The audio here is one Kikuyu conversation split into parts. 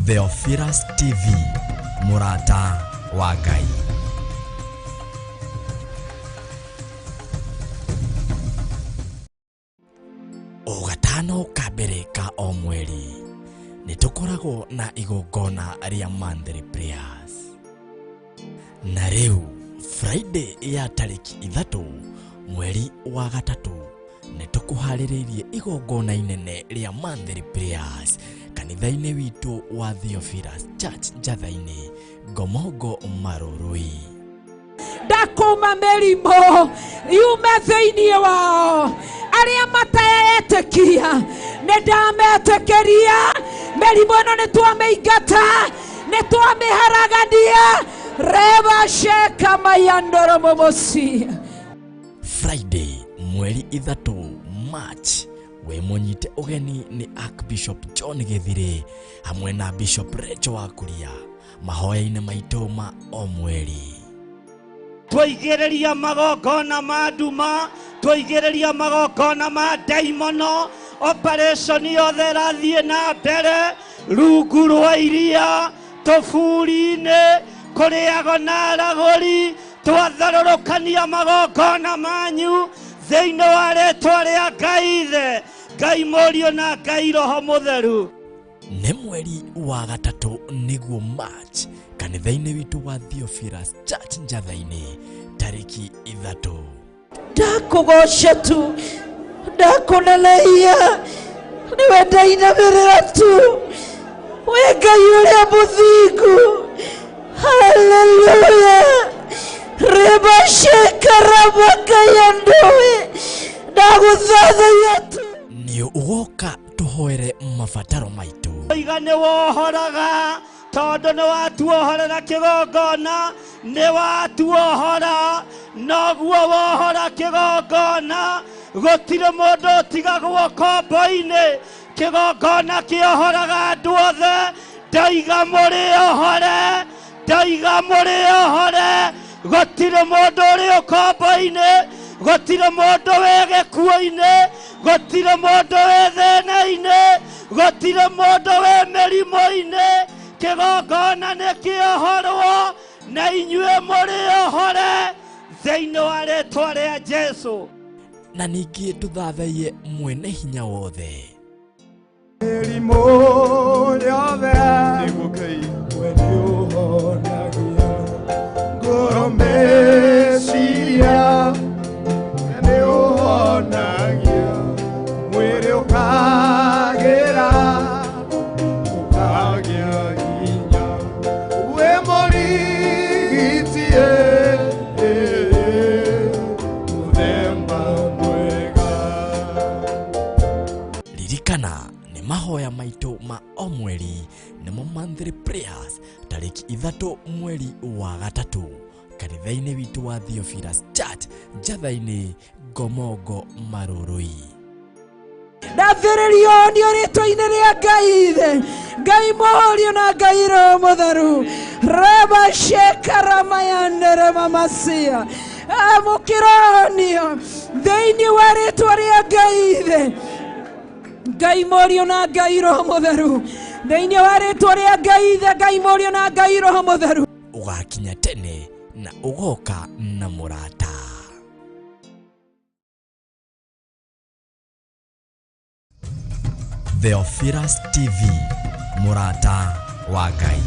Theophilus TV, mũrata wa Ngai. O gatano ka mbere ka o mweri nĩ tũkoragwo na igongona rĩa monthly prayers. Na rĩu Friday ya tarĩki 3 mweri wa 3 nĩ tũkũharĩrĩirie igongona inene rĩa monthly prayers kanitha-inĩ witũ wa Theophilus Church Njatha-inĩ, Ngomongo Marũrũi. Ndakũma mĩrimũ yume thĩinĩ wao, arĩa mataetĩkia nĩ ndametĩkĩria. Mĩrimũ ĩno nĩ twamĩingata, nĩ twamĩharagania. Reba sheka mayandoro momosi. Friday mweri 3 March we mũnyite ũgeni nĩ Archbishop John Gĩthirĩ hamwe na Bishop Rachel Wakuria mahoya-inĩ maitũ ma o mweri. Twaigĩrĩria magongona ma nduma, twaigĩrĩria magongona ma ndaimono, operation yothe ĩrathiĩ na mbere rungu rwa iria, tũburi-inĩ, kũrĩago na aragũri, twatharũrũkania magongona manyu thĩinĩ wa rĩtwa rĩa Ngai Ithe, Ngai Mũriũ na Ngai Roho Mũtheru. Nĩ mweri wa 3 nĩguo March kanitha-inĩ witũ wa Theophilus Church Njatha-inĩ tarĩki 3. Ndakũgoca tu, ndakũneneia, nĩwe ndainamĩrĩra tu, wĩ Ngai ũrĩa mũthingu. Haleluya. Reba sheka rabakayandoe, ndagũthathaiya tu. Nĩ ũgoka tũhoere mabataro maitũ. Iga nĩ wohoraga tondũ nĩ watuohorera kĩgongona, nĩ watuohora, noguo wohora kĩgongona, gũtirĩ mũndũ ũtigagwo kombo-inĩ. Kĩgongona kĩohoraga andũ othe. Ndaiga mũrĩ ohore, ndaiga mũrĩ ohore, gũtirĩ mũndũ ũrĩ ũkombo-inĩ, gũtirĩ mũndũ wĩ gĩkuũ-inĩ, gũtirĩ mũndũ wĩ thĩna-inĩ, gũtirĩ mũndũ wĩ mĩrimũ-inĩ. Kĩgongona nĩ kĩohorwo na inyuĩ mũrĩ ohore thĩinĩ wa rĩtwa rĩa Jesũ. Na ningĩ tũthathaiye mwene hinya wothe. Mĩrimũ yothe nĩguo Ngai we nĩũhonagia, ngoro meciria nĩũhonagia, mwĩrĩ ũkagĩra, ũkagĩa hinya, wĩ mũrigiti mũthemba mwega. Ririkana nĩ mahoya maitũ ma o mweri nĩmo monthly prayers tarĩki 3 mweri wa 3 kanitha-inĩ witũ wa Theophilus Church Njatha-inĩ, Ngomongo Marũrũi. Ndathĩrĩrio nĩ rĩtwa-inĩ rĩa Ngai Ithe, Ngai Mũriũ na Ngai Roho Mũtheru. Reba sheka ramayandere mamasia. Amũkĩronio thĩinĩ wa rĩtwa rĩa Ngai Ithe, Ngai Mũriũ na Ngai Roho Mũtheru. Thĩinĩ wa rĩtwa rĩa Ngai Ithe, Ngai Mũriũ na Ngai Roho Mũtheru. Ũgakinya tene na ũgoka na mũrata. Theophilus TV, mũrata wa Ngai.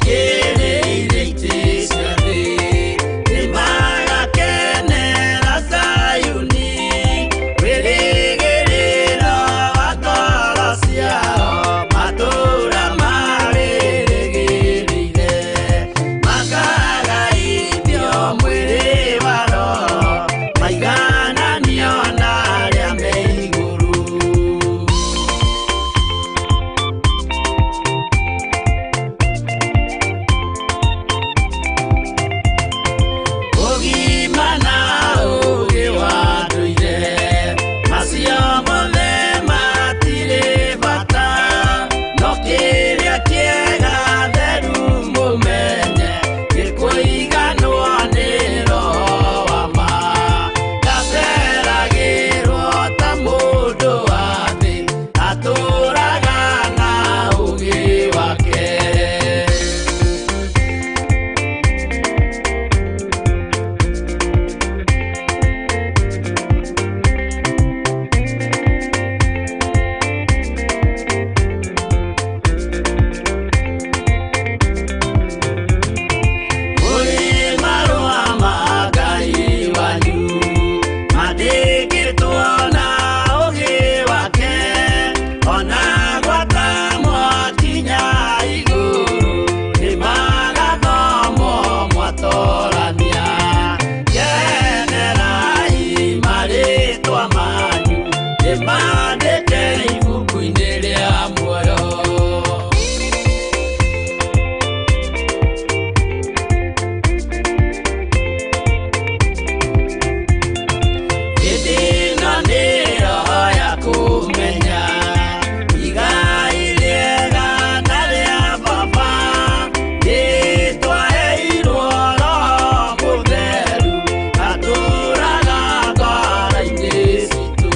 Maikĩrĩire itĩ cia thĩ, nĩmagakenera Zayuni, wĩrĩgĩrĩro wa ngoro ciao, matũũra marĩrĩgĩrĩire, makagaithio mwĩrĩ wa roho, maigananio na arĩa me igũrũ. Ũgima na ũũgĩ wa ndũire, macio mothe matirĩ bata, no kĩrĩa kĩega theru mũmenye, nĩ kũiganwo nĩ roho wa ma. Ndaceragĩrwo ta mũndũ wa thĩ, atũũraga na ũũgĩ wake. Kũrĩ marũa ma Ngai wanyu, mandĩkĩtwo na ũũgĩ wake, ona gwata mwakinya igũrũ, nĩmagathomwo mwatorania. Kenerai marĩtwa manyu, nĩmandĩke ibuku-inĩ rĩa muoyo. Hĩndĩ ĩno nĩyo ya kũmenya igai rĩega na rĩa baba, nĩtwaheirwo Roho Mũtheru, atũũraga ngoro-inĩ citũ.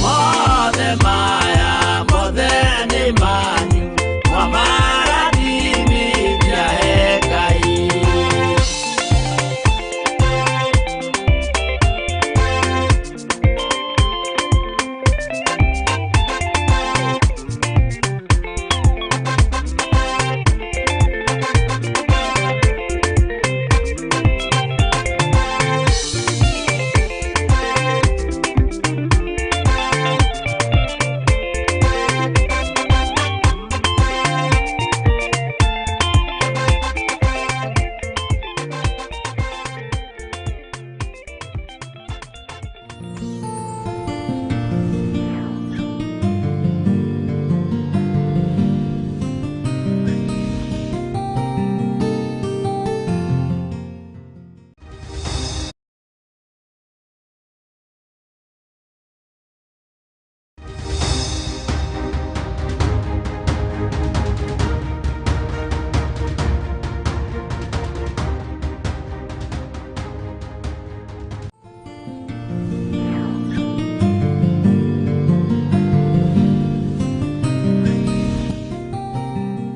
Mothe maya mothe nĩ manyu, mwamarathimithia he Ngai.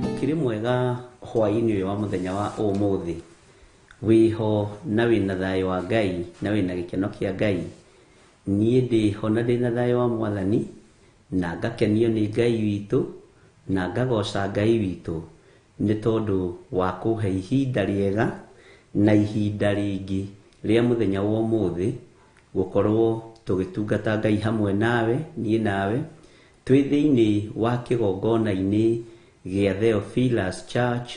Ũkĩrĩ mwega hwaĩ-inĩ ũyũ wa mũthenya wa ũmũthĩ, wĩho na wĩna thayũ wa Ngai na wĩna gĩkeno kĩa Ngai. Niĩ ndĩho na ndĩna thayũ wa Mwathani, na ngakenio nĩ Ngai witũ, na ngagoca Ngai witũ nĩ tondũ wa kũhe ihinda rĩega na ihinda rĩngĩ rĩa mũthenya wa ũmũthĩ gũkorwo tũgĩtungata Ngai hamwe nawe, niĩ nawe, twĩ thĩinĩ wa kĩgongona-inĩ gĩa Theophilus Church,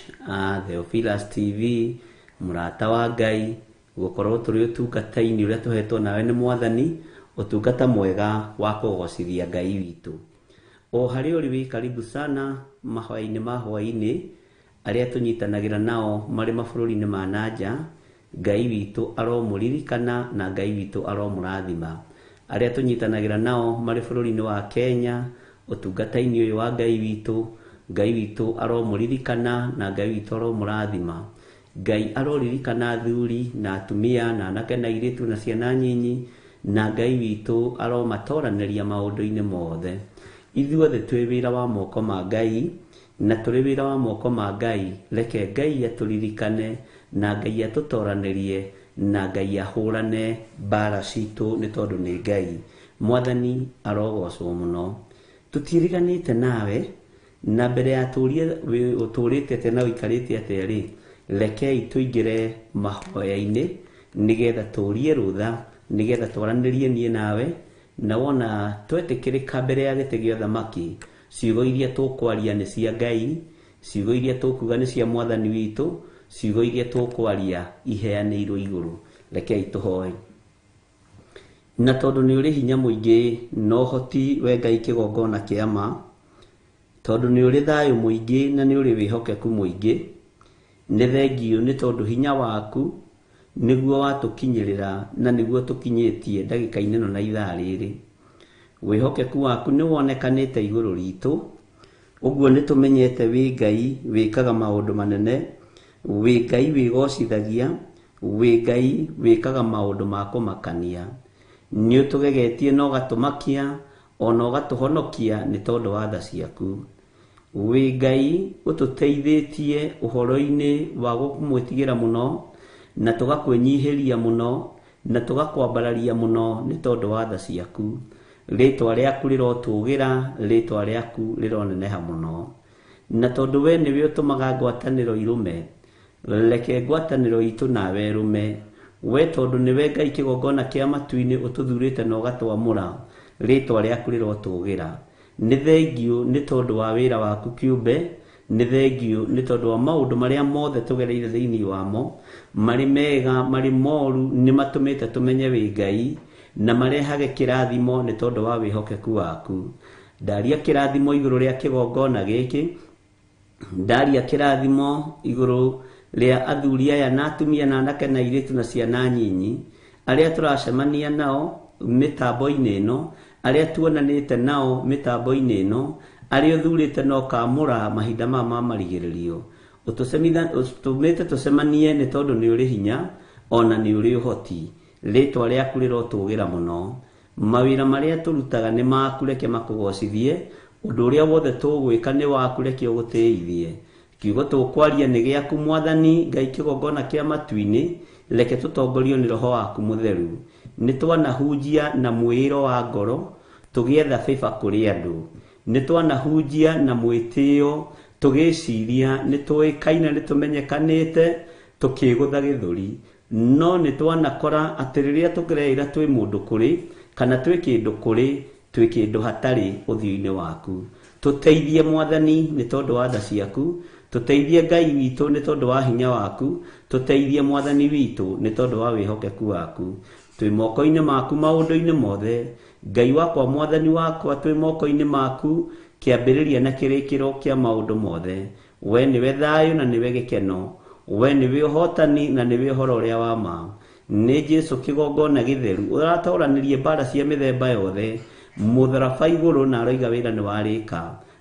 Theophilus TV, mũrata wa Ngai, gũkorwo tũrĩ ũtungata-inĩ ũrĩa tũhetwo nawe nĩ Mwathani, ũtungata mwega wa kũgocithia Ngai witũ. O harĩa ũrĩ wĩ karibu sana mahoya-inĩ ma hwaĩ-inĩ, arĩa tũnyitanagĩra nao marĩ mabũrũri-inĩ ma nanja, Ngai witũ aromũririkana na Ngai witũ aromũrathima. Arĩa tũnyitanagĩra nao marĩ bũrũri-inĩ wa Kenya, ũtungata-inĩ ũyũ wa Ngai witũ, Ngai witũ aromũririkana na Ngai witũ aromũrathima. Ngai aroririkana athuri na atumia na anake na airĩtu na ciana nyinyi, na Ngai witũ aromatoranĩria maũndũ-inĩ mothe. Ithuothe twĩ wĩra wa moko ma Ngai, na tũrĩ wĩra wa moko ma Ngai, reke Ngai atũririkane na Ngai atũtoranĩrie na Ngai ahũrane mbara citũ nĩ tondũ nĩ Ngai. Mwathani arogocwo mũno. Tũtiĩriganĩte nawe, Na mbere ya tũrie ũtũrĩte atĩa na ũikarĩte atĩa rĩ, rekei tũingĩre mahoya-inĩ nĩgetha tũrie rũtha, nĩgetha twaranĩrie niĩ nawe, na wona twetĩkĩrĩka mbere ya gĩtĩ gĩa ũthamaki, ciugo iria tũkwaria nĩ cia Ngai, ciugo iria tũkuga nĩ cia mwathani witũ, ciugo iria tũkwaria iheanĩirwo igũrũ. Rekei tũhoe. Na tondũ nĩ ũrĩ hinya mũingĩ na ũhoti we Ngai kĩgongona kĩa ma, tondũ nĩ ũrĩ thayũ mũingĩ na nĩ ũrĩ wĩhokeku mũingĩ, nĩ thengiũ nĩ tondũ hinya waku nĩguo watũkinyĩrĩra na nĩguo tũkinyĩtie ndagĩka-inĩ ĩno na ithaa rĩrĩ. Wĩhokeku waku nĩ wonekanĩte igũrũ ritũ, ũguo nĩ tũmenyete wĩ Ngai wĩkaga maũndũ manene, wĩ Ngai wĩgocithagia, wĩ Ngai wĩkaga maũndũ ma kũmakania. Nĩ ũtũgegetie na ũgatũmakia ona ũgatũhonokia nĩ tondũ wa tha ciaku. Wĩ Ngai ũtũteithĩtie ũhoro-inĩ wa gũkũmwĩtigĩra mũno, na tũgakwĩnyihĩria mũno, na tũgakwambararia mũno nĩ tondũ wa tha ciaku. Rĩtwa rĩaku rĩrotũgĩra, rĩtwa rĩaku rĩroneneha mũno. Na tondũ we nĩwe ũtũmaga ngwatanĩro irũme, reke ngwatanĩro itũ nawe ĩrũme. We tondũ nĩwe Ngai kĩgongona kĩa matu-inĩ ũtũthurĩte na ũgatwamũra, rĩtwa rĩaku rĩrotũgĩra. Nĩ thengiũ nĩ tondũ wa wĩra waku kĩũmbe, nĩ thengiũ nĩ tondũ wa maũndũ marĩa mothe tũgereire thĩinĩ wamo, marĩ mega, marĩ moru, nĩ matũmĩte tũmenye wĩ Ngai, na marehage kĩrathimo nĩ tondũ wa wĩhokeku waku. Ndaria kĩrathimo igũrũ rĩa kĩgongona gĩkĩ, ndaria kĩrathimo igũrũ rĩa athuri aya na atumia na anake na airĩtu na ciana nyinyi, arĩa tũracemania nao mĩtambo-inĩ ĩno, arĩa tuonanĩte nao mĩtambo-inĩ ĩno, arĩa ũthurĩte na ũkamũra mahinda maya ma marigĩrĩrio. Ũtũmĩte tũcemanie nĩ tondũ nĩ ũrĩ hinya ona nĩ ũrĩ ũhoti. Rĩtwa rĩaku rĩrotũgĩra mũno. Mawĩra marĩa tũrutaga nĩ maku, reke makũgocithie. Ũndũ ũrĩa wothe tũgwĩka nĩ waku, reke ũgũtĩithie. Kiugo tũkwaria nĩ gĩaku mwathani Ngai kĩgongona kĩa matu-inĩ, reke tũtongorio nĩ roho waku mũtheru. Nĩ twanahunjia na mwĩĩro wa ngoro tũgĩetha favor kũrĩ andũ. Nĩ twanahunjia na mwĩtĩo tũgĩciria nĩ tũĩkaine, nĩ tũmenyekanĩte tũkĩgũtha gĩthũri. No nĩ twanakora atĩ rĩrĩa tũkĩreĩra twĩ mũndũ kũrĩ kana twĩ kĩndũ kũrĩ, twĩ kĩndũ hatarĩ ũthiũ-inĩ waku. Tũteithie mwathani nĩ tondũ wa tha ciaku, tũteithie Ngai witũ nĩ tondũ wa hinya waku, tũteithie mwathani witũ nĩ tondũ wa wĩhokeku waku. Twĩ moko-inĩ maku maũndũ-inĩ mothe, Ngai wakwa mwathani wakwa, twĩ moko-inĩ maku kĩambĩrĩria na kĩrĩkĩro kĩa maũndũ mothe. We nĩwe thayũ na nĩwe gĩkeno, we nĩwe ũhotani na nĩwe ũhoro ũrĩa wa ma. Nĩ Jesũ kĩgongona gĩtheru ũratoranĩrie mbara cia mĩthemba yothe, mũtharaba igũrũ na aroiga wĩra nĩ warĩka.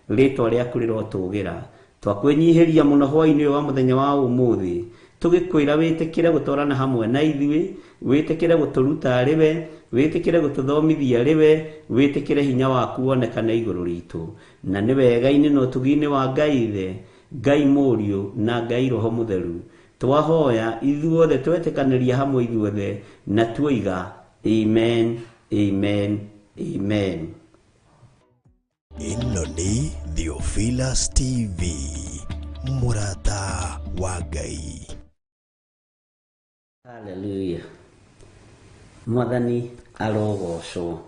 Rĩtwa rĩaku rĩrotũgĩra. Twakwĩnyihĩria mũno hwaĩ-inĩ ũyũ wa mũthenya wa ũmũthĩ, tũgĩkwĩra wĩtĩkĩre gũtwarana hamwe na ithuĩ, wĩtĩkĩre gũtũruta arĩ we, wĩtĩkĩre gũtũthomithia arĩ we, wĩtĩkĩre hinya waku wonekane igũrũ ritũ. Na nĩ wega-inĩ na ũtugi-inĩ wa Ngai Ithe, Ngai Mũriũ na Ngai Roho Mũtheru. Twahoya ithuothe twetĩkanĩria hamwe ithuothe na tuoiga amen, amen, amen. Ĩno nĩ Theophilus TV, mũrata wa Ngai. Hallelujah. Mwathani arogocwo.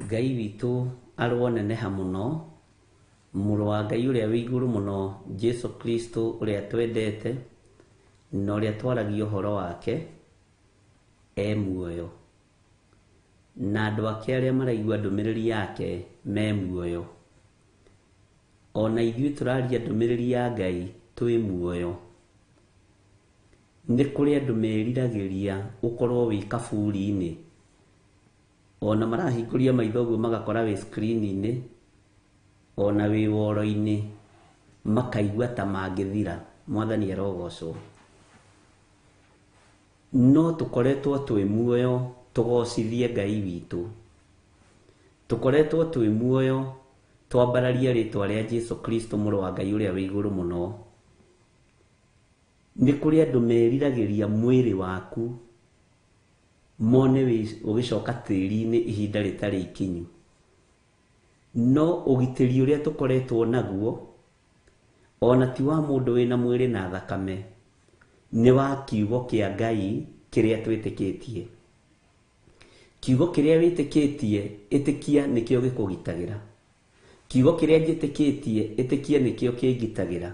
Ngai witũ aroneneha mũno, mũrũ wa Ngai ũrĩa wĩ igũrũ mũno, Jesu Kristo ũrĩa twendete na ũrĩa twaragia ũhoro wake, e muoyo. Na andũ ake arĩa maraigua ndũmĩrĩri yake me muoyo. Ona ithuĩ tũraria ndũmĩrĩri ya Ngai twĩ muoyo. Nĩ kũrĩ andũ meriragĩria ũkorwo wĩ kaburi-inĩ, ona marahingũria maitho ũguo magakora wĩ screen-inĩ, ona wĩ woro-inĩ, makaigua ta mangĩthira. Mwathani arogocwo. No tũkoretwo twĩ muoyo tũgocithie Ngai witũ. Tũkoretwo twĩ muoyo twambararie rĩtwa rĩa Jesu Kristo mũrũ wa Ngai ũrĩa wĩ igũrũ mũno. Nĩ kũrĩ andũ meriragĩria mwĩrĩ waku mone ũgĩcoka tĩri-inĩ ihinda rĩtarĩ ikinyu. No ũgitĩri ũrĩa tũkoretwo naguo ona ti wa mũndũ wĩna mwĩrĩ na thakame, nĩ wa kiugo kĩa Ngai kĩrĩa twĩtĩkĩtie. Kiugo kĩrĩa wĩtĩkĩtie, ĩtĩkia nĩkĩo gĩkũgitagĩra. Kiugo kĩrĩa njĩtĩkĩtie, ĩtĩkia nĩkĩo kĩngitagĩra.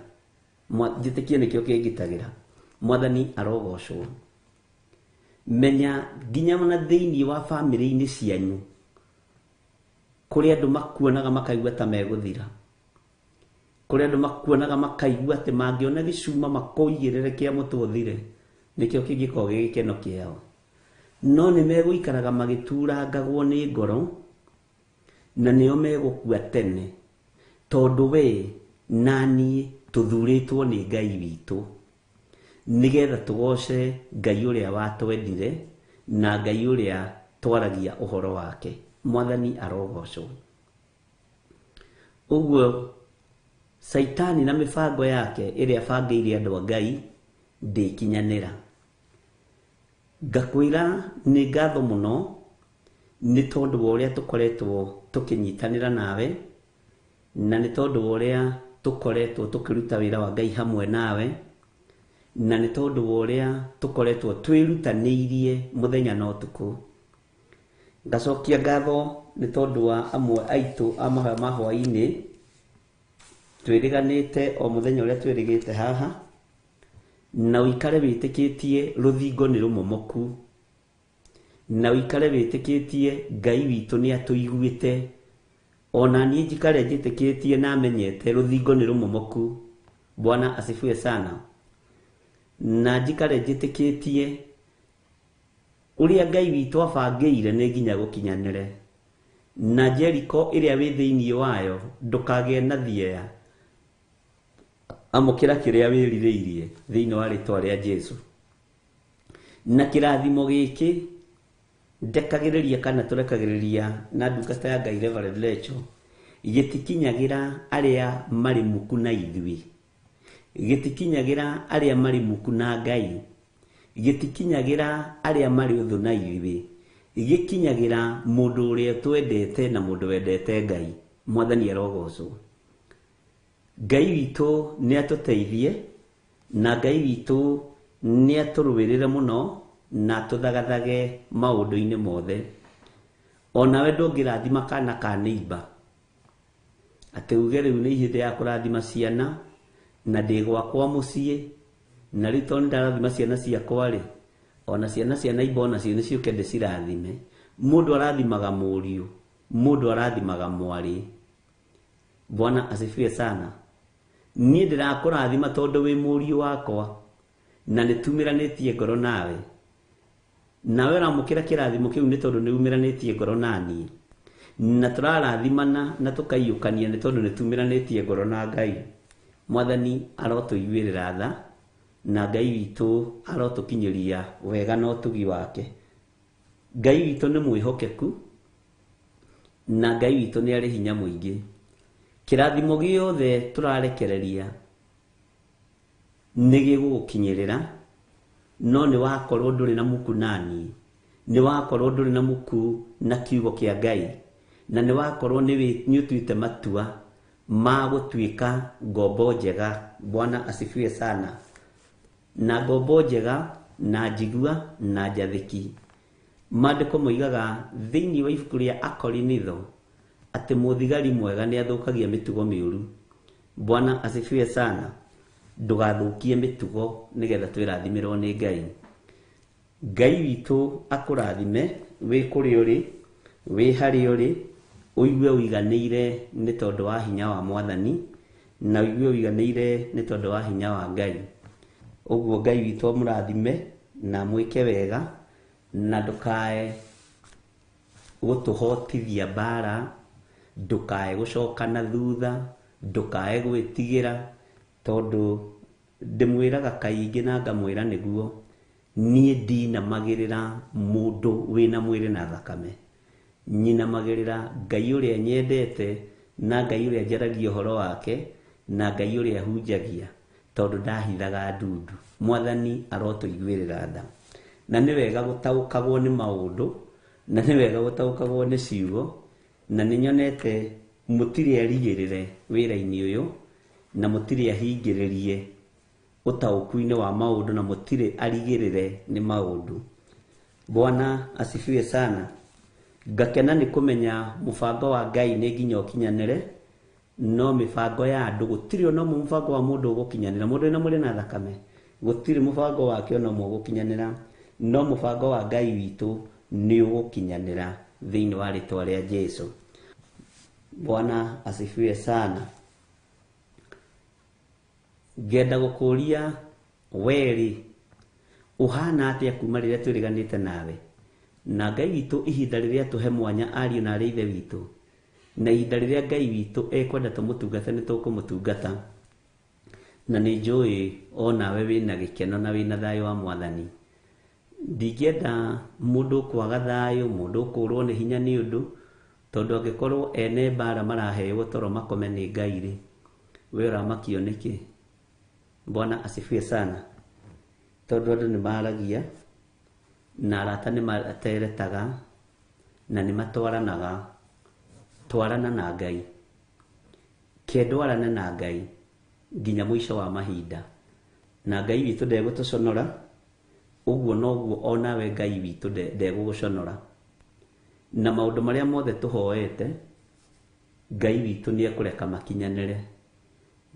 Njĩtĩkie nĩkĩo kĩngitagĩra. Mwathani arogocwo. Menya nginya ona thĩinĩ wa bamĩrĩ-inĩ cianyu, kũrĩ andũ makuonaga makaigua ta megũthira. Kũrĩ andũ makuonaga makaigua atĩ mangĩona gĩcuma makũigĩrĩre kĩa mũtwe ũthire, nĩkĩo kĩngĩkorwo gĩ gĩkeno kĩao. No nĩ megũikaraga magĩturangagwo nĩ ngoro, na nĩo megũkua tene, tondũ we na niĩ tũthurĩtwo nĩ Ngai witũ, nĩgetha tũgoce Ngai ũrĩa watwendire na Ngai ũrĩa twaragia ũhoro wake. Mwathani arogocwo. Ũguo Caitani na mĩbango yake ĩrĩa abangĩire andũ a Ngai ndĩkinyanĩra. Ngakwĩra nĩ ngatho mũno nĩ tondũ wa ũrĩa tũkoretwo tũkĩnyitanĩra nawe, na nĩ tondũ wa ũrĩa tũkoretwo tũkĩruta wĩra wa Ngai hamwe nawe, na nĩ tondũ wa ũrĩa tũkoretwo twĩrutanĩirie mũthenya na ũtukũ. Ngacokia ngatho nĩ tondũ wa amwe aitũ a mahoya ma hwaĩ-inĩ, twĩrĩganĩte o mũthenya ũrĩa twĩrĩgĩte haha, na ũikare wĩtĩkĩtie rũthingo nĩ rũmomoku, na ũikare wĩtĩkĩtie Ngai witũ nĩ atũiguĩte, ona niĩ njikare njĩtĩkĩtie na menyete rũthingo nĩ rũmomoku. Bwana asifiwe sana. Na njikare njĩtĩkĩtie ũrĩa Ngai witũ abangĩire nĩ nginya gũkinyanĩre. Na Jeriko ĩrĩa wĩ thĩinĩ wayo ndũkagĩe na thieya, amũkĩra kĩrĩa wĩrirĩirie thĩinĩ wa rĩtwa rĩa Jesũ. Na kĩrathimo gĩkĩ ndekagĩrĩria kana tũrekagĩrĩria na ndungata ya Ngai Reverend Lecho, gĩtikinyagĩra arĩa marĩ muku na ithuĩ, gĩtikinyagĩra arĩa marĩ muku na Ngai, gĩtikinyagĩra arĩa marĩ ũthũ na ithuĩ, gĩkinyagĩra mũndũ ũrĩa twendete na mũndũ wendete Ngai. Mwathani arogocwo. Ngai witũ nĩ atũteithie, na Ngai witũ nĩ atũrũĩrĩre mũno, na atũthagathage maũndũ-inĩ mothe. Onawe ndũngĩrathima kana ka neighbor atĩ uge rĩu nĩ ihinda ya kũrathima ciana, na ndĩ gwakwa mũciĩ, na rĩu tondũ nĩndarathima ciana ciakwa rĩ, ona ciana cia neighbor onacio nĩ ciũke ndĩcirathime. Mũndũ arathimaga mũriũ, mũndũ arathimaga mwarĩ. Bwana asifiwe sana. Niĩ ndĩrakũrathima tondũ wĩ mũriũ wakwa, na nĩtumĩranĩtie ngoro nawe. Nawe ũramũkĩra kĩrathimo kĩu nĩ tondũ nĩumĩranĩtie ngoro naniĩ. Na tũrarathimana na tũkaiyũkania nĩ tondũ nĩtumĩranĩtie ngoro na Ngai. Mwathani arotũiguĩrĩra tha, na Ngai witũ arotũkinyĩria wega na ũtugi wake. Ngai witũ nĩ mwĩhokeku, na Ngai witũ nĩ arĩ hinya mũingĩ. Kĩrathimo gĩothe tũrarekereria nĩ gĩgũgũkinyĩrĩra, no nĩ wakorwo ndũrĩ na muku naniĩ, nĩ wakorwo ndũrĩ na muku na kiugo kĩa Ngai, na nĩ wakorwo nĩ ũtuĩte matua ma gũtuĩka ngombo njega. Bwana asifiwe sana. Na ngombo njega na njigua na njathĩki. Maandĩko moigaga thĩinĩ wa ibuku rĩa Akorinitho atĩ mũthigari mwega nĩ athũkagia mĩtugo mĩũru. Bwana asifiwe sana. Ndũgathũkie mĩtugo nĩgetha twĩrathimĩrwo nĩ Ngai. Ngai witũ akũrathime wĩ kũrĩa ũrĩ, wĩ harĩa ũrĩ, ũigue ũiganĩire nĩ tondũ wa hinya wa Mwathani, na ũigue ũiganĩire nĩ tondũ wa hinya wa Ngai. Ũguo Ngai witũ amũrathime na amwĩke wega, na ndũkae gũtũhotithia mbara, ndũkae gũcoka na thutha, ndũkae gwĩtigĩra, tondũ ndĩmwĩraga kaingĩ na ngamwĩra nĩguo, niĩ ndinamagĩrĩra mũndũ wĩna mwĩrĩ na thakame. Nyinamagĩrĩra Ngai ũrĩa nyendete, na Ngai ũrĩa njaragia ũhoro wake, na Ngai ũrĩa hunjagia, tondũ ndahithaga ndundu. Mwathani arotũiguĩrĩra tha. Na nĩ wega gũtaũkagwo nĩ maũndũ, na nĩ wega gũtaũkagwo nĩ ciugo, na nĩ nyonete Mũtirĩ arigĩrĩre wĩra-inĩ ũyũ na mũtirĩ ahingĩrĩrie ũtaũku-inĩ wa maũndũ na mũtirĩ arigĩrĩre nĩ maũndũ. Bwana asifiwe sana. Ngakena nĩ kũmenya mũbango wa Ngai nĩ nginya ũkinyanĩre, no mĩbango ya andũ gũtirĩ ona ũmwe mũbango wa mũndũ ũgũkinyanĩra. Mũndũ wĩna mwĩrĩ na thakame gũtirĩ mũbango wake ona ũmwe ũgũkinyanĩra, no mũbango wa Ngai witũ nĩ ũgũkinyanĩra thĩinĩ wa rĩtwa rĩa Jesu. Bwana asifiwe sana. Ngenda gũkũria werĩ ũhana atĩa kuma rĩrĩa twĩrĩganĩte nawe, na Ngai witũ ihinda rĩrĩa tũhe mwanya ariũ na arĩ ithe witũ, na ihinda rĩrĩa Ngai witũ ekwenda tũmũtungate nĩ tũkũmũtungata, na nĩ njũĩ onawe wĩna gĩkeno na wĩna thayũ wa Mwathani. Ndingĩenda mũndũ kwaga thayũ, mũndũ kũrwo nĩ hinya nĩ ũndũ, tondũ angĩkorwo ene mbara maraheo toro makome nĩ Ngai rĩ, we ũramakio nĩkĩ? Bwana asifiwe sana. Tondũ andũ nĩ maragia na arata nĩ materetaga na nĩ matwaranaga. Twarana na Ngai, kendwarane na Ngai nginya mũico wa mahinda, na Ngai witũ ndegũtũconora. Ũguo noguo onawe Ngai witũ ndegũgũconora, na maũndũ marĩa mothe tũhoete Ngai witũ nĩ ekũreka makinyanĩre.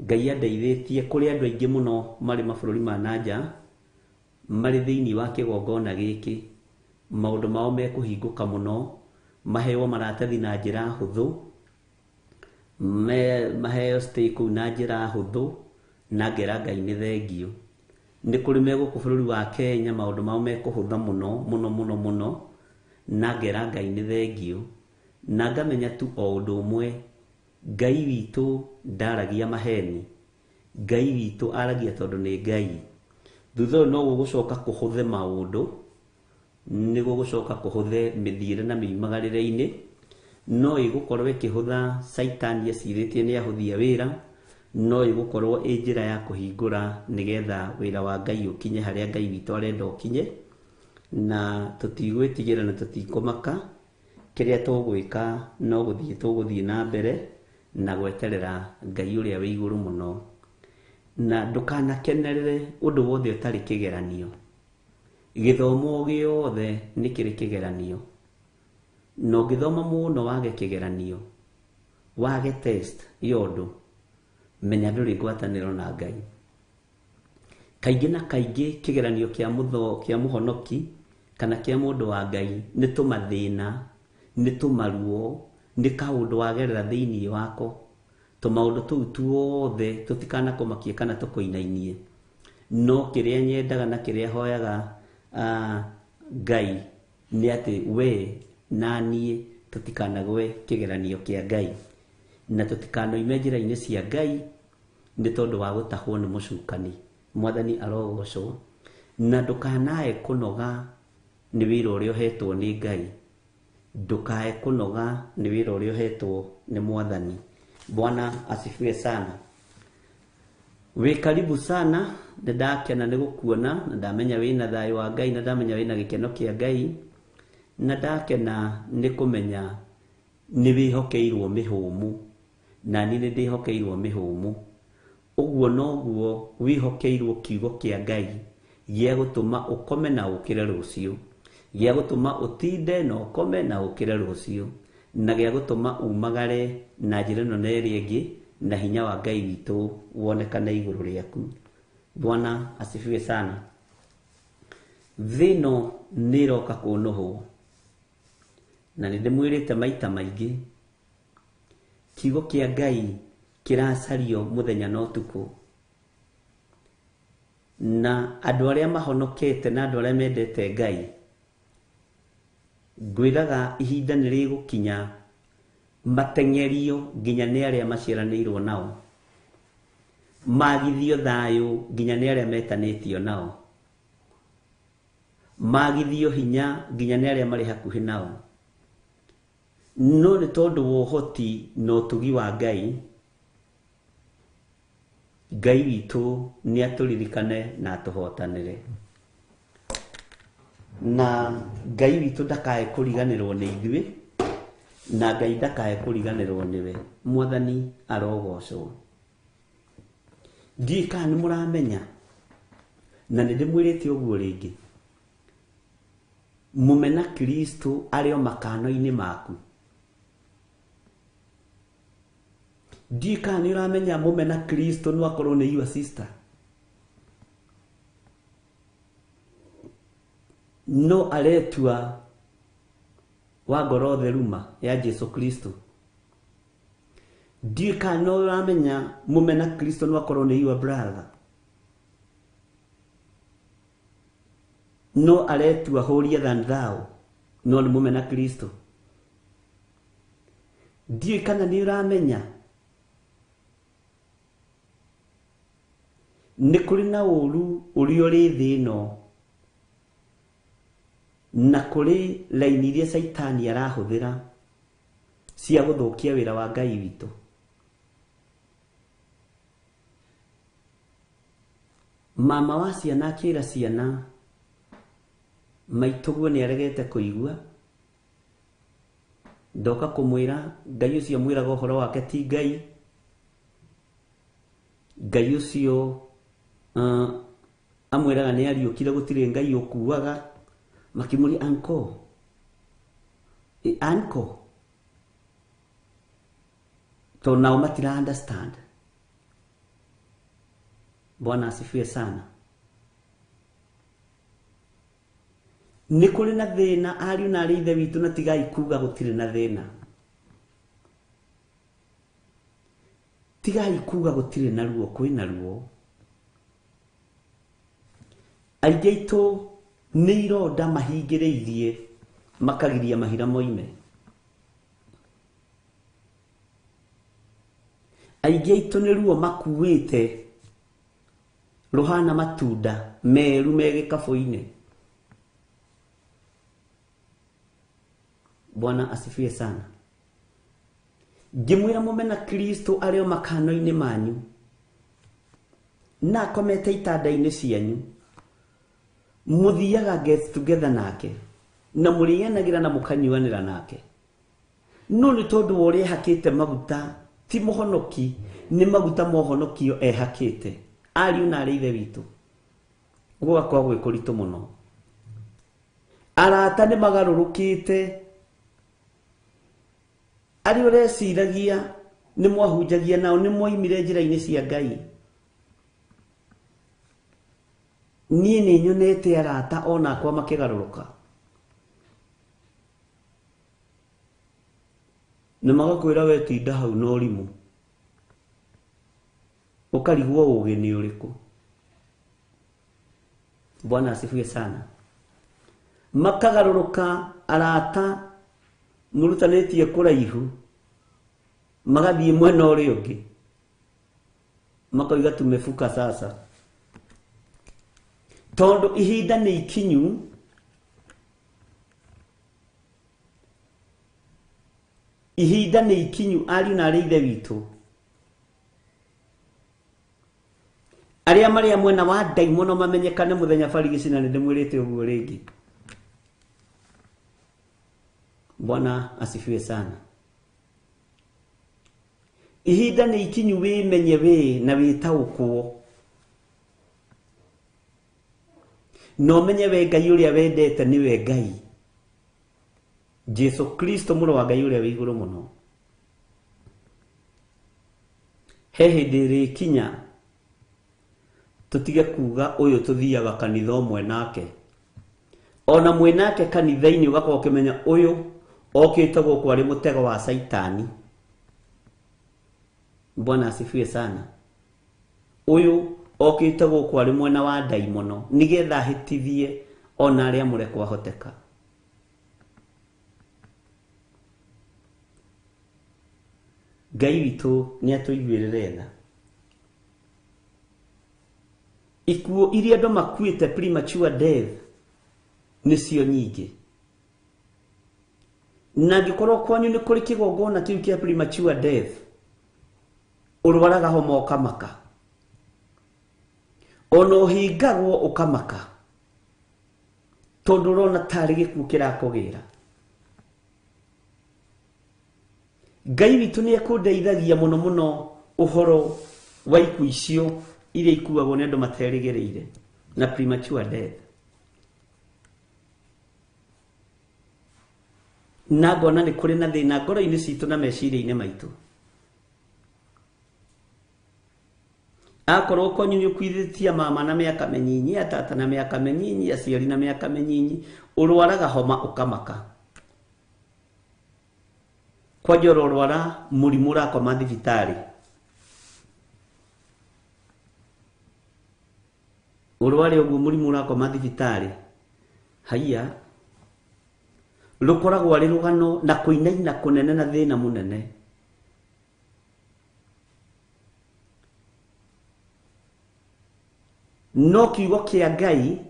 Ngai andeithĩtie kũrĩ andũ aingĩ mũno marĩ mabũrũri ma na nja marĩ thĩinĩ wa kĩgongona gĩkĩ, maũndũ mao mekũhingũka mũno, maheo maratathi na njĩra hũthũ, maheo stay kũu na njĩra hũthũ, na ngera Ngai nĩ thengio. Nĩ kũrĩ me gũkũ bũrũri wa Kenya maũndũ mao mekũhũtha mũno mũno mũno mũno, na ngera Ngai nĩ thengio. Na ngamenya tu o ũndũ ũmwe, Ngai witũ ndaragia maheni, Ngai witũ aragia tondũ nĩ Ngai. Thutha ũyũ no gũgũcoka kũhũthe maũndũ, nĩ gũgũcoka kũhũthe mĩthiĩre na mĩimagarĩre-inĩ, no ĩgũkorwo ĩkĩhũtha. Caitani ecirĩtie nĩ ahũthia wĩra, no ĩgũkorwo ĩ njĩra ya kũhingũra nĩgetha wĩra wa Ngai ũkinye harĩa Ngai witũ arenda ũkinye, na tũtigwĩtigĩra na tũtikũmaka. Kĩrĩa tũgwĩka no gũthiĩ tũgũthiĩ na mbere na gweterera Ngai ũrĩa wĩ igũrũ mũno. Na ndũkanakenerere ũndũ wothe ũtarĩ kĩgeranio. Gĩthomo gĩothe nĩ kĩrĩ kĩgeranio, na ũngĩthoma mũno wage kĩgeranio, wage test ya ũndũ, menya ndũrĩ ngwatanĩro na Ngai. Kaingĩ na kaingĩ kĩgeranio kĩa mũhonoki kana kĩa mũndũ wa Ngai nĩ tũmathĩna, nĩ tũmaruo, nĩ kaũndũ wagerera thĩinĩ wako. Tũmaũndũ tũu tuothe tũtikanakũmakie kana tũkũinainie. No kĩrĩa nyendaga na kĩrĩa hoyaga Ngai nĩ atĩ we na niĩ tũtikanagwe kĩgeranio kĩa Ngai, na tũtikanoime njĩra-inĩ cia Ngai nĩ tondũ wa gũtahwo nĩ mũcukani. Mwathani arogocwo. Na ndũkanae kũnoga nĩ wĩra ũrĩa ũhetwo nĩ Ngai, ndũkae kũnoga nĩ wĩra ũrĩa ũhetwo nĩ Mwathani. Bwana asifiwe sana. Wĩ karibu sana, nĩ ndakena nĩ gũkuona, na ndamenya wĩna thayũ wa Ngai, na ndamenya wĩna gĩkeno kĩa Ngai, na ndakena nĩ kũmenya nĩ wĩhokeirwo mĩhũmũ, na niĩ nĩ ndĩhokeirwo mĩhũmũ. Ũguo noguo wĩhokeirwo kiugo kĩa Ngai gĩa gũtũma ũkome na ũkĩre rũciũ, gĩa gũtũma ũtinde na ũkome na ũkĩre rũciũ, na gĩa gũtũma umagare na njĩra ĩno na ĩrĩa ĩngĩ, na hinya wa Ngai witũ wonekane igũrũ rĩaku. Bwana asifiwe sana. Thĩ ĩno nĩ ĩroka kũnũhwo, na nĩ ndĩmwĩrĩte maita maingĩ, kiugo kĩa Ngai kĩracario mũthenya na ũtukũ, na andũ arĩa mahonokete na andũ arĩa mendete Ngai, ngwĩraga ihinda nĩ rĩgũkinya mateng'erio nginya nĩ arĩa maciaranĩirwo nao, magithio thayũ nginya nĩ arĩa metanĩtio nao, magithio hinya nginya nĩ arĩa marĩ hakuhĩ nao. No nĩ tondũ wa ũhoti na ũtugi wa Ngai, Ngai witũ nĩ atũririkane na atũhotanĩre. Na Ngai witũ ndakae kũriganĩrwo nĩ ithuĩ, na Ngai ndakae kũriganĩrwo nĩwe. Mwathani arogocwo. Ndiũĩ kana nĩ mũramenya, na nĩ ndĩmwĩrĩte ũguo rĩngĩ, mũmena Kristo arĩ o makano-inĩ maku. Ndiũĩ kana nĩ ũramenya mũmena Kristo no akorwo nĩ your sister, no aretua wa ngoro theruma ya Jesu Kristo. Ndiũĩ kana no ũramenya mũmena Kristo no akorwo nĩ your brother, no aretua holier than thou, no nĩ mũmena Kristo. Ndiũĩ kana nĩ ũramenya nĩ kũrĩ na ũru ũrĩa ũrĩ thĩ ĩno, na kũrĩ raini iria Caitani arahũthĩra cia gũthũkia wĩra wa Ngai witũ. Mama wa ciana akĩra ciana maitũguo nĩ aregete kũigua, ndoka kũmwĩra Ngai ũcio mwĩraga ũhoro wake ti Ngai, Ngai ũcio amwĩraga nĩ ariũkire gũtirĩ Ngai ũkuaga. Makĩmũria uncle, uncle, tondũ nao matira understand. Bwana asifiwe sana. Nĩ kũrĩ na thĩna ariũ na arĩ ithe witũ, na tigai kuga gũtirĩ na thĩna. Tigai kuga gũtirĩ na ruo, kwĩna ruo. Aingĩ aitũ nĩ ironda mahingĩrĩirie makagiria mahira moime. Aingĩ aitũ nĩ ruo makuĩte rũhana matunda meru me gĩkabũ-inĩ. Bwana asifiwe sana. Ngĩmwĩra mũmena Kristo arĩ o makano-inĩ manyu, na akomete itanda-inĩ cianyu, mũthiaga get together nake, na mũrĩanagĩra na mũkanyuanĩra nake. No nĩ tondũ wa ũrĩa ehakĩte maguta, ti mũhonoki, nĩ maguta ma ũhonokio ehakĩte. Ariũ na arĩ ithe witũ, gũgakorwo gwĩ kũritũ mũno. Arata nĩ magarũrũkĩte, arĩa ũreciragia nĩ mwahunjagia nao nĩ mwoimire njĩra-inĩ cia Ngai. Niĩ nĩ nyonete arata onakwa makĩgarũrũka, na magakwĩra we tinda hau na ũrimũ, ũkarigwo ũũgĩ nĩ ũrĩkũ. Bwana asifiwe sana. Makagarũrũka arata mũrutanĩtie kũraihu, magathiĩ mwena ũrĩa ũngĩ, makoiga tumefuka sasa, tondũ ihinda nĩ ikinyu ihinda nĩ ikinyu ariũ na arĩ ithe witũ arĩa marĩa mwena wa ndaimono mamenyekane mũthenya barigici, na nĩ ndĩmwĩrĩte ũguo rĩngĩ. Bwana asifiwe sana. Ihinda nĩ ikinyu wĩmenye wĩ na wĩtaũkwo, na ũmenye we Ngai ũrĩa wendete nĩwe Ngai, Jesu Kristo mũrũ wa Ngai ũrĩa wĩ igũrũ mũno. He hĩndĩ ĩrĩkinya tũtige kuga ũyũ tũthiaga kanitha ũmwe nake, ona mwĩ nake kanitha-inĩ ũgakorwo ũkĩmenya ũyũ okĩte gũkũ arĩ mũtego wa Caitani. Bwana asifiwe sana. Ũyũ okĩte gũkũ arĩ mwena wa ndaimono nĩgetha ahĩtithie ona arĩa mũre kwahoteka. Ngai witũ nĩ atũiguĩrĩre tha. Ikuũ iria andũ makuĩte premature death nĩcio nyingĩ, na angĩkorwo kwanyu nĩ kũrĩ kĩgongona kĩu kĩa premature death, ũrwaraga homa ũkamaka, ona ũhingagwo ũkamaka, tondũ ũrona tarĩ gĩkuũ kĩrakũgĩra. Ngai witũ nĩ ekũndeithagia mũno mũno ũhoro wa ikuũ icio iria ikuagwo nĩ andũ materĩgĩrĩire na premature death. Na ngona nĩ kũrĩ na thĩna ngoro-inĩ citũ na meciria-inĩ maitũ. Akorwo konyu nĩ ũkuithĩtie mama na mĩaka mĩnyinyi, atata na mĩaka mĩnyinyi, aciari na mĩaka mĩnyinyi, ũrwaraga homa ũkamaka. Kwanja ũrorwara mũrimũ ũrakoma thibitarĩ. Ũrware ũguo mũrimũ ũrakoma thibitarĩ. Haiya, rũkoragwo arĩ rũgano na kũinaina kũnene na thĩna mũnene. No kiugo kĩa Ngai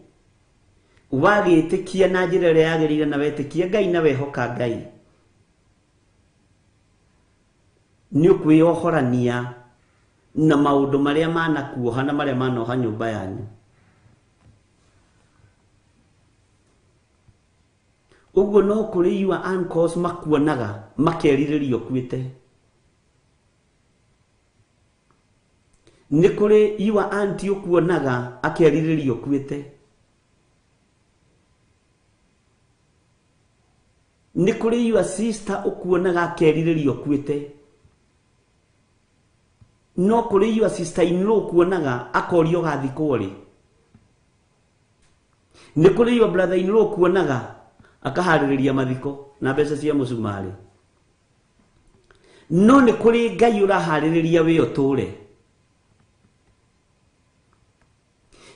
wagĩtĩkia na njĩra ĩrĩa yagĩrĩire na wetĩkia Ngai na wehoka Ngai, nĩ ũkwĩyohorania na maũndũ marĩa manakuoha na marĩa manoha nyũmba yanyu. Ũguo no kũrĩ your uncles makuonaga makerirĩria ũkuĩte. Nĩ kũrĩ your auntie ũkuonaga akerirĩria ũkuĩte. Nĩ kũrĩ your sister ũkuonaga akerirĩria ũkuĩte. No kũrĩ your sister in law ũkuonaga akorio ũgathikwo rĩ. Nĩ kũrĩ your brother in law ũkuonaga akaharĩrĩria mathiko na mbeca cia mũcumarĩ. No nĩ kũrĩ Ngai ũraharĩrĩria wĩ ũtũre.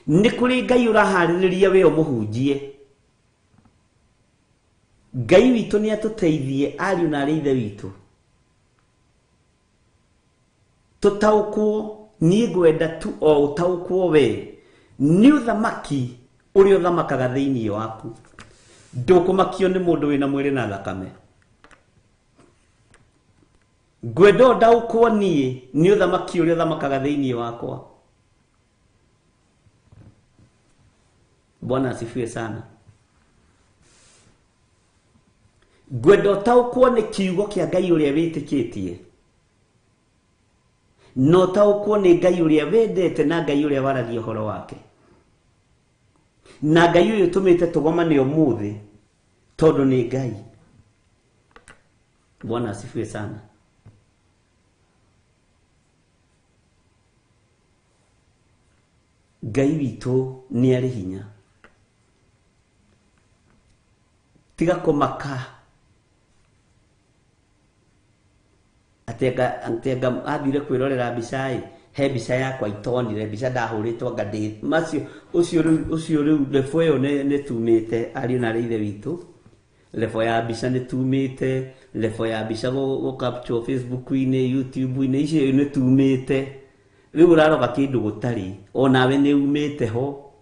Nĩ kũrĩ Ngai ũraharĩrĩria wĩ ũmũhunjie. Ngai witũ nĩ atũteithie ariũ na arĩ ithe witũ. Tũtaũkwo, niĩ ngwenda tu o ũtaũkwo we nĩ ũthamaki ũrĩa ũthamakaga thĩinĩ waku. Ndũkũmakio nĩ mũndũ wĩna mwĩrĩ na thakame. Ngwenda ũndaũkwo niĩ nĩ ũthamaki ũrĩa ũthamakaga thĩinĩ wakwa. Bwana asifiwe sana. Ngwenda ũtaũkwo nĩ kiugo kĩa Ngai ũrĩa wĩtĩkĩtie. Na ũtaũkwo nĩ Ngai ũrĩa wendete na Ngai ũrĩa waragia ũhoro wake. Na Ngai ũyũ ũtũmĩte tũgomane ũmũthĩ tondũ nĩ Ngai. Bwana asifiwe sana. Ngai witũ nĩ arĩ hinya. Tiga kũmaka atĩ anga athire kwĩrorera mbica ĩ, he mbica yakwa itonire, mbica ndahũrĩtwo anga ndĩ macio ũcio rĩu ũcio rĩu level ĩyo nĩ tumĩte ariũ na arĩ ithe witũ. Level ya mbica nĩ tumĩte, level ya mbica gũ capture Facebook-inĩ, YouTube-inĩ, icio nĩ tumĩte. Rĩu ũraroga kĩndũ gũtarĩ, onawe nĩ umĩte ho.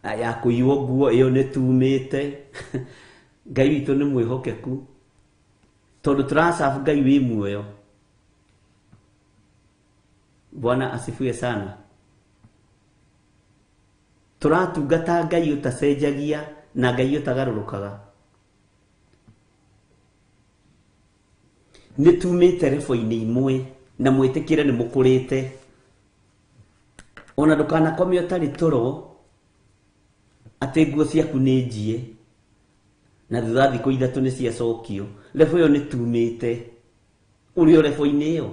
Ya kũiywo nguo ĩyo nĩ tumĩte. Ngai witũ nĩ mwĩhokeku tondũ tũracabu Ngai wĩ muoyo. Bwana asifiwe sana. Tũratungata Ngai ũtacenjagia na Ngai ũtagarũrũkaga. Nĩ tumĩte rebo-inĩ imwe na mwĩtĩkĩre nĩ mũkũrĩte. Ona ndũkanakome ũtarĩ toro atĩ nguo ciaku nĩ njie na thutha thikũ ithatũ nĩ ciacokio. Rebo ĩyo nĩ tumĩte. Ũrĩ o rebo-inĩ ĩyo.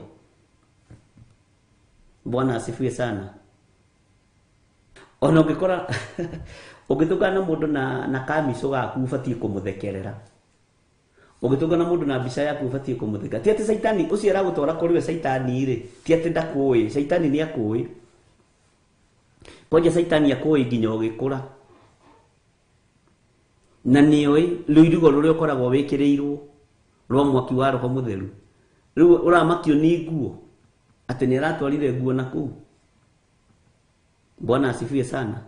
Bwana asifiwe sana. Ona ũngĩkora ũngĩtũngana na mũndũ na kamicũ gaku ũbatiĩ kũmũthekerera. Ũngĩtũngana na mũndũ na mbica yaku ũbatiĩ kũmũtheka. Ti atĩ caitani ũcio aragũtwara kũrĩ we caitani rĩ, ti atĩ ndakũĩ, caitani nĩ akũĩ. Kwanja caitani akũĩ nginya ũgĩkũra. Na nĩoĩ rũirigo rũrĩa ũkoragwo wĩkĩrĩirwo rwa mwaki wa Roho Mũtheru. Rĩu ũramakio nĩ nguo atĩ nĩ aratwarire nguo na kũu. Bwana asifiwe sana.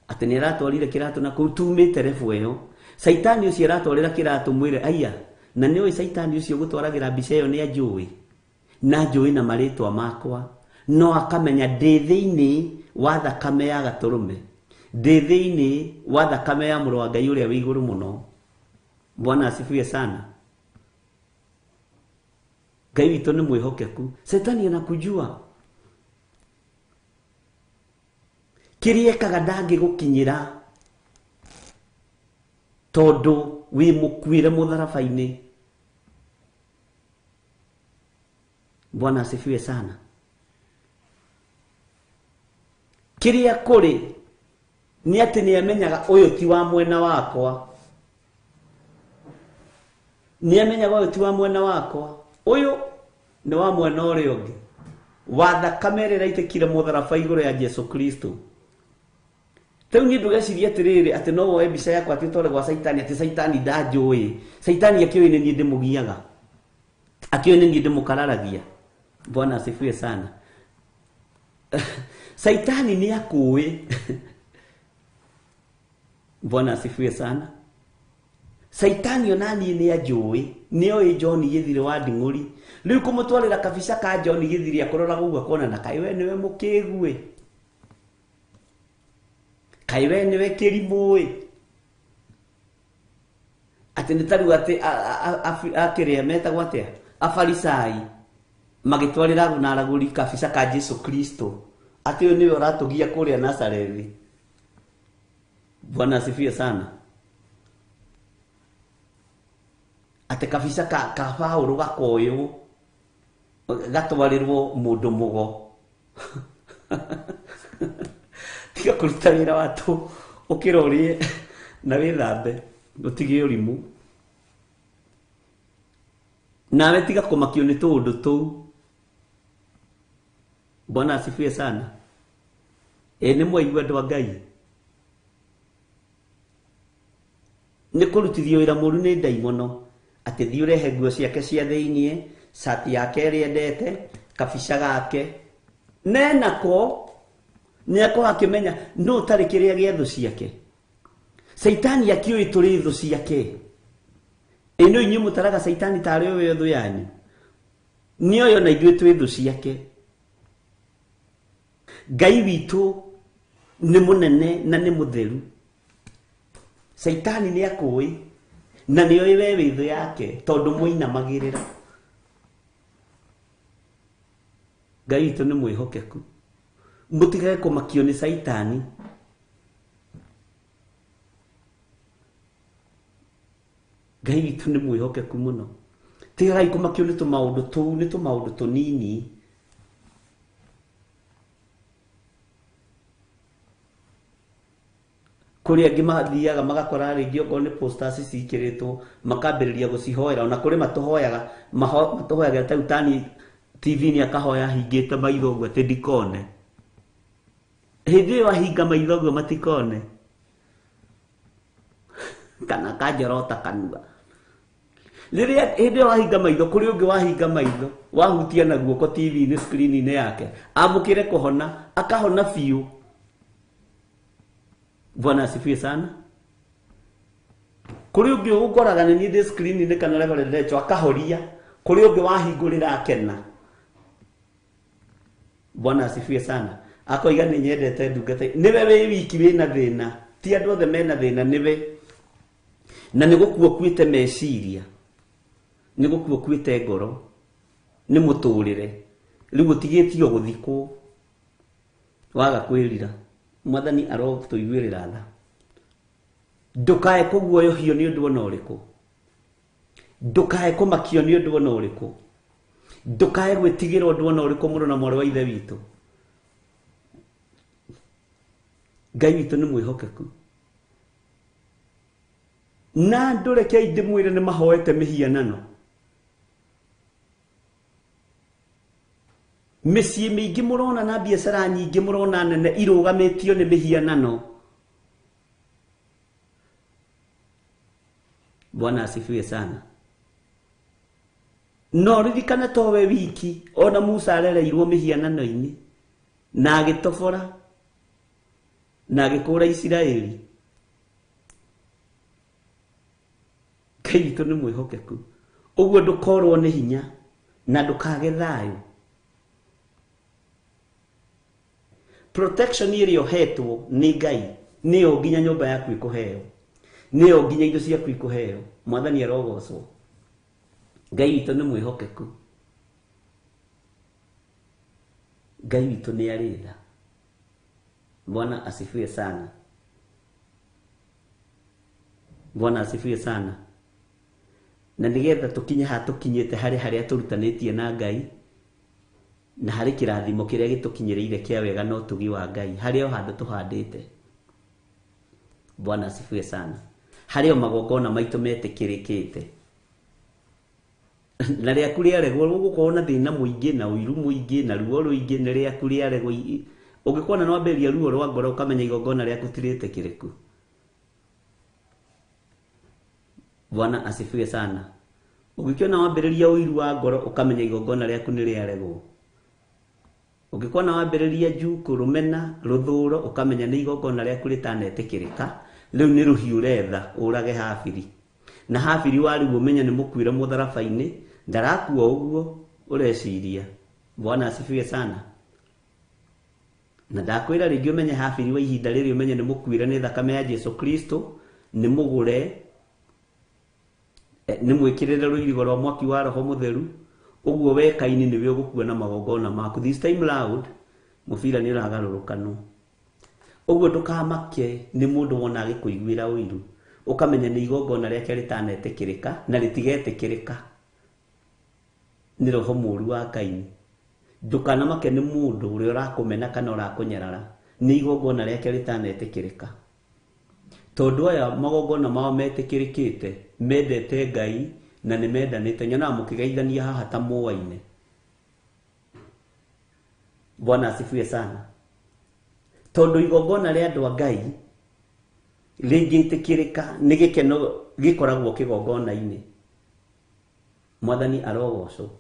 Atĩ nĩ aratwarire kĩratũ na kũu tumĩte rebu ĩyo. Caitani ũcio aratwarĩra kĩratũ mwĩre aya, na nĩũĩ caitani ũcio gũtwaragĩra mbica ĩyo nĩ anjũĩ. Na anjũĩ na marĩtwa makwa. No akamenya ndĩ thĩinĩ wa thakame ya gatũrũme. Ndĩ thĩinĩ wa thakame ya mũrũ wa Ngai ũrĩa wĩ igũrũ mũno. Bwana asifiwe sana. Ngai witũ nĩ mwĩhokeku. Setani anakujua kĩrĩa ekaga ndangĩgũkinyĩra tondũ wĩ mũkuĩre mũtharaba-inĩ. Bwana asifiwe sana. Kĩrĩa kũrĩ nĩ atĩ nĩ amenyaga ũyũ ti wa mwena wakwa, nĩ amenyaga ũyũ ti wa mwena wakwa, ũyũ nĩ wa mwena ũrĩa ũngĩ wa thakame ĩrĩa ĩraitĩkire mũtharaba igũrũ ya Jesu Kristo. Rĩu niĩ ndũgecirie atĩrĩrĩ atĩ no woe mbica yakwa atĩ ũtware gwa Caitani atĩ Caitani ndanjũĩ. Caitani akĩũĩ nĩ niĩ ndĩmũgiaga, akĩũĩ nĩ niĩ ndĩmũkararagia. Bwana asifiwe sana. Caitani nĩ akũĩ. Bwana asifiwe sana. Caitani ona niĩ nĩ anjũĩ, nĩ oĩ John Gĩthirĩ wa Nding'ũri. Rĩu kũmũtwarĩra kabica ka John Gĩthirĩ akũroraga ũguo akona na kaĩ we nĩwe mũkĩgu ĩ, kaĩ we nĩwe kĩrimũ ĩ, atĩ nĩ ta rĩu atĩ akĩrĩa metagwo atĩa Afarisai magĩtwarĩra na aragũri kabica ka Jesu Kristo atĩ ũyũ nĩwe ũratũgia kũrĩa Nazarethi. Bwana asifiwe sana. Atĩ kabica ka Paũlũ gakoywo gatwarĩrwo mũndũ mũgo. Tiga kũruta wĩra wa tũ, ũkĩra ũrĩe na wĩthambe, ũtige ũrimũ. Nawe tiga kũmakio nĩ tũũndũ tũu. Bwana asifiwe sana. Ĩ nĩ mwaigua andũ a Ngai. Nĩ kũrutithio wĩra mũru nĩ ndaimono atĩ thiĩ ũrehe nguo ciake cia thĩiniĩ, cati yake ĩrĩa endete, kabica gake nenako nĩ akorwo akĩmenya nũ ũtarĩ kĩrĩa gĩa thũ ciake. Caitani akĩũĩ tũrĩ thũ ciake. Ĩ no inyuĩ mũtaraga Caitani tarĩ we thũ yanyu, nĩ oĩ ona ithuĩ twĩ thũ ciake. Ngai witũ nĩ mũnene na nĩ mũtheru. Caitani nĩ akũĩ na nĩ oĩ we wĩ thũ yake tondũ mũinamagĩrĩra. Ngai witũ nĩ mwĩhokeku. Mũtigage kũmakio nĩ Caitani. Ngai witũ nĩ mwĩhokeku mũno. Tigagai kũmakio nĩ tũmaũndũ tũu, nĩ tũmaũndũ tũnini. Kũrĩ angĩ mathiaga magakora rĩngĩ okorwo nĩ posters cikĩrĩtwo makambĩrĩria gũcihoera, ona kũrĩ matũhoyaga, matũhoyaga ta rĩu tani TV nĩ akahoya ahingĩte maitho ũguo atĩ ndikone. Hĩndĩ ĩyo ahinga maitho ũguo matikone, kana akanjorota kanua. Rĩrĩa hĩndĩ ĩyo wahinga maitho, kũrĩ ũngĩ wahinga maitho wahutia na guoko TV-inĩ screen-inĩ yake, amũkĩre kũhona, akahona biũ. Bwana asifiwe sana. Kũrĩ ũngĩ ũkoraga nĩ niĩ ndĩ screen-inĩ kana Reverend Rachel akahoria, kũrĩ ũngĩ wahingũrĩra akena. Bwana asifiwe sana. Akoiga nĩ nyendete ndungata, nĩwe wĩ wiki wĩna thĩna, ti andũ othe mena thĩna, nĩwe. Na nĩ gũkua ũkuĩte meciria, nĩ gũkua ũkuĩte ngoro, nĩ mũtũrĩre. Rĩu ũtigĩtio gũthikwo waga kwĩrira. Mwathani arotũiguĩrĩra tha. Ndũkae kũguoyohio nĩ ũndũ ona ũrĩkũ, ndũkae kũmakio nĩ ũndũ ona ũrĩkũ, ndũkae gwĩtigĩra ũndũ ona ũrĩkũ mũrũ na mwarĩ wa ithe witũ. Ngai witũ nĩ mwĩhokeku. Na ndũrekei ndĩmwĩre nĩ mahoete mĩhianano. Mĩciĩ mĩingĩ mũrona na biacara nyingĩ mũrona nene irũgamĩtio nĩ mĩhianano. Bwana asifiwe sana. No ririkane to we wiki, ona Musa arereirwo mĩhianano-inĩ na agĩtobora na agĩkũra Isiraeli. Ngai witũ nĩ mwĩhokeku. Ũguo ndũkorwo nĩ hinya na ndũkage thayũ. Protection ĩrĩa ũhetwo nĩ Ngai nĩyo nginya nyũmba yaku ĩkũheo, nĩyo nginya indo ciaku ikũheo. Mwathani arogocwo. Ngai witũ nĩ mwĩhokeku. Ngai witũ nĩ arĩ tha. Bwana asifiwe sana. Bwana asifiwe sana. Na nĩgetha tũkinye haha tũkinyĩte harĩ harĩa tũrutanĩtie na Ngai, na harĩ kĩrathimo kĩrĩa gĩtũkinyĩrĩire kĩa wega na ũtugi wa Ngai, harĩ o handũ tũhandĩte. Bwana asifiwe sana. Harĩ o magongona maitũ metĩkĩrĩkĩte. Na rĩaku rĩaregwo ũgũkorwo na thĩna mũingĩ na ũiru mũingĩ na ruo rũingĩ, nĩ rĩaku rĩaregwo. Ũngĩkona nĩ wambĩrĩria ruo rwa ngoro ũkamenya igongona rĩaku ti rĩtĩkĩrĩku. Bwana asifiwe sana. Ũngĩkĩona wambĩrĩria ũiru wa ngoro ũkamenya igongona rĩaku nĩ rĩaregwo. Ũngĩkona wambĩrĩria njuku, rũmena, rũthũro, ũkamenya nĩ igongona rĩaku rĩtanetĩkĩrĩka. Rĩu nĩ rũhiũ ũretha ũrage Habiri. Na Habiri warĩu ũmenye nĩ mũkuĩre mũtharaba-inĩ, ndarakua ũguo ũreciria. Bwana asifiwe sana. Na ndakwĩra rĩngĩ ũmenye Habiri wa ihinda rĩrĩ, ũmenye nĩ mũkuĩre nĩ thakame ya Jesu Kristo, nĩ mũgũre, nĩ mwĩkĩrĩre rũirigo rwa mwaki wa Roho Mũtheru. Ũguo we Kaini nĩwe ũgũkua na magongona maku. This time round mũbira nĩ ũragarũrũkanwo. Ũguo ndũkamake nĩ mũndũ wona agĩkũiguĩra ũiru, ũkamenya nĩ igongona rĩake rĩtanetĩkĩrĩka na rĩtigetĩkĩrĩka nĩ roho mũũru wa Kaini. Ndũkanamake nĩ mũndũ ũrĩa ũrakũmena kana ũrakũnyarara, nĩ igongona rĩake rĩtanetĩkĩrĩka. Tondũ aya magongona mao metĩkĩrĩkĩte, mendete Ngai na nĩ mendanĩte. Nyonaga mũkĩgeithania haha ta mũaine. Bwana asifiwe sana. Tondũ igongona rĩa andũ a Ngai rĩngĩtĩkĩrĩka nĩ gĩkeno gĩkoragwo kĩgongona-inĩ. Mwathani arogocwo.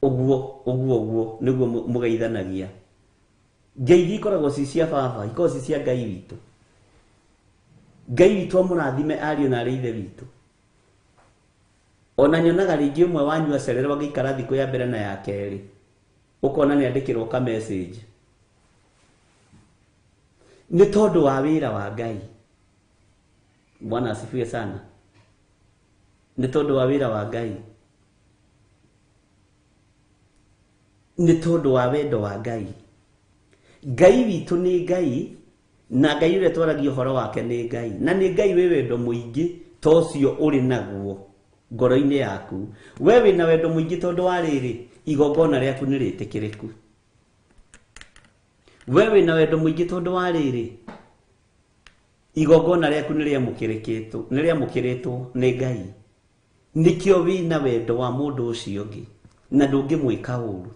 Ũguo ũguo ũguo nĩguo mũgeithanagia. Ngeithi ikoragwo ci cia baba, ikoragwo ci cia Ngai witũ. Ngai witũ amũrathime ariũ na arĩ ithe witũ. Ona nyonaga rĩngĩ ũmwe wanyu acererwo agĩikara thikũ ya mbere na ya kerĩ, ũkona nĩ andĩkĩrwo ka message. Nĩ tondũ wa wĩra wa Ngai. Bwana asifiwe sana. Nĩ tondũ wa wĩra wa Ngai. Nĩ tondũ wa wendo wa Ngai. Ngai witũ nĩ Ngai, na Ngai ũrĩa twaragia ũhoro wake nĩ Ngai. Na nĩ Ngai wĩ wendo mũingĩ ta ũcio ũrĩ naguo ngoro-inĩ yaku. We wĩna wendo mũingĩ tondũ wa rĩrĩ, igongona rĩaku nĩ rĩtĩkĩrĩku. We wĩna wendo mũingĩ tondũ wa rĩrĩ, igongona rĩaku nĩ rĩamũkĩrĩkĩtwo, nĩ rĩamũkĩrĩtwo nĩ Ngai. Nĩkĩo wĩna wendo wa mũndũ ũcio ũngĩ na ndũngĩmwĩka ũru.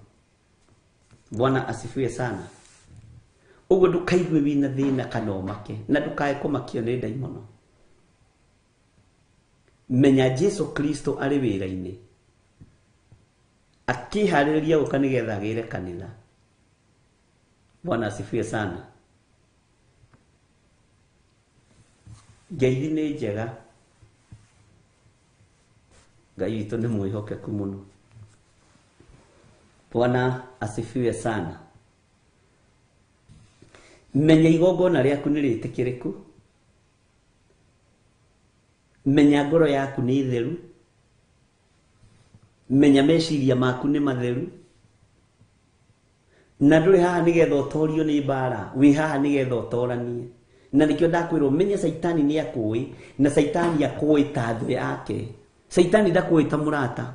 Bwana asifiwe sana. Ũguo ndũkaigue wĩna thĩna kana ũmake, na ndũkae kũmakio nĩ ndaimono. Menya Jesu Kristo arĩ wĩra-inĩ, akĩharĩrĩria gũka nĩgetha agĩre kanitha. Bwana asifiwe sana. Ngeithi nĩ njega. Ngai witũ nĩ mwĩhokeku mũno. Bwana asifiwe sana. Menya igongona rĩaku nĩ rĩtĩkĩrĩku. Menya ngoro yaku nĩ theru. Menya meciria maku nĩ matheru. Na ndũrĩ haha nĩgetha ũtorio nĩ mbara, wĩ haha nĩgetha ũtoranie. Na nĩkĩo ndakwĩrwo menye Caitani nĩ akũĩ, na Caitani akũĩ ta thũ yake. Caitani ndakũĩ ta mũrata.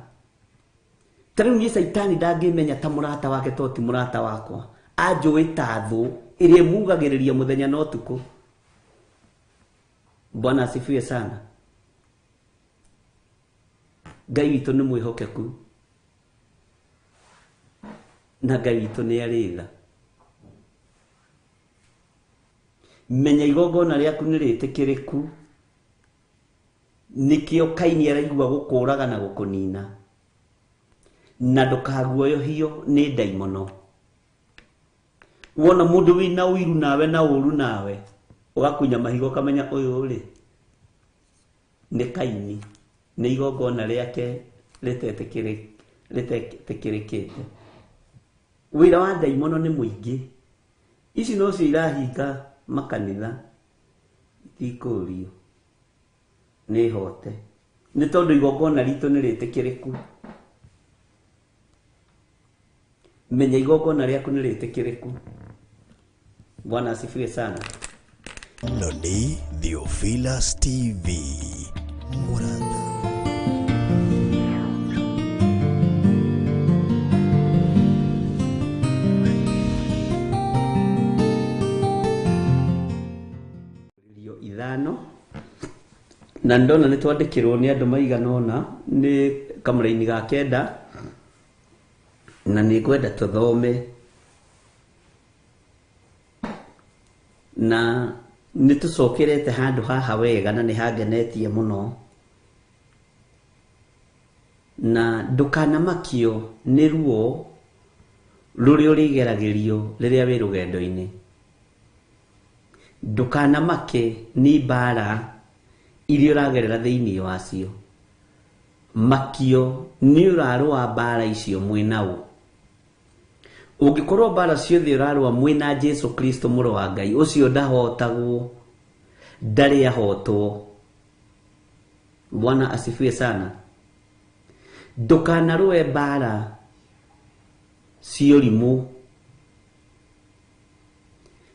Ta rĩu niĩ Caitani ndangĩmenya ta mũrata wake to ti mũrata wakwa. Anjũĩ ta thũ ĩrĩa ĩmugagĩrĩria mũthenya na ũtukũ. Bwana asifiwe sana. Ngai witũ nĩ mwĩhokeku, na Ngai witũ nĩ arĩ tha. Menya igongona rĩaku nĩ rĩtĩkĩrĩku. Nĩkĩo Kaini araigua gũkũraga na gũkũnina. Na ndũkaguoyohio nĩ ndaimono. Wona mũndũ wĩna ũiru nawe na ũru nawe, ũgakunya mahiga ũkamenya ũyũ rĩ nĩ Kaini, nĩ igongona rĩake rĩtetĩkĩrĩkĩte. Wĩra wa ndaimono nĩ mũingĩ. Ici nocio irahinga makanitha, itikũrio nĩ hote, nĩ tondũ igongona ritũ nĩ rĩtĩkĩrĩku. Menya igongona rĩaku nĩ rĩtĩkĩrĩku. Bwana asifiwe sana. Ĩno nĩ Theophilus TV Mũrata. Irio ithano na ndona nĩ twandĩkĩrwo nĩ andũ maigana ũna nĩ kamũraini ga kenda, na nĩ ngwenda tũthome na nĩ tũcokerete handũ haha wega na nĩ hangenetie mũno. Na ndũkanamakio nĩ ruo rũrĩa ũrĩgeragĩrio rĩrĩa wĩ rũgendo-inĩ. Ndũkanamake nĩ mbara iria ũragerera thĩinĩ wacio. Makio nĩ ũrarũa mbara icio mwĩna ũ. Ũngĩkorwo mbara ciothe ũrarũa mwĩna Jesu Kristo mũrũ wa Ngai, ũcio ndahotagwo, ndarĩ ahotwo. Bwana asifiwe sana. Ndũkanarũe mbara cia ũrimũ.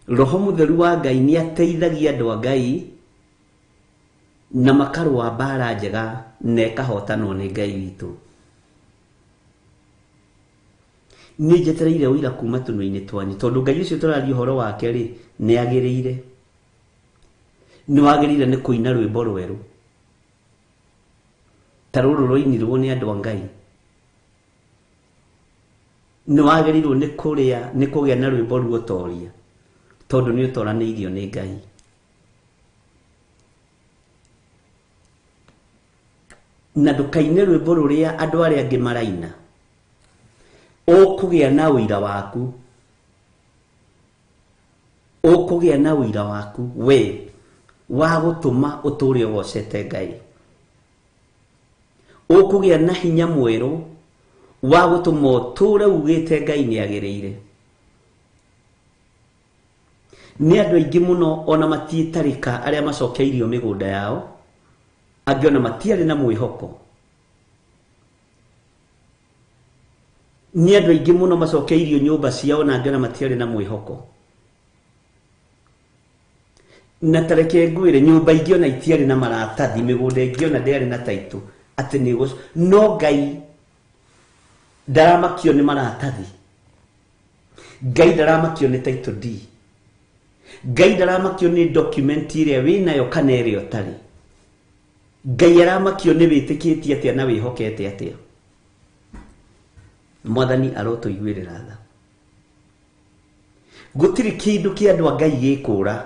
Roho mũtheru wa Ngai nĩ ateithagia andũ a Ngai na makarũa mbara njega na ĩkahotanwo nĩ Ngai witũ. Nĩ njetereire ũira kuma tũnua-inĩ twanyu, tondũ Ngai ũcio tũraria ũhoro wake rĩ, nĩ agĩrĩire. Nĩ wagĩrĩire nĩ kũina rwĩmbo rwerũ ta rũrũ rwainirwo nĩ andũ a Ngai. Nĩ wagĩrĩirwo nĩ kũrĩa, nĩ kũgĩa na rwĩmbo ruotoria, tondũ nĩ ũtoranĩirio nĩ Ngai. Na ndũkaine rwĩmbo rũrĩa andũ arĩa angĩ maraina. Ũkũgĩa na ũira waku. Ũkũgĩa na ũira waku we wa gũtũma ũtũre ũgocete Ngai. Ũkũgĩa na hinya mwerũ wa gũtũma ũtũre ugĩte Ngai nĩ agĩrĩire. Nĩ andũ aingĩ mũno ona matiĩtarĩka arĩa macokeirio mĩgũnda yao, angĩ ona matiarĩ na mwĩhoko. Nĩ andũ aingĩ mũno macokeirio nyũmba ciao na angĩ ona matiarĩ na mwĩhoko. Na ta reke ngwĩre, nyũmba ingĩ ona itiarĩ na maratathi, mĩgũnda ĩngĩ ona ndĩarĩ na title atĩ nĩ no Ngai ndaramakio nĩ maratathi. Ngai ndaramakio nĩ title deed. Ngai ndaramakio nĩ document ĩrĩa wĩnayo kana ĩrĩa ũtarĩ. Ngai aramakio nĩ wĩtĩkĩtie atĩa na wĩhokete atĩa. Mwathani arotũiguĩrĩra tha. Gũtirĩ kĩndũ kĩa andũ a Ngai gĩkũra,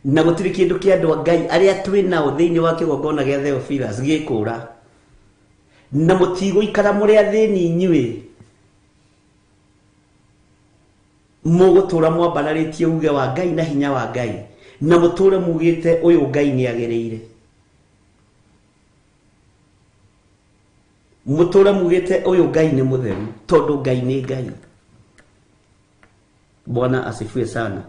na gũtirĩ kĩndũ kĩa andũ a Ngai arĩa twĩ nao thĩinĩ wa kĩgongona gĩa Theophilus gĩkũra, na mũtigũikara mũrĩ athĩni inyuĩ. Mũgũtũra mwambararĩtie uge wa Ngai na hinya wa Ngai, na mũtũre mugĩte ũyũ Ngai nĩ agĩrĩire. Mũtũre mugĩte ũyũ Ngai nĩ mũtheru, tondũ Ngai nĩ Ngai. Bwana asifiwe sana.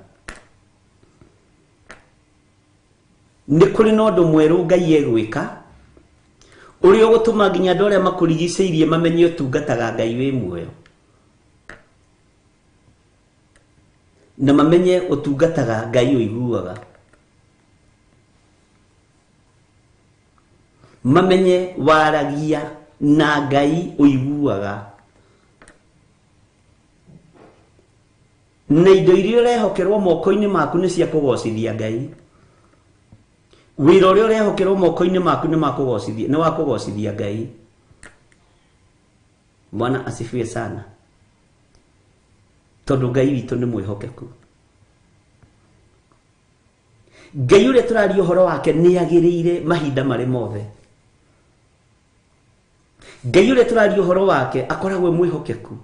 Nĩ kũrĩ na ũndũ mwerũ Ngai egwĩka, ũrĩa ũgũtũma nginya andũ arĩa makũrigicĩirie mamenye ũtungataga Ngai wĩ muoyo, na mamenye ũtungataga Ngai ũiguaga, mamenye waragia na Ngai ũiguaga, na indo iria ũrehokerwo moko-inĩ maku nĩ cia kũgocithia Ngai. Wĩra ũrĩa ũrehokerwo moko-inĩ maku nĩ makũgocithia, nĩ wa kũgocithia Ngai. Bwana asifiwe sana. Tondũ Ngai witũ nĩ mwĩhokeku. Ngai ũrĩa tũraria ũhoro wake nĩ agĩrĩire mahinda marĩ mothe. Ngai ũrĩa tũraria ũhoro wake akoragwo e mwĩhokeku,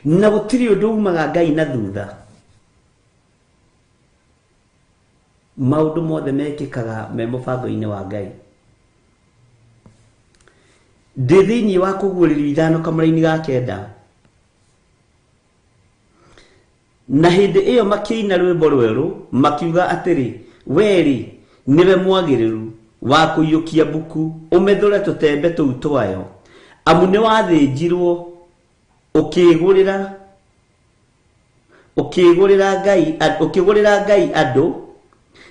na gũtirĩ ũndũ umaga Ngai na thutha. Maũndũ mothe mekĩkaga me mũbango-inĩ wa Ngai. Ndĩ thĩinĩ wa kũguũrĩrio ithano kamũra-inĩ ga kenda, na hĩndĩ ĩyo makĩina rwĩmbo rwerũ makiuga atĩrĩ, we-rĩ nĩwe mwagĩrĩru wa kũiyũkia mbuku ũmethũre tũtembe tũu twayo, Amu nĩ wathĩnjirwo ũkĩgũrĩra ũkĩgũrĩra Ngai andũ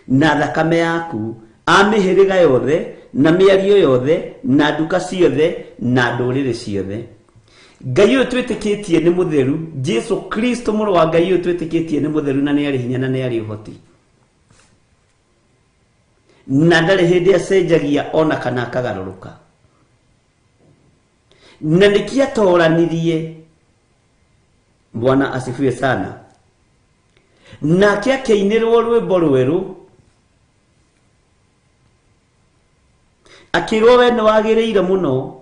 na thakame yaku a mĩhĩrĩga yothe na mĩario yothe na nduka ciothe na ndũrĩrĩ ciothe. Ngai ũyũ twĩtĩkĩtie nĩ mũtheru. Jesu Kristo mũrũ wa Ngai ũyũ twĩtĩkĩtie nĩ mũtheru na nĩ arĩ hinya na nĩ arĩ ũhoti, na ndarĩ hĩndĩ acenjagia ona kana akagarũrũka. Na nĩkĩ atoranirie? Bwana asifiwe sana. Nake akĩinĩrwo rwĩmbo rwerũ akĩrwo we nĩ wagĩrĩire mũno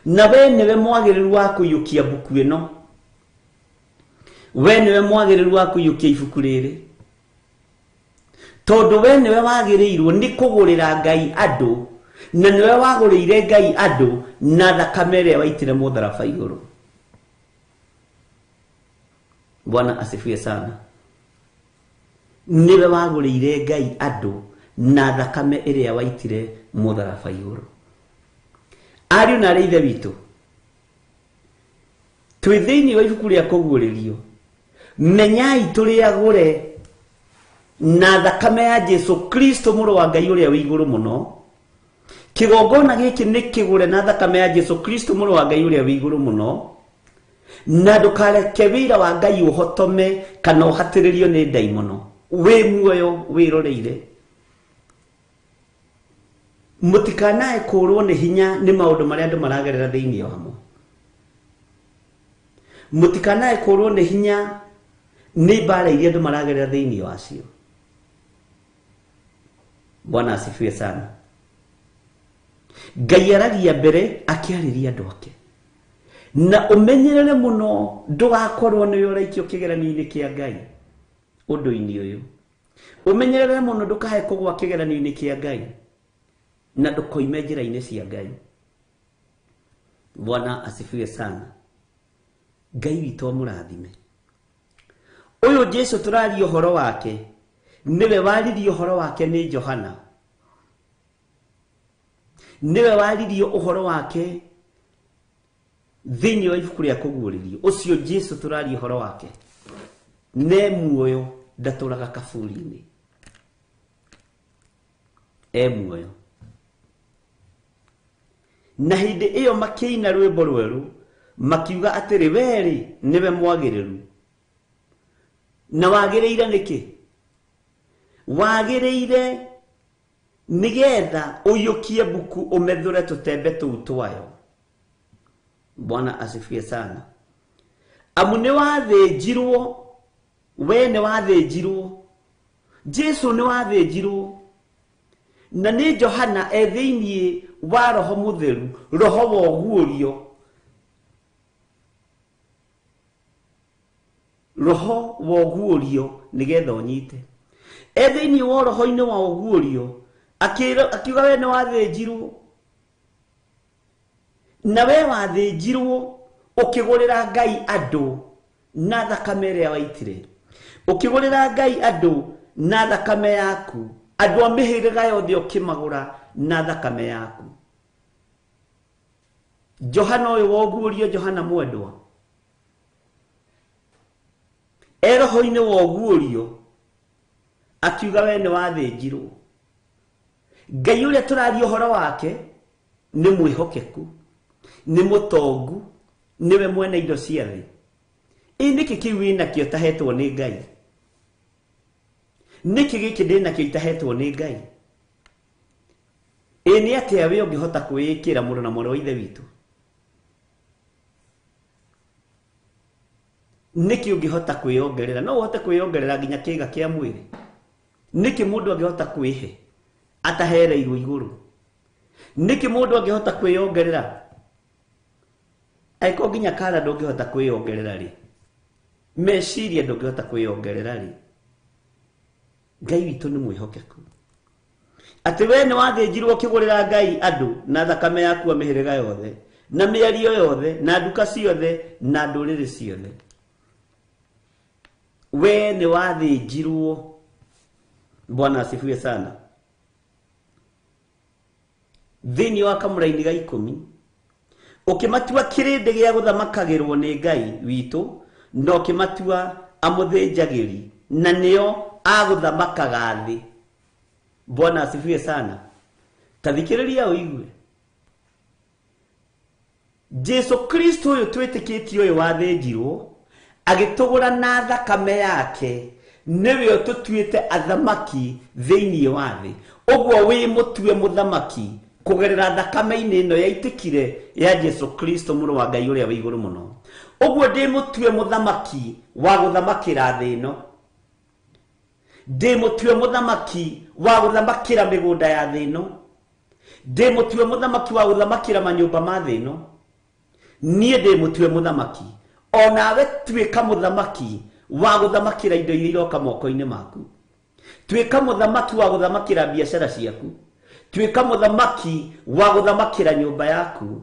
na we nĩwe mwagĩrĩru wa kũiyũkia mbuku ĩno, we nĩwe mwagĩrĩru wa kũiyũkia ibuku rĩrĩ, tondũ we nĩwe wagĩrĩirwo nĩ kũgũrĩra Ngai andũ na nĩwe wagũrĩire Ngai andũ na thakame ĩrĩa waitire mũtharaba igũrũ. Bwana asifiwe sana. Nĩwe wagũrĩire Ngai andũ na thakame ĩrĩa waitire mũtharaba igũrũ. Ariũ na arĩ ithe witũ, twĩ thĩinĩ wa ibuku rĩa kũguũrĩrio. Menyai tũrĩ agũre na thakame ya Jesu Kristo mũrũ wa Ngai ũrĩa wĩ igũrũ mũno. Kĩgongona gĩkĩ nĩ kĩgũre na thakame ya Jesu Kristo mũrũ wa Ngai ũrĩa wĩ igũrũ mũno, na ndũkareke wĩra wa Ngai ũhotome kana ũhatĩrĩrio nĩ ndaimono. Wĩ muoyo wĩroreire. Mũtikanae kũrwo nĩ hinya nĩ maũndũ marĩa andũ maragerera thĩinĩ wamo. Mũtikanae kũrwo nĩ hinya nĩ mbara iria andũ maragerera thĩinĩ wacio. Bwana asifiwe sana. Ngai aragia mbere akĩarĩria andũ ake, na ũmenyerere mũno ndũgakorwo nĩwe ũraikio kĩgeranio-inĩ kĩa Ngai ũndũ-inĩ ũyũ. Ũmenyerere mũno ndũkae kũgwa kĩgeranio-inĩ kĩa Ngai na ndũkoime njĩra-inĩ cia Ngai. Bwana asifiwe sana. Ngai witũ amũrathime. Ũyũ Jesu tũraria ũhoro wake nĩwe waririe ũhoro wake nĩ Johana, nĩwe waririe ũhoro wake thĩinĩ wa ibuku rĩa kũguũrĩrio. Ũcio Jesu tũraria ũhoro wake ne muoyo, ndatũraga kaburi-inĩ, e muoyo. Na hĩndĩ ĩyo makĩina rwĩmbo rwerũ makiuga atĩrĩ, we-rĩ nĩwe mwagĩrĩru. Na wagĩrĩire nĩkĩ? Wagĩrĩire nĩgetha ũiyũkie mbuku ũmethũre tũtembe tũu twayo. Bwana asifiwe sana. Amu nĩ wathĩnjirwo, we nĩ wathĩnjirwo, Jesu nĩ wathĩnjirwo, na nĩ Johana e thĩinĩ wa Roho Mũtheru, Roho wa ũguũrio, Roho wa ũguũrio nĩgetha ũnyite. E thĩinĩ wa roho-inĩ wa ũguũrio akiuga we nĩ wathĩnjirwo, na we wathĩnjirwo ũkĩgũrĩra Ngai andũ na thakame ĩrĩa waitire, ũkĩgũrĩra Ngai andũ na thakame yaku, andũ a mĩhĩrĩga yothe ũkĩmagũra na thakame yaku. Johana ũyũ wa ũguũrio, Johana mwendwa, e roho-inĩ wa ũguũrio akiuga we nĩ wathĩnjirwo. Ngai ũrĩa tũraria ũhoro wake nĩ mwĩhokeku, nĩ mũtongu, nĩwe mwene indo cia thĩ. Ĩ nĩkĩ kĩu wĩnakĩo ĩtahetwo nĩ Ngai? Nĩkĩ gĩkĩ ndĩnakĩo itahetwo nĩ Ngai? Ĩ nĩ atĩa we ũngĩhota kwĩĩkĩra mũrũ na mwarĩ wa ithe witũ? Nĩkĩ ũngĩhota kwĩyongerera? No ũhote kwĩyongerera nginya kĩga kĩa mwĩrĩ. Nĩkĩ mũndũ angĩhota kwĩhe atahereirwo igũrũ? Nĩkĩ mũndũ angĩhota kwĩyongerera angĩkorwo nginya kara ndũngĩhota kwĩyongerera rĩ, meciria ndũngĩhota kwĩyongerera rĩ? Ngai witũ nĩ mwĩhokeku. Atĩ we nĩ wathĩnjirwo ũkĩgũrĩra Ngai andũ na thakame yaku a mĩhĩrĩga yothe na mĩario yothe na nduka ciothe na ndũrĩrĩ ciothe. We nĩ wathĩnjirwo. Bwana asifiwe sana. Thĩinĩ wa kamũraini ga 10 Ũkĩmatua kĩrĩndĩ gĩa gũthamakagĩrwo nĩ Ngai witũ, na ũkĩmatua amũthĩnjagĩri, na nĩo agũthamakaga thĩ. Bwana asifiwe sana. Ta thikĩrĩria ũigue. Jesu Kristo ũyũ twĩtĩkĩtie ũyũ wathĩnjirwo agĩtũgũra na thakame yake, nĩwe ũtũtuĩte athamaki thĩinĩ wa thĩ. Ũguo wĩ mũtue mũthamaki kũgerera thakame-inĩ ĩno yaitĩkire ya Jesu Kristo mũrũ wa Ngai ũrĩa wĩ igũrũ mũno. Ũguo ndĩ mũtue mũthamaki wa gũthamakĩra thĩ ĩno, ndĩ mũtue mũthamaki wa gũthamakĩra mĩgũnda ya thĩ ĩno, ndĩ mũtue mũthamaki wa gũthamakĩra manyũmba ma thĩ ĩno. Niĩ ndĩ mũtue mũthamaki, onawe tuĩka mũthamaki wa gũthamakĩra indo iria iroka moko-inĩ maku. Tuĩka mũthamaki wa gũthamakĩra biacara ciaku. Tuĩka mũthamaki wa gũthamakĩra nyũmba yaku.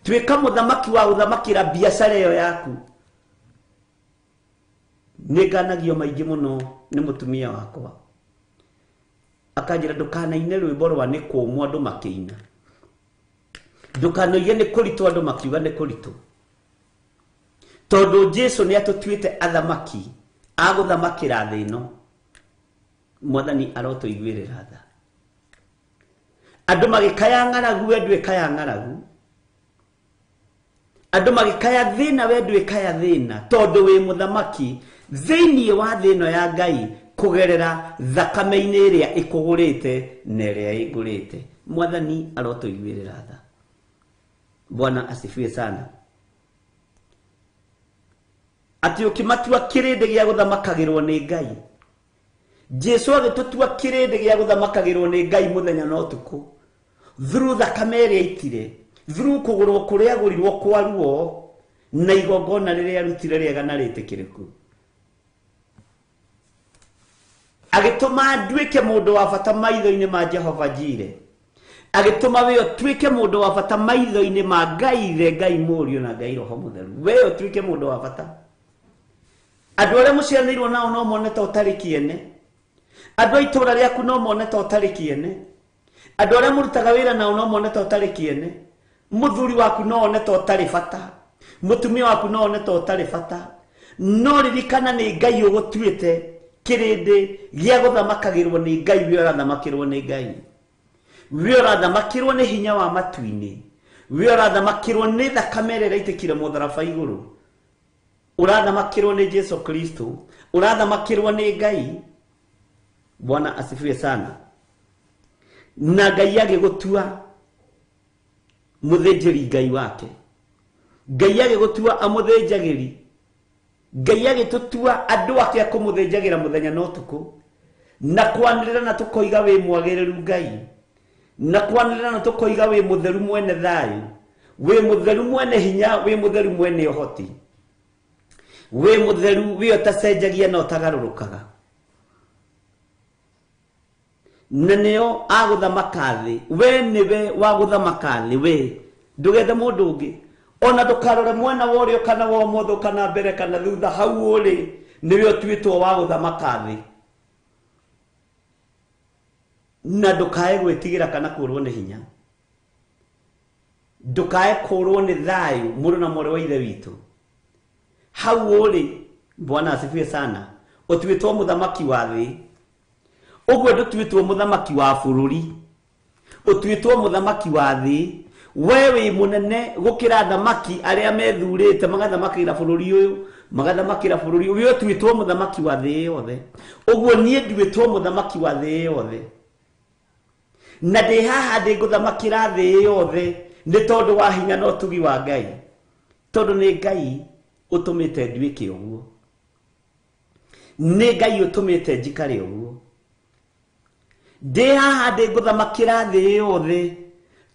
Tuĩka mũthamaki wa gũthamakĩra biacara ĩyo yaku. Nĩ nganagio maingĩ mũno nĩ mũtumia wakwa, akanjĩra ndũkanaine rwĩmbo rwa nĩ kũmũ andũ makĩina, ndũkanoige nĩ kũritũ andũ makiuga nĩ kũritũ, tondũ Jesu nĩ atũtuĩte athamaki a gũthamakĩra thĩ ĩno. Mwathani arotũiguĩrĩra tha. Andũ magĩkaya ng'aragu, we ndwĩkaya ng'aragu. Andũ magĩkaya thĩna, we ndwĩkaya thĩna, tondũ wĩ mũthamaki thĩinĩ wa thĩ ĩno ya Ngai kũgerera thakame-inĩ ĩrĩa ĩkũgũrĩte na ĩrĩa ĩngũrĩte. Mwathani arotũiguĩrĩra tha. Bwana asifiwe sana. Atĩ ũkĩmatua kĩrĩndĩ gĩa gũthamakagĩrwo nĩ Ngai. Jesu agĩtũtua kĩrĩndĩ gĩa gũthamakagĩrwo nĩ Ngai mũthenya na ũtukũ, through thakame ĩrĩa aitire, through kũgũrwo kũrĩa agũrirwo kwa ruo na igongona rĩrĩa arutire rĩega na rĩtĩkĩrĩku. Agĩtũma nduĩke mũndũ wa bata maitho-inĩ ma Jehova Jire. Agĩtũma we ũtuĩke mũndũ wa bata maitho-inĩ ma Ngai Ithe, Ngai Mũriũ na Ngai Roho Mũtheru. We ũtuĩke mũndũ wa bata. Andũ arĩa mũciaranĩirwo nao no mone ta ũtarĩ kĩene. Andũ a itũũra rĩaku no mone ta ũtarĩ kĩene. Andũ arĩa mũrutaga wĩra nao no mone ta ũtarĩ kĩene. Mũthuri waku no one ta ũtarĩ bata. Mũtumia waku no one ta ũtarĩ bata. No ririkana nĩ Ngai ũgũtuĩte kĩrĩndĩ gĩa gũthamakagĩrwo nĩ Ngai. We ũrathamakĩrwo nĩ Ngai, we ũrathamakĩrwo nĩ hinya wa matu-inĩ, we ũrathamakĩrwo nĩ thakame ĩrĩa ĩraitĩkire mũtharaba igũrũ, ũrathamakĩrwo nĩ Jesu Kristo, ũrathamakĩrwo nĩ Ngai. Bwana asifiwe sana. Na Ngai agĩgũtua mũthĩnjĩri Ngai wake, Ngai agĩgũtua amũthĩnjagĩri, Ngai agĩtũtua andũ ake a kũmũthĩnjagĩra mũthenya na ũtukũ, na kwanĩrĩra na tũkoiga wĩ mwagĩrĩru Ngai, na kwanĩrĩra na tũkoiga wĩ mũtheru mwene thayũ, wĩ mũtheru mwene hinya, wĩ mũtheru mwene ũhoti, wĩ mũtheru wĩ ũtacenjagia na ũtagarũrũkaga. Na nĩo agũthamaka thĩ. We nĩwe wa gũthamaka thĩ. We ndũgethe mũndũ ũngĩ, ona ndũkarore mwena wa ũrĩo kana wa ũmotho kana mbere kana thutha. Hau ũrĩ nĩwe ũtuĩtwo wa gũthamaka thĩ, na ndũkae gwĩtigĩra kana kũrwo nĩ hinya, ndũkae kũrwo nĩ thayũ, mũrũ na mwarĩ wa Ithe witũ. Hau ũrĩ, Bwana asifiwe sana, ũtuĩtwo mũthamaki wa thĩ. Ũguo ndũtuĩtwo mũthamaki wa bũrũri, ũtuĩtwo mũthamaki wa thĩ. We wĩ mũnene gũkĩra athamaki arĩa methurĩte magathamakĩra bũrũri ũyũ, magathamakĩra bũrũri ũyũ. We ũtuĩtwo mũthamaki wa thĩ yothe. Ũguo niĩ nduĩtwo mũthamaki wa thĩ yothe, na ndĩ haha ndĩ ngũthamakĩra thĩ yothe nĩ tondũ wa hinya na ũtugi wa Ngai, tondũ nĩ Ngai ũtũmĩte nduĩke ũguo, nĩ Ngai ũtũmĩte njikare ũguo. Ndĩ haha ndĩ ngũthamakĩra thĩ yothe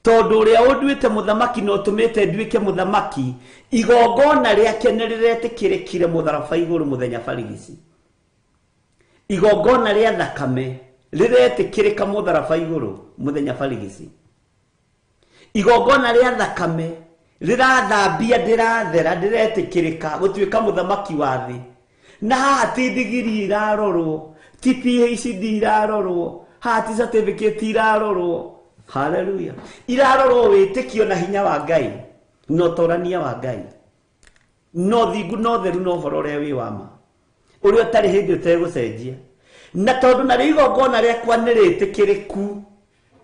tondũ ũrĩa ũnduĩte mũthamaki na ũtũmĩte nduĩke mũthamaki, igongona rĩake nĩ rĩretĩkĩrĩkire mũtharaba igũrũ mũthenya barigici. Igongona rĩa thakame rĩretĩkĩrĩka mũtharaba igũrũ mũthenya barigici. Igongona rĩa thakame rĩrathambia, ndĩrathera, ndĩretĩkĩrĩka gũtuĩka mũthamaki wa thĩ. Na haha ti ndigiri irarorwo, ti PhD irarorwo, haha ti certificate irarorwo. Haleluya. Irarorwo wĩtĩkio na hinya wa Ngai. Na ũtorania wa Ngai, no thingu no theru no ũhoro ũrĩa wĩ wa ma, ũrĩa ũtarĩ hĩndĩ ũtegũcenjia. Na tondũ narĩo igongona rĩakwa nĩ rĩtĩkĩrĩku,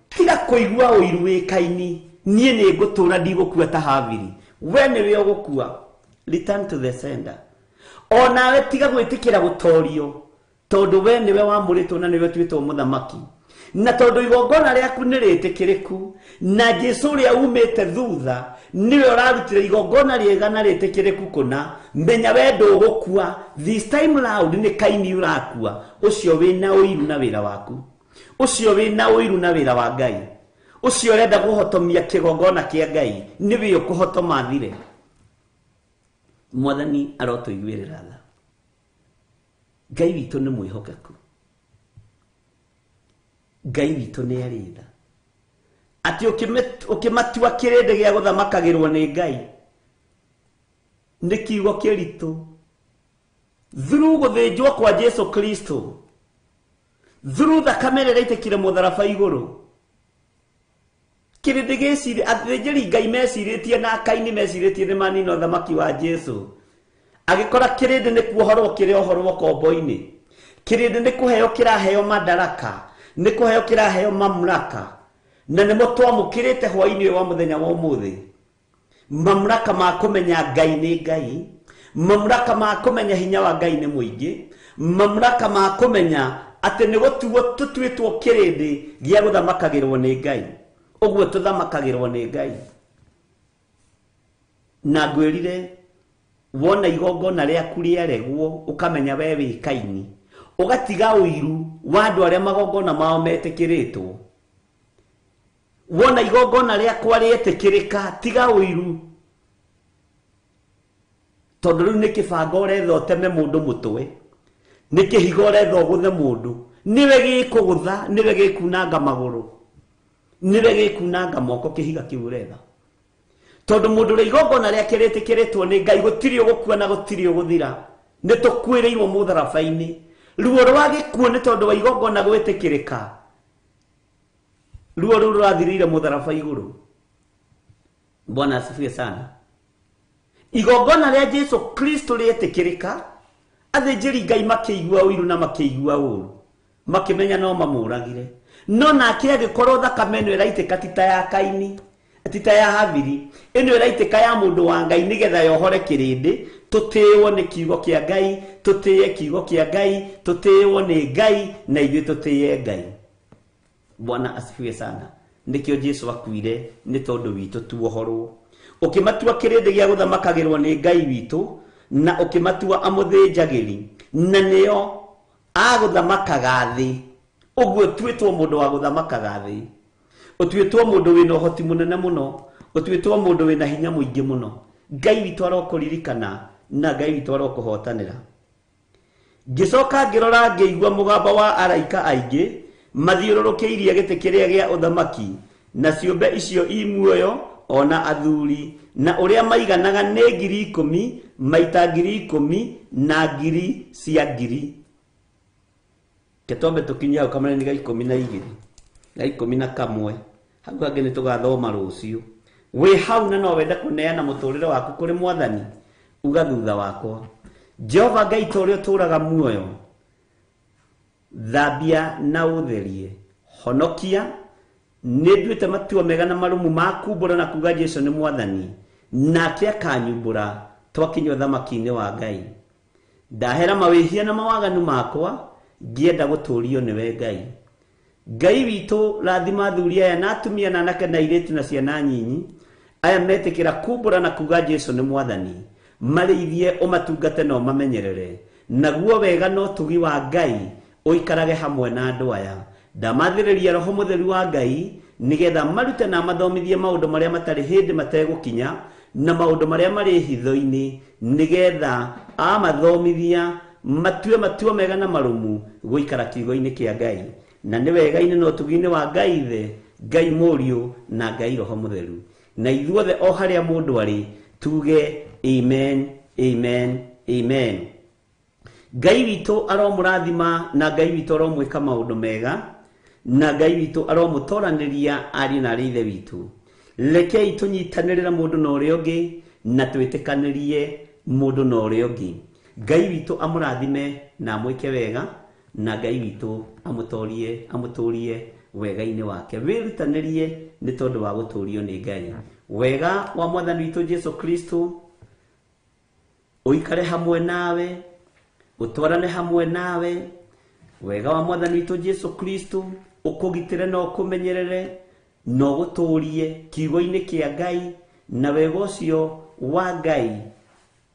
tiga kũigua ũiru wĩ Kaini. Niĩ nĩ ngũtũũra, ndigũkua ta Habili. We nĩwe ũgũkua. Return to the sender. O nawe tiga gwĩtĩkĩra gũtorio, tondũ we nĩwe wamũrĩtwo na nĩwe ũtuĩtwo mũthamaki. Na tondũ igongona rĩaku nĩ rĩtĩkĩrĩku, na Jesu ũrĩa umĩte thutha nĩwe ũrarutire igongona rĩega na rĩtĩkĩrĩku kũna, menya we ndũgũkua. This time round nĩ Kaini ũrakua, ũcio wĩna ũiru na wĩra waku, ũcio wĩna ũiru na wĩra wa Ngai, ũcio ũrenda kũhotomia kĩgongona kĩa Ngai, nĩwe ũkũhotoma thire. Mwathani arotũiguĩrĩra tha. Ngai witũ nĩ mwĩhokeku, Ngai witũ nĩ arĩ tha. Atĩ ũkĩmatua kĩrĩndĩ gĩa gũthamakagĩrwo nĩ Ngai nĩ kiugo kĩritũ. Through gũthĩnjwo kwa Jesu Kristo, through thakame ĩrĩa ĩraitĩkire mũtharaba igũrũ, kĩrĩndĩ gĩciri, athĩnjĩri Ngai mecirĩtie na Kaini mecirĩtie nĩ manina ũthamaki wa Jesu. Agĩkora kĩrĩndĩ nĩ kuohorwo kĩrohorwo kombo-inĩ, kĩrĩndĩ nĩ kũheo kĩraheo madaraka, nĩ kũheo kĩraheo mamlaka, na nĩmo twamũkĩrĩte hwaĩ-inĩ ũyũ wa mũthenya wa ũmũthĩ. Mamlaka ma kũmenya Ngai nĩ Ngai, mamlaka ma kũmenya hinya wa Ngai nĩ mũingĩ, mamlaka ma kũmenya atĩ nĩ gũtuo tũtuĩtwo kĩrĩndĩ gĩa gũthamakagĩrwo nĩ Ngai. Ũguo tũthamakagĩrwo nĩ Ngai. Na ngwĩrire wona igongona rĩaku rĩaregwo, ũkamenya we wĩ Kaini, ũgatiga ũiru wa andũ arĩa magongona mao metĩkĩrĩtwo. Wona igongona rĩakwa rĩetĩkĩrĩka, tiga ũiru, tondũ rĩu nĩ kĩbanga ũretha ũteme mũndũ mũtwe, nĩ kĩhiga ũretha ũgũthe mũndũ, nĩwe gĩkũgũtha, nĩwe gĩkunanga magũrũ, nĩwe gĩkunanga moko, kĩhiga kĩu ũretha. Tondũ mũndũ ũrĩa igongona rĩake rĩtĩkĩrĩtwo nĩ Ngai, gũtirĩ ũgũkua na gũtirĩ ũgũthira. Nĩ tũkuĩrĩirwo mũtharaba-inĩ. Ruo rwa gĩkuũ nĩ tondũ wa igongona gwĩtĩkĩrĩka. Ruo rũu rũrathirĩire mũtharaba igũrũ. Bwana asifiwe sana. Igongona rĩa Jesu Kristo rĩetĩkĩrĩka, athĩnjĩri Ngai makĩigua ũiru na makĩigua ũũru, makĩmenya no mamũragire. No nake agĩkorwo thakame ĩno ĩraitĩka ti ta ya Kaini, ti ta ya Habili, ĩno ĩraitĩka ya mũndũ wa Ngai nĩgetha yohore kĩrĩndĩ. Tũtĩĩwo nĩ kiugo kĩa Ngai, tũtĩĩe kiugo kĩa Ngai, tũtĩĩwo nĩ Ngai na ithuĩ tũtĩĩe Ngai. Bwana asifiwe sana. Nĩkĩo Jesu akuire nĩ tondũ witũ tuohorwo. Ũkĩmatua kĩrĩndĩ gĩa gũthamakagĩrwo nĩ Ngai witũ, na ũkĩmatua amũthĩnjagĩri, na nĩo agũthamakaga thĩ. Ũguo ũtuĩtwo mũndũ wa gũthamakaga thĩ, ũtuĩtwo mũndũ wĩna ũhoti mũnene mũno, ũtuĩtwo mũndũ wĩna hinya mũingĩ mũno. Ngai witũ arokũririkana na Ngai witũ arokũhotanĩra. Ngĩcoka ngĩrora ngĩigua mũgambo wa araika aingĩ mathiũrũrũkĩirie gĩtĩ kĩrĩa gĩa ũthamaki, na ciũmbe icio i muoyo ona athuri, na ũrĩa maiganaga nĩ 10,000 maita 10,000 na ngiri cia ngiri. Ketombe tũkinye hau kamũraini ga 12 ga 11, hau hangĩ nĩ tũgathoma rũciũ. Wĩ hau na no wende kũneana mũtũrĩre waku kũrĩ Mwathani, uga thutha wakwa: Jehova Ngai ta ũrĩa ũtũũraga muoyo, thambia na ũtherie, honokia. Nĩ nduĩte matua mega na marũmu ma kumbũra na kuga Jesu nĩ Mwathani, nake akanyumbũra twakinya ũthamaki-inĩ wa Ngai. Ndahera mawĩhia na mawaganu makwa, ngĩenda gũtũũrio nĩwe Ngai. Ngai witũ, rathima athuri aya na atumia na anake na airĩtu na ciana nyinyi, aya metĩkĩra kumbũra na kuga Jesu nĩ Mwathani. Marĩithie, ũmatungate na ũmamenyerere, naguo wega na ũtugi wa Ngai ũikarage hamwe na andũ aya. Ndamathĩrĩria Roho Mũtheru wa Ngai nĩgetha marute na mathomithie maũndũ marĩa matarĩ hĩndĩ mategũkinya na maũndũ marĩa marĩ hitho-inĩ, nĩgetha amathomithia matue matua mega na marũmu gũikara kiugo-inĩ kĩa Ngai. Na nĩ wega-inĩ na ũtugi-inĩ wa Ngai Ithe, Ngai Mũriũ na Ngai Roho Mũtheru. Na ithuothe o harĩa mũndũ arĩ tuge amen, amen, amen. Ngai witũ aromũrathima na Ngai witũ aromwĩka maũndũ mega, na Ngai witũ aromũtoranĩria ariũ na arĩ ithe witũ. Rekei tũnyitanĩrĩre mũndũ na ũrĩa ũngĩ na twĩtĩkanĩrie mũndũ na ũrĩa ũngĩ. Ngai witũ amũrathime na amwĩke wega, na Ngai witũ amũtorie amũtũrie wega-inĩ wake. Wĩrutanĩrie nĩ tondũ wa gũtũrio nĩ Ngai. Wega wa Mwathani witũ Jesu Kristo ũikare hamwe nawe, ũtwarane hamwe nawe. Wega wa Mwathani witũ Jesu Kristo ũkũgitĩre na ũkũmenyerere na ũgũtũrie kiugo-inĩ kĩa Ngai, na wega ũcio wa Ngai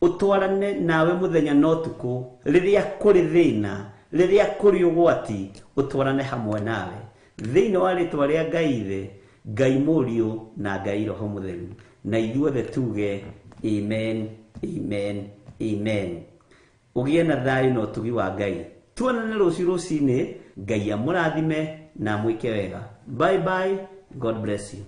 ũtwarane nawe mũthenya na ũtukũ, rĩrĩa kũrĩ thĩna, rĩrĩa kũrĩ ũgwati, ũtwarane hamwe nawe. Thĩinĩ wa rĩtwa rĩa Ngai Ithe, Ngai Mũriũ na Ngai Roho Mũtheru, na ithuothe tuge amen, amen, amen. Ũgĩe na thayũ na ũtugi wa Ngai. Tuonane rũciũ rũcinĩ. Ngai amũrathime na amwĩke wega. Bye bye. God bless you.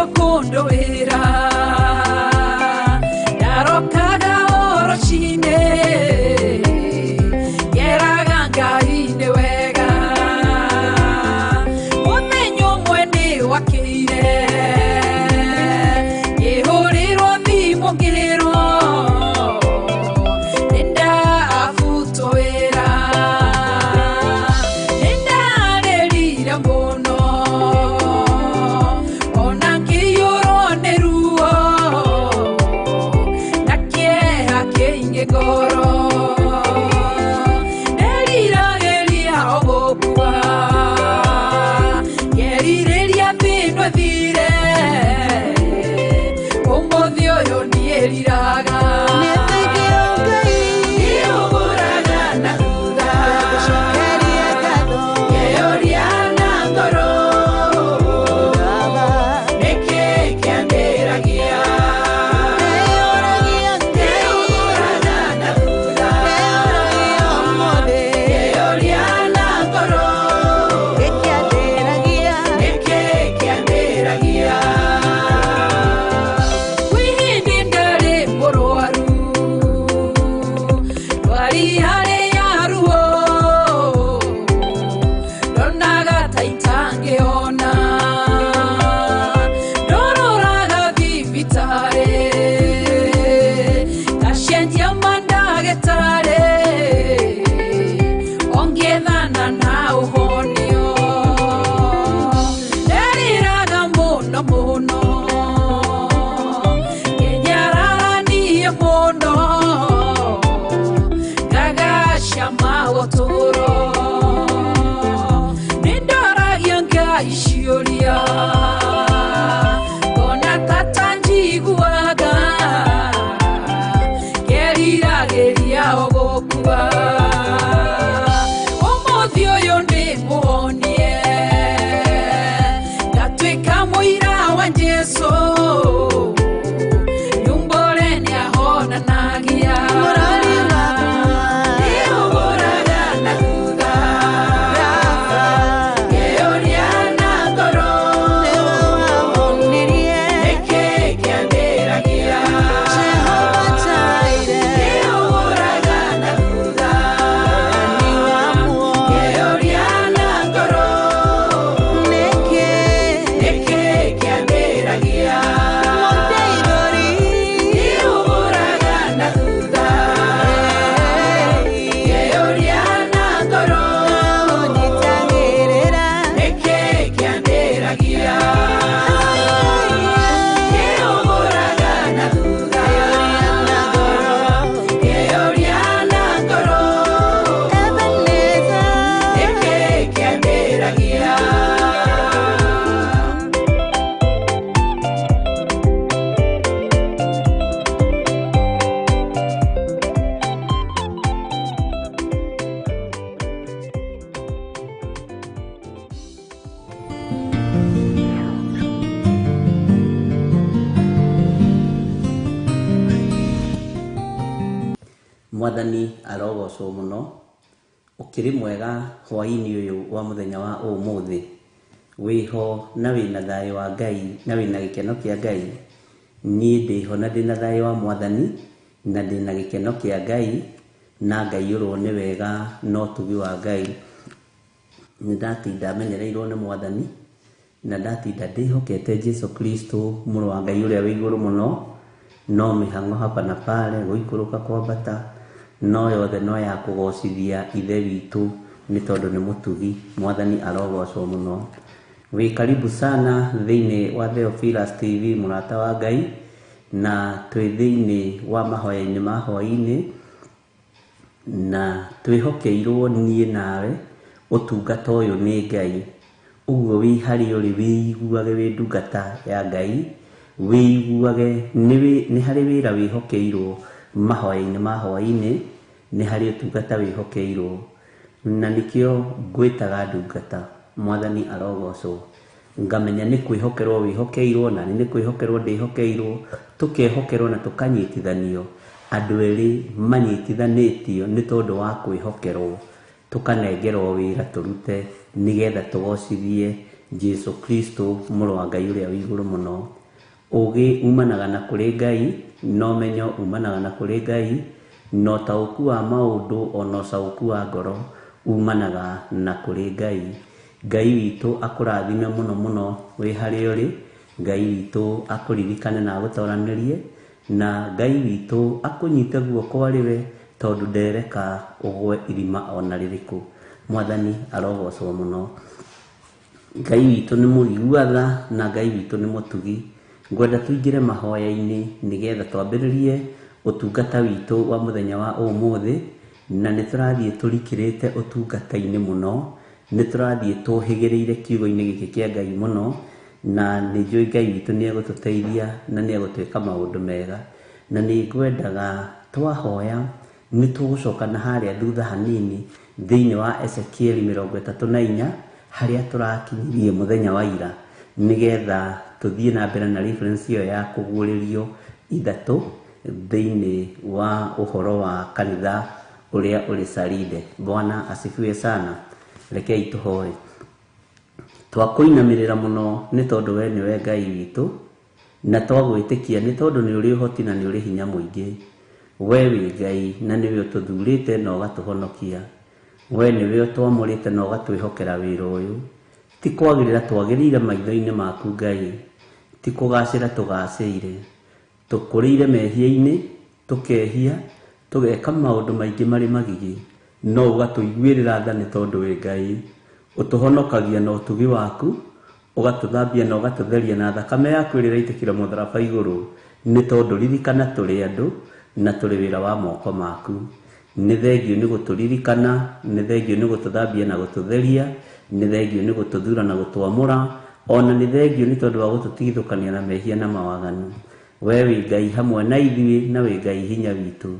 Nĩguo kũndũĩra ndarokaga o rũcinĩ ngeraga Ngai nĩ wega mũthenya ũmwe nĩ wakĩire ngĩhũrĩrwo thimũ ngĩrwo nĩ ndabutwo wĩra nĩ ndarĩrire mũno ona ngĩiyũrwo nĩ ruo na kĩeha kĩingĩ ngoro nderiragĩria o gũkua ngerirĩria thĩno ĩthire ũmũthĩ ũyũ niĩriraga Nĩũgũraga na thutha ngeyũria na ngoro nĩkĩ kĩandĩragia Nĩũgũraga na thutha ngeyũria na ngoro nĩkĩ kĩandĩragia Kwĩ hĩndĩ ndarĩ mũrwaru ndwari yarĩ ya ruo ndonaga ta itangĩona ndororaga thibitarĩ ngacenjia mandagĩtarĩ ongĩethana na ũhonio nderiraga mũno mũno ngenyararanie mũno ngagacama ũtũũro nĩndoragia Ngai ciũria ngona tata njiguaga ngeriragĩria o gũkua ũmũthĩ ũyũ nĩ mũhonie ngatuĩka mũira wa Jesũ nyumbũre nĩahonanagia Nĩũgũraga na thutha ngeyũria na ngoro nĩkĩ kĩandĩragia Nĩũgũraga na thutha ngeyũria na ngoro nĩkĩ kĩandĩragia Nĩũgũraga na thutha ngeyũria na ngoro nĩkĩ kĩandĩragia Nĩũgũraga na thutha ngeyũria na ngoro nĩkĩ kĩandĩragia Mwathani arogocwo mũno ũkĩrĩ mwega hwaĩ-inĩ ũyũ wa mũthenya wa ũmũthĩ wĩho na wĩna thayũ wa Ngai na wĩna gĩkeno kĩa Ngai niĩ ndĩho na ndĩna thayũ wa Mwathani na ndĩna gĩkeno kĩa Ngai na ngaiyũrwo nĩ wega na ũtugi wa Ngai nĩ ndatinda menyereirwo nĩ Mwathani na ndatinda ndĩhokete Jesu Kristo mũrũ wa Ngai ũrĩa wĩ igũrũ mũno no mĩhang'o hapa na pale gũikũrũka kwambata no yothe no ya kũgocithia ithe witũ nĩ tondũ nĩ mũtugi Mwathani arogocwo mũno wĩ karibu sana thĩinĩ wa Theophilus TV mũrata wa Ngai na twĩ thĩinĩ wa mahoya-inĩ ma hwaĩ-inĩ na twĩhokeirwo niĩ nawe ũtungata ũyũ nĩ Ngai ũguo wĩ harĩa ũrĩ wĩiguage wĩ ndungata ya Ngai wĩiguage nĩ harĩ wĩra wĩhokeirwo mahoya-inĩ ma hwaĩ-inĩ nĩ harĩ ũtungata wĩhokeirwo na nĩkĩo ngwĩtaga ndungata Mwathani arogocwo ngamenya nĩ kwĩhokerwo wĩhokeirwo na nĩ kwĩhokerwo ndĩhokeirwo tũkehokerwo na tũkanyitithanio andũ erĩ manyitithanĩtio nĩ tondũ wa kwĩhokerwo tũkanengerwo wĩra tũrute nĩgetha tũgocithie Jesu Kristo mũrũ wa Ngai ũrĩa wĩ igũrũ mũno. Ũgĩ umanaga na kũrĩ Ngai, na ũmenyo umanaga na kũrĩ Ngai, na ũtaũku wa maũndũ ona ũcaũku wa ngoro umanaga na kũrĩ Ngai. Ngai witũ akũrathime mũno mũno wĩ harĩa ũrĩ, Ngai witũ akũririkane na agũtoranĩrie, na Ngai witũ akũnyite guoko arĩ we, tondũ ndereka ũgwe irima ona rĩrĩkũ. Mwathani arogocwo mũno. Ngai witũ nĩ mũigua tha na Ngai witũ nĩ mũtugi. Ngwenda tũingĩre mahoya-inĩ nĩgetha twambĩrĩrie ũtungata witũ wa mũthenya wa ũmũthĩ, na nĩ tũrathiĩ tũrikĩrĩte ũtungata-inĩ mũno, nĩ tũrathiĩ tũhĩgĩrĩire kiugo-inĩ gĩkĩ kĩa Ngai mũno, na nĩ njũĩ Ngai witũ nĩ egũtũteithia na nĩ egũtwĩka maũndũ mega. Na nĩ ngwendaga twahoya nĩ tũgũcoka na harĩa thutha hanini thĩinĩ wa Ezekieli 34 harĩa tũrakinyirie mũthenya wa ira, nĩgetha tũthiĩ na mbere na reference ĩyo ya kũguũrĩrio ithatũ thĩinĩ wa ũhoro wa kanitha ũrĩa ũrĩ Saride. Bwana asifiwe sana. Rekei tũhoe. Twakũinamĩrĩra mũno nĩ tondũ we nĩwe Ngai witũ, na twagwĩtĩkia nĩ tondũ nĩ ũrĩ ũhoti na nĩ ũrĩ hinya mũingĩ. We wĩ Ngai na nĩwe ũtũthurĩte na ũgatũhonokia. We nĩwe ũtwamũrĩte na ũgatwĩhokera wĩra ũyũ. Ti kwagĩrĩra twagĩrĩire maitho-inĩ maku Ngai, ti kũgacĩra tũgacĩire. Tũkũrĩire mehia-inĩ, tũkehia, tũgeka maũndũ maingĩ marĩ magigi, no ũgatũiguĩrĩra tha nĩ tondũ wĩ Ngai. Ũtũhonokagia na ũtugi waku, ũgatũthambia na ũgatũtheria na thakame yaku ĩrĩa ĩraitĩkĩra mũtharaba igũrũ, nĩ tondũ ririkana tũrĩ andũ na tũrĩ wĩra wa moko maku. Nĩ thengio nĩ gũtũririkana, nĩ thengio nĩ gũtũthambia na gũtũtheria, nĩ thengio nĩ gũtũthura na gũtwamũra, ona nĩ thengio nĩ tondũ wa gũtũtigithũkania na mehia na mawaganu. We wĩ Ngai hamwe na ithuĩ na wĩ Ngai hinya witũ.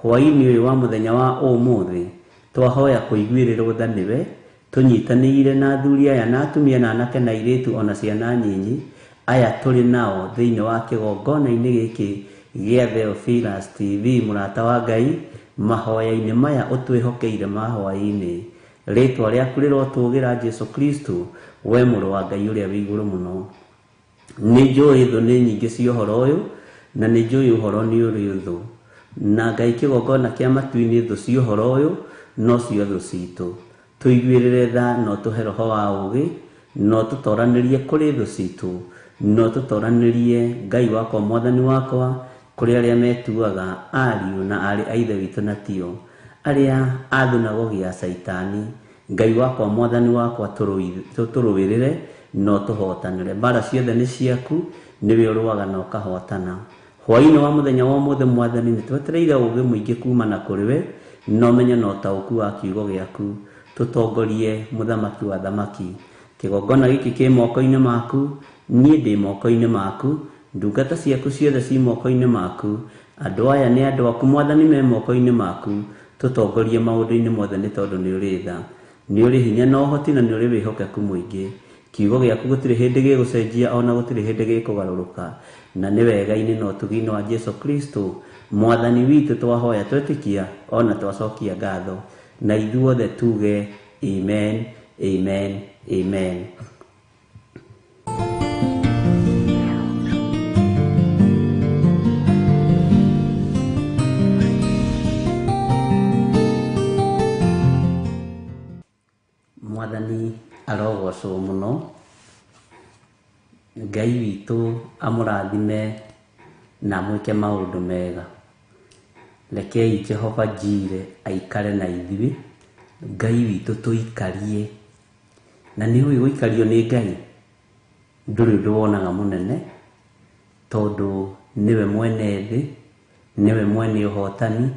Hwaĩ-inĩ ũyũ wa mũthenya wa ũmũthĩ twahoya kũiguĩrĩrwo tha nĩwe, tũnyitanĩire na athuri aya na atumia na anake na airĩtu ona ciana nyinyi aya tũrĩ nao thĩinĩ wa kĩgongona-inĩ gĩkĩ gĩa Theophilus TV, mũrata wa Ngai, mahoya-inĩ maya ũtwĩhokeire ma hwaĩ-inĩ. Rĩtwa rĩaku rĩrotũgĩra Jesu Kristo, we mũrũ wa Ngai ũrĩa wĩ igũrũ mũno. Nĩ njũĩ thũ nĩ nyingĩ cia ũhoro ũyũ, na nĩ njũĩ ũhoro nĩ ũrĩ thũ. Na Ngai kĩgongona kĩa matu-inĩ thũ cia ũhoro ũyũ no cio thũ citũ. Tũiguĩrĩre tha na ũtũhe roho wa ũũgĩ, na ũtũtoranĩrie kũrĩ thũ citũ, na ũtũtoranĩrie Ngai wakwa Mwathani wakwa kũrĩ arĩa metuaga ariũ na aarĩ a Ithe witũ na tio, arĩa a thunagogi ya Caitani. Ngai wakwa Mwathani wakwa tũrũĩrĩre na ũtũhotanĩre. Mbara ciothe nĩ ciaku, nĩwe ũrũaga na ũkahotana. Hwaĩ-inĩ wa mũthenya wa ũmũthĩ Mwathani nĩ twetereire ũũgĩ mũingĩ kumana kũrĩ we, na ũmenyo na ũtaũku wa kiugo gĩaku. Tũtongorie mũthamaki wa thamaki. Kĩgongona gĩkĩ kĩ moko-inĩ maku, niĩ ndĩ moko-inĩ maku, ndungata ciaku ciothe ci moko-inĩ maku, andũ aya nĩ andũ aku Mwathani me moko-inĩ maku. Tũtongorie maũndũ-inĩ mothe nĩ tondũ nĩ ũrĩ tha, nĩ ũrĩ hinya na ũhoti na nĩ ũrĩ wĩhokeku mũingĩ. Kiugo gĩaku gũtirĩ hĩndĩ gĩgũcenjia ona gũtirĩ hĩndĩ gĩkũgarũrũka, na nĩ wega-inĩ na ũtugi-inĩ wa Jesu Kristo Mwathani witũ twahoya twetĩkia ona twacokia ngatho, na ithuothe tuge amen, amen, amen. Mwathani arogocwo mũno. Ngai witũ amũrathime na amwĩke maũndũ mega. Rekei Jehova Jire aikare na ithuĩ, Ngai witũ tũikarie. Na nĩ ũĩ gũikario nĩ Ngai ndũrĩ ũndũ wonaga mũnene, tondũ nĩwe mwene thĩ, nĩwe mwene ũhotani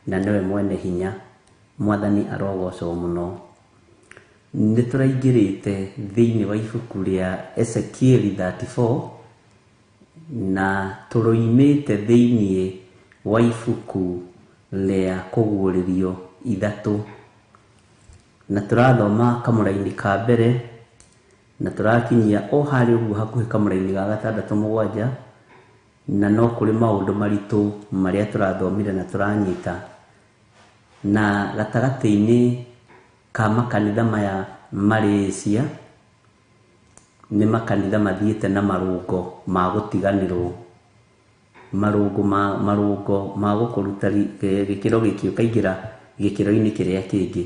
na nĩwe mwene hinya. Mwathani arogocwo mũno. Nĩ tũraingĩrĩte thĩinĩ wa ibuku rĩa Ezekieli 34 na tũroimĩte thĩinĩ wa ibuku rĩa kũguũrĩrio ithatũ, na tũrathoma kamũraini ka mbere na tũrakinyia o harĩa ũguo hakuhĩ kamũraini ga gatandatũ mũgwanja, na no kũrĩ maũndũ maritũ marĩa tũrathomire na tũranyita. Na gatagatĩ-inĩ ka makanitha maya marĩ Asia, Nĩ makanitha mathiĩte na marũngo ma gũtiganĩrwo, marũngo ma marũngo ma gũkũruta gĩkĩro gĩkĩ ũkaingĩra gĩkĩro-inĩ kĩrĩa kĩngĩ.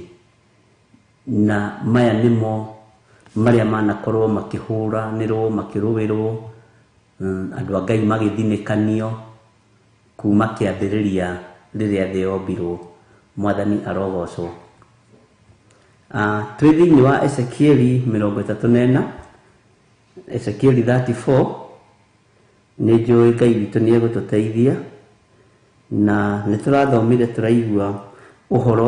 Na maya nĩmo marĩa manakorwo makĩhũranĩrwo, makĩrũĩrwo, andũ a Ngai magĩthinĩkanio kuma kĩambĩrĩria rĩrĩa thĩ yombirwo. Mwathani arogocwo. Twĩ thĩinĩ wa Ezekieli 34, Ezekieli 34. Nĩ njũĩ Ngai witũ nĩ egũtũteithia, na nĩ tũrathomire tũraigua ũhoro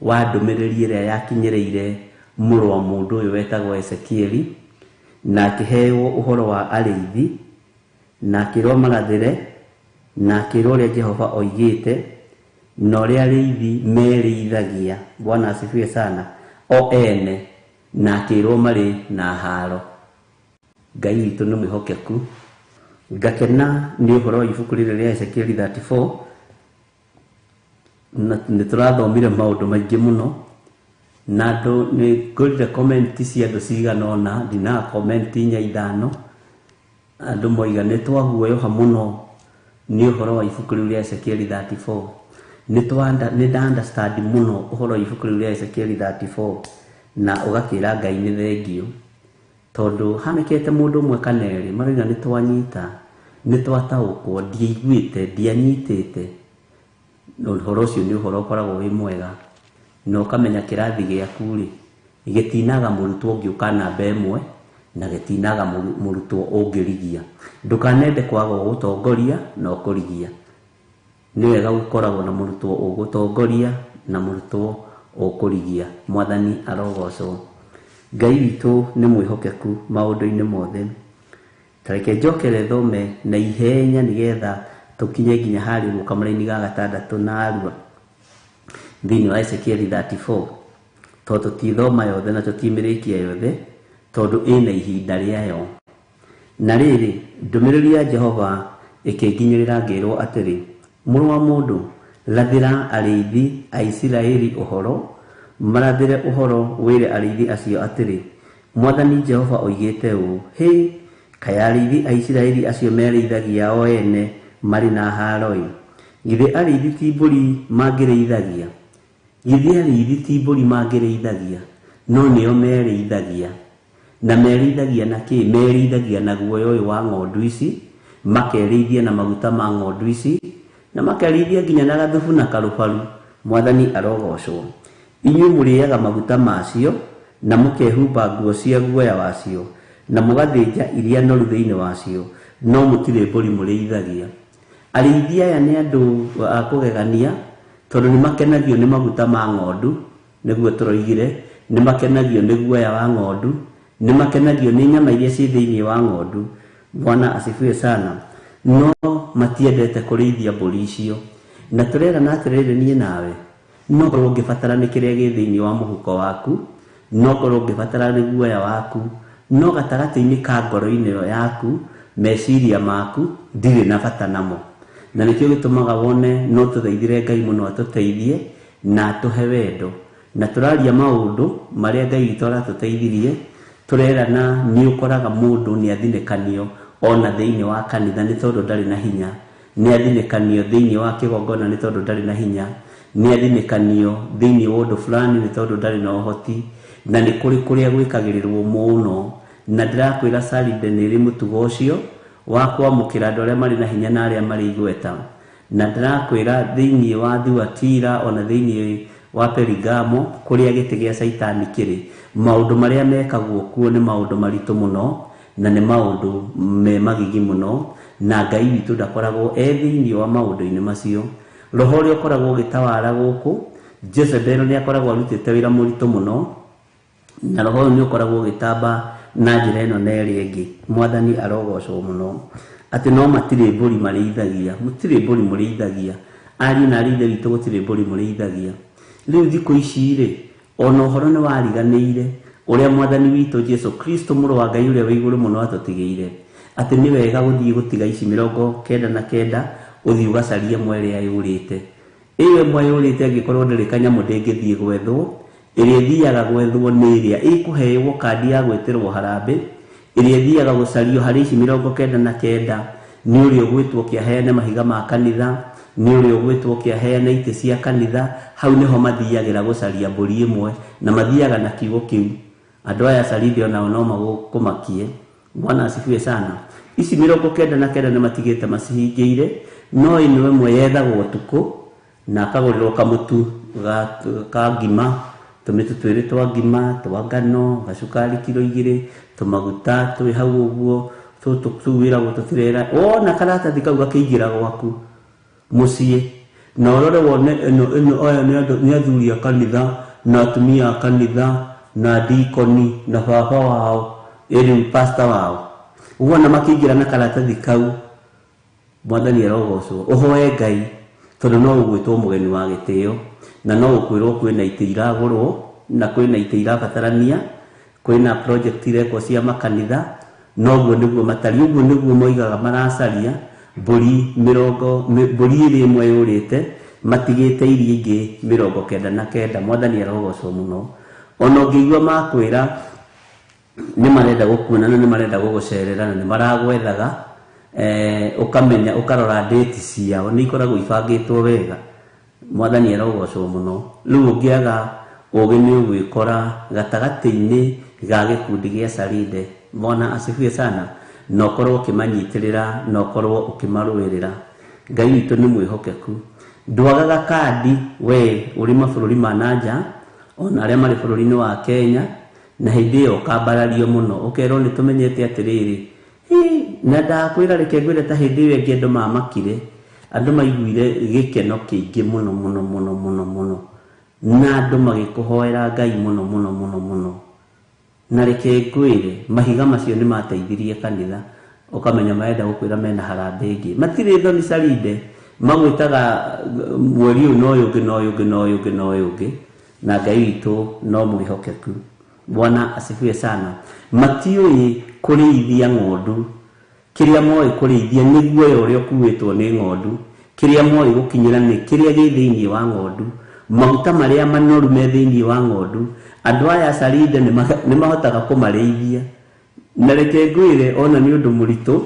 wa ndũmĩrĩri ĩrĩa yakinyĩrĩire mũrũ wa mũndũ ũyũ wetagwo Ezekieli, na akĩheo ũhoro wa arĩithi, na akĩrwo marathĩre, na akĩrwo ũrĩa Jehova oigĩte, na ũrĩa arĩithi merĩithagia. Bwana asifiwe sana. O ene, na akĩrwo marĩ na haro. Ngai witũ nĩ mwĩhokeku. Ngakena nĩ ũhoro wa ibuku rĩrĩ rĩa Ezekieli 34. Na nĩ tũrathomire maũndũ maingĩ mũno, na andũ nĩ ngorire comment cia andũ cigana ũna, ndinaga comment inya ithano. Andũ moiga nĩ twaguoyoha mũno nĩ ũhoro wa ibuku rĩu rĩa Ezekieli 34. Nĩ nda understand mũno ũhoro wa ibuku rĩu rĩa Ezekieli 34, na ũgakĩra Ngai nĩ thengiũ, tondũ hanĩkĩte mũndũ ũmwe kana erĩ maroiga nĩ twanyita, nĩ twataũkwo, ndiaiguĩte, ndianyitĩte. Ũhoro ũcio nĩ ũhoro ũkoragwo wĩ mwega, na ũkamenya kĩrathi gĩaku rĩ gĩtinaga mũrutwo ũngĩũka namba ĩmwe, na gĩtinaga mũrutwo ũngĩrigia. Ndũkanende kwaga ũgũtongoria na ũkũrigia. Nĩ wega gũkoragwo na mũrutwo ũgũtongoria na mũrutwo ũkũrigia. Mwathani arogocwo. Ngai witũ nĩ mwĩhokeku maũndũ-inĩ mothe. Ta reke njokere thome na ihenya nĩgetha tũkinye nginya harĩa ũguo kamũraini ga gatandatũ na arua thĩinĩ wa Ezekieli 34, tondũ tũtithoma yothe na tũtimĩrĩkia yothe, tondũ ĩna ihinda rĩayo. Na rĩrĩ, ndũmĩrĩri ya Jehova ĩkĩnginyĩrĩra ngĩrwo atĩrĩ, mũrũ wa mũndũ, rathĩra arĩithi a Isiraeli ũhoro, marathĩre ũhoro wĩre arĩithi acio atĩrĩ, Mwathani Jehova oigĩte ũũ, hĩ, kaĩ arĩithi a Isiraeli acio merĩithagia o ene marĩ na haro-ĩ! Githĩ arĩithi ti mbũri mangĩrĩithagia? Githĩ arĩithi ti mbũri mangĩrĩithagia? No nĩo merĩithagia. Na merĩithagia na kĩ? Merĩithagia na guoya ũyũ wa ng'ondu ici, makerĩithia na maguta ma ng'ondu ici, na makerĩithia nginya na gathubu na karũbaru. Mwathani arogocwo. Inyuĩ mũrĩaga maguta macio, na mũkehumba nguo cia guoya wacio, na mũgathĩnja iria noru thĩinĩ wacio, no mũtirĩ mbũri mũrĩithagia. Arĩithi aya nĩ andũ a kũgegania, tondũ nĩ makenagio nĩ maguta ma ng'ondu, nĩguo tũroigire, nĩ makenagio nĩ guoya wa ng'ondu, nĩ makenagio nĩ nyama iria ciĩ thĩinĩ wa ng'ondu. Bwana asifiwe sana. No matiendete kũrĩithia mbũri icio. Na tũrerana atĩrĩrĩ niĩ nawe, no korwo ũngĩbatara nĩ kĩrĩa gĩ thĩinĩ wa mũhuko waku, no korwo ũngĩbatara nĩ guoya waku, no gatagatĩ-inĩ ka ngoro-inĩ ĩyo yaku, meciria maku, ndirĩ na bata namo. Na nĩkĩo gĩtũmaga wone no tũthaithire Ngai mũno atũteithie na atũhe wendo. Na tũraria maũndũ marĩa Ngai witũ aratũteithirie, tũrerana nĩ ũkoraga mũndũ nĩ athinĩkanio ona thĩinĩ wa kanitha nĩ tondũ ndarĩ na hinya, nĩ athinĩkanio thĩinĩ wa kĩgongona nĩ tondũ ndarĩ na hinya, nĩ athinĩkanio thĩinĩ wa ũndũ fulani nĩ tondũ ndarĩ na ũhoti, na nĩ kũrĩ kũrĩa gwĩkagĩrĩrwo mũno. Na ndĩrakwĩra Saride nĩ ĩrĩ mũtugo ũcio wa kwamũkĩra andũ arĩa marĩ na hinya na arĩa marĩ igweta. Na ndĩrakwĩra thĩinĩ wa Thuatira ona thĩinĩ wa Perigamo kũrĩa gĩtĩ gĩa Caitani kĩrĩ, maũndũ marĩa mekagwo kuo nĩ maũndũ maritũ mũno, na nĩ maũndũ me magigi mũno, na Ngai witũ ndakoragwo e thĩinĩ wa maũndũ-inĩ macio. Roho ũrĩa ũkoragwo ũgĩtawara gũkũ, Jezebel nĩ akoragwo arutĩte wĩra mũritũ mũno, na roho ũyũ nĩ ũkoragwo ũgĩtamba na njĩra ĩno na ĩrĩa ĩngĩ. Mwathani arogocwo mũno. Atĩ no matirĩ mbũri marĩithagia, mũtirĩ mbũri mũrĩithagia. Ariũ na aarĩ ithe witũ gũtirĩ mbũri mũrĩithagia. Rĩu thikũ ici rĩ, ona ũhoro nĩ wariganĩire ũrĩa Mwathani witũ Jesu Kristo mũrũ wa Ngai ũrĩa wĩ igũrũ mũno atũtigĩire, atĩ nĩ wega gũthiĩ gũtiga ici 99 ũthiĩ ũgacarie ĩmwe ĩrĩa yũrĩte. Ĩyo ĩmwe yũrĩte angĩkorwo ndĩrĩ kanyamũ ndĩngĩthiĩ gwethwo, ĩrĩa ĩthiaga gwethwo nĩ ĩrĩa ĩkũheyo kandi ya gwĩtĩrwo harambĩ, Ĩrĩa ĩthiaga gũcario harĩ ici 99 nĩ ũrĩa ũgwĩtwo kĩaheane mahiga ma kanitha, nĩ ũrĩa ũgwĩtwo kĩaheane itĩ cia kanitha. Hau nĩho mathiagĩra gũcaria mbũri ĩmwe, na mathiaga na kiugo kĩu. Andũ aya Salinde onao no magũkũmakie. Bwana asifiwe sana. Ici 99 nĩ matigĩte macihingĩire, no ĩno ĩmwe yethagwo ũtukũ na akagũrĩrwo kamũtu ka ngima, tũmĩtu twĩrĩ twa ngima, twa ngano, gacukari kiro 2, tũmaguta twĩ hau ũguo, tũtũ tũu wĩragwo tũtirera. Wona karatathi kau gakĩingĩra gwaku mũciĩ, na ũrore wone ĩno aya nĩ athuri a kanitha na atumia a kanitha na dikoni na baba wao, ĩrĩu pastor wao. Wona makĩingĩra na karatathi kau, Mwathani arogocwo. Ũhoe Ngai, tondũ no ũgwĩtwo mũgeni wa gĩtĩo, na no ũkwĩrwo kwĩna itĩ iragũrwo, na kwĩna itĩ irabatarania, kwĩna project irekwo cia makanitha. Noguo nĩguo matariĩ, ũguo nĩguo moigaga maracaria mbũri mĩrongo, mbũri ĩrĩa ĩmwe yũrĩte, matigĩte iria ingĩ 99. Mwathani arogocwo mũno. Ona ũngĩigua makwĩra nĩ marenda gũkuona na nĩ marenda gũgũcerera na nĩ maragwethaga, ũkamenya, ũkarora date ciao nĩ ikoragwo ibangĩtwo wega. Mwathani arogocwo mũno. Rĩu ũngĩaga ũgĩ nĩ ũgwĩkora gatagatĩ-inĩ ga gĩkundi gĩa Salinde. Bwana asifiwe sana. Na ũkorwo ũkĩmanyitĩrĩra, na ũkorwo ũkĩmarũĩrĩra. Ngai witũ nĩ mwĩhokeku. Ndwagaga kandi we ũrĩ mabũrũri ma nanja, ona arĩa marĩ bũrũri-inĩ wa Kenya, na hĩndĩ ĩyo ũkambarario mũno, ũkerwo nĩ tũmenyete atĩrĩrĩ, hĩ, na ndakwĩra reke ngwĩre ta hĩndĩ ĩyo ĩngĩ andũ mamakire, andũ maiguire gĩkeno kĩingĩ mũno mũno mũno mũno mũno, na andũ magĩkũhoera Ngai mũno mũno mũno mũno. Na reke ngwĩre, mahiga macio nĩ mateithirie kanitha, ũkamenya marenda gũkwĩra mena harambee ĩngĩ. Matirĩ thoni Salinde, magwĩtaga mweri ũyũ na ũyũ ũngĩ na ũyũ ũngĩ na ũyũ ũngĩ na ũyũ ũngĩ, na Ngai witũ no mwĩhokeku. Bwana asifiwe sana. Matiũĩ kũrĩithia ng'ondu. Kĩrĩa moĩ kũrĩithia nĩ guoya ũrĩa ũkuĩtwo nĩ ng'ondu. Kĩrĩa moĩ gũkinyĩra nĩ kĩrĩa gĩ thĩinĩ wa ng'ondu, maguta marĩa manoru me thĩinĩ wa ng'ondu. Andũ aya Salinde nĩ mahotaga kũmarĩithia. Na reke ngwĩre, ona nĩ ũndũ mũritũ,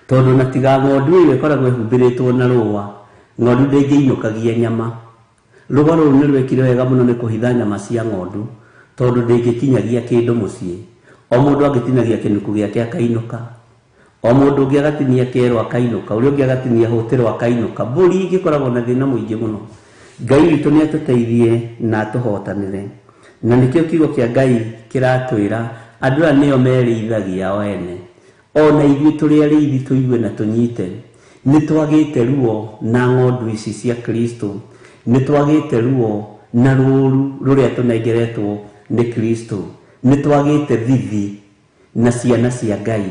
tondũ na tiga ng'ondu ĩyo ĩkoragwo ĩhumbĩrĩtwo na rũa, ng'ondu ndĩngĩinũkagia nyama. Rũa rũu nĩ rwekire wega mũno nĩ kũhitha nyama cia ng'ondu, tondũ ndĩngĩkinyagia kĩndũ mũciĩ. O mũndũ angĩtinagia kĩnuku gĩake akainũka, o mũndũ ũngĩ agatinia kĩero akainũka, ũrĩa ũngĩ agatinia hũtĩro akainũka. Mbũri ingĩkoragwo na thĩna mũingĩ mũno. Ngai witũ nĩ atũteithie na atũhotanĩre. Na nĩkĩo kiugo kĩa Ngai kĩratwĩra andũ aya nĩo merĩithagia o ene. Ona ithuĩ tũrĩ arĩithi tũigue na tũnyite, nĩ twagĩte ruo na ng'ondu ici cia Kristo, nĩ twagĩte ruo na rũũru rũrĩa tũnengeretwo nĩ Kristo, nĩ twagĩte thithi na ciana cia Ngai,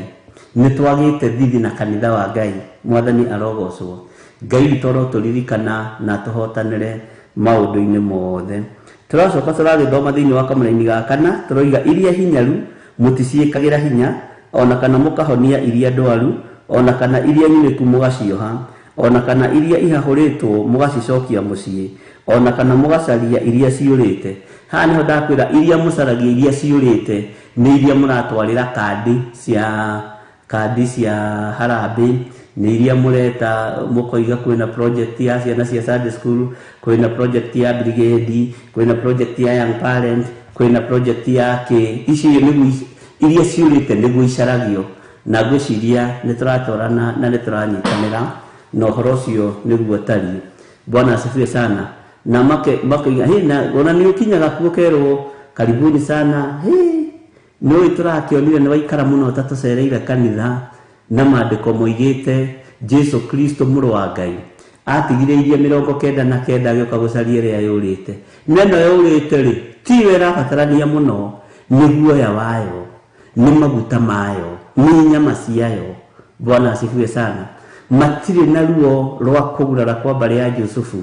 nĩ twagĩte thithi na kanitha wa Ngai. Mwathani arogocwo. Ngai witũ arotũririkana na atũhotanĩre maũndũ-inĩ mothe. Tũracoka tũragĩthoma thĩinĩ wa kamũraini ga kana, tũroiga iria hinyaru mũticiĩkagĩra hinya, ona kana mũkahonia iria ndwaru, ona kana iria nyunĩku mũgacioha, ona kana iria ihahũrĩtwo mũgacicokia mũciĩ, ona kana mũgacaria iria ciũrĩte. Haha nĩho ndakwĩra iria mũcaragia iria ciũrĩte nĩ iria mũratwarĩra kandi cia harambee, nĩ iria mũreta mũkoiga kwĩna project ya ciana cia Sunday school, kwĩna project ya brigade, kwĩna project ya young parent, kwĩna project ya kĩ. Ici nĩguo iria ciũrĩte nĩguo icaragio, na ngwĩciria nĩ tũratwarana na nĩ tũranyitanĩra na ũhoro ũcio nĩguo ũtariĩ. Bwana asifiwe sana. Na makoiga, hĩ, na ona nĩ ũkinyaga kuo ũkerwo karibuni sana, hĩ, nĩ ũĩ tũrakĩonire nĩ waikara mũno ũtatũcereire kanitha, na maandĩko moigĩte Jesu Kristo mũrũ wa Ngai atigire iria 99 agĩũka gũcaria ĩrĩa yũrĩte. Na ĩno yũrĩte rĩ, tiyo ĩrabatarania mũno, nĩ guoya wayo, nĩ maguta mayo, nĩ nyama ciayo. Bwana asifiwe sana. Matirĩ na ruo rwa kũgurara kwa mbarĩ ya Jusufu,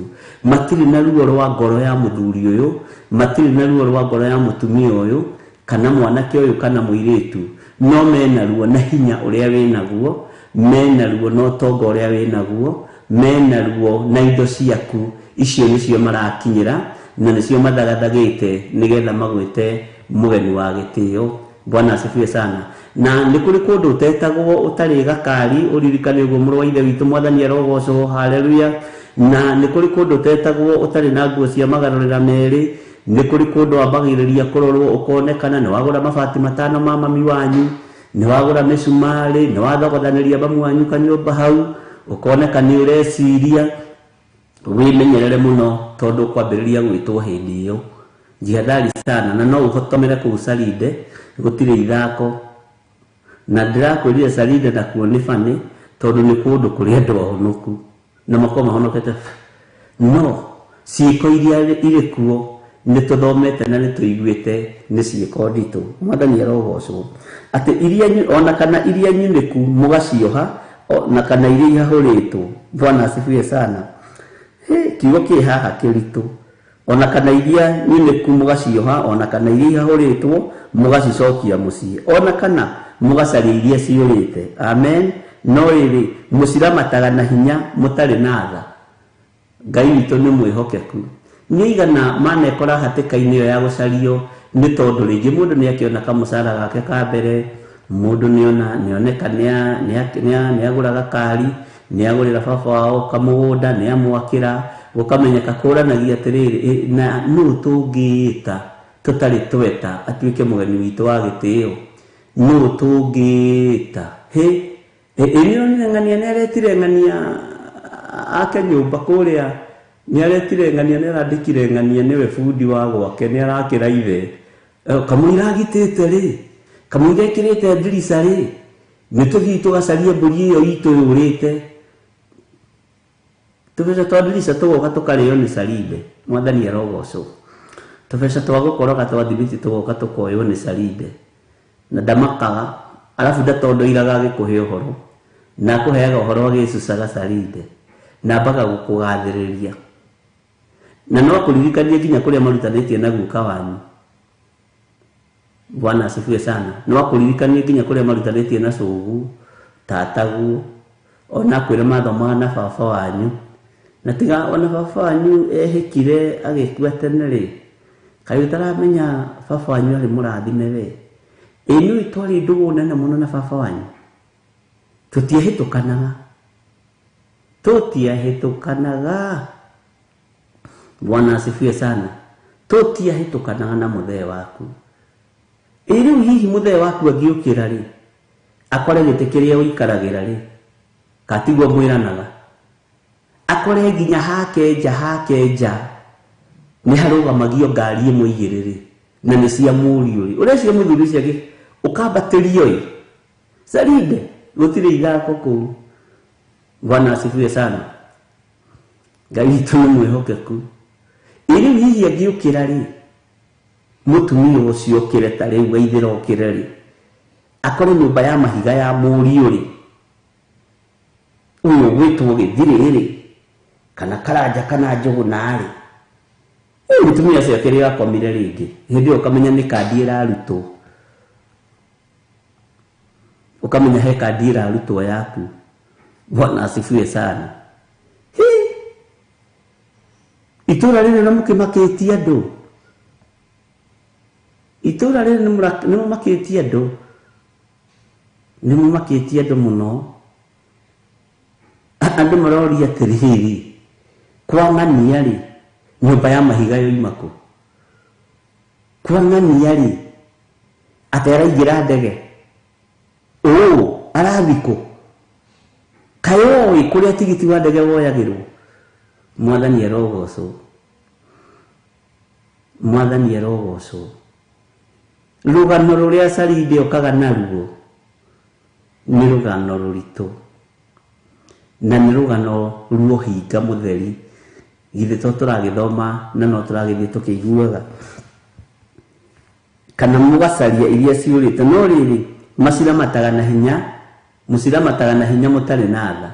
matirĩ na ruo rwa ngoro ya mũthuri ũyũ, matirĩ na ruo rwa ngoro ya mũtumia ũyũ, kana mwanake ũyũ kana mũirĩtu, no mena ruo na hinya ũrĩa wĩnaguo, mena ruo na ũtonga ũrĩa wĩnaguo, mena ruo na indo ciaku. Icio nĩcio marakinyĩra na nĩcio mathagathagĩte nĩgetha magwĩte mũgeni wa gĩtĩo. Bwana asifiwe sana. Na nĩ kũrĩ kũndũ ũtetagwo ũtarĩ gakari, ũririkane ũguo mũrũ wa ithe witũ, mwathani arogocwo, haleluya. Na nĩ kũrĩ kũndũ ũtetagwo ũtarĩ na nguo cia magarũrĩra merĩ, nĩ kũrĩ kũndũ wambagĩrĩria kũrorwo ũkonekana nĩ wagũra mabati 5 ma mami wanyu, nĩ wagũra mĩcumarĩ, nĩ wathogothanĩria mamu wanyu kanyũmba hau, ũkoneka nĩ ũreciria. Wĩmenyerere mũno tondũ ũkwambĩrĩria gwĩtwo hĩndĩ ĩyo. Jihadhari sana, na no ũhotomere kũu Salinde, gũtirĩ ithako. Na ndĩrakwĩrire Salinde nakuo nĩ bani, tondũ nĩ kũndũ kũrĩ andũ ahonoku na makorwo mahonokete. No ciĩko iria irĩ kuo nĩ tũthomete na nĩ tũiguĩte nĩ ciĩko nditũ. Mwathani arogocwo atĩ iria ona kana iria nyunĩku mũgacioha, na kana iria ihahũrĩtwo. Bwana asifiwe sana. Kiugo kĩ haha kĩritũ. Ona kana iria nyunĩku mũgacioha, ona kana iria ihahũrĩtwo mũgacicokia mũciĩ, ona kana mũgacaria iria ciũrĩte. Amen. No rĩrĩ, mũciramataga na hinya mũtarĩ na tha. Ngai witũ nĩ mwĩhokeku. Nĩ igana manekora hatĩka-inĩ ĩyo ya gũcario, nĩ tondũ rĩngĩ mũndũ nĩ akĩona kamũcara gake ka mbere, mũndũ nĩoneka nĩagũra gakari, nĩagũrĩra baba wao kamũgũnda, nĩamwakĩra, gũkamenyeka kũranagia atĩrĩrĩ, na nũ tũngĩĩta tũtarĩ tweta atuĩke mũgeni witũ wa gĩtĩo, nũ tũngĩĩta. Hĩ, ĩnĩonire ng'ania nĩaretire ng'ania ake nyũmba kũrĩa, nĩaretire ng'ania, nĩarandĩkire ng'ania nĩwe bundi wa gwake, nĩarakĩra ithe. Kamũira agitĩte rĩ, kamũira ĩkĩrĩte ndirica rĩ, nĩtũthiĩ tũgacarie mbũri ĩyo itũ yũrĩte. Tũbeca twa ndirica tũgoka tũkarĩo nĩ Salinde. Mwathani arogocwo. Tũbeca twa gũkoroga twa thimiti tũgoka tũkoywo nĩ Salinde. Na ndamakaga, arabu ndatondoiraga agĩkũhe ũhoro, na akũheaga ũhoro agĩcucaga Salinde, na ambaga gũkũgathĩrĩria. Na no akũririkanie nginya kũrĩa marutanĩtie na guka wanyu. Bwana asifiwe sana. No akũririkanie nginya kũrĩa marutanĩtie na cũgu, tataguo, ona akwĩre mathomaga na baba wanyu. Na tiga ona baba wanyu ehĩkire agĩkua tene rĩ, kaĩ ũtaramenya baba wanyu arĩ mũrathime we? Ĩ nĩũĩ twarĩ ndũgũ nene mũno na baba wanyu. Tũtiahĩtũkanaga. Tũtiahĩtũkanaga. Bwana asifiwe sana. Tũtiahĩtũkanaga na mũthee waku. Ĩ rĩu hihi mũthee waku angĩũkĩra rĩ, akore gĩtĩ kĩrĩa ũikaragĩra rĩ, katiguo mwĩranaga, akore nginya hake nja, hake nja nĩ harũgamagio ngari ĩmwe igĩrĩ rĩ, na nĩ cia mũriũ rĩ, ũreciria mũthuri ũcio ũkambatĩrio ĩ. Salinde gũtirĩ ithako kũu. Bwana asifiwe sana. Ngai witũ nĩ mwĩhokeku. Ĩ rĩu hihi angĩũkĩra rĩ, mũtumia ũcio ũkĩre ta rĩu waithĩra ũkĩre rĩ, akore nyũmba ya mahiga ya mũriũ rĩ, ũyũ ũgwĩtwo gĩthirĩ rĩ, kana karanja kana njũgũna rĩ, ũyũ mũtumia ũcio akĩrĩ akomire rĩngĩ, hĩndĩ ĩyo ũkamenya nĩ kandi ĩrarutwo. Ũkamenya he kandi ĩrarutwo yaku. Bwana asifiwe sana. Hi! Itũra rĩrĩ nĩ mũkĩmakĩtie andũ. Itũra rĩrĩ nĩ mũmakĩtie andũ. Nĩ mũmakĩtie andũ mũno. Andũ maroria atĩrĩrĩ, kwa ng'ania rĩ, nyũmba ya mahiga yoima kũ? Kwa ng'ania rĩ, atĩ araingĩra ndege? Ũũ, arathiĩ kũ? Kaĩ ũĩ kũrĩa tigiti wa ndege woyagĩrwo? Mwathani arogocwo. Mwathani arogocwo. Rũgano rũrĩa Salinde okaga naruo nĩ rũgano rũritũ, na nĩ rũgano ruohinga mũtheri. Githĩ to tũragĩthoma na no tũragĩthiĩ tũkĩiguaga, kana mũgacaria iria ciũrĩte. No rĩrĩ, maciramataga na hinya, mũciramataga na hinya mũtarĩ na tha.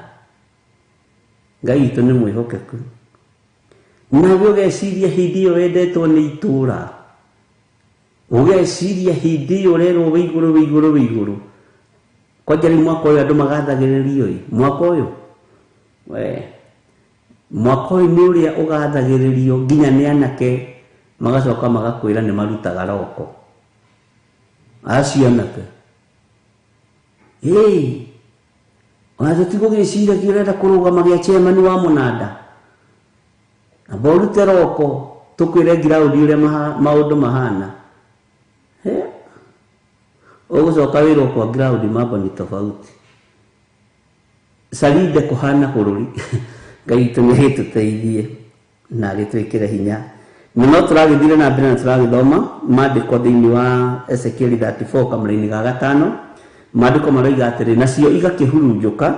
Ngai witũ nĩ mwĩhokeku. Nawe ũgeciria hĩndĩ ĩyo wendetwo nĩ itũũra, ũgeciria hĩndĩ ĩyo ũrerwo wĩ igũrũ, wĩ igũrũ, wĩ igũrũ. Kwanja rĩu mwaka ũyũ andũ magathagĩrĩrio ĩ, mwaka ũyũ we, mwaka ũyũ nĩ ũrĩa ũgathagĩrĩrio nginya nĩ anake, magacoka magakwĩra nĩ marutaga roko. Acio anake ĩĩ ona tũtigũgĩciragia ũrenda kũrũgama gĩa chairman wa mũnanda amba ũrute roko tũkwĩre ngiraũndi ũrĩa maũndũ mahana. Ũgũcoka wĩrwo kwa ground mambo ni tofauti. Salinde kũhana bũrũri. Ngai witũ nĩ agĩtũteithie na agĩtwĩkĩre hinya. Na no tũragĩthire na mbere na tũragĩthoma maandĩko thĩinĩ wa Ezekiel 34 kamũra-inĩ ga gatano. Maandĩko maroiga atĩrĩ, nacio igakĩhurunjũka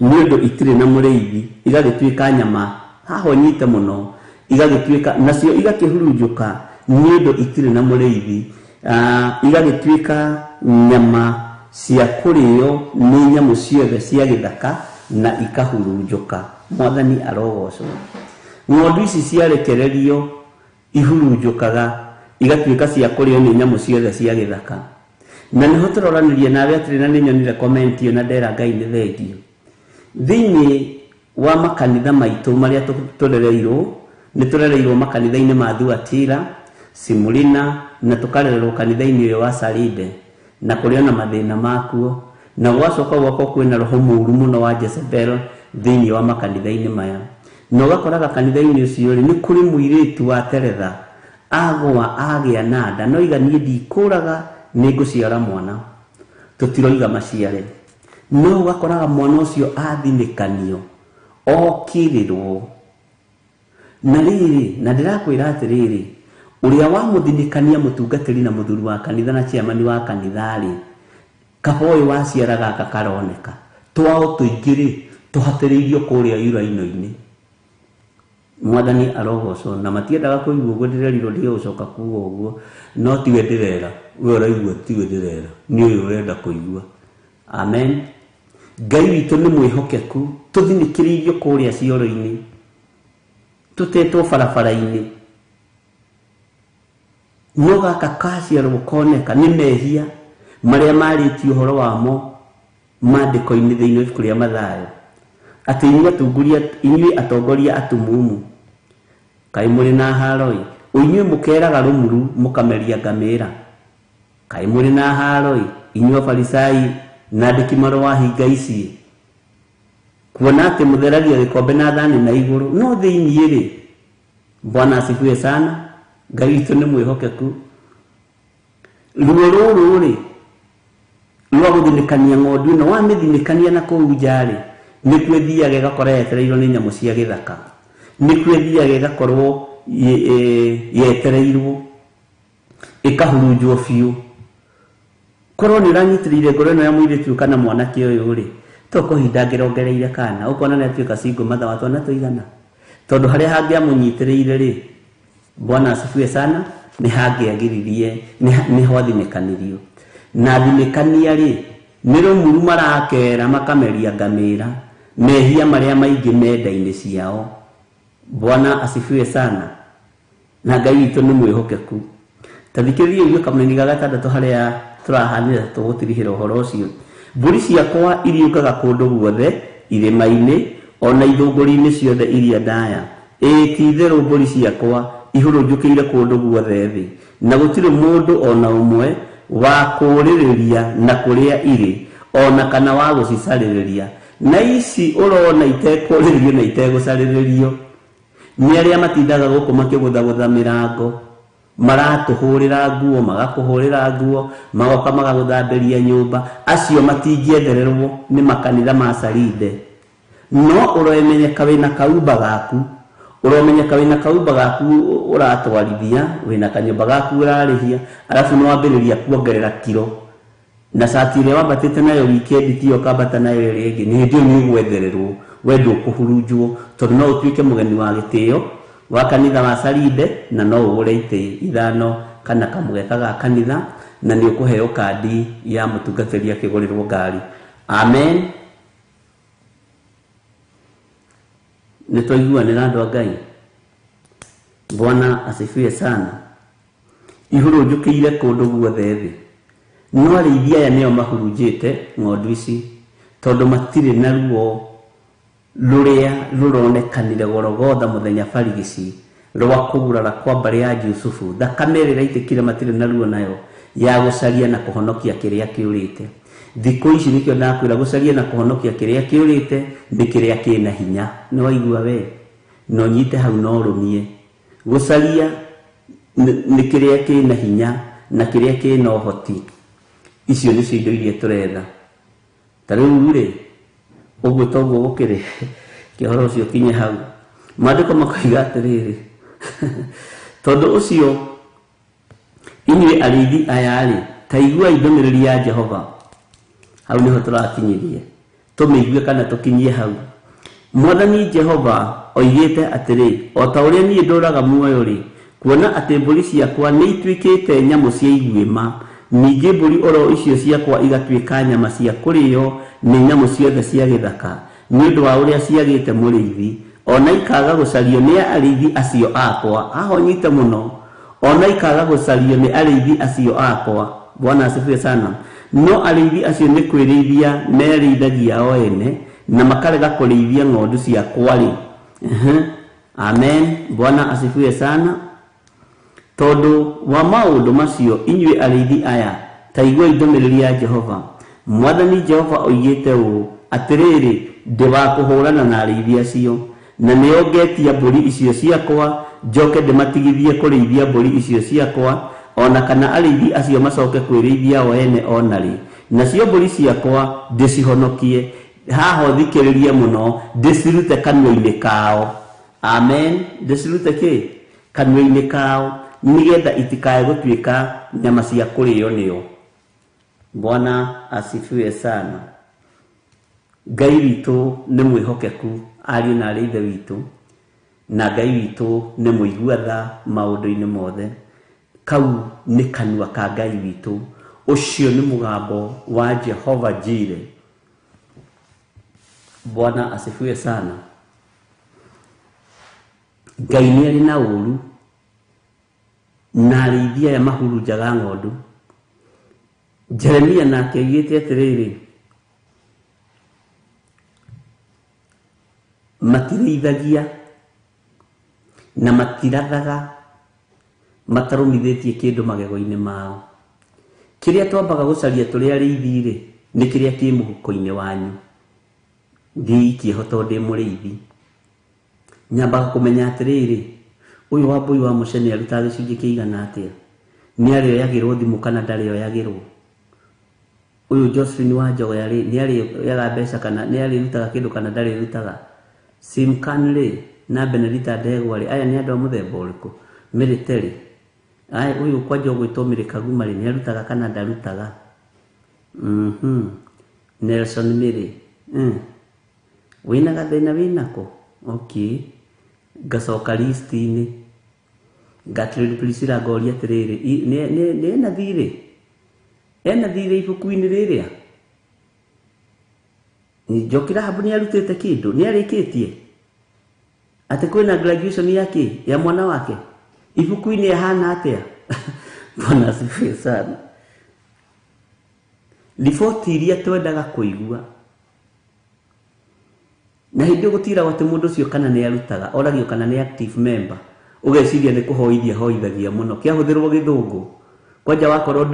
nĩ ũndũ itirĩ na mũrĩithi, igagĩtuĩka nyama. Haha ũnyite mũno, igagĩtuĩka nacio igakĩhurunjũka nĩ ũndũ itirĩ na mũrĩithi, igagĩtuĩka nyama cia kũrĩo nĩ nyamũ ciothe cia gĩthaka na ikahurunjũka. Mwathani arogocwo. Ng'ondu ici ciarekererio ihurunjũkaga igatuĩka cia kũrĩo nĩ nyamũ ciothe cia gĩthaka. Na nĩho tũroranĩria nawe atĩrĩ, na nĩnyonire comment ĩyo na ndera Ngai nĩ thengio. Thĩinĩ wa makanitha maitũ marĩa tũrereirwo, nĩ tũrereirwo makanitha-inĩ ma Thuatira, Simulina, na tũkarererwo kanitha-inĩ ũyũ wa Salinde, na kũrĩ ona mathĩna makuo, na gwacoka gwakwo kwĩna roho mũũru mũno wa Jezebel thĩinĩ wa makanitha-inĩ maya. Na ũgakoraga kanitha-inĩ ũcio rĩ, nĩ kũrĩ mũirĩtu wa teretha agũa agĩa na nda, no iga niĩ ndikũraga nĩ ngũciara mwana, tũtiroiga maciare, no ũgakoraga mwana ũcio athinĩkanio okĩrĩrwo. Na rĩrĩ, na ndĩrakwĩra atĩrĩrĩ, ũrĩa wamũthinĩkania mũtungatĩri na mũthuri wa kanitha na chairman wa kanitha rĩ, kaba ũyũ waciara gaka karoneka twao tũingĩ rĩ, tũhatĩrĩirio kũrĩa iraino-inĩ. Mwathani arogocwo. Na matiendaga kũigua ũguo, ndĩrerirwo ndige gũcoka kuga ũguo, no tiwe ndĩrera, we ũraigua tiwe ndĩrera, nĩ ũyũ ũrenda kũigua. Amen. Ngai witũ nĩ mwĩhokeku, tũthinĩkĩrĩirio kũrĩa cioro-inĩ, tũtetwo barabara-inĩ, no gaka kaciarwo koneka nĩ mehia marĩa marĩtio ũhoro wamo maandĩko-inĩ thĩinĩ wa ibuku rĩa Mathayo, atĩ inyuĩ atongoria atumumu, kaĩ mũrĩ na haroi, inyuĩ mũkeraga rũmuru mũkameria ngamĩra, kaĩ mũrĩ na haroi inyuĩ afarisai na andĩki marũa hinga ici, kuona atĩ mũtheragia gĩkombe na thani na igũrũ, no thĩinĩ rĩ. Bwana asifiwe sana. Ngai witũ nĩ mwĩhokeku. Ruo rũrũ rĩ rwa gũthinĩkania ng'ondu ĩno, wamĩthinĩkania na kũu nja rĩ, nĩkuo ĩthiaga ĩgakorwo yetereirwo nĩ nyamũ cia gĩthaka, nĩkuo ĩthiaga ĩgakorwo yetereirwo ĩkahurunjwo biũ. Korwo nĩ ũranyitĩrĩire ngoro ĩno ya mũirĩtu kana mwanake ũyũ rĩ, to kũhinda angĩrongereire kana, ũkona nĩ atuĩka single mother wa twana tũigana, tondũ harĩa hangĩamũnyitĩrĩire rĩ, Bwana asifiwe sana, nĩ hangĩagiririe, nĩho athinĩkanirio. Na athinĩkania rĩ, nĩ rũmuru marakera makameria ngamĩra mehia marĩa maingĩ menda-inĩ ciao. Bwana asifiwe sana. Na Ngai witũ nĩ mwĩhokeku. Ta thikĩrĩria ũigue kamũra-inĩ ga gatandatũ harĩa tũrahanĩra tũgũtirihĩra ũhoro ũcio. Mbũri ciakwa iriũkaga kũndũ guothe, irĩma-inĩ ona ithũngũri-inĩ ciothe iria ndaya. Ĩĩ ti-itherũ mbũri ciakwa ihurunjũkĩire kũndũ guothe thĩ, na gũtirĩ mũndũ ona ũmwe wa kũũrĩrĩria na kũrĩa irĩ, ona kana wa gũcicarĩrĩria. Na ici ũrona itekũũrĩrĩrio na itegũcarĩrĩrio nĩ arĩa matindaga gũkũ makĩgũthagũtha mĩrango, maratũhũrĩra nguo, magakũhũrĩra nguo, magoka magagũthambĩria nyũmba. Acio matingĩethererwo nĩ makanitha ma Salinde. No ũromenyeka wĩna kaumba gaku, ũromenyeka wĩna kaumba gaku ũratwarithia, wĩna kanyũmba gaku ũrarĩhia, arabu nĩ wambĩrĩria kuongerera kiro. Na cati ĩrĩa wambatĩte nayo weekend tiyo ũkambata nayo ĩrĩa ĩngĩ, nĩ hĩndĩ ĩyo nĩ ũgwethererwo, we ndũkũhurunjwo, tondũ no ũtuĩke mũgeni wa gĩtĩo wa kanitha wa Salinde, na no ũgũre itĩ ithano kana kamũgeka ga kanitha, na nĩ ũkũheo kandi ya mũtungatĩri akĩgũrĩrwo ngari. Amen. Nĩ twaiguanĩra andũ a Ngai. Bwana asifiwe sana. Ihurunjũkĩire kũndũ guothe thĩ, no arĩithi aya nĩo mahurunjĩte ng'ondu ici, tondũ matirĩ na ruo rũrĩa rũronekanire Golgotha mũthenya barigici rwa kũgurara kwa mbarĩ ya Jusufu. Thakame ĩrĩa ĩraitĩkire matirĩ na ruo nayo Ya gũcaria na kũhonokia kĩrĩa kĩũrĩte. Thikũ ici nĩkĩo ndakwĩra gũcaria na kũhonokia kĩrĩa kĩũrĩte nĩ kĩrĩa kĩna hinya. Nĩ waigua we? No nyite hau no rũmie. Gũcaria nĩ kĩrĩa kĩna hinya na kĩrĩa kĩna ũhoti. Icio nĩcio indo iria tũretha. Ta rĩu rĩ, ũguo toguo gũkĩrĩ kĩhoro ũcio kinye hau. Maandĩko makoiga atĩrĩrĩ, tondũ ũcio inyuĩ arĩithi aya rĩ, ta iguai ndũmĩrĩri ya Jehova. Hau nĩho tũrakinyirie, tũmĩigue kana tũkinyie hau. Mwathani Jehova oigĩte atĩrĩ, o ta ũrĩa niĩ ndũũraga muoyo rĩ, kuona atĩ mbũri ciakwa nĩ ituĩkĩte nyamũ cia iguĩma, ningĩ mbũri oro icio ciakwa igatuĩka nyama cia kũrĩo nĩ nyamũ ciothe cia gĩthaka, nĩ ũndũ wa ũrĩa ciagĩte mũrĩithi, ona ikaga gũcario nĩ arĩithi acio akwa. Haha ũnyite mũno, ona ikaga gũcario nĩ arĩithi acio akwa. Bwana asifiwe sana. No arĩithi acio nĩ kwĩrĩithia merĩithagia o ene na makarega kũrĩithia ng'ondu ciakwa rĩ. Amen. Bwana asifiwe sana. Tondũ wa maũndũ macio inyuĩ arĩithi aya, ta iguai ndũmĩrĩri ya Jehova. Mwathani Jehova oigĩte ũũ, atĩrĩrĩ, ndĩ wa kũhũrana na arĩithi acio, na nĩo ngetia mbũri icio ciakwa, njoke ndĩmatigithie kũrĩithia mbũri icio ciakwa, ona kana arĩithi acio macoke kwĩrĩithia o ene ona rĩ. Nacio mbũri ciakwa ndĩcihonokie, haha ũthikĩrĩrie mũno, ndĩcirute kanua-inĩ kao. Amen. Ndĩcirute kĩ? Kanua-inĩ kao, nĩgetha itikae gũtuĩka nyama cia kũrĩo nĩo. Bwana asifiwe sana. Ngai witũ nĩ mwĩhokeku, ariũ na arĩ ithe witũ, na Ngai witũ nĩ mũigua tha maũndũ-inĩ mothe. Kau nĩ kanua ka Ngai witũ. Ũcio nĩ mũgambo wa Jehova Jire. Bwana asifiwe sana. Ngai nĩ arĩ na ũũru na arĩithi aya mahurunjaga ng'ondu. Jeremia nake oigĩte atĩrĩrĩ, matirĩithagia na matirathaga matarũmithĩtie kĩndũ magego-inĩ mao. Kĩrĩa twambaga gũcaria tũrĩ arĩithi rĩ, nĩ kĩrĩa kĩ mũhuko-inĩ wanyu. Ndĩikie ho tondũ ndĩ mũrĩithi. Nyambaga kũmenya atĩrĩrĩ, ũyũ wa mbũi wa mũcene arutaga gĩcunjĩ kĩigana atĩa? Nĩ arĩoyagĩrwo thimũ kana ndarĩoyagĩrwo? Ũyũ Josephine wa Njogoya rĩ, nĩ arĩoyaga mbeca kana nĩ arĩrutaga kĩndũ kana ndarĩrutaga? Simkan rĩ, na Benedita Ndegwa rĩ, aya nĩ andũ a mũthemba ũrĩkũ? Mĩrĩte rĩ, aya ũyũ kwanja ũgwĩtwo Mĩrĩ Kaguma rĩ, nĩ arutaga kana ndarutaga? Nelson Mĩrĩ, wĩna gathĩna wĩnako? Okay. Ngacoka list-inĩ, Gertrude Priscilla ngoria atĩrĩrĩ, nĩ ena thirĩ? Ena thirĩ ibuku-inĩ rĩrĩa? Njoki Rahabu nĩ arutĩte kĩndũ, nĩ arĩkĩtie? Atĩ kwĩna graduation yake ya mwana wake? Ibuku-inĩ ahana atĩa? Bwana asifiwe sana. Riboti iria twendaga kũigua na hĩndĩ gũtiragwo atĩ mũndũ ũcio kana nĩ arutaga, oragio kana nĩ active member, ũgeciria nĩ kũhoithia hoithagia mũno, kĩahũthĩrwo gĩthũngũ kwanja wakorwo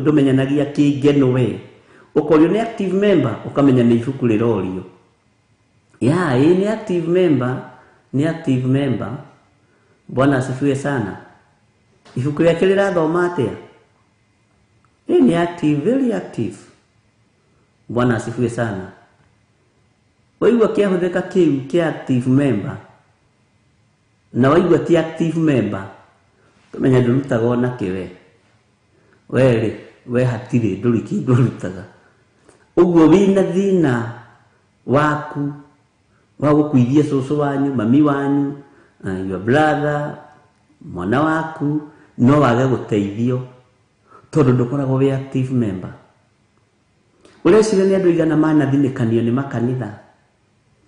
ndũmenyanagia kĩngeno we, ũkorio nĩ active member, ũkamenya nĩ ibuku rĩrorio. Ya, ĩ nĩ active member, nĩ active member. Bwana asifiwe sana. Ibuku rĩake rĩrathoma atĩa? Ĩ nĩ active, very active. Bwana asifiwe sana. Waigua kĩahũthĩka kĩu kĩa active member, na waigua ti active member, ũkamenya ndũrutaga ona kĩ we. We rĩ, we hatirĩ, ndũrĩ kĩndũ ũrutaga. Ũguo wĩna thĩna waku wa gũkuithia cũcũ wanyu, mami wanyu, your brother, mwana waku, no wage gũteithio tondũ ndũkoragwo wĩ active member. Ũreciria nĩ andũ aigana manathinĩkanio nĩ makanitha,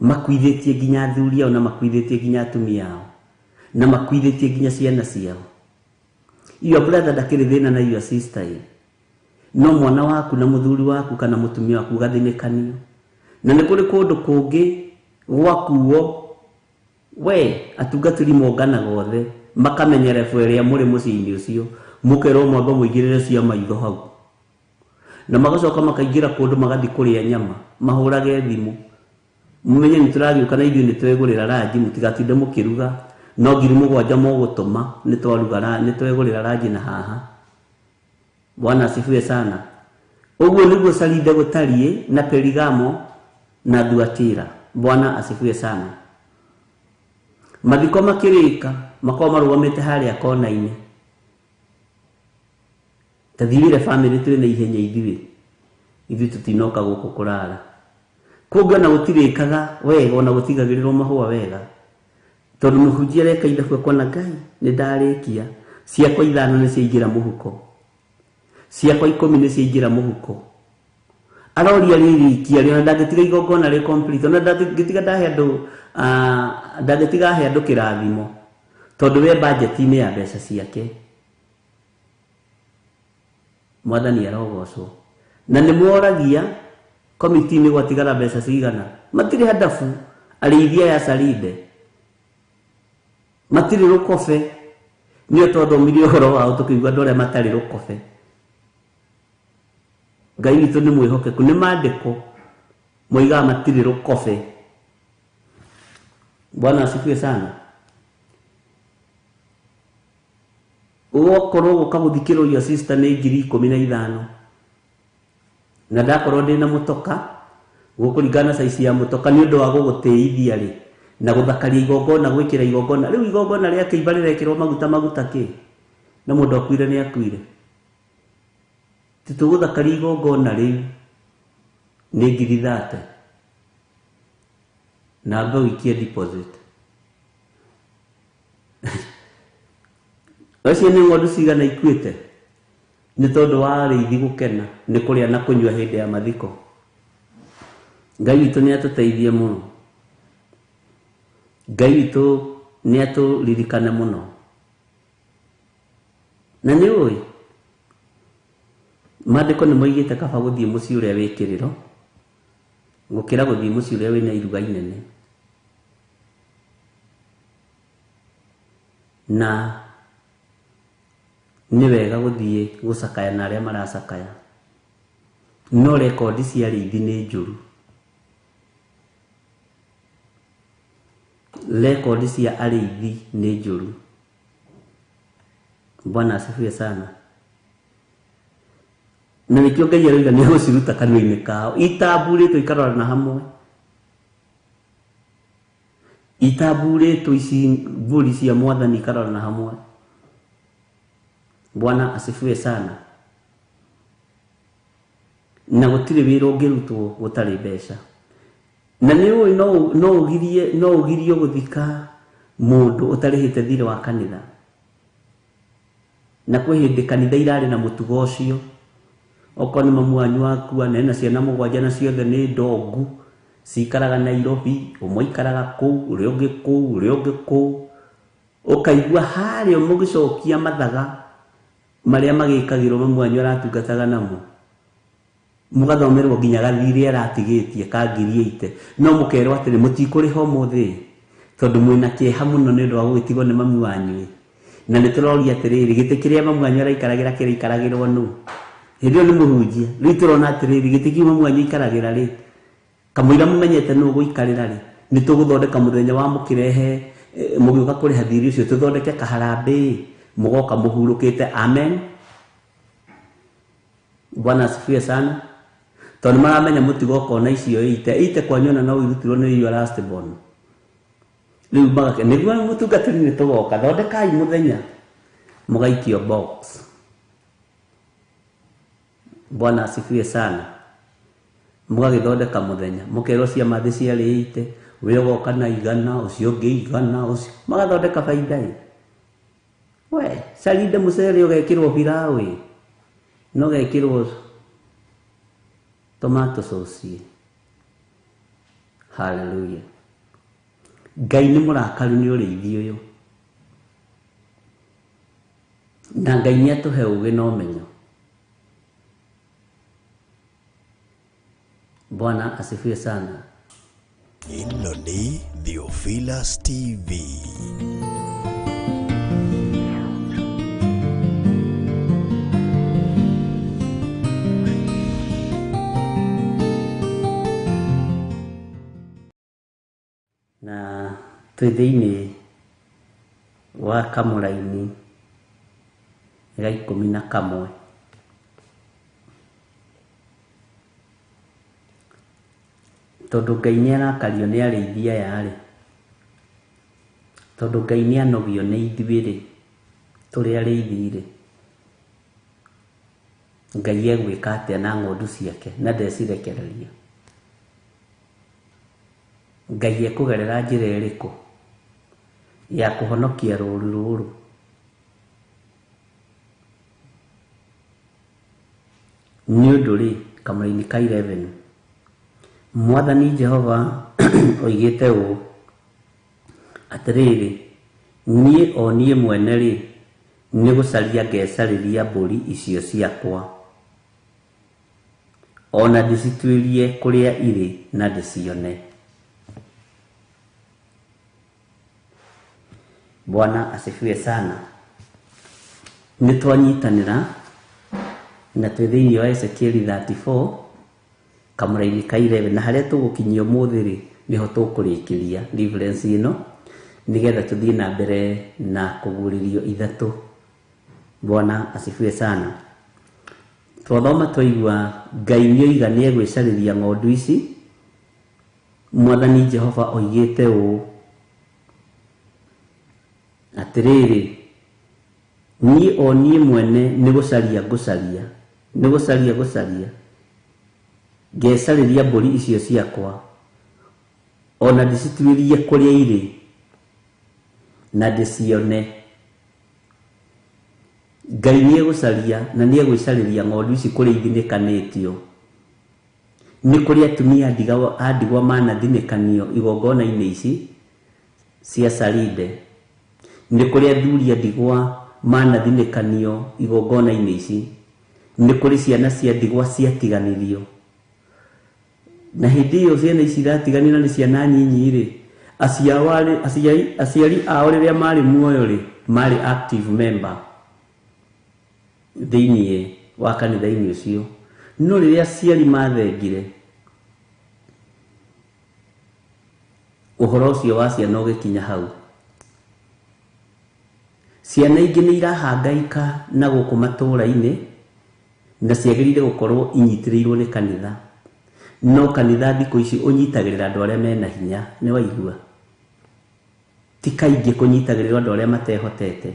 makuithĩtie nginya athuri ao na makuithĩtie nginya atumia ao na makuithĩtie nginya ciana ciao. Your brother ndakĩrĩ thĩna na your sister ĩ, no mwana waku na mũthuri waku kana mũtumia waku ũgathinĩkanio. Na nĩ kũrĩ kũndũ kũngĩ gwakuo we atungatĩri monganaga othe makamenya level ĩrĩa mũrĩ mũciĩ-inĩ ũcio, Mũkerwo mwamba mũigĩrĩre cia maitho hau. Na magacoka makaingĩra kũndũ magathiĩ kũrĩa nyama, mahũrage thimũ. Mumenye nĩ tũragĩũka na ithuĩ nĩ twegũrĩra ranji, mũtigatinde mũkĩruga. No 7,000 mũgũtũma, nĩ twaruga nĩ twegũrĩra ranji na haha. Bwana asifiwe sana. Ũguo nĩguo Saride gũtariĩ na Perigamo na Thuatira. Bwana asifiwe sana. Mathiko makĩrĩka makorwo marũgamĩte harĩa kona-inĩ. Ta thiĩre family twĩ na ihenya ithuĩ. Ithuĩ tũtinoka gũkũ kũrara. Kũngĩ ona gũtirĩkaga wega, ona gũtigagĩrĩrwo mahũa wega. Tondũ mũhunjia areka ithabu akona Ngai nĩ ndarĩkia. Ciakwa 5 nĩ ciaingĩra mũhuko. Ciakwa 10 nĩ ciaingĩra mũhuko. Aroria rĩrĩkia rĩ, ona ndangĩtiga igongona rĩ complete, ona ndangĩtiga ndahe andũ, ndangĩtiga ahe andũ kĩrathimo. Tondũ we budget-inĩ ya mbeca ciake. Mwathani arogocwo. Na nĩ mworagia komiti-inĩ gwatigara mbeca cigana. Matirĩ handabu arĩithia ya Saride. Matirĩ rũkobe. Nĩo twathomire ũhoro wao tũkĩigua andũ arĩa matarĩ rũkobe. Ngai witũ nĩ mwĩhokeku, nĩ maandĩko moigaga matirĩ rũkobe. Bwana asifiwe sana. Ũgakorwo gũka gũthikĩrwo your sister nĩ 15,000. Na ndakorwo ndĩna mũtoka, gũkũringana na size ya mũtoka nĩ ũndũ wa gũgũtĩithia rĩ, na gũthakaria igongona, gwĩkĩra igongona. Rĩu igongona rĩa kĩimba rĩrekĩrwo maguta maguta kĩ? Na mũndũ akuire nĩ akuire. Tũtũgũthakaria igongona rĩu nĩ 30,000. Na ambe ũikie deposit. Acio nĩ ng'ondu cigana ikuĩte? Nĩ tondũ wa arĩithi gũkena nĩ kũrĩa na kũnyua hĩndĩ ya mathiko. Ngai witũ nĩ atũteithie mũno. Ngai witũ nĩ atũririkane mũno. Na nĩ ũĩ maandĩko nĩ moigĩte kaba gũthiĩ mũciĩ ũrĩa wĩ kĩrĩro gũkĩra gũthiĩ mũciĩ ũrĩa wĩna iruga inene. Na nĩ wega gũthiĩ gũcakaya na arĩa maracakaya. No rekondi cia arĩithi nĩ njũru. Rekondi cia arĩithi nĩ njũru. Bwana asifiwe sana. Na nĩkĩo Ngai aroiga nĩ egũciruta kanua-inĩ kao. Itamburĩtwo ikarorana hamwe. Itamburĩtwo ici mbũri cia Mwathani ikarorana hamwe. Bwana asifiwe sana. Na gũtirĩ wĩra ũngĩrutwo gũtarĩ mbeca. Na nĩ ũĩ no ũgirie gũthika mũndũ ũtarĩhĩte thirĩ wa kanitha. Na kwĩ hĩndĩ kanitha irarĩ na mũtugo ũcio. Okorwo nĩ mamu wanyu akua, na ena ciana 7 na ciothe nĩ ndongu, cikaraga Nairobi, ũmwe aikaraga kũu, ũrĩa ũngĩ kũu, ũrĩa ũngĩ kũu. Ũkaigua harĩa mũgĩcokia mathaga marĩa magĩkagĩrwo mamu wanyu aratungataga namo. Mũgathomerwo nginya gathirĩ aratigĩtie ka 80,000. No mũkerwo atĩrĩ mũtikũrĩha ũmũthĩ tondũ mwĩna kĩeha mũno nĩ ũndũ wa gũgĩtigwo nĩ mamu wanyu. Na nĩ tũroria atĩrĩrĩ, gĩtĩ kĩrĩa mamu wanyu araikaragĩra kĩraikaragĩrwo nũ? Hĩndĩ ĩyo nĩ mũhunjia. Rĩu tũrona atĩrĩrĩ, gĩtĩ kĩu mamu wanyu aikaragĩra rĩ, kamũira mũmenyete nũ ũgũikarĩra rĩ, nĩ tũgũthondeka mũthenya wa mũkĩrehe, mũgĩũka kũrĩha thirĩ ũcio, tũthondeke kaharambĩ, mũgoka mũhurũkĩte. Amen. Bwana asifiwe sana. Tondũ maramenya mũtigoka ona icio ite. Ite kwanyu ona no irutirwo nĩ your last born. Rĩu magake nĩguo mũtungatĩri nĩ tũgoka, thondekai mũthenya mũgaikio box. Bwana asifiwe sana. Mũgagĩthondeka mũthenya, mũkerwo ciama thĩ ciarĩ ite, we ũgoka na 100, ũcio ũngĩ 100, ũcio magathondeka baida ĩ. We, Saride mũcere ũgekĩrwo pilau ĩ, na ũgekĩrwo tomato sauce. Hallelujah. Ngai nĩ mũrakaru nĩ ũrĩithi ũyũ. Na Ngai nĩ atũhe ũũgĩ na ũmenyo. Bwana asifiwe sana. Ĩno nĩ Theophilus TV. Twĩ thĩinĩ wa kamũraini ga 11. Tondũ Ngai nĩ arakario nĩ arĩithi aya rĩ, tondũ Ngai nĩ anogio nĩ ithuĩ rĩ, tũrĩ arĩithi rĩ, Ngai egwĩka atĩa na ng'ondu ciake na ndecirekereria? Ngai ekũgerera njĩra ĩrĩkũ ya kũhonokia rũũru rũrũ? Nĩ ũndũ rĩ, kamũraini ka 11, Mwathani Jehova oigĩte ũũ, atĩrĩrĩ, niĩ o niĩ mwene rĩ, nĩ gũcaria ngecarĩria mbũri icio ciakwa, o na ndĩcituĩrie kũrĩa irĩ na ndĩcione. Bwana asifiwe sana. Nĩ twanyitanĩra na twĩ thĩinĩ wa Ezekieli 34 kamũraini ka 11, na harĩa tũgũkinyia ũmũthĩ rĩ, nĩho tũkũrĩkĩria reference ĩno nĩgetha tũthiĩ na mbere na kũguũrĩrio ithatũ. Bwana asifiwe sana. Twathoma twaigua Ngai nĩoiga nĩegwĩcarĩria ng'ondu ici. Mwathani Jehova oigĩte ũũ, atĩrĩrĩ, niĩ o niĩ mwene nĩ gũcaria ngũcaria, nĩ gũcaria ngũcaria, ngecarĩria mbũri icio ciakwa, o na ndĩcituĩrie kũrĩa irĩ na ndĩcione. Ngai nĩegũcaria na nĩegwĩcarĩria ng'ondu ici kũrĩa ithinĩkanĩtio. Nĩ kũrĩ atumia a ndigwa manathinĩkanio igongona-inĩ ici cia Saride. Nĩ kũrĩ athuri a ndigwa manathinĩkanio igongona-inĩ ici. Nĩ kũrĩ ciana cia ndigwa ciatiganĩrio. Na hĩndĩ ĩyo ciana ici iratiganĩra nĩ ciana nyinyi rĩ, aciari ao rĩrĩa marĩ muoyo rĩ, marĩ active member thĩinĩ wa kanitha-inĩ ũcio. No rĩrĩa aciari mathengire, ũhoro ũcio wa ciana ũgĩkinya hau. Ciana ingĩ nĩ irahangaika na gũkũ matũũra-inĩ na ciagĩrĩire gũkorwo inyitĩrĩirwo nĩ kanitha. No kanitha thikũ ici ũnyitagĩrĩra andũ arĩa mena hinya, nĩ waigua? Ti kaingĩ kũnyitagĩrĩrwo andũ arĩa matehotete.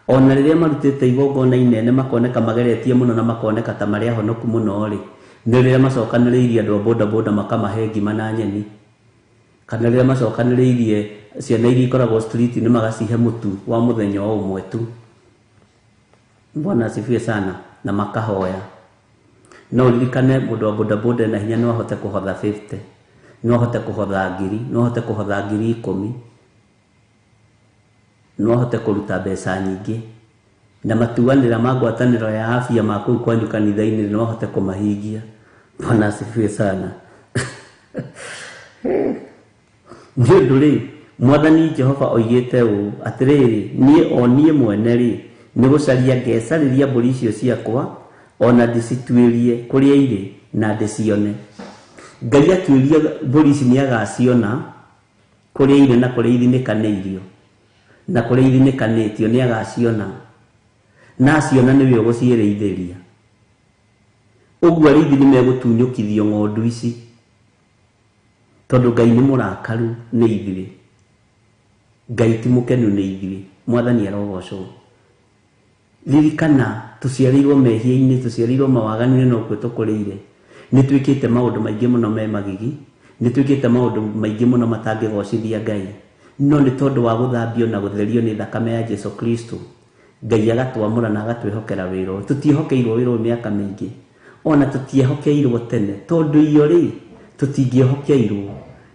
Ona rĩrĩa marutĩte igongona inene makoneka mageretie mũno na makoneka ta marĩ ahonoku mũno rĩ, nĩ rĩrĩa macokanĩrĩirie andũ a bodaboda makamahe ngima na nyeni, kana rĩrĩa macokanĩrĩirie ciana iria ikoragwo street-inĩ magacihe mũtu wa mũthenya o ũmwe tu. Bwana asifiwe sana. Na makahoya. No ũririkane mũndũ wa bodaboda ena hinya no ahote kũhotha 50, no ahote kũhotha ngiri, no ahote kũhotha ngiri 10, no ahote kũruta mbeca nyingĩ. Na matuanĩra ma ngwatanĩro ya afya ma kũu kwanyu kanitha-inĩ no ahote kũmahingia. Bwana asifiwe sana. Nĩ ũndũ rĩ, Mwathani Jehova oigĩte ũũ, atĩrĩrĩ, niĩ o niĩ mwene rĩ, nĩ gũcaria ngecarĩria mbũri icio ciakwa, o na ndĩcituĩrie kũrĩa irĩ na ndĩcione. Ngai atuĩria mbũri ici nĩagaciona kũrĩa irĩ na kũrĩa ithinĩkanĩirio, na kũrĩa ithinĩkanĩtio nĩagaciona, na aciona nĩwe ũgũciĩrĩithĩria. Ũguo arĩithi nĩmegũtunyũkithio ng'ondu ici, tondũ Ngai nĩ mũrakaru nĩ ithuĩ, Ngai ti mũkenu nĩ ithuĩ. Mwathani arogocwo. Ririkana tũciarĩirwo mehia-inĩ, tũciarĩirwo mawaganu-inĩ, no kuo tũkũrĩire. Nĩ twĩkĩte maũndũ maingĩ mũno me magigi, nĩ twĩkĩte maũndũ maingĩ mũno matangĩgocithia Ngai. No nĩ tondũ wa gũthambio na gũtherio nĩ thakame ya Jesu Kristo, Ngai agatwamũra na agatwĩhokera wĩra ũyũ. Tũtiĩhokeirwo wĩra ũyũ mĩaka mĩingĩ, ona tũtiehokeirwo tene, tondũ iyo rĩ, tũtingĩehokeirwo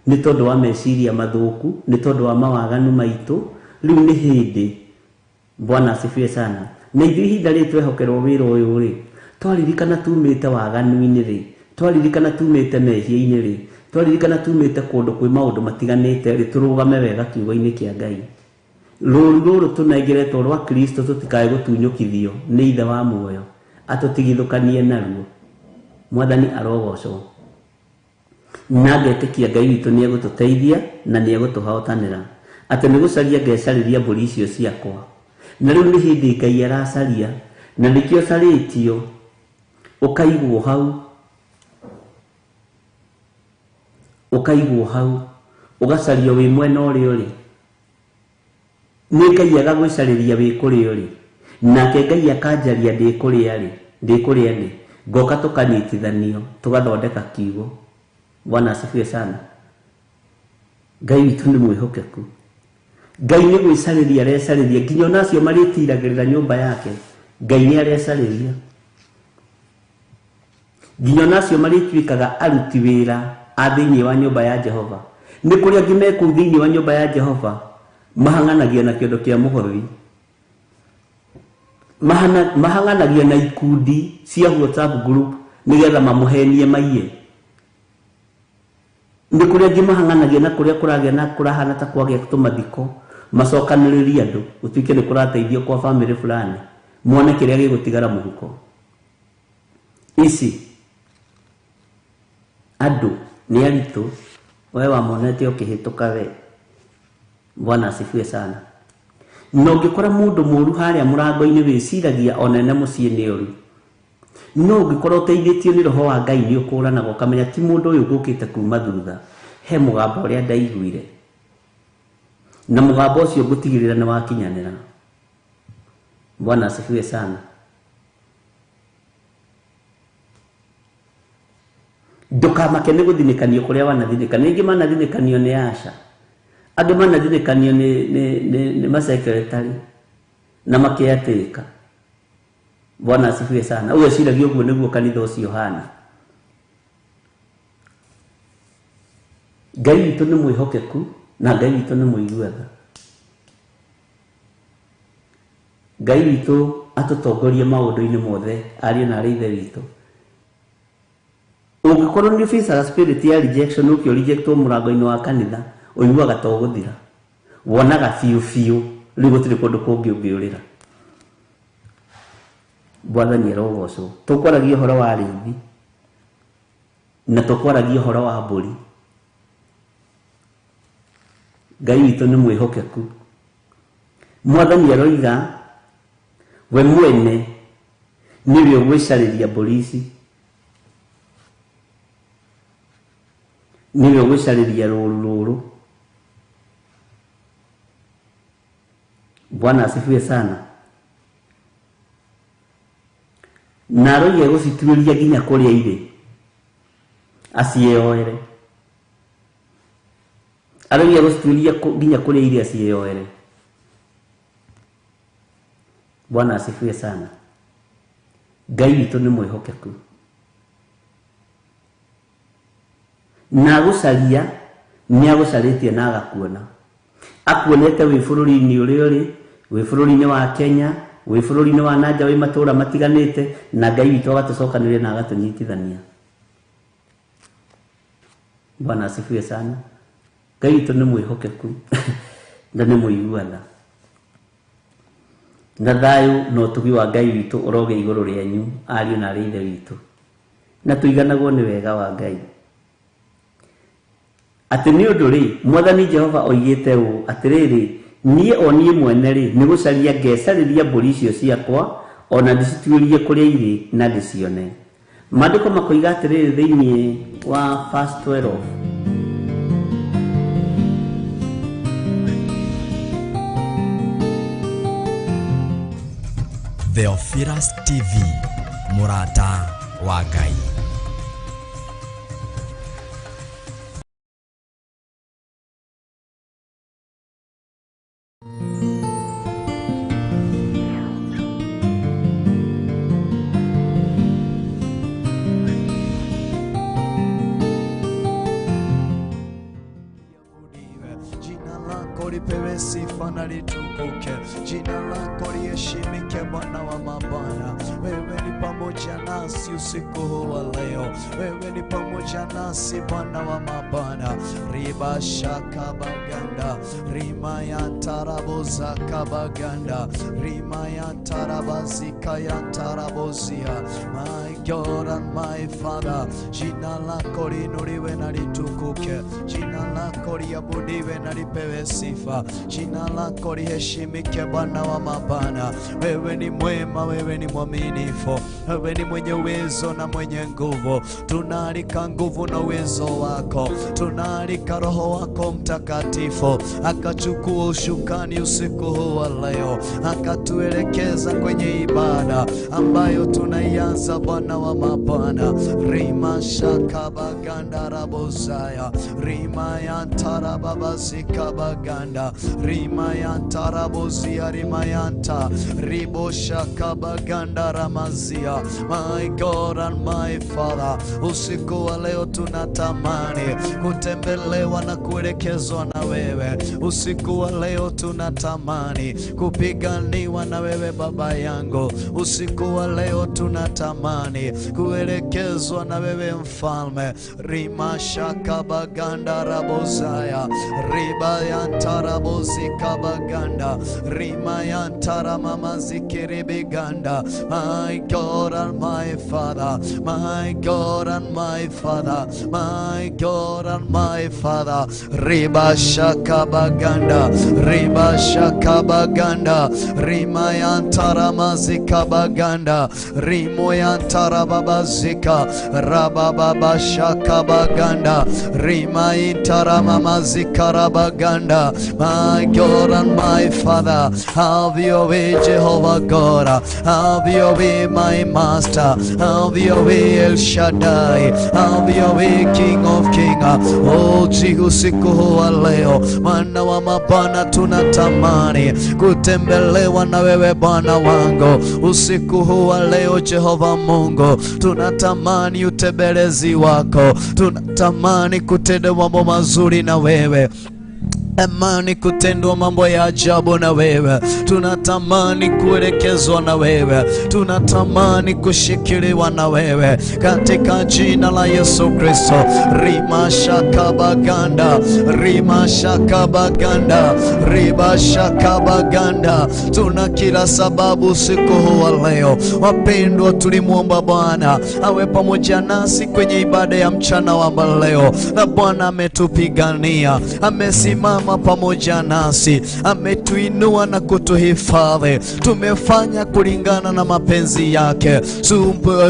nĩ tondũ wa meciria mathũku, nĩ tondũ wa mawaganu maitũ. Rĩu nĩ hĩndĩ. Bwana asifiwe sana. Na ithuĩ ihinda rĩrĩ twehokerwo wĩra ũyũ rĩ, twaririkana tumĩte waganu-inĩ rĩ, twaririkana tumĩte mehia-inĩ rĩ, twaririkana tumĩte kũndũ kwĩ maũndũ matiganĩte rĩ, tũrũgame wega kiugo-inĩ kĩa Ngai. Rũũru rũrũ tũnengeretwo rwa Kristo tũtikae gũtunyũkithio nĩ Ithe wa muoyo, atũtigithũkanie naruo. Mwathani arogocwo. Na ngetĩkia Ngai witũ nĩegũtũteithia na nĩegũtũhotanĩra. Atĩ nĩ gũcaria ngecarĩria mbũri icio ciakwa. Na rĩu nĩ hĩndĩ Ngai aracaria, na nĩkĩo carĩtio ũkaigwo hau, ũkaigwo hau, ũgacario wĩ mwena ũrĩa ũrĩ. Nĩ Ngai agagwĩcarĩria wĩ kũrĩa ũrĩ, nake Ngai akanjaria ndĩ kũrĩa arĩ, ndĩ kũrĩa ndĩ, ngoka tũkanyitithanio, tũgathondeka kiugo. Bwana asifiwe sana. Ngai witũ nĩ mwĩhokeku. Ngai nĩ gwĩcarĩria arecarĩria nginya ona acio marĩtiragĩrĩra nyũmba yake, Ngai nĩ arecarĩria. Nginya ona acio marĩtuĩkaga aruti wĩra a thĩinĩ wa nyũmba ya Jehova. Nĩ kũrĩ angĩ me kũu thĩinĩ wa nyũmba ya Jehova mahang'anagia na kĩondo kĩa mũhothi, mahang'anagia na ikundi cia WhatsApp group nĩgetha mamũhenie maiye. Nĩ kũrĩ angĩ mahang'anagia na kũrĩa kũragĩa na kũrahana ta kwagĩa tũmathiko, macokanĩrĩrie andũ gũtuĩke nĩ kũrateithio kwa family fulani, muone kĩrĩa gĩgũtigara mũhuko. Ici andũ nĩ aritũ, we wamonete ũkĩhĩtũka we. Bwana asifiwe sana. Na ũngĩkora mũndũ mũru harĩa mũrango-inĩ wĩciragia onene mũciĩ nĩ ũru, no ũngĩkorwo ũteithĩtio nĩ roho wa Ngai nĩ ũkũranaga ũkamenya ti mũndũ ũyũ ngũkĩte kuma thutha, he mũgambo ũrĩa ndaiguire, na mũgambo ũcio ngũtigĩrĩra nĩ wakinyanĩra. Bwana asifiwe sana. Ndũkamake nĩ gũthinĩkanio kũrĩa wanathinĩkanio. Aingĩ manathinĩkanio nĩ aca, angĩ manathinĩkanio nĩ masekretary na makeatĩka. Bwana asifiwe sana. Ũgeciragia ũguo nĩguo kanitha ũcio ũhana. Ngai witũ nĩ mwĩhokeku na Ngai witũ nĩ mũiguaga. Ngai witũ atũtongorie maũndũ-inĩ mothe, ariũ na aarĩ a Ithe witũ. Ũngĩkorwo nĩ ũbicaga spirit ya rejection, ũkĩ rejectwo mũrango-inĩ wa kanitha, ũiguaga ta ũgũthira, wonaga biũ biũ rĩu gũtirĩ kũndũ kũngĩ ũngĩũrĩra. Mwathani arogocwo. Tũkwaragia ũhoro wa arĩithi na tũkwaragia ũhoro wa mbũri. Ngai witũ nĩ mwĩhokeku. Mwathani aroiga we mwene nĩwe ũgwĩcarĩria mbũri ici, nĩwe ũgwĩcarĩria rũũru rũrũ. Bwana asifiwe sana. Na aroiga gũcituĩria nginya kũrĩa irĩ, acieyoere. Aroiga gũcituĩria nginya kũrĩa irĩ, acieyoere. Bwana asifiwe sana. Ngai witũ nĩ mwĩhokeku. Na agũcaria nĩ agũcarĩtie na agakuona. Akuonete wĩ bũrũri-inĩ ũrĩa ũrĩ, wĩ bũrũri-inĩ wa Kenya, wĩ bũrũri-inĩ wa nanja, wĩ matũũra matiganĩte, na Ngai witũ agatũcokanĩrĩria na agatũnyitithania. Bwana asifiwe sana. Ngai witũ nĩ mwĩhokeku na nĩ mũiguana. Na thayũ na ũtugi wa Ngai witũ ũrogĩa igũrũ rĩanyu, ariũ na aarĩ a Ithe witũ. Na tũiganagwo nĩ wega wa Ngai. Atĩ nĩ ũndũ rĩ, Mwathani Jehova oigĩte ũũ, atĩrĩrĩ, niĩ o niĩ mwene rĩ, nĩ gũcaria ngecarĩria mbũri icio ciakwa, ona ndĩcituĩrie kũrĩa irĩ na ndĩcione. Maandĩko makoiga atĩrĩrĩ thĩinĩ wa verse 12. Theophilus TV, mũrata wa Ngai. Jina lako lipewe sifa na litukuke, jina lako liheshimike, Bwana wa mabwana. Wewe ni pamoja nasi usiku huu wa leo, wewe ni pamoja nasi Bwana wa mabwana. Riba shaka baganda, rima ya taraboza kabaganda, rima ya tarabazika ya tarabozia. My God and my Father, jina lako liinuliwe na litukuke, jina lako liabudiwe na lipewe sifa, jina lako liheshimike, Bwana wa mabwana. Wewe ni mwema, wewe ni mwaminifu, wewe ni mwenye uwezo na mwenye nguvu. Tunaalika nguvu na uwezo wako, tunaalika Roho wako Mtakatifu akachukua ushukani usiku huu wa leo, akatuelekeza kwenye ibada ambayo tunaianza, Bwana wa mabwana. Rima shakabaganda rabozaya, rima yantarababazikabaganda, rima yantarabozia, rima yanta ribo shakabaganda ramazia. My God and my Father, usiku wa leo tunatamani kutembelewa na kuelekezwa na wewe. Usiku wa leo tunatamani kupiganiwa na wewe Baba yangu. Usiku wa leo tunatamani kuelekezwa na wewe Mfalme. Rima shakabaganda rabozaya, riba yantarabozikabaganda, rima yantaramamazikiribiganda. My God and my Father, my God and my Father, my God and my Father. Riba shakabaganda, riba shakabaganda, rima yantaramazikabaganda, rimo yantarababazika, rabababa shakabaganda, rima intaramamazikarabaganda. My God and my Father, have your way, Jehovah God, have your way, my Master, have your way, El Shaddai, have your way, King of Kings. Oh, usiku huu wa leo, Bwana wa mabwana, tunatamani kutembelewa na wewe Bwana wangu. Usiku huu wa leo, Jehova Mungu, tunatamani utembelezi wako, tunatamani kutenda mambo mazuri na wewe, amani kutendwa mambo ya ajabu na wewe, tunatamani kuelekezwa na wewe, tunatamani kushikiliwa na wewe, katika jina la Yesu Kristo. Rima shakabaganda, rima shakabaganda, riba shakabaganda. Tuna kila sababu usiku huu wa leo, wapendwa, tulimuomba Bwana awe pamoja nasi kwenye ibada ya mchana wa leo, na Bwana ametupigania, amesimama pamoja nasi, ametuinua na kutuhifadhi. Tumefanya kulingana na mapenzi yake.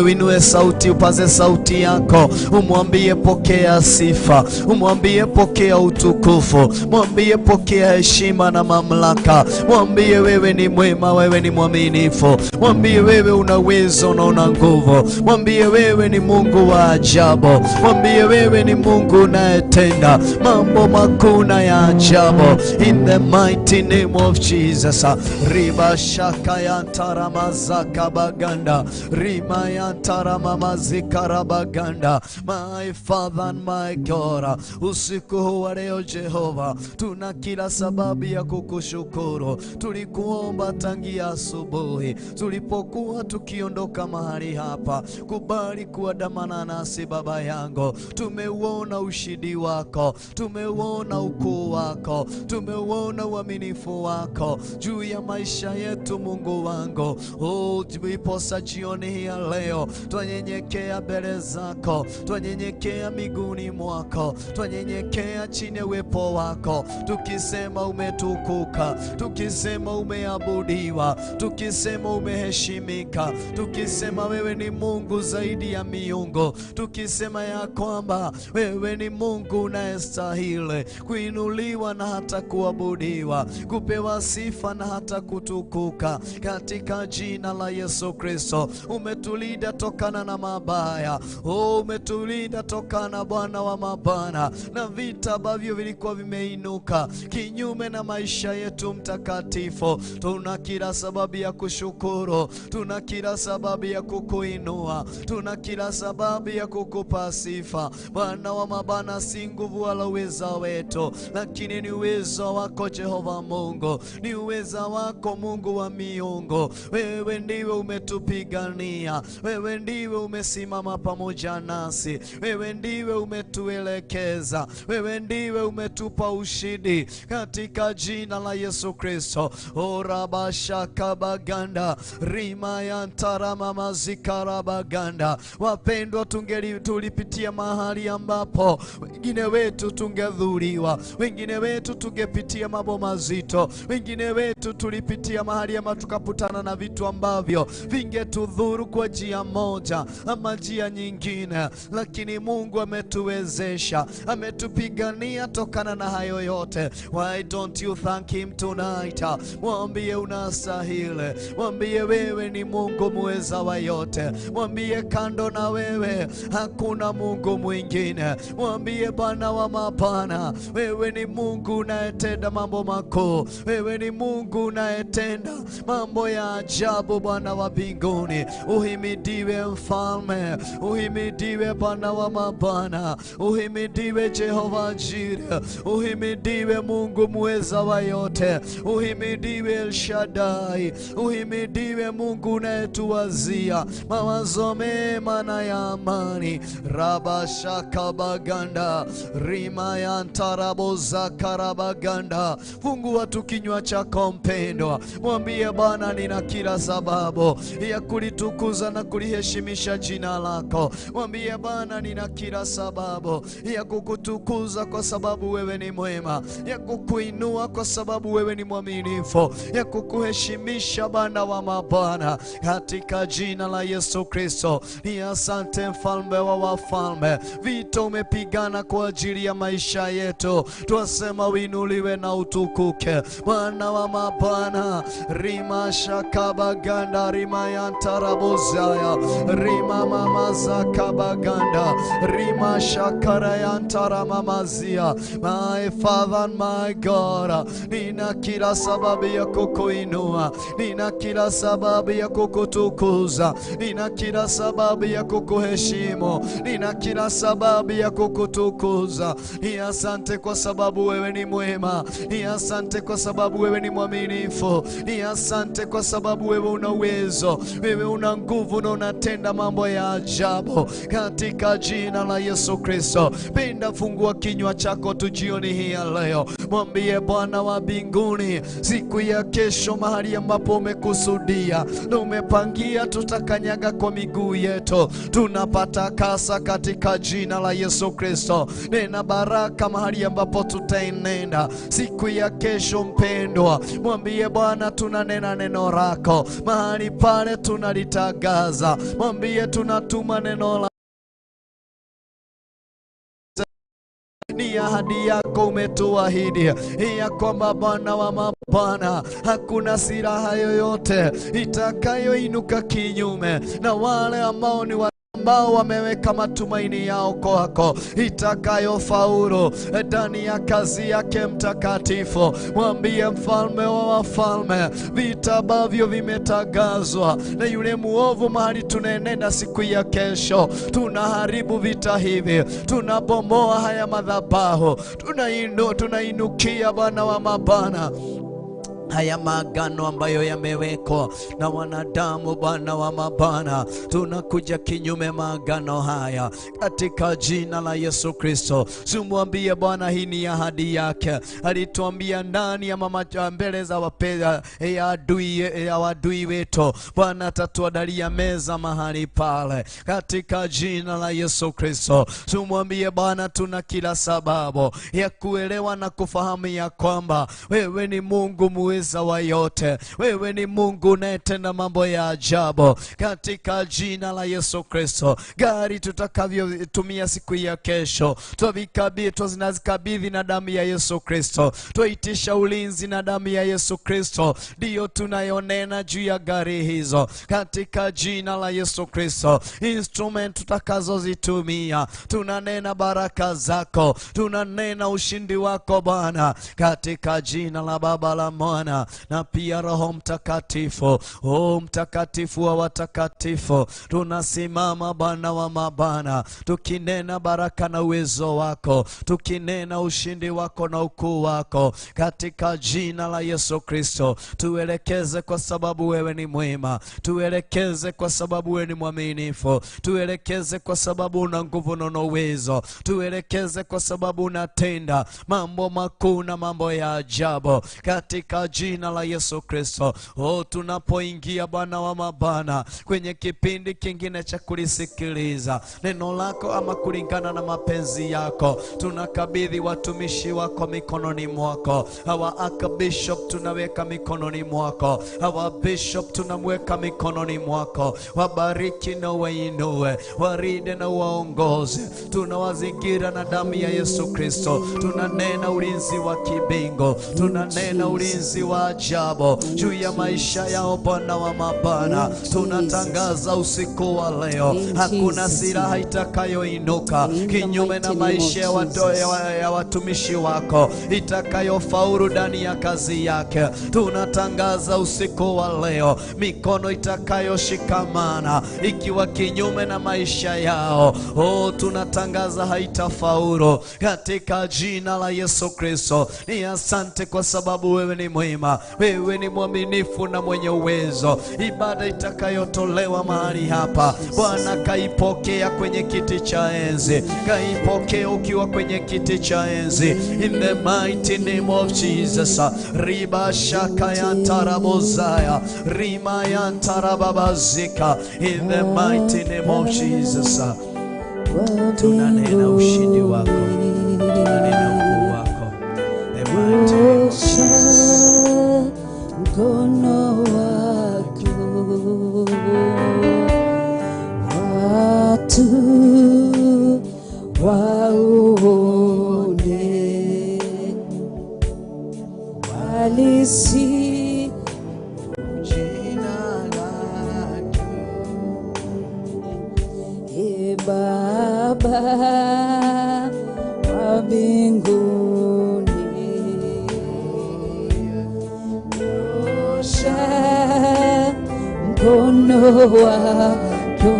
Uinue sauti, upaze sauti yako, umwambie pokea sifa, umwambie pokea utukufu, mwambie pokea heshima na mamlaka, mwambie wewe ni mwema, wewe ni mwaminifu, mwambie wewe una uwezo na una nguvu, mwambie wewe ni Mungu wa ajabu, mwambie wewe ni Mungu unayetenda mambo makuu na ya ajabu. In the mighty name of Jesus. Riba shaka yantaramazaka baganda, rima yantaramamazikarabaganda. My Father and my God, usiku huu wa leo Jehova, tuna kila sababu ya kukushukuru. Tulikuomba tangia asubuhi tulipokuwa tukiondoka mahali hapa, kubali kuandamana nasi Baba yangu. Tumeuona ushindi wako, tumeuona ukuu wako, tumeuona uaminifu wako juu ya maisha yetu, Mungu wangu. Oh, tuliposa jioni hii ya leo, twanyenyekea mbele zako, twanyenyekea miguuni mwako, twanyenyekea chini ya uwepo wako, tukisema umetukuka, tukisema umeabudiwa, tukisema umeheshimika, tukisema wewe ni Mungu zaidi ya miungu, tukisema ya kwamba wewe ni Mungu unayestahili kuinuliwa na hata kuabudiwa, kupewa sifa na hata kutukuka, katika jina la Yesu Kristo. Umetulinda tokana na mabaya, oh, umetulinda tokana, Bwana wa mabwana, na vita ambavyo vilikuwa vimeinuka kinyume na maisha yetu mtakatifu. Tuna kila sababu ya kushukuru, tuna kila sababu ya kukuinua, tuna kila sababu ya kukupa sifa, Bwana wa mabwana. Si nguvu wala uweza wetu, lakini lakini ni uwezo wako Jehova Mungu, ni uwezo wako Mungu wa miungu. Wewe ndiwe umetupigania, wewe ndiwe umesimama pamoja nasi, wewe ndiwe umetuelekeza, wewe ndiwe umetupa ushindi katika jina la Yesu Kristo. Orabashakabaganda rimayantaramamazikarabaganda. Wapendwa, tulipitia mahali ambapo wengine wetu tungedhuriwa, wengine wetu tungepitia mambo mazito, wengine wetu tulipitia mahali ama tukaputana na vitu ambavyo vingetudhuru kwa njia moja ama njia nyingine, lakini Mungu ametuwezesha, ametupigania tokana na hayo yote. Why don't you thank him tonight? Mwambie unastahili, mwambie wewe ni Mungu muweza wa yote, mwambie kando na wewe hakuna Mungu mwingine, mwambie Bwana wa mabwana, wewe ni Mungu unayetenda mambo makuu, wewe ni Mungu unayetenda mambo ya ajabu. Bwana wa mbinguni, uhimidiwe Mfalme, uhimidiwe Bwana wa mabwana, uhimidiwe Jehova Jireh, uhimidiwe Mungu muweza wa yote, uhimidiwe El Shaddai, uhimidiwe Mungu unayetuwazia mawazo mema na ya amani. Rabashakabaganda rimayantarabozakarabaga. Fungua tu kinywa chako mpendwa, mwambie Bwana, nina kila sababu ya kulitukuza na kuliheshimisha jina lako. Mwambie Bwana, nina kila sababu ya kukutukuza kwa sababu wewe ni mwema, ya kukuinua kwa sababu wewe ni mwaminifu, ya kukuheshimisha Bwana wa mabwana, katika jina la Yesu Kristo. Ni asante Mfalme wa wafalme, vita umepigana kwa ajili ya maisha yetu, twasema uinuliwe na utukuke Bwana wa mabwana. Rima shakabaganda rimayantarabozaya rima mamazakabaganda rima shakarayantaramamazia. My Father and my God, nina kila sababu ya kukuinua, nina kila sababu ya kukutukuza, nina kila sababu ya kukuheshimu, nina kila sababu ya kukutukuza. Ni asante kwa sababu wewe ni mwema, ni asante kwa sababu wewe ni mwaminifu, ni asante kwa sababu wewe una uwezo, wewe una nguvu na unatenda mambo ya ajabu, katika jina la Yesu Kristo. Pinda, fungua kinywa chako tu jioni hii ya leo, mwambie Bwana wa mbinguni, siku ya kesho mahali ambapo umekusudia na umepangia tutakanyaga kwa miguu yetu, tunapata kasa katika jina la Yesu Kristo. Nena baraka mahali ambapo tutaenenda siku ya kesho. Mpendwa, mwambie Bwana, tunanena neno lako mahali pale, tunalitangaza. Mwambie tunatuma neno la ni ahadi yako umetuahidi ya kwamba Bwana wa mabwana, hakuna silaha yoyote itakayoinuka kinyume na wale ambao ni ambao wameweka matumaini yao kwako, itakayofaulu ndani ya kazi yake mtakatifu. Mwambie Mfalme wa wafalme, vita ambavyo vimetangazwa na yule muovu mahali tunaenenda siku ya kesho, tunaharibu vita hivi, tunabomoa haya madhabahu, tunainukia Bwana wa mabwana haya maagano ambayo yamewekwa na wanadamu. Bwana wa mabwana, tunakuja kinyume maagano haya katika jina la Yesu Kristo. Simwambie Bwana, hii ni ahadi yake, alituambia ndani ya mama mbele za ya adui wetu, Bwana atatuandalia meza mahali pale katika jina la Yesu Kristo. Simwambie Bwana, tuna kila sababu ya kuelewa na kufahamu ya kwamba wewe ni Mungu muweza wa yote, wewe ni Mungu unayetenda mambo ya ajabu katika jina la Yesu Kristo. Gari tutakavyotumia siku ya kesho, tunazikabidhi na damu ya Yesu Kristo, tuitisha ulinzi na damu ya Yesu Kristo, ndiyo tunayonena juu ya gari hizo katika jina la Yesu Kristo. Instrument tutakazozitumia, tunanena baraka zako, tunanena ushindi wako Bwana, katika jina la Baba la Mwana Mwana na pia Roho Mtakatifu. O mtakatifu wa watakatifu, tunasimama Bwana wa mabwana, tukinena baraka na uwezo wako, tukinena ushindi wako na ukuu wako, katika jina la Yesu Kristo. Tuelekeze kwa sababu wewe ni mwema, tuelekeze kwa sababu wewe ni mwaminifu, tuelekeze kwa sababu una nguvu na uwezo, tuelekeze kwa sababu unatenda mambo makuu na mambo ya ajabu, katika jina la Yesu Kristo. O, tunapoingia Bwana wa mabwana kwenye kipindi kingine cha kulisikiliza neno lako ama kulingana na mapenzi yako, tunakabidhi watumishi wako mikononi mwako. Hawa Archbishop tunaweka mikononi mwako, hawa Bishop tunamweka mikononi mwako. Wabariki na wainue, waride na waongoze. Tunawazingira na damu ya Yesu Kristo. Tunanena ulinzi wa kibingo, tunanena ulinzi wa ajabu juu ya maisha yao Bwana wa mabwana. Tunatangaza usiku wa leo, hakuna silaha itakayoinuka kinyume na maisha ya watumishi wako itakayofaulu ndani ya kazi yake. Tunatangaza usiku wa leo, mikono itakayoshikamana ikiwa kinyume na maisha yao, oh, tunatangaza haitafaulu katika jina la Yesu Kristo. Ni asante kwa sababu wewe ni mwema, wewe ni mwaminifu na mwenye uwezo. Ibada itakayotolewa mahali hapa Bwana, kaipokea kwenye kiti cha enzi, kaipokea ukiwa kwenye kiti cha enzi, in the mighty name of Jesus. Riba shaka ya tarabozaya, rima ya tarababazika, in the mighty name of Jesus. Tunanena ushindi wako, tunanena ukuu wako, the mighty name of Jesus. Mkono wako watu waone, walisi jina lako, e Baba wa mbinguni, nyosha mkono wako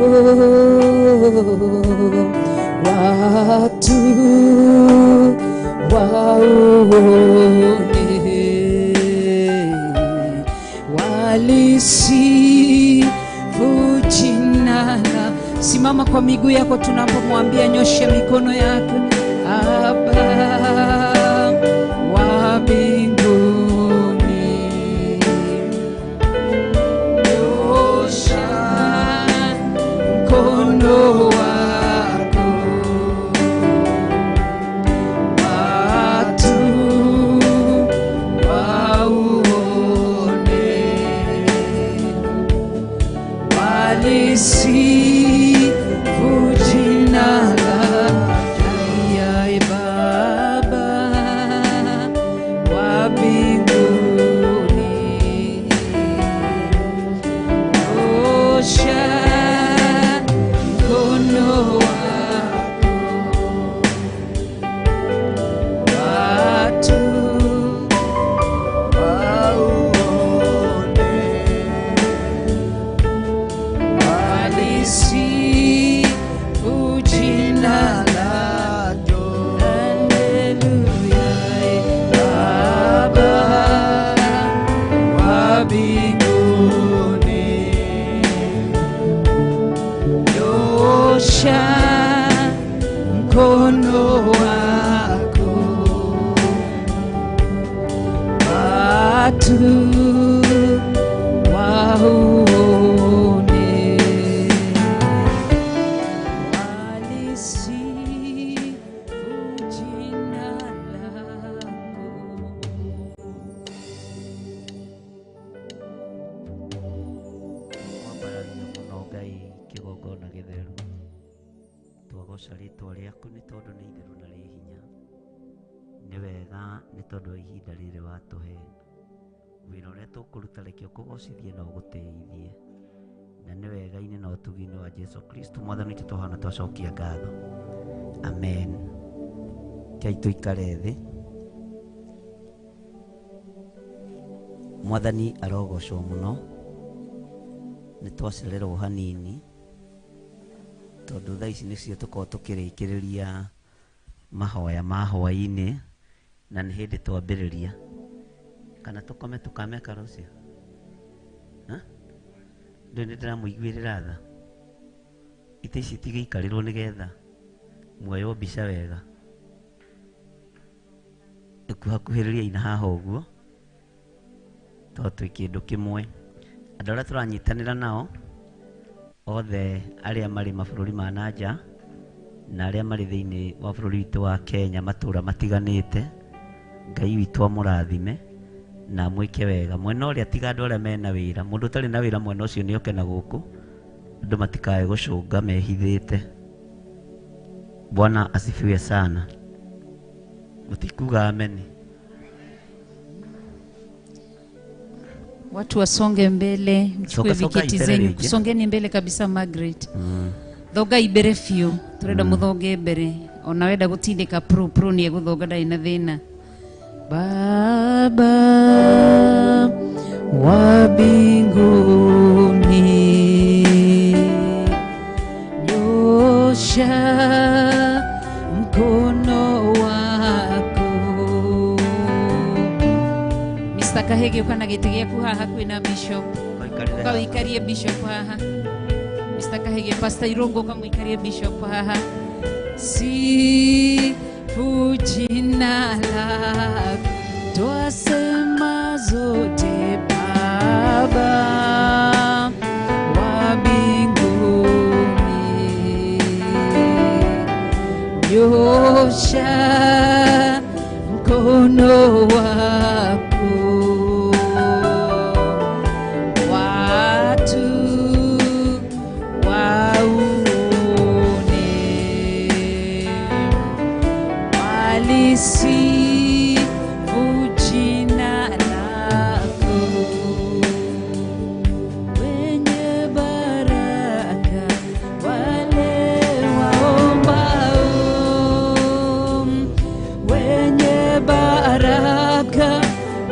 watu waone, walisifu jina la. Simama kwa miguu yako tunapomwambia, nyosha mikono yako. Baba wa mbinguni, nyosha mkono wako watu waone, walisifu jina lako Baba wa mbinguni, nyosha mkono wako watu waone, walisifu jina lako Haleluya, Baba wa mbinguni, nyosha mkono wako watu waone, walisifu jina lako. Wambararia mũno Ngai kĩgongona gĩtheru, twagoca rĩtwa rĩaku nĩ tondũ nĩ itheru na rĩ hinya. Nĩ wega nĩ tondũ wa ihinda rĩrĩ watũhe, wĩra ũrĩa tũkũruta reke ũkũgocithie na ũgũtĩithie, na nĩ wega-inĩ na ũtugi-inĩ wa Jesu Kristo Mwathani witũ tũhana twacokia ngatho, amen. Kei tũikare thĩ. Mwathani arogocwo muno nĩ twacererwo hanini tondũ thaa ici nĩcio tũkorwo tũkĩrĩkĩrĩria mahoya ma hwaĩ-inĩ na nĩ hĩndĩ twambĩrĩria kana tũkome tũkameka rũciũ. Ndũĩ nĩ ndĩramũiguĩrĩra tha itĩ ici itigĩikarĩrwo nĩgetha muoywo mbica wega ĩkuhakuhĩrĩria ina haha ũguo tondũ twĩ kĩndũ kĩmwe. Andũ arĩa tũranyitanĩra nao othe arĩa marĩ mabũrũri ma na nja na arĩa marĩ thĩinĩ wa bũrũri witũ wa Kenya matũũra matiganĩte, Ngai witũ amũrathime na amwĩke wega. Mwena ũrĩa tiga andũ arĩa mena wĩra, mũndũ ũtarĩ na wĩra mwena ũcio nĩ oke na gũkũ, andũ matikae gũcũnga mehithĩte. Bwana asifiwe sana. Mũtikuga ameni. Watu wasonge mbele, mchukue viketi zenyu, songeni mbele kabisa Margaret. Thoga ibere fiu, turenda muthoge mbere. Ona wenda gutindika pro pro ni eguthoga ndari na thina. Baba wa mbinguni, nyosha mkono wako. Mr. Kahege ukana gĩtĩ gĩaku haha kwĩna bishop. Ũkawĩikarie bishop haha. Mr. Kahege, Pastor Irungu ũkamũikarie bishop haha. Sifu jina lako, twasema zote Baba wa mbinguni, nyosha mkono wako, watu waone, walisifu jina lako, wenye baraka wale waombao, wenye baraka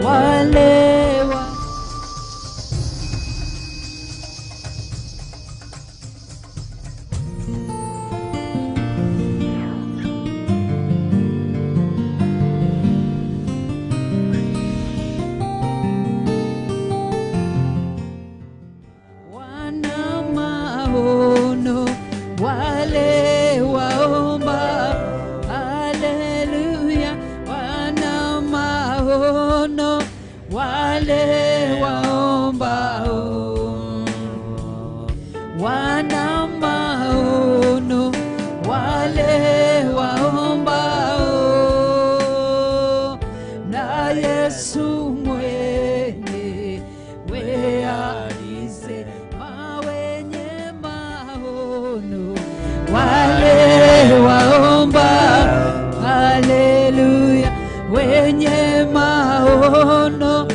wale wa wana maono wale waomba, haleluya, wana maono wale waombao, wana maono wale waombao, na Yesu mwenyewe alisema wenye maono wale waomba, haleluya, wenye maono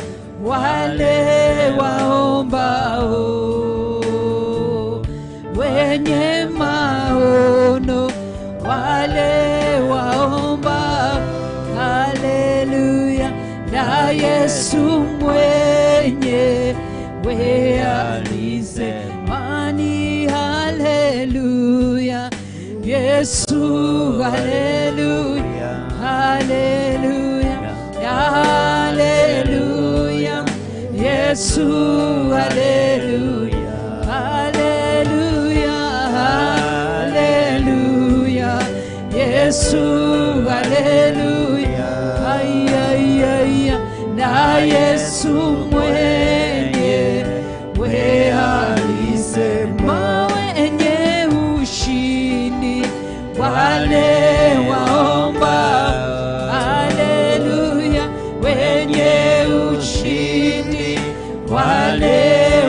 wale waombao, wenye maono wale waomba, haleluya, na Yesu mwenyewe alisema ni haleluya, Yesu haleluya, haleluya, haleluya, Yesu haleluya, haleluya, haleluya, Yesu haleluya, ay ay ay, na Yesu mwenyewe alisema wenye ushindi wale waomba, haleluya, wenye ushindi wale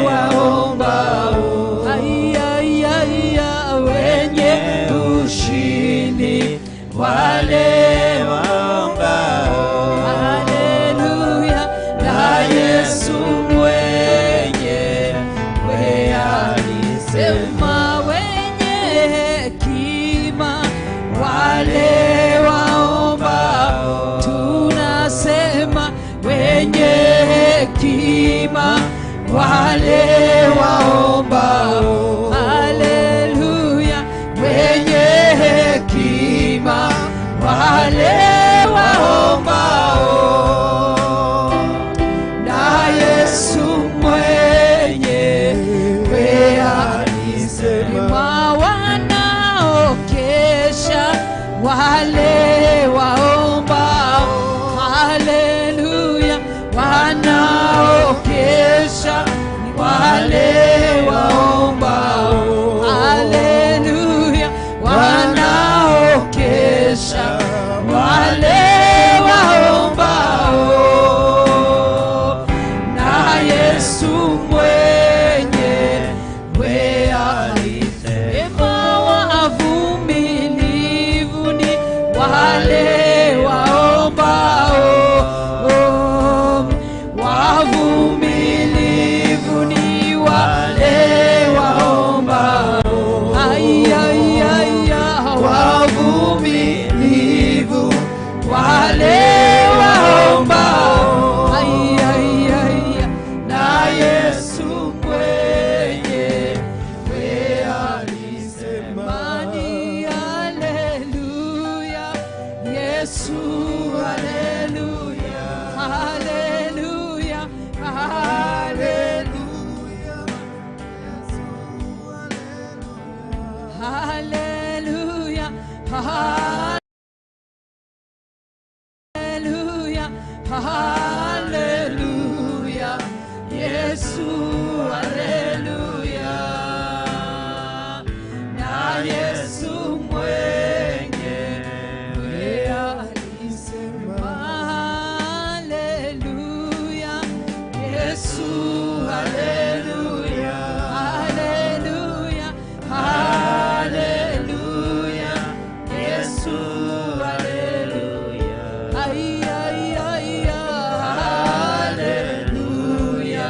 waombao, ay ay ay, wenye ushindi wale waombao, haleluya, na Yesu mwenyewe alisema wenye hekima wale waombao, tunasema wenye hekima wale waombao. Haleluya, wenye hekima wale waombao. Na Yesu mwenyewe alisema, wanaokesha wale waombao. Haleluya, wanaokesha wale waombao. Haleluya, wanaokesha wale waombao. Na Yesu mwenyewe alisema, wavumilivu ni wale waombao. Wavumilivu ni wale waombao. Ai, ai, ai, ai, wavumilivu wale waombao. Ai, ai, ai, na Yesu mwenyewe alisema ni haleluya, Yesu haleluya, haleluya, haleluya, haleluya, haleluya, haleluya, Yesu haleluya. Na Yesu mwenyewe alisema, haleluya, Yesu haleluya, haleluya, haleluya, Yesu haleluya. Ai, ai, ai, haleluya,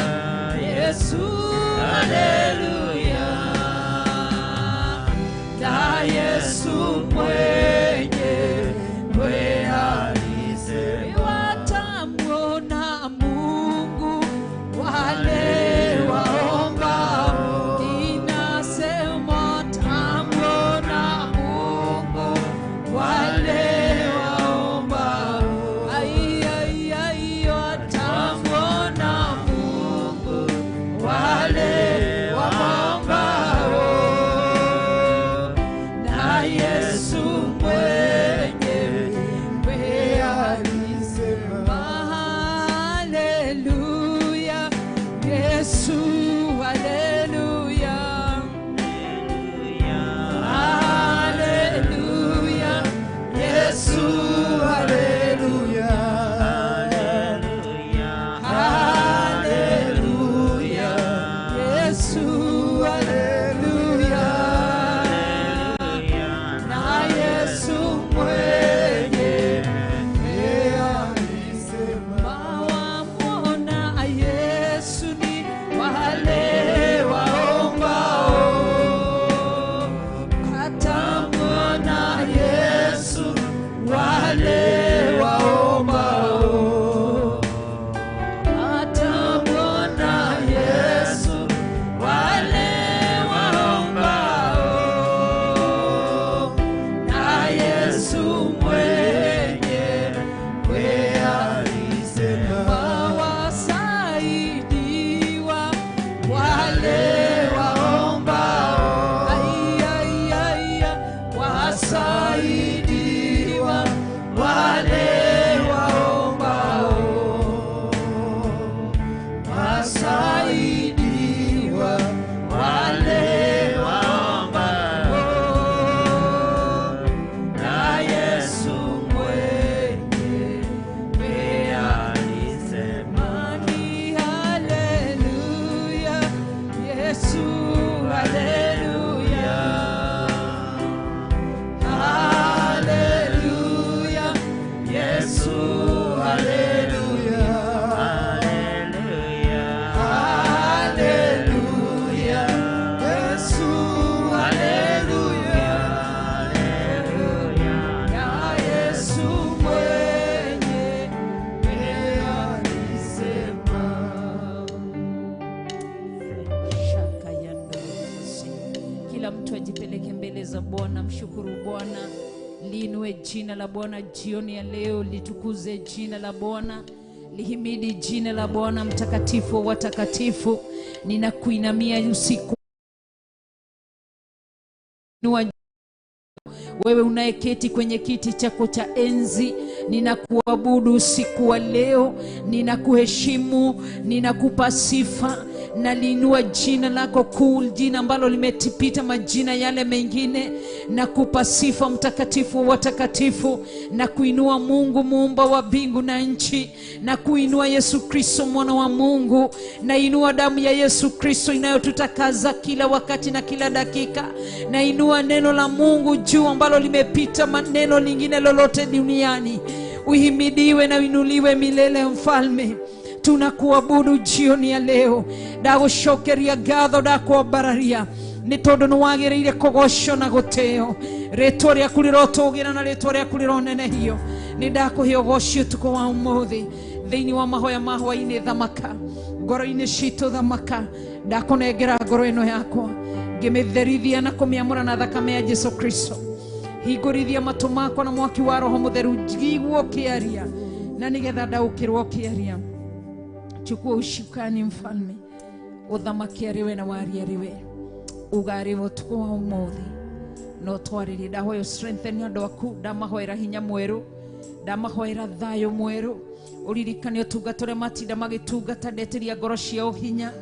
Yesu. jina la Bwana jioni ya leo, litukuze jina la Bwana, lihimidi jina la Bwana mtakatifu wa watakatifu. Ninakuinamia usiku wewe unayeketi kwenye kiti chako cha enzi, ninakuabudu usiku wa leo, ninakuheshimu, ninakupa sifa, naliinua jina lako kuu, jina ambalo limetipita majina yale mengine. Nakupa sifa mtakatifu wa watakatifu, na kuinua Mungu muumba wa mbingu na nchi, na kuinua Yesu Kristo mwana wa Mungu, nainua damu ya Yesu Kristo inayotutakaza kila wakati na kila dakika, nainua neno la Mungu juu ambalo limepita maneno lingine lolote duniani. Uhimidiwe na uinuliwe milele mfalme. Tunakuabudu jioni ya leo, ndagũcokeria ngatho, ndakwambararia nĩ tondũ nĩ wagĩrĩire kũgocwo na gũtĩo. Rĩtwa rĩaku rĩrotũgĩra na rĩtwa rĩaku rĩronenehio. Nĩ ndakũhe ũgoci ũtukũ wa ũmũthĩ thĩinĩ wa mahoya ma hwaĩ-inĩ. Thamaka ngoro-inĩ citũ, thamaka. Ndakũnengera ngoro ĩno yakwa ngĩmĩtherithia na kũmĩamũra na thakame ya Jesu Kristo. Hingũrithia matũ makwa na mwaki wa Roho Mũtheru, njiguo ũkĩaria na nĩgetha ndaũkĩrwo ũkĩaria. Chukua ushukani mfalme, uthamaki ariwe na wari ariwe, uga ariwe utuku wa umuthi, no twarĩrie. Ndahoya strengthen andũ aku, ndamahoera hinya mwerũ, ndamahoera thayũ mwerũ. Ũririkane ũtungata ũrĩa matinda magĩtungata, ndetĩria ngoro ciao hinya,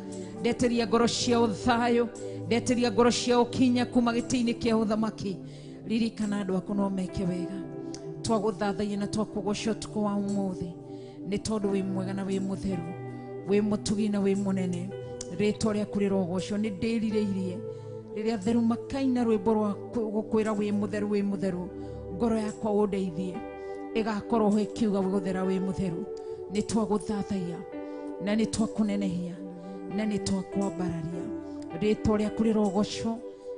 ndetĩria ngoro ciao thayũ, ndetĩria ngoro ciao kinya kuma gĩtĩ-inĩ kĩa ũthamaki. Ririkana andũ aku no meke wega. Twagũthathaia na twakũgoca ũtukũ wa ũmũthĩ nĩ tondũ wĩ mwega na wĩ mũtheru, wĩ mũtugi na wĩ mũnene. Rĩtwa rĩaku rĩrogocwo. Nĩ ndĩrirĩirie rĩrĩa theru makaina rwĩmbo rwa gũkwĩra wĩ mũtheru, wĩ mũtheru, ngoro yakwa ũndeithie ĩgakorwo ho ĩkiuga gũthera wĩ mũtheru. Nĩ twagũthathaia na nĩ twakũnenehia na nĩ twakwambararia. Rĩtwa rĩaku rĩrogocwo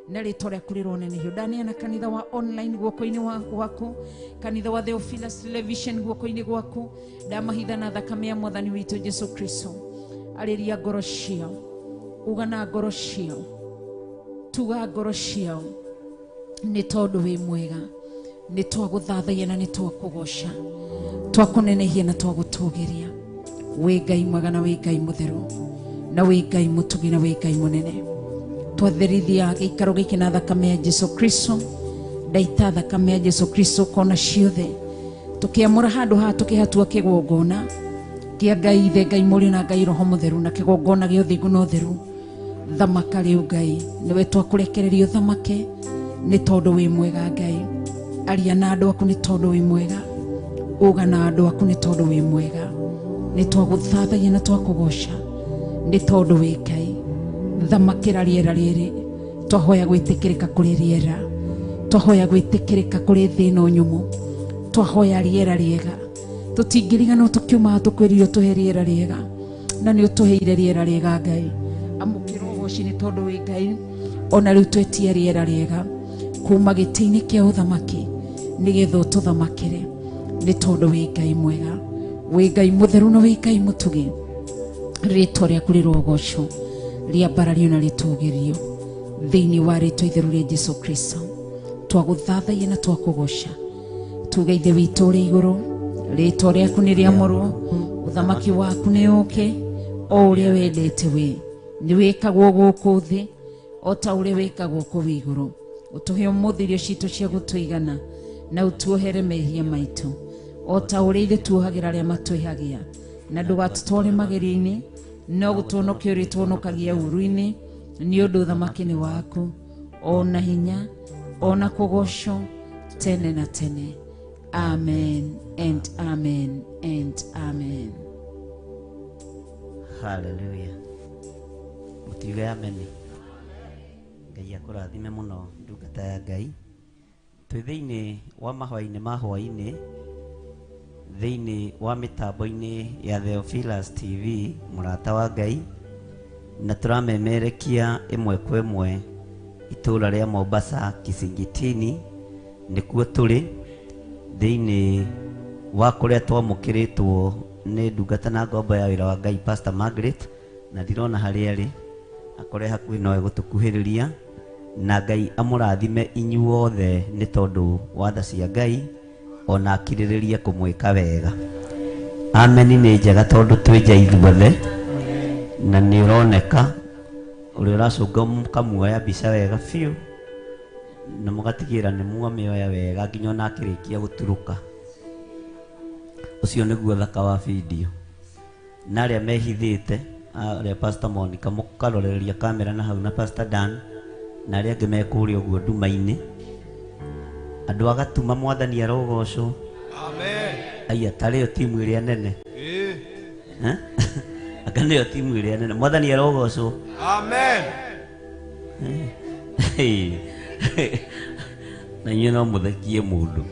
na rĩtwa rĩaku rĩronenehio. Ndaneana kanitha wa online guoko-inĩ gwaku, kanitha wa Theophilus Television guoko-inĩ gwaku. Ndamahitha na thakame ya mwathani witũ Jesu Kristo. Arĩria ngoro ciao, uga na ngoro ciao, tuga ngoro ciao, nĩ tondũ wĩ mwega. Nĩ twagũthathaia na nĩ twakũgoca, twakũnenehia na twagũtũgĩria. Wĩ Ngai mwega na wĩ Ngai mũtheru na wĩ Ngai mũtugi na wĩ Ngai mũnene. Twatherithia gĩikaro gĩkĩ na thakame ya Jesu Kristo. Ndaita thakame ya Jesu Kristo kona ciothe, tũkĩamũra handũ haha, tũkĩhatua kĩgongona kĩa Ngai Ithe, Ngai Mũriũ na Ngai Roho Mũtheru, na kĩgongona gĩa ũthingu na ũtheru. Thamaka rĩu Ngai, nĩwe twakũrekereria ũthamake nĩ tondũ wĩ mwega. Ngai, aria na andũ aku nĩ tondũ wĩ mwega, uga na andũ aku nĩ tondũ wĩ mwega. Nĩ twagũthathaia na twakũgoca nĩ tondũ wĩ Ngai. Thamakĩra rĩera rĩrĩ, twahoya gwĩtĩkĩrĩka kũrĩ rĩera, twahoya gwĩtĩkĩrĩka kũrĩ thĩ ĩno nyũmũ, twahoya rĩera rĩega. Tũtingĩriganwo tũkiuma tũkwĩrire ũtũhe rĩera rĩega, na nĩ ũtũheire rĩera rĩega. Ngai, amũkĩra ũgoci nĩ tondũ wĩ Ngai. Ona rĩu twetie rĩera rĩega kuma gĩtĩ-inĩ kĩa ũthamaki nĩgetha ũtũthamakĩre nĩ tondũ wĩ Ngai mwega, wĩ Ngai mũtheru na wĩ Ngai mũtugi. Rĩtwa rĩaku rĩrogocwo, rĩambarario na rĩtũgĩrio thĩinĩ wa rĩtwa itheru rĩa Jesu Kristo. Twagũthathaia na twakũgoca. Tuge, Ithe witũ ũrĩ igũrũ, rĩtwa rĩaku nĩ rĩamũrwo, ũthamaki waku nĩ ũke, o ũrĩa wendete we nĩ wĩkagwo gũkũ thĩ o ta ũrĩa wĩkagwo kũu igũrũ. Ũtũhe ũmũthĩ irio citũ cia gũtũigana, na ũtuohere mehia maitũ o ta ũrĩa ithuĩ tuohagĩra arĩa matwĩhagia, na ndũgatũtware magerio-inĩ, no gũtũhonokia ũrĩtũhonokagia ũũru-inĩ, nĩ ũndũ ũthamaki nĩ waku, ona hinya, ona kũgocwo tene na tene. Amen and amen and amen. Haleluya. Mũtiuge ameni. Ngai akũrathime mũno ndungata ya Ngai. Twĩ thĩinĩ wa mahoya-inĩ ma hwaĩ-inĩ thĩinĩ wa mĩtambo-inĩ ya Theophilus TV, mũrata wa Ngai, na tũramemerekia ĩmwe kwa ĩmwe itũũra rĩa Mombasa, Kisingitini nĩkuo tũrĩ, thĩinĩ wa kũrĩa twamũkĩrĩtwo nĩ ndungata na ngombo ya wĩra wa Ngai, Pastor Margaret, na ndirona harĩa arĩ, akore hakuhĩ no egũtũkuhĩrĩria. Na Ngai amũrathime inyuothe nĩ tondũ wa tha cia Ngai. Ona akirĩrĩrie kũmwĩka wega. Ameni nĩ njega tondũ twĩ nja ithuothe na nĩ ũroneka ũrĩa ũracũnga mũkamuoya mbica wega biũ na mũgatigĩrĩra nĩ mwamĩoya wega nginya ona akĩrĩkia gũturũka. Ũcio nĩguo thaka wa video. Na arĩa mehithĩte arĩa Pastor Monica mũkaroreria kamera na hau na Pastor Dan na arĩa angĩ me kũrĩa ũguo nduma-inĩ. Andũ agatuma mwathani arogocwo. Amen. Aya tarĩo timu ĩrĩa nene. Anga nĩyo timu ĩrĩa nene. Mwathani arogocwo. Amen. Na inyuĩ no mũthekie mũndũ.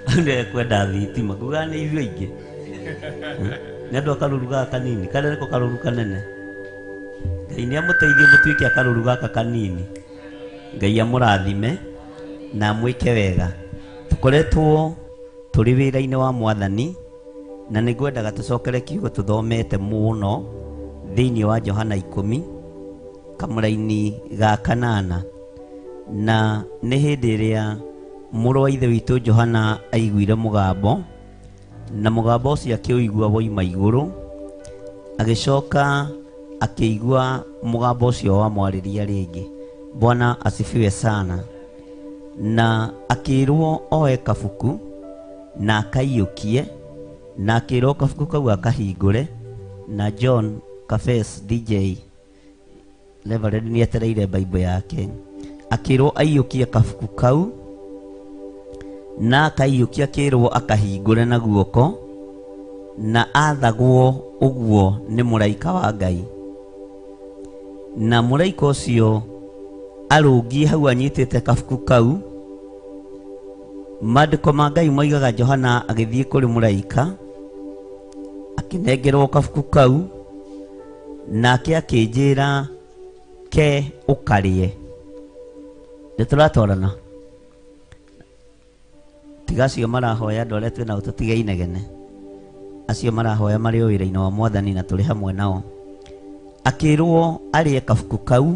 Andũ kwenda thitima kuga nĩ ithuĩ aingĩ. Nĩ andũ a karũru gaka kanini karĩa nĩko karũru kanene. Ngai nĩ amũteithie mũtuĩke a karũru gaka kanini. Ngai amũrathime na amwĩke wega. Tũkoretwo tũrĩ wĩra-inĩ wa mwathani na nĩ ngwendaga tũcokere kiugo tũthomete mũno thĩinĩ wa Johana 10 kamũraini ga 8 na nĩ hĩndĩ ĩrĩa mũrũ wa ithe witũ Johana aiguire mũgambo na mũgambo ũcio akĩũigua woima igũrũ agĩcoka akĩigua mũgambo ũcio wamwarĩria rĩngĩ. Bwana asifiwe sana. Na akĩrwo oe kabuku na akaiyũkie na akĩrwo kabuku kau akahingũre na John Kafes DJ Reverend nĩ etereire Bible yake. Akĩrwo aiyũkie kabuku kau na akaiyũkia akĩrwo akahingũre na guoko na athagwo ũguo nĩ mũraika wa Ngai. Na mũraika ũcio arũngiĩ hau anyitĩte kabuku kau. Maandĩko ma Ngai moigaga Johana agĩthiĩ kũrĩ mũraika akĩnengerwo kabuku kau nake akĩnjĩra ke ũkarĩe. Nĩ tũratwarana? Tiga acio marahoya andũ arĩa twĩnao tũtige inegene. Acio marahoya marĩ o wĩra-inĩ wa mwathani na tũrĩ hamwe nao. Akĩrwo arĩe kabuku kau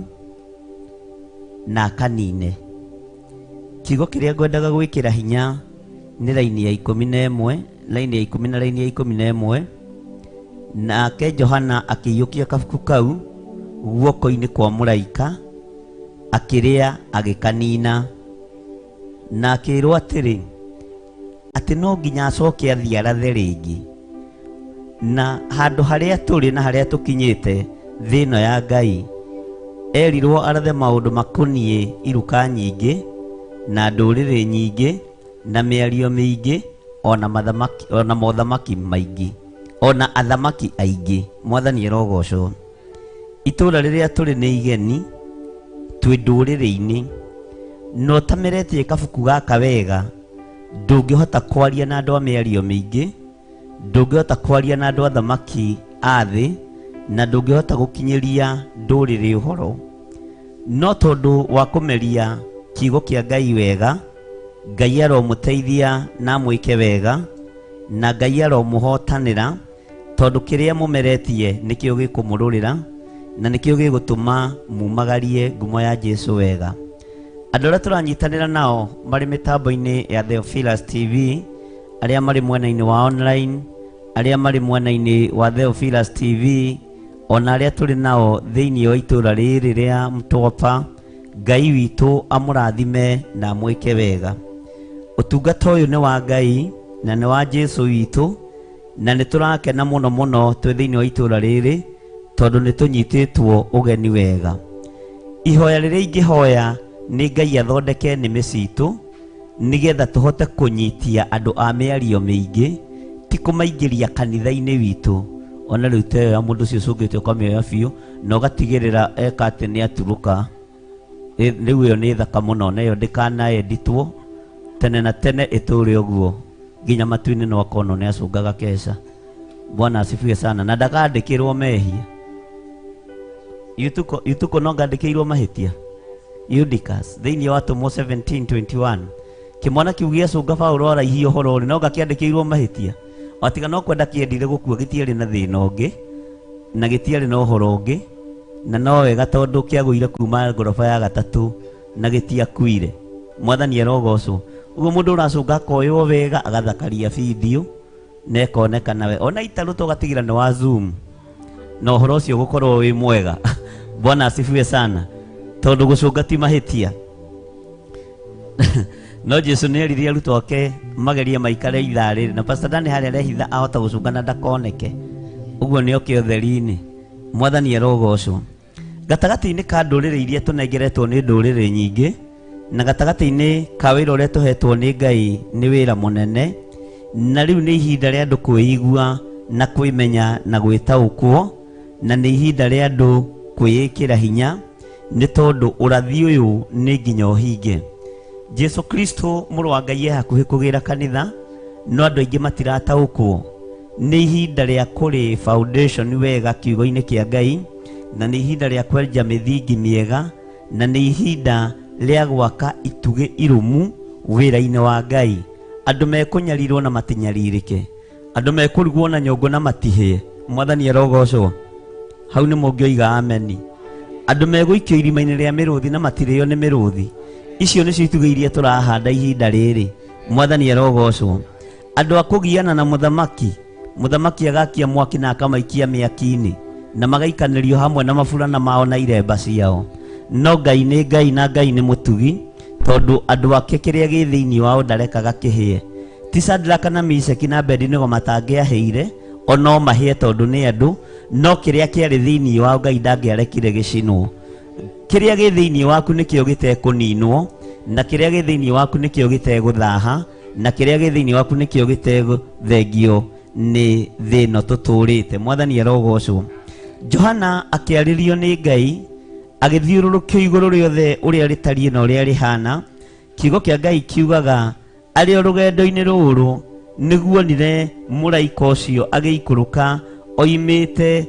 na akanine. Kiugo kĩrĩa ngwendaga gwĩkĩra hinya nĩ raini ya 11, raini ya 10 na raini ya 11. Nake Johana akĩiyũkia kabuku kau guoko-inĩ kwa mũraika akĩrĩa agĩkanina na akĩrwo atĩrĩ atĩ no nginya acoke athiĩ arathe rĩngĩ. Na handũ harĩa tũrĩ na harĩa tũkinyĩte thĩ ĩno ya Ngai erirwo arathe maũndũ makoniĩ iruka nyingĩ na ndũrĩrĩ nyingĩ na mĩario mĩingĩ ona mathamaki ona mothamaki maingĩ ona athamaki aingĩ. Mwathani arogocwo. Itũra rĩrĩa tũrĩ nĩ igeni twĩ ndũrĩrĩ-inĩ no tameretie kabuku gaka wega ndũngĩhota kwaria na andũ a mĩario mĩingĩ, ndũngĩhota kwaria na andũ athamaki a thĩ na ndũngĩhota gũkinyĩria ndũrĩrĩ ũhoro. No tondũ wa kũmeria kiugo kĩa Ngai wega, Ngai aromũteithia na amwĩke wega na Ngai aromũhotanĩra tondũ kĩrĩa mũmeretie nĩkĩo gĩkũmũrũrĩra na nĩkĩo gĩgũtũma mumagarie ngumo ya Jesu wega. Andũ arĩa tũranyitanĩra nao marĩ mĩtambo-inĩ ya Theophilus TV, arĩa marĩ mwena-inĩ wa online, arĩa marĩ mwena-inĩ wa Theophilus TV, ona arĩa tũrĩ nao thĩinĩ wa itũra rĩrĩ rĩa Mtwapa, Ngai witũ amũrathime na amwĩke wega. Ũtungata ũyũ nĩ wa Ngai na nĩ wa Jesu witũ na nĩ tũrakena mũno mũno twĩ thĩinĩ wa itũra rĩrĩ tondũ nĩ tũnyitĩtwo ũgeni wega. Ihoya rĩrĩa ingĩhoya nĩ Ngai athondeke nĩmĩ citũ nĩgetha tũhote kũnyitia andũ a mĩario mĩingĩ ti kũmaingĩria kanitha-inĩ witũ. Ona rĩu ta ĩyo ya mũndũ ũcio ũcũngĩte ũkamĩoya biũ na ũgatigĩrĩra eka atĩ nĩ aturũka. Rĩu ĩyo nĩ thaka mũno na ĩyo ndĩkanaenditwo tene na tene ĩtũre ũguo nginya matu-inĩ no akonwo nĩ acũngaga keca. Bwana asifiwe sana. Na ndakandĩkĩrwo mehia. Yutuko no ngandĩkĩirwo mahĩtia. Eutychus thĩinĩ wa Atũmwo 17:21 kĩmwana kĩu gĩacũnga Paũlũ araihia ũhoro ũrĩ no ngakĩandĩkĩirwo mahĩtia. Watiga no kwenda kĩendire gũkua gĩtiarĩ na thĩna ũngĩ na gĩtiarĩ na ũhoro ũngĩ na no wega tondũ kĩagũire kuma ngoroba ya gatatũ na gĩtiakuire. Mwathani arogocwo. Ũguo mũndũ ũracũnga akoywo wega agathakaria video na ĩkonekana we ona itarũ tũgatigira nĩ wa Zoom na ũhoro ũcio gũkorwo wĩ mwega. Bwana asifiwe sana, tondũ gũcũnga ti mahĩtia. No Jesu nĩ erire arutwo ake magerie maikare ithaa rĩrĩ, na Pastor Dani harĩa arehitha ahota gũcũnga na ndakoneke. Ũguo nĩ oke ũtheri-inĩ. Mwathani arogocwo. Gatagatĩ-inĩ ka ndũrĩrĩ iria tũnengeretwo nĩ ndũrĩrĩ nyingĩ, na gatagatĩ-inĩ ka wĩra ũrĩa tũhetwo nĩ Ngai nĩ wĩra mũnene, na rĩu nĩ ihinda rĩa andũ kwĩigua na kwĩmenya na gwĩtaũkwo, na nĩ ihinda rĩa andũ kwĩĩkĩra hinya, nĩ tondũ ũrathi ũyũ nĩ nginya ũhinge. Jesu Kristo mũrũ wa Ngai e hakuhĩ kũgĩra kanitha, no andũ aingĩ matirataũkwo. Nĩ ihinda rĩa kũrĩ foundation wega kiugo-inĩ kĩa Ngai, na nĩ ihinda rĩa kwenja mĩthingi mĩega, na nĩ ihinda rĩa gwaka itugĩ irũmu wĩra-inĩ wa Ngai. Andũ mekũnyarirwo na matinyarirĩke, andũ mekũrugwo na nyũngũ na matihĩe. Mwathani arogocwo. Hau nĩ mũngĩoiga ameni. Andũ megũikio irima-inĩ rĩa mĩrũthi na matirĩo nĩ mĩrũthi. Icio nĩcio itugĩ iria tũrahanda ihinda rĩrĩ. Mwathani arogocwo. Andũ a kũgiana na mũthamaki, mũthamaki agakia mwaki na akamaikia mĩaki-inĩ, na magaikanĩrio hamwe na maburana mao na iremba ciao. No Ngai nĩ Ngai na Ngai nĩ mũtugi, tondũ andũ ake kĩrĩa gĩ thĩinĩ wao ndarekaga kĩhĩe. Ti Shadraka na Meshaki na Abednego matangĩahĩire, o no mahĩe tondũ nĩ andũ, no kĩrĩa kĩarĩ thĩinĩ wao Ngai ndangĩarekire gĩcinwo. Kĩrĩa gĩ thĩinĩ waku nĩkĩo gĩtekũninwo, na kĩrĩa gĩ thĩinĩ waku nĩkĩo gĩtegũthaha, na kĩrĩa gĩ thĩinĩ waku nĩkĩo gĩtegũthengio nĩ thĩ ĩno tũtũrĩte. Mwathani arogocwo. Johana akĩarĩrio nĩ Ngai agĩthiũrũrũkio igũrũ rĩothe ũrĩa rĩtariĩ na ũrĩa rĩhana. Kiugo kĩa Ngai kiugaga arĩ o rũgendo-inĩ rũrũ nĩguonire mũraika ũcio agĩikũrũka oimĩte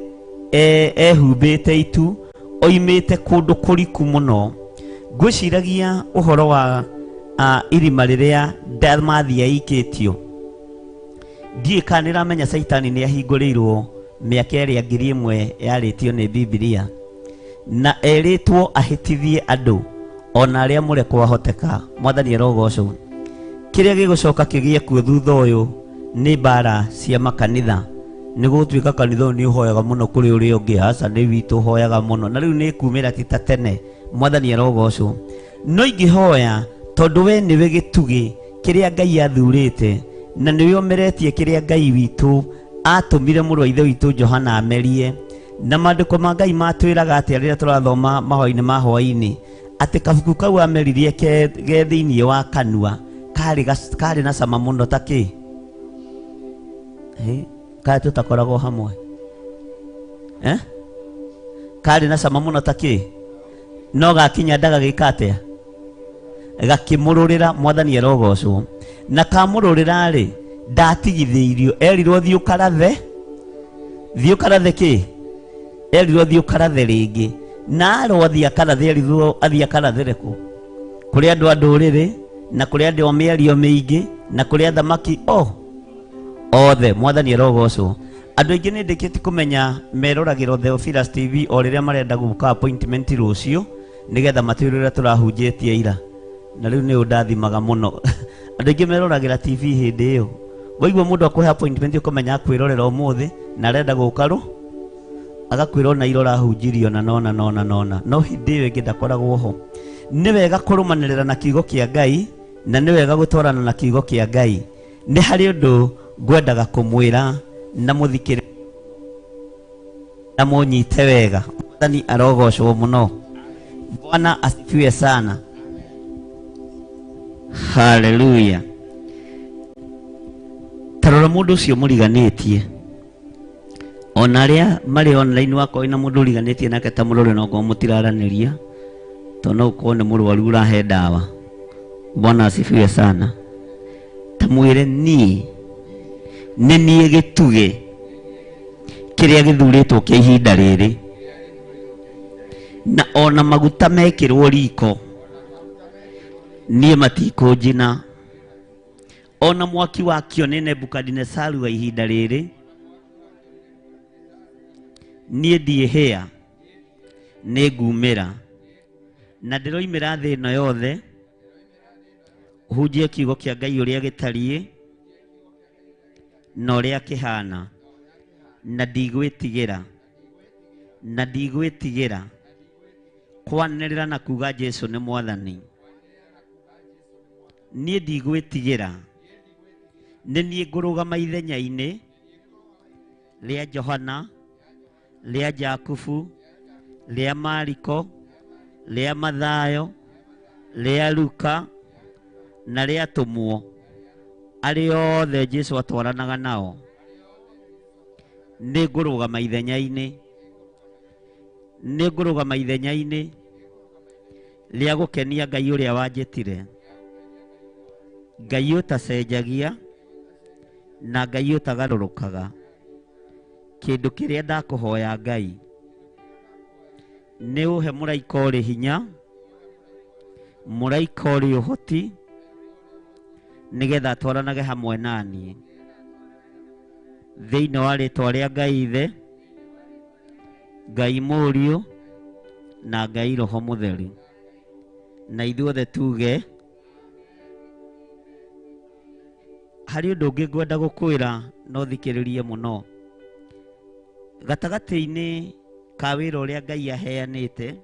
ehumbĩte itu, oimĩte kũndũ kũriku mũno. Ngwĩciragia ũhoro wa irima rĩrĩa ndamathia ikĩtio. Ndiũĩ kana nĩramenya Caitani nĩ ahingũrĩirwo mĩaka ĩrĩa 1000 yarĩtio nĩ Bibilia, na erĩtwo ahĩtithie andũ ona arĩa mũre kwahoteka. Mwathani arogocwo. Kĩrĩa gĩgũcoka kĩgĩe kuo thutha ũyũ nĩ mbara cia makanitha. Nĩ gũtuĩka kanitha ũyũ nĩ ũhoyaga mũno kũrĩ ũrĩa ũngĩ, aca nĩ witũ ũhoyaga mũno, na rĩu nĩ kumĩra ti ta tene. Mwathani arogocwo. No ingĩhoya tondũ we nĩwe gĩtugĩ kĩrĩa Ngai athurĩte, na nĩwe ũmeretie kĩrĩa Ngai witũ atũmire mũrũ wa ithe witũ Johana amerie. Na maandĩko ma Ngai matwĩraga atĩa rĩrĩa tũrathoma mahoya-inĩ ma hwaĩ-inĩ, atĩ kabuku kau ameririe ge thĩinĩ wa kanua karĩ na cama mũno ta kĩ? Karĩ tũtakoragwo hamwe. Karĩ na cama mũno ta kĩ? No gakinya ndagagĩka atĩa? Gakĩmũrũrĩra. Mwathani arogocwo. Na kamũrũrĩra rĩ, ndatigithĩirio, erirwo thiĩ ũkarathe, thiĩ ũkarathe kĩ? Erirwo thiĩ ũkarathe rĩngĩ. Na arwo athiĩ akarathe, erirwo athiĩ akarathere kũ? Kũrĩ andũ a ndũrĩrĩ, na kũrĩ andũ a mĩario mĩingĩ, na kũrĩ athamaki othe. Mwathani arogocwo. Andũ aingĩ nĩ ndĩkĩtie kũmenya meroragĩrwo Theophilus TV o rĩrĩa marenda gũka appointment rũciũ, nĩgetha matwĩre ũrĩa tũrahunjĩtie ira. Na rĩu nĩ ũndathimaga mũno. Andũ aingĩ meroragĩra TV hĩndĩ ĩyo. Waigua mũndũ akũhe appointment ũkamenya akwĩrorera ũmũthĩ na arenda gũka rũ, agakwĩra ona ira ũrahunjirio na nona nona nona, no hĩndĩ ĩyo ĩngĩ ndakoragwo ho. Nĩ wega kũrũmanĩrĩra na kiugo kĩa Ngai, na nĩ wega gũtwarana na kiugo kĩa Ngai. Nĩ harĩ ũndũ ngwendaga kũmwĩra na mũthikĩrĩrie na mũnyite wega. Mwathani arogocwo mũno. Bwana asifiwe sana. Haleluya. Tarora mũndũ ũcio mũriganĩtie, ona arĩa marĩ online wakorwo na mũndũ ũriganĩtie nake ta mũrore, no ngorwo mũtiraranĩria, tondũ no ũkorwo nĩ mũrwaru ũrahe ndawa. Bwana asifiwe sana. Ta mwĩre niĩ nĩ niĩ gĩtugĩ kĩrĩa gĩthurĩtwo kĩa ihinda rĩrĩ, na ona maguta mekĩrwo riko niĩ matikũnjina, ona mwaki wakio nĩ Nebukadinesaru wa ihinda rĩrĩ niĩ ndiĩhĩa, nĩ ngumĩra, na ndĩroimĩra thĩ ĩno yothe Hunjie kiugo kĩa Ngai ũrĩa gĩtariĩ na ũrĩa kĩhana, na ndigwĩtigĩra, na ndigwĩtigĩra kwanĩrĩra na kuga Jesu nĩ mwathani. Niĩ ndigwĩtigĩra, nĩ niĩ ngũrũgama ithenya-inĩ rĩa Johana, rĩa Jakubu, rĩa Mariko, rĩa Mathayo, rĩa Luka na rĩa atũmwo arĩa othe Jesu atwaranaga nao. Nĩ ngũrũgama ithenya-inĩ, nĩ ngũrũgama ithenya-inĩ rĩa gũkenia Ngai ũrĩa wanjĩtire, Ngai ũtacenjagia na Ngai ũtagarũrũkaga. Kĩndũ kĩrĩa ndakũhoya Ngai nĩ ũhe mũraika ũrĩ hinya, mũraika ũrĩ ũhoti, nĩgetha atwaranage hamwe naniĩ thĩinĩ wa rĩtwa rĩa Ngai Ithe, Ngai Mũriũ na Ngai Roho Mũtheru. Na ithuothe tuge. Harĩ ũndũ ũngĩ ngwenda gũkwĩra no thikĩrĩrie mũno. Gatagatĩ-inĩ ka wĩra ũrĩa Ngai aheanĩte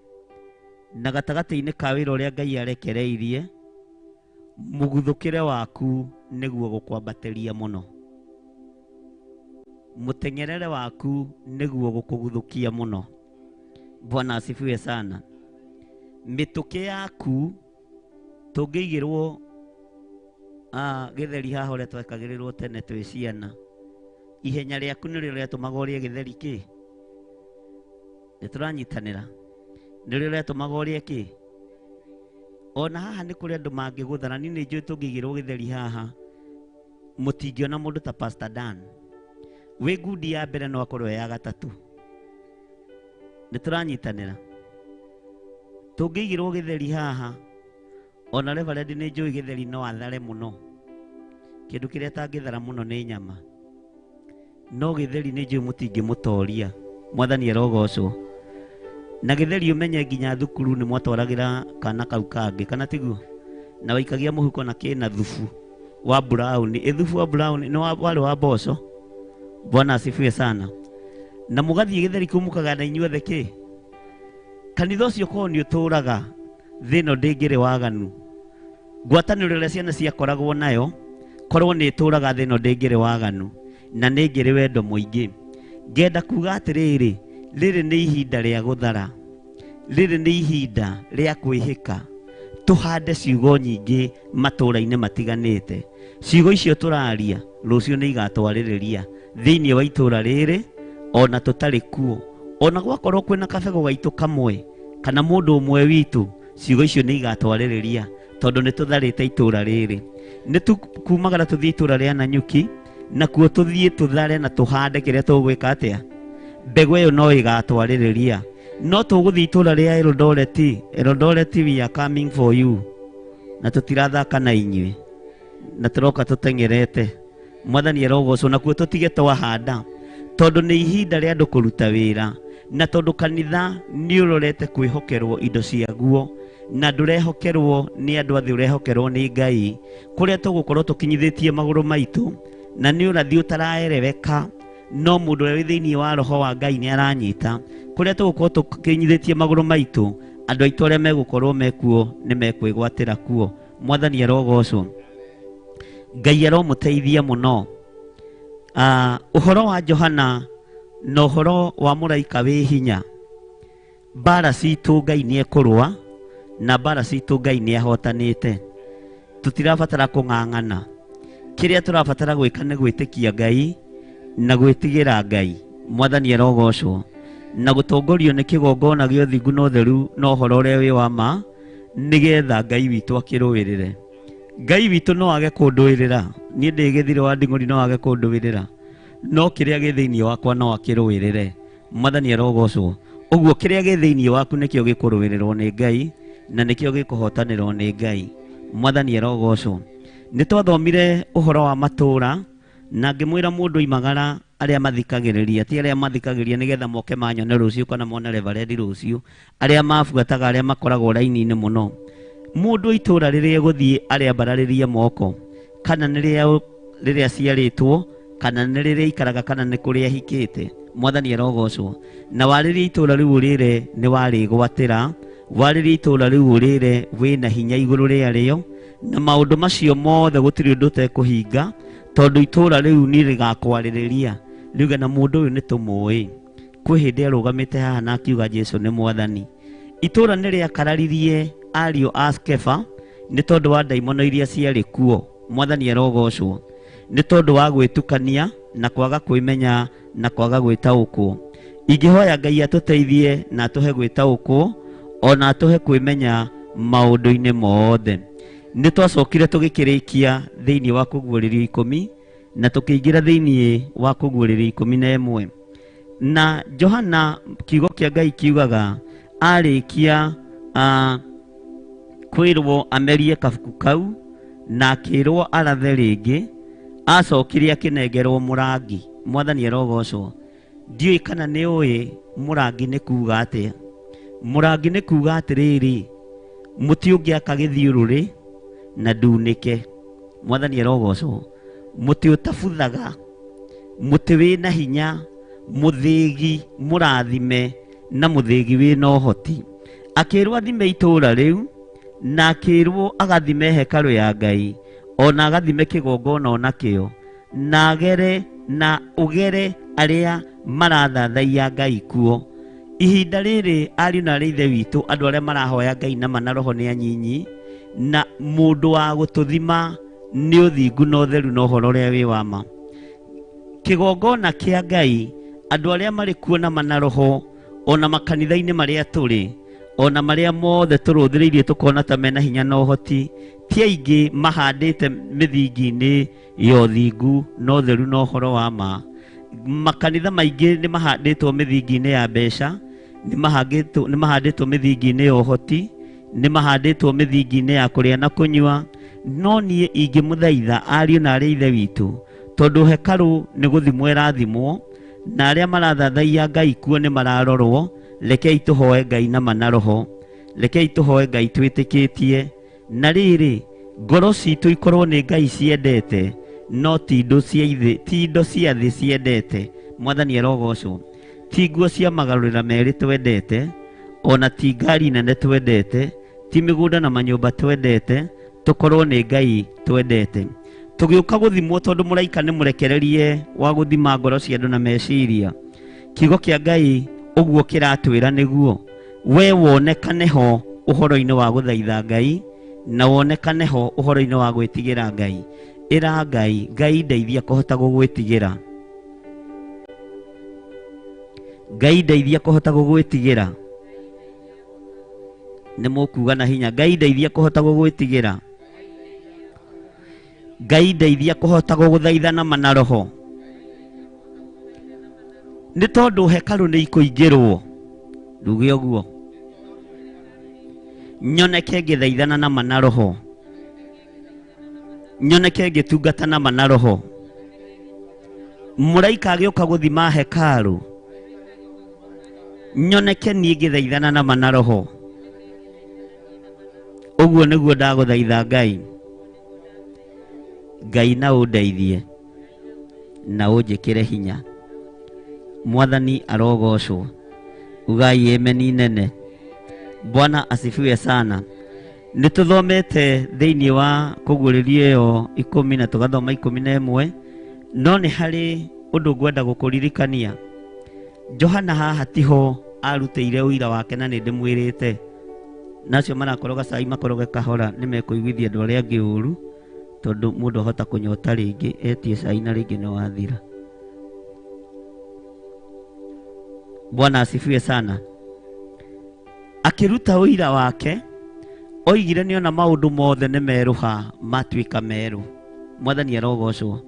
na gatagatĩ-inĩ ka wĩra ũrĩa Ngai arekereirie, mũguthũkĩre waku nĩguo gũkwambatĩria mũno, mũteng'erere waku nĩguo gũkũguthũkia mũno. Bwana asifiwe sana. Mĩtũkĩ yaku tũngĩigĩrwo gĩtheri haha ũrĩa twekagĩrĩrwo tene twĩ ciana, ihenya rĩaku nĩrĩo rĩatũmaga ũrĩe gĩtheri kĩ? Nĩ tũranyitanĩra? Nĩrĩo rĩatũmaga ũrĩe kĩ? Ona haha nĩ kũrĩ andũ mangĩgũthara. Niĩ nĩ njũĩ tũngĩigĩrwo gĩtheri haha mũtingĩona mũndũ ta Pastor Dan wĩ ngundi ya mbere no akorwo ya gatatũ. Nĩ tũranyitanĩra? Tũngĩigĩrwo gĩtheri haha, ona Reverend nĩ njũĩ gĩtheri no athare mũno. Kĩndũ kĩrĩa atangĩthara mũno nĩ nyama, no gĩtheri nĩ njũĩ mũtingĩmũtoria. Mwathani arogocwo. Na gĩtheri ũmenye nginya thukuru nĩ mwatwaragĩra kana kau kangĩ, kana tiguo? Na waikagia mũhuko na kĩna thubu wa brown. Ĩ thubu wa brown nĩ warĩ wa mboco. Bwana asifiwe sana. Na mũgathiĩ gĩtheri kĩu mũkagana inyuothe kĩ? Kanitha ũcio korwo nĩ ũtũraga, thĩ ĩno ndĩngĩrĩ waganu. Ngwatanĩro ĩrĩa ciana ciakoragwo nayo, korwo nĩ ĩtũraga, thĩ ĩno ndĩngĩrĩ waganu na nĩ ngĩrĩ wendo mũingĩ. Ngenda kuga atĩrĩrĩ, rĩrĩ nĩ ihinda rĩa gũthara, rĩrĩ nĩ ihinda rĩa kwĩhĩka. Tũhande ciugo nyingĩ matũũra-inĩ matiganĩte. Ciugo icio tũraria rũciũ nĩ igatwarĩrĩria thĩinĩ wa itũũra rĩrĩ ona tũtarĩ kuo. Ona gwakorwo kwĩna kabegũ gaitũ kamwe kana mũndũ ũmwe witũ, ciugo icio nĩ igatwarĩrĩria tondũ nĩ tũtharĩte itũũra rĩrĩ. Nĩ tũkumagara tũthiĩ itũũra rĩa Nanyuki, nakuo tũthiĩ tũthare na tũhande kĩrĩa tũgwĩka atĩa, mbegũ ĩyo no ĩgatwarĩrĩria. No tũgũthiĩ itũũra rĩa Eldoret, Eldoret we are coming for you, na tũtirathaka na inyuĩ, na tũroka tũteng'erete. Mwathani arogocwo. Nakuo tũtige twahanda, tondũ nĩ ihinda rĩa andũ kũruta wĩra, na tondũ kanitha nĩ ũrorete kwĩhokerwo indo ciaguo, na ndũrehokerwo nĩ andũ athĩ, ũrehokerwo nĩ Ngai. Kũrĩa tũgũkorwo tũkinyithĩtie magũrũ maitũ, na nĩ ũrathi ũtaraereweka, no mũndũ ũrĩa wĩ thĩinĩ wa roho wa Ngai nĩ aranyita. Kũrĩa tũgũkorwo tũkinyithĩtie magũrũ maitũ, andũ aitũ arĩa megũkorwo mekuo nĩ mekwĩgwatĩra kuo. Mwathani arogocwo. Ngai aromũteithia mũno. Ũhoro wa Johana na ũhoro wa mũraika wĩ hinya, mbara citũ Ngai nĩ ekũrũa, na mbara citũ Ngai nĩ ahotanĩte. Tũtirabatara kũng'ang'ana. Kĩrĩa tũrabatara gwĩka nĩ gwĩtĩkia Ngai na gwĩtigĩra Ngai. Mwathani arogocwo. Na gũtongorio nĩ kĩgongona gĩa ũthingu na ũtheru na ũhoro ũrĩa wĩ wa ma, nĩgetha Ngai witũ akĩrũĩrĩre. Ngai witũ no age kũndũĩrĩra, niĩ ndĩ gĩthirĩ wa nding'ũri no age kũndũĩrĩra, no kĩrĩa gĩ thĩinĩ wakwa no akĩrũĩrĩre. Mwathani arogocwo. Ũguo kĩrĩa gĩ thĩinĩ waku nĩkĩo gĩkũrũĩrĩrwo nĩ Ngai na nĩkĩo gĩkũhotanĩrwo nĩ Ngai. Mwathani arogocwo. Nĩ twathomire ũhoro wa matũũra na ngĩmwĩra mũndũ oimagara arĩa mathikagĩrĩria, ti arĩa mathikagĩrĩria nĩgetha moke manyone rũciũ kana mone Reverend rũciũ, arĩa mabuataga, arĩa makoragwo raini-inĩ mũno. Mũndũ itũra rĩrĩa gũthiĩ arĩambararĩrie moko, kana nĩ rĩrĩa ciarĩtwo, kana nĩ rĩrĩa ikaraga, kana nĩ kũrĩa ahikĩte. Mwathani arogocwo. Na warĩrie itũra rĩu ũrĩre nĩ warĩgwatĩra, warĩrie itũra rĩu ũrĩre wĩna hinya igũrũ rĩarĩo, na maũndũ macio mothe gũtirĩ ũndũ ũtekũhinga, tondũ itũra rĩu nĩ rĩgakwarĩrĩria. Riuge na mũndũ ũyũ nĩ tũmũĩ. Kwĩ hĩndĩ arũgamĩte haha na akiuga Jesu nĩ mwathani. Itũra nĩ rĩakararirie ariũ a Skefa nĩ tondũ wa ndaimono iria ciarĩ kuo. Mwathani arogocwo. Nĩ tondũ wa gwĩtukania na kwaga kwĩmenya na kwaga gwĩtaũkwo. Ingĩhoya Ngai atũteithie na atũhe gwĩtaũkwo ona atũhe kwĩmenya maũndũ-inĩ mothe. Nĩ twacokire tũgĩkĩrĩkia thĩinĩ wa kũguũrĩrio 10 na tũkĩingĩra thĩinĩ wa kũguũrĩrio 11. Na Johana kiugo kĩa Ngai kiugaga arĩkia kwĩrwo amerie kabuku kau na akĩrwo arathe rĩngĩ, acokire akĩnengerwo mũrangi. Mwathani arogocwo. Ndiũĩ kana nĩ ũĩ mũrangi nĩ kuga atĩa. Mũrangi nĩ kuga atĩrĩrĩ, mũtĩ ũngĩaka gĩthiũrũrĩ na ndunĩke. Mwathani arogocwo. Mũtĩ ũtabuthaga, mũtĩ wĩna hinya, mũthĩgi mũrathime na mũthĩgi wĩna ũhoti. Akĩrwo athime itũra rĩu na akĩrwo agathime hekarũ ya Ngai ona agathime kĩgongona onakĩo, na agere na ũgere arĩa marathathaiya Ngai kuo. Ihinda rĩrĩ ariũ na arĩ ithe witũ, andũ arĩa marahoya Ngai na mana roho nĩ anyinyi, na mũndũ wa gũtũthima nĩ ũthingu na ũtheru na ũhoro ũrĩa wĩ wa ma. Kĩgongona kĩa Ngai, andũ arĩa marĩ kuo na mana roho, ona makanitha-inĩ marĩa tũrĩ, ona marĩa mothe tũrũthĩrĩirie tũkona ta mena hinya na ũhoti, ti aingĩ mahandĩte mĩthingi-inĩ ya ũthingu na ũtheru na ũhoro wa ma. Makanitha maingĩ nĩ mahandĩtwo mĩthingi-inĩ ya mbeca, nĩ mahandĩtwo mĩthingi-inĩ ya ũhoti, nĩ mahandĩtwo mĩthingi-inĩ ya kũrĩa na kũnyua. No niĩ ingĩmũthaitha ariũ na arĩ ithe witũ, tondũ hekarũ nĩ gũthimwo ĩrathimwo, na arĩa marathathaiya Ngai kuo nĩ mararorwo, rekei tũhoe Ngai na mana roho, rekei tũhoe Ngai twĩtĩkĩtie. Na rĩrĩ, ngoro citũ ikorwo nĩ Ngai ciendete, no ti indo cia thĩ ciendete. Mwathani arogocwo. Ti nguo cia magarũrĩra merĩ twendete, ona ti ngari nene twendete, ti mĩgũnda na manyũmba twendete, tũkorwo nĩ Ngai twendete. Tũgĩũka gũthimwo tondũ mũraika nĩ mũrekererie wa gũthima ngoro cia andũ na meciria. Kiugo kĩa Ngai ũguo kĩratwĩra nĩguo we wonekane ho ũhoro-inĩ wa gũthaitha Ngai, na wonekane ho ũhoro-inĩ wa gwĩtigĩra Ngai. Ĩra Ngai, Ngai ndeithia kũhota gũgwĩtigĩra. Ngai ndeithia kũhota gũgwĩtigĩra. Nĩ mũkuga na hinya, Ngai ndeithia kũhota gũgwĩtigĩra. Ngai ndeithia kũhota gũgũthaitha na mana roho. Nĩ tondũ hekarũ nĩ ikũingĩrwo. Nduge ũguo. Nyoneke ngĩthaithana na mana roho. Nyoneke ngĩtungata na mana roho. Mũraika agĩũka gũthima hekarũ, nyoneke niĩ ngĩthaithana na mana roho. Ũguo nĩguo ndagũthaitha Ngai. Ngai na ũndeithie na ũnjĩkĩre hinya. Mwathani arogocwo. Ugai ameni nene. Bwana asifiwe sana. Nĩ tũthomete thĩinĩ wa kũguũrĩrio ĩyo 10 na tũgathoma 11, no nĩ harĩ ũndũ ngwenda gũkũririkania. Johana haha tiho arutĩire ũira wake na nĩ ndĩmwĩrĩte. Nacio marakoroga cai makoroge kahora nĩ mekũiguithia andũ arĩa angĩ ũru, tondũ mũndũ ahota kũnyota rĩngĩ etie cai na rĩngĩ nĩ wathira. Bwana asifiwe sana. Akĩruta ũira wake, oigire nĩona maũndũ mothe nĩ merũha matuĩka merũ. Mwathani arogocwo.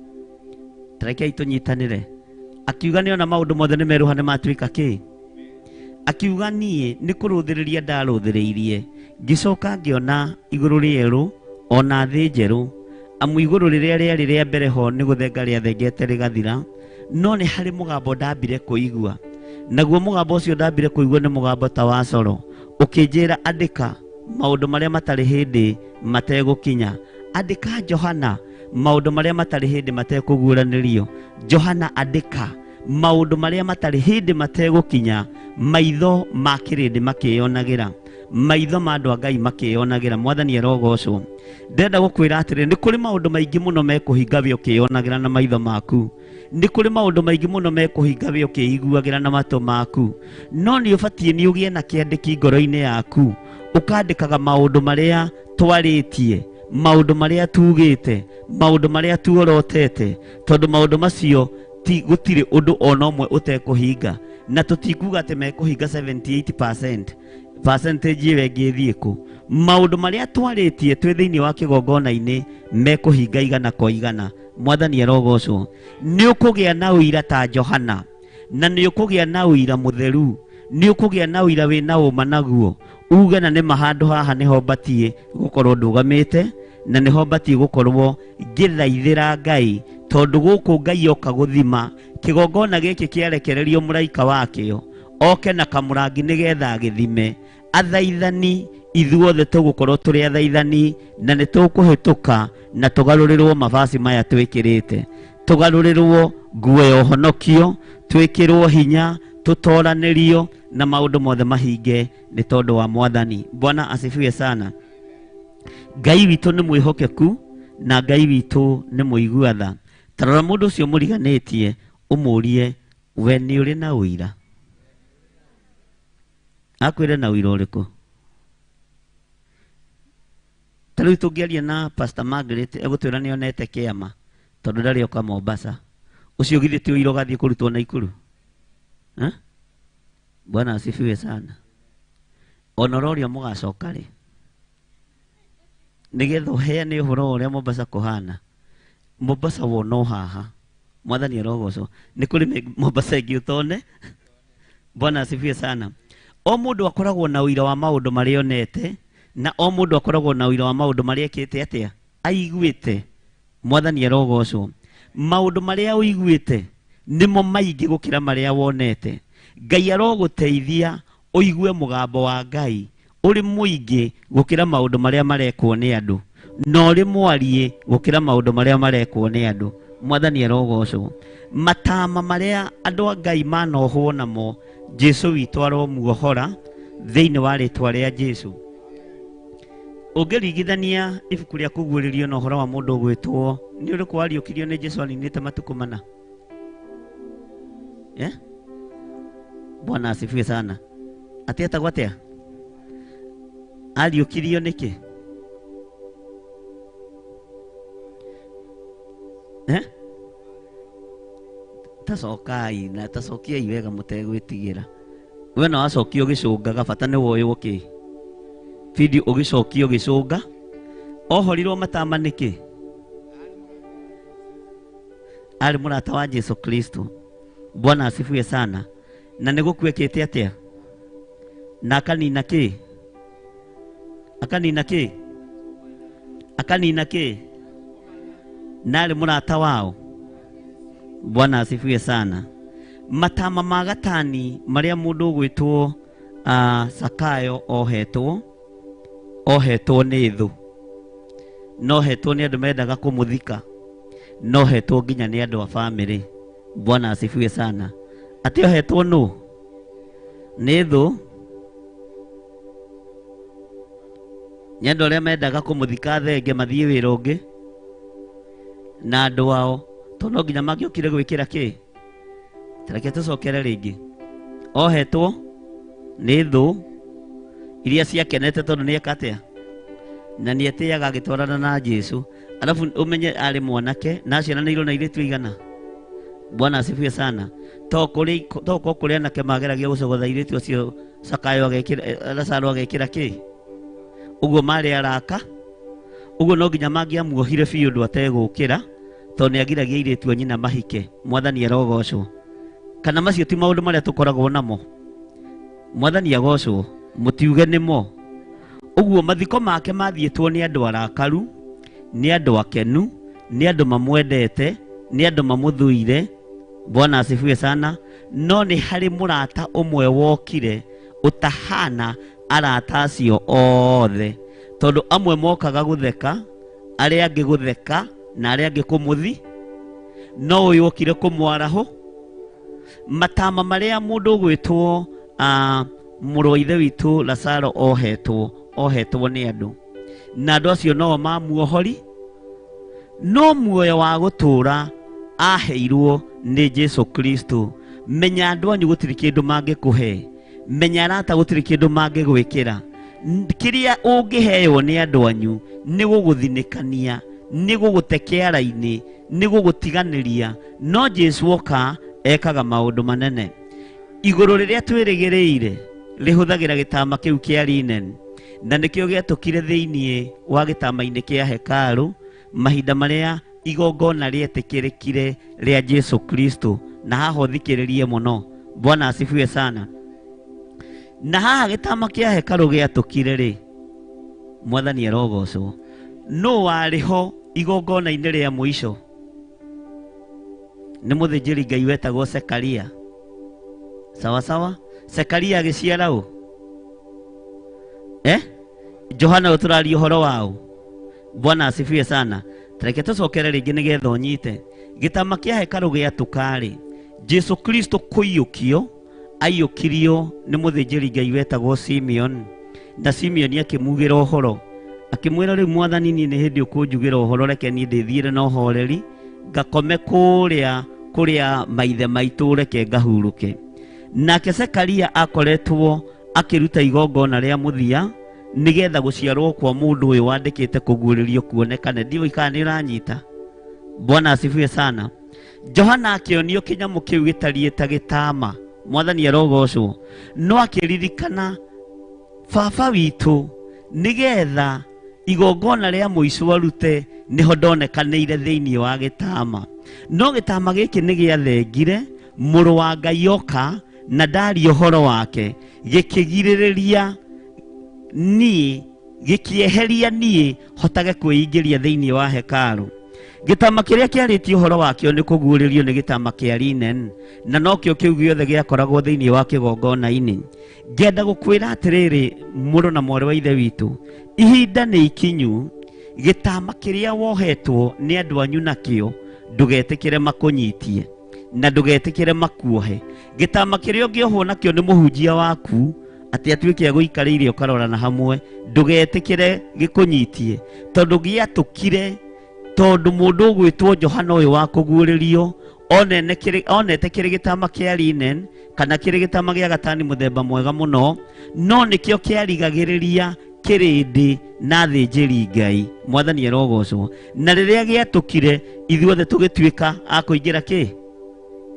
Tarekei tũnyitanĩre. Akiuga nĩona maũndũ mothe nĩ merũha nĩ matuĩka kĩ? Akiuga niĩ nĩ kũrũthĩrĩria ndarũthĩrĩirie, ngĩcoka ngĩona igũrũ rĩerũ ona thĩ njerũ. Amu igũrũ rĩrĩa rĩarĩ rĩa mbere ho nĩ gũthenga rĩathengete rĩgathira, no nĩ harĩ mũgambo ndambire kũigua. Naguo mũgambo ũcio ndambire kũigua nĩ mũgambo ta wa coro, ũkĩnjĩra andĩka Maũndũ marĩa matarĩ hĩndĩ mategũkinya. Andĩka Johana maũndũ marĩa matarĩ hĩndĩ matekũguũranĩrio. Johana andĩka maũndũ marĩa matarĩ hĩndĩ mategũkinya, maitho ma kĩrĩndĩ makĩyonagĩra, maitho ma andũ a Ngai makĩyonagĩra. Mwathani arogocwo. Ndĩrenda gũkwĩra atĩrĩ, nĩ kũrĩ maũndũ maingĩ mũno mekũhinga we ũkĩyonagĩra na maitho maku. Nĩ kũrĩ maũndũ maingĩ mũno mekũhinga we ũkĩiguagĩra na matũ maku. No nĩ ũbatiĩ nĩ ũgĩe na kĩandĩki ngoro-inĩ yaku, ũkandĩkaga maũndũ marĩa twarĩtie, maũndũ marĩa tugĩte, maũndũ marĩa tuorotete, tondũ maũndũ macio ti gũtirĩ ũndũ ona ũmwe ũtekũhinga. Na tũtikuga atĩ mekũhinga 78%, percentage ĩyo ĩngĩ ĩthiĩ kũ. Maũndũ marĩa twarĩtie twĩ thĩinĩ wa kĩgongona-inĩ mekũhinga igana kwa igana. Mwathani arogocwo. Nĩ ũkũgĩa na ũira ta Johana, na nĩ ũkũgĩa na ũira mũtheru, nĩ ũkũgĩa na ũira wĩna ũma naguo, uge na nĩma handũ haha nĩho mbatiĩ gũkorwo ndũgamĩte, na nĩho mbatiĩ gũkorwo ngĩthaithĩra Ngai, tondũ gũkũ Ngai oka gũthima kĩgongona gĩkĩ kĩarekererio mũraika wakĩo oke na kamũrangi nĩgetha agĩthime. Athaithani ithuothe tũgũkorwo tũrĩ athaithani, na nĩ tũkũhĩtũka na tũgarũrĩrwo mavazi maya twĩkĩrĩte, tũgarũrĩrwo nguo ya ũhonokio, twĩkĩrwo hinya, tũtoranĩrio na maũndũ mothe mahinge nĩ tondũ wa Mwathani. Bwana asifiwe sana. Ngai witũ nĩ mwĩhokeku na Ngai witũ nĩ mũigua tha. Ta rora mũndũ ũcio mũriganĩtie ũmũrie, we nĩ ũrĩ na ũira? Akwĩre na ũira ũrĩkũ? Ta rĩu tũngĩaria na Pastor Margaret egũtwĩra nĩ onete kĩama tondũ ndarĩ oka Mombasa. Ũcio githĩ ti ũira ũgathiĩ kũrutwo Naikuru? Eh? Bwana asifiwe sana. Ona ũroria mũgacoka rĩ, nĩgetha ũheane ũhoro wa ũrĩa Mombasa kũhana. Mombasa wona o haha. Mwathani arogocwo. Nĩ kũrĩ Mombasa ĩngĩ ũtone. Bwana asifiwe sana. O mũndũ akoragwo na ũira wa maũndũ marĩa onete, na o mũndũ akoragwo na ũira wa maũndũ marĩa ekĩte atĩa, aiguĩte. Mwathani arogocwo. Maũndũ marĩa ũiguĩte nĩmo maingĩ gũkĩra marĩa wonete. Ngai arogũteithia ũigue mũgambo wa Ngai ũrĩ mũingĩ gũkĩra maũndũ marĩa marekwo nĩ andũ, na ũrĩ mwarie gũkĩra maũndũ marĩa marekwo nĩ andũ. Mwathani arogocwo. Matama marĩa andũ a Ngai manohwo namo, Jesu witũ aromuohora thĩinĩ wa rĩtwa rĩa Jesu. Ũngĩringithania ibuku rĩa kũguũrĩrio na ũhoro wa mũndũ ũgwĩtwo nĩ ũrĩkũ wariũkirio nĩ Jesu aninĩte matukũ mana? Eh? Bwana asifiwe sana. Atĩ etagwo atĩa? Ariũkirio nĩkĩ? Eh? Tacokai na tacokiai wega mũtegwĩtigĩra. We no wacokia ũgĩcũngaga, bata nĩ woywo kĩ? Bidi ũgĩcokia ũgĩcũnga. Ohorirwo matama nĩkĩ? Arĩ mũrata wa Jesu Kristo. Bwana asifiwe sana. Na nĩ gũkuĩkĩte atĩa? Na akanina kĩ? Akanina kĩ? Akanina kĩ? Na arĩ mũrata wao. Bwana asifiwe sana. Matama ma gatani marĩa mũndũ ũgwĩtwo Sakayo ohetwo, ohetwo nĩ thũ, no ohetwo nĩ andũ mendaga kũmũthika, no ohetwo nginya nĩ andũ a bamĩrĩ. Bwana asifiwe sana. Atĩ ohetwo nũ? Nĩ thũ, nĩ andũ arĩa mendaga kũmũthika thenge mathiĩ wĩra ũngĩ na andũ ao, tondũ no nginya mangĩokire gwĩkĩra kĩ? Tareke tũcokere rĩngĩ. Ohetwo nĩ thũ iria ciakenete tondũ nĩ eka atĩa? Na nĩ etĩaga agĩtwarana na Jesu. Alafu ũmenye arĩ mwanake na aciaranĩirwo na airĩtu aigana. Bwana asifiwe sana. To kũrĩ anake mageragia gũcogotha airĩtu acio Sakayo agekĩra, Lazaro agekĩra kĩ? Ũguo marĩ araka. Ũguo no nginya mangĩamuohire biũ ũndũ ategũkĩra, tondũ nĩ agiragia airĩtu a nyina mahike. Mwathani arogocwo. Kana macio ti maũndũ marĩa tũkoragwo namo? Mwathani agocwo, mũtiuge nĩmo. Ũguo mathiko make mathiĩtwo nĩ andũ arakaru, nĩ andũ akenu, nĩ andũ mamwendete, nĩ andũ mamũthũire. Bwana asifiwe sana. No nĩ harĩ mũrata ũmwe wokire ũtahana Arata acio othe tondũ amwe mokaga gũtheka, arĩa angĩ gũtheka na arĩa angĩ kũmũthi, no ũyũ okire kũmwaraho. Matama marĩa mũndũ ũgwĩtwo mũrũ wa ithe witũ Lazaro ohetwo nĩ andũ, na andũ acio no mamuohori, no muoyo wa gũtũũra aheirwo nĩ Jesu Kristo. Menya andũ anyu gũtirĩ kĩndũ mangĩkũhe, menya arata gũtirĩ kĩndũ mangĩgwĩkĩra. Kĩrĩa ũngĩheo nĩ andũ anyu nĩ gũgũthinĩkania, nĩ gũgũte kĩara-inĩ, nĩ gũgũtiganĩria, no Jesu oka ekaga maũndũ manene. Igũrũ rĩrĩa twĩrĩgĩrĩire rĩhũthagĩra gĩtama kĩu kĩa linen, na nĩkĩo gĩatũkire thĩinĩ wa gĩtama-inĩ kĩa hekarũ mahinda marĩa igongona rĩetĩkĩrĩkire rĩa Jesu Kristo. Na haha ũthikĩrĩrie mũno, Bwana asifiwe sana. Na haha gĩtama kĩa hekarũ gĩatũkire rĩ, Mwathani arogocwo. No warĩ ho igongona-inĩ rĩa mũico nĩ mũthĩnjĩri Ngai wetagwo Sekaria. Sawa sawa. Sekaria agĩciara ũ? Johana ũyũ tũraria ũhoro wao. Bwana asifiwe sana. Tareke tũcokere rĩngĩ nĩgetha ũnyite. Gĩtama kĩa hekarũ gĩatũka-rĩ, Jesu Kristo kũiyũkio aiyũkirio nĩ mũthĩnjĩri Ngai wetagwo Simeon, na Simeon akĩmugĩra ũhoro, akĩmwĩra rĩu Mwathani niĩ nĩ hĩndĩ ũkũnjugĩra ũhoro, reke niĩ ndĩthiĩre na ũhoreri ngakome kũrĩa kũrĩa maithe maitũ, reke ngahurũke. Nake Sekaria akoretwo akĩruta igongona rĩa mũthia nĩgetha gũciarwo kwa mũndũ ũyũ wandĩkĩte kũguũrĩrio kuonekane. Ndiũĩ kana nĩ ũranyita. Bwana asifiwe sana. Johana akĩonio kĩnyamũ kĩu gĩtariĩ ta gĩtama, Mwathani arogocwo, no akĩririkana baba witũ nĩgetha igongona rĩa mũico arute nĩho ndonekanĩire thĩinĩ wa gĩtama. No gĩtama gĩkĩ nĩ gĩathengire, mũrũ wa Ngai oka na ndaria ũhoro wake, gĩkĩgirĩrĩria niĩ, gĩkĩeheria niĩ hotage kwĩingĩria thĩinĩ wa hekarũ. Gĩtama kĩrĩa kĩarĩtie ũhoro wakĩo nĩ kũguũrĩrio nĩ gĩtama kĩa linen, na nokĩo kĩu gĩothe gĩakoragwo thĩinĩ wa kĩgongona-inĩ. Ngenda gũkwĩra atĩrĩrĩ, mũrũ na mwarĩ wa ithe witũ, ihinda nĩ ikinyu. Gĩtama kĩrĩa wohetwo nĩ andũ anyu nakĩo ndũgetĩkĩre makũnyitie na ndũgetĩkĩre makuohe. Gĩtama kĩrĩa ũngĩohwo nakĩo nĩ mũhunjia waku atĩ atuĩke agũikarĩire ũkarorana hamwe, ndũgetĩkĩre gĩkũnyitie, tondũ gĩatũkire tondũ mũndũ ũgwĩtwo Johana ũyũ wa kũguũrĩrio onete kĩrĩ gĩtama kĩa linen kana kĩrĩ gĩtama gĩa gatani mũthemba mwega mũno, no nĩkĩo kĩarigagĩrĩria kĩrĩndĩ na thĩnjĩri Ngai. Mwathani arogocwo. Na rĩrĩa gĩatũkire ithuothe tũgĩtuĩka a kũingĩra kĩ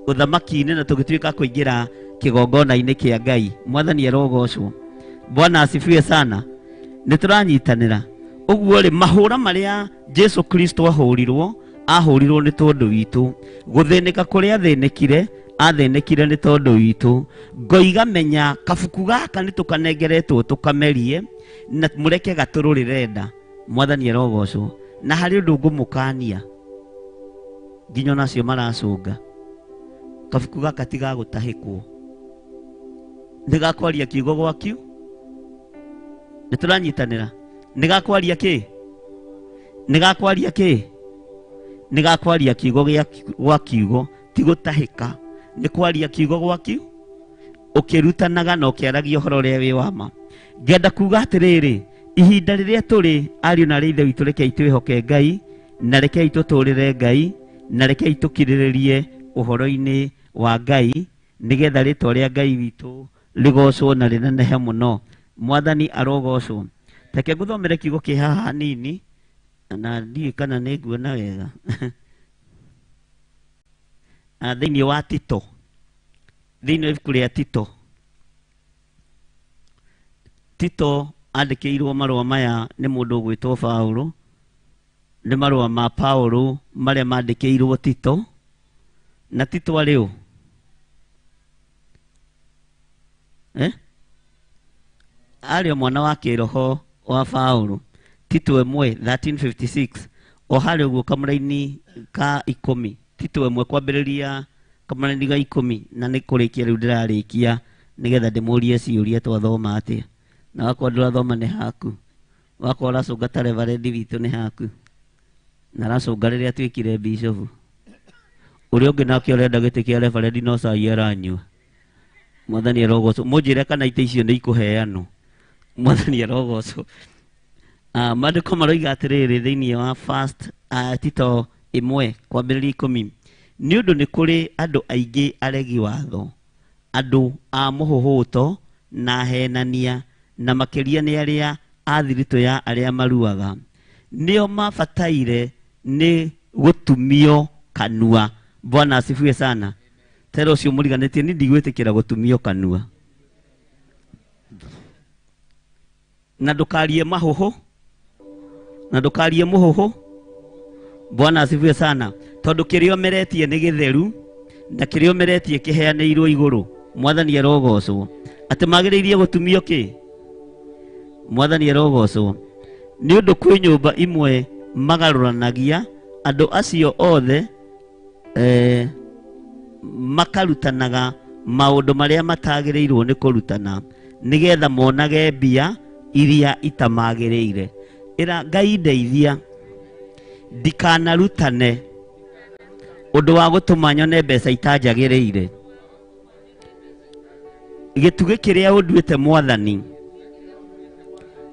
ũthamaki-inĩ na tũgĩtuĩka a kũingĩra kĩgongona-inĩ kĩa Ngai. Mwathani arogocwo. Bwana asifiwe sana. Nĩ tũranyitanĩra. Ũguo rĩ, mahũra marĩa Jesu Kristo ahũrirwo, ahũrirwo nĩ tondũ witũ. Gũthĩnĩka kũrĩa athĩnĩkire, athĩnĩkire nĩ tondũ witũ. Ngoiga menya kabuku gaka nĩ tũkanengeretwo tũkamerie na mũreke gatũrũrĩre nda. Mwathani arogocwo. Na harĩ ũndũ ngũmũkania nginya ona acio maracũnga, kabuku gaka ti ga gũtahĩkwo, nĩ gakwaria kiugo gwa kiu. Nĩ tũranyitanĩra. Nĩ gakwaria kĩ? Nĩ gakwaria kĩ? Nĩ gakwaria kiugo gwa kiugo, ti gũtahĩka, nĩ kwaria kiugo gwa kiu, ũkĩrutanaga na ũkĩaragia ũhoro ũrĩa wĩ wa ma. Ngenda kuga atĩrĩrĩ, ihinda rĩrĩa tũrĩ ariũ na arĩ ithe witũ, rekei twĩhoke Ngai na rekei tũtũũrĩre Ngai na rekei tũkirĩrĩrie ũhoro-inĩ wa Ngai, nĩgetha rĩtwa rĩa Ngai witũ rĩgocwo na rĩnenehe mũno. Mwathani arogocwo. Reke ngũthomere kiugo kĩ haha hanini, na ndiũĩ kana nĩ nguona wega. Thĩinĩ wa Tito, thĩinĩ wa ibuku rĩa Tito, Tito andĩkĩirwo marũa maya nĩ mũndũ ũgwĩtwo Paũlũ. Nĩ marũa ma Paũlũ marĩa mandĩkĩirwo Tito. Na Tito arĩ ũ? Arĩ o mwana wa kĩroho wa Paũlũ. Tito 1 1356, o harĩ ũguo kamũraini ka 10. Tito 1 kwambĩrĩria kamũraini ga 10, na nĩ kũrĩkia rĩu ndĩrarĩkia nĩgetha ndĩmũrie ciũria twathoma atĩa. Na wakorwo ndũrathoma nĩ haku. Wakorwo ũracũnga ta reverend witũ nĩ haku. Na aracũnga rĩrĩa atuĩkire bishop. Ũrĩa ũngĩ nake ũrenda gĩtĩ kĩa reverend no cai aranyua. Mwathani arogocwo. Mũnjĩre kana itĩ icio nĩ ikũheanwo. Mwathani arogocwo. Maandĩko maroiga atĩrĩrĩ thĩinĩ wa first Tito 1 kwambĩrĩria 10. Nĩ ũndũ nĩ kũrĩ andũ aingĩ aregi watho, andũ a mũhũhũto na ahenania, na makĩria nĩ arĩa a thiritũ ya arĩa maruaga. Nĩo mabataire nĩ gũtumio kanua. Bwana asifiwe sana. Tero ũcio mũriganĩtie ni ndigwĩtĩkĩra gũtumio kanua. Na ndũkarie mahũhũ, na ndũkarie mũhũhũ. Bwana asifiwe sana. Tondũ kĩrĩa ũmeretie nĩ gĩtheru na kĩrĩa ũmeretie kĩheanĩirwo igũrũ. Mwathani arogocwo. Atĩ magĩrĩirie gũtumio kĩ? Mwathani arogocwo. Nĩ ũndũ kwĩ nyũmba imwe magarũranagia andũ acio othe makarutanaga maũndũ marĩa matagĩrĩirwo nĩ kũrutana nĩgetha monage mbia iria itamagĩrĩire. Ĩra Ngai ndeithia ndikanarutane ũndũ wa gũtũma nyone mbeca itanjagĩrĩire. Gĩtugĩ kĩrĩa ũnduĩte Mwathani,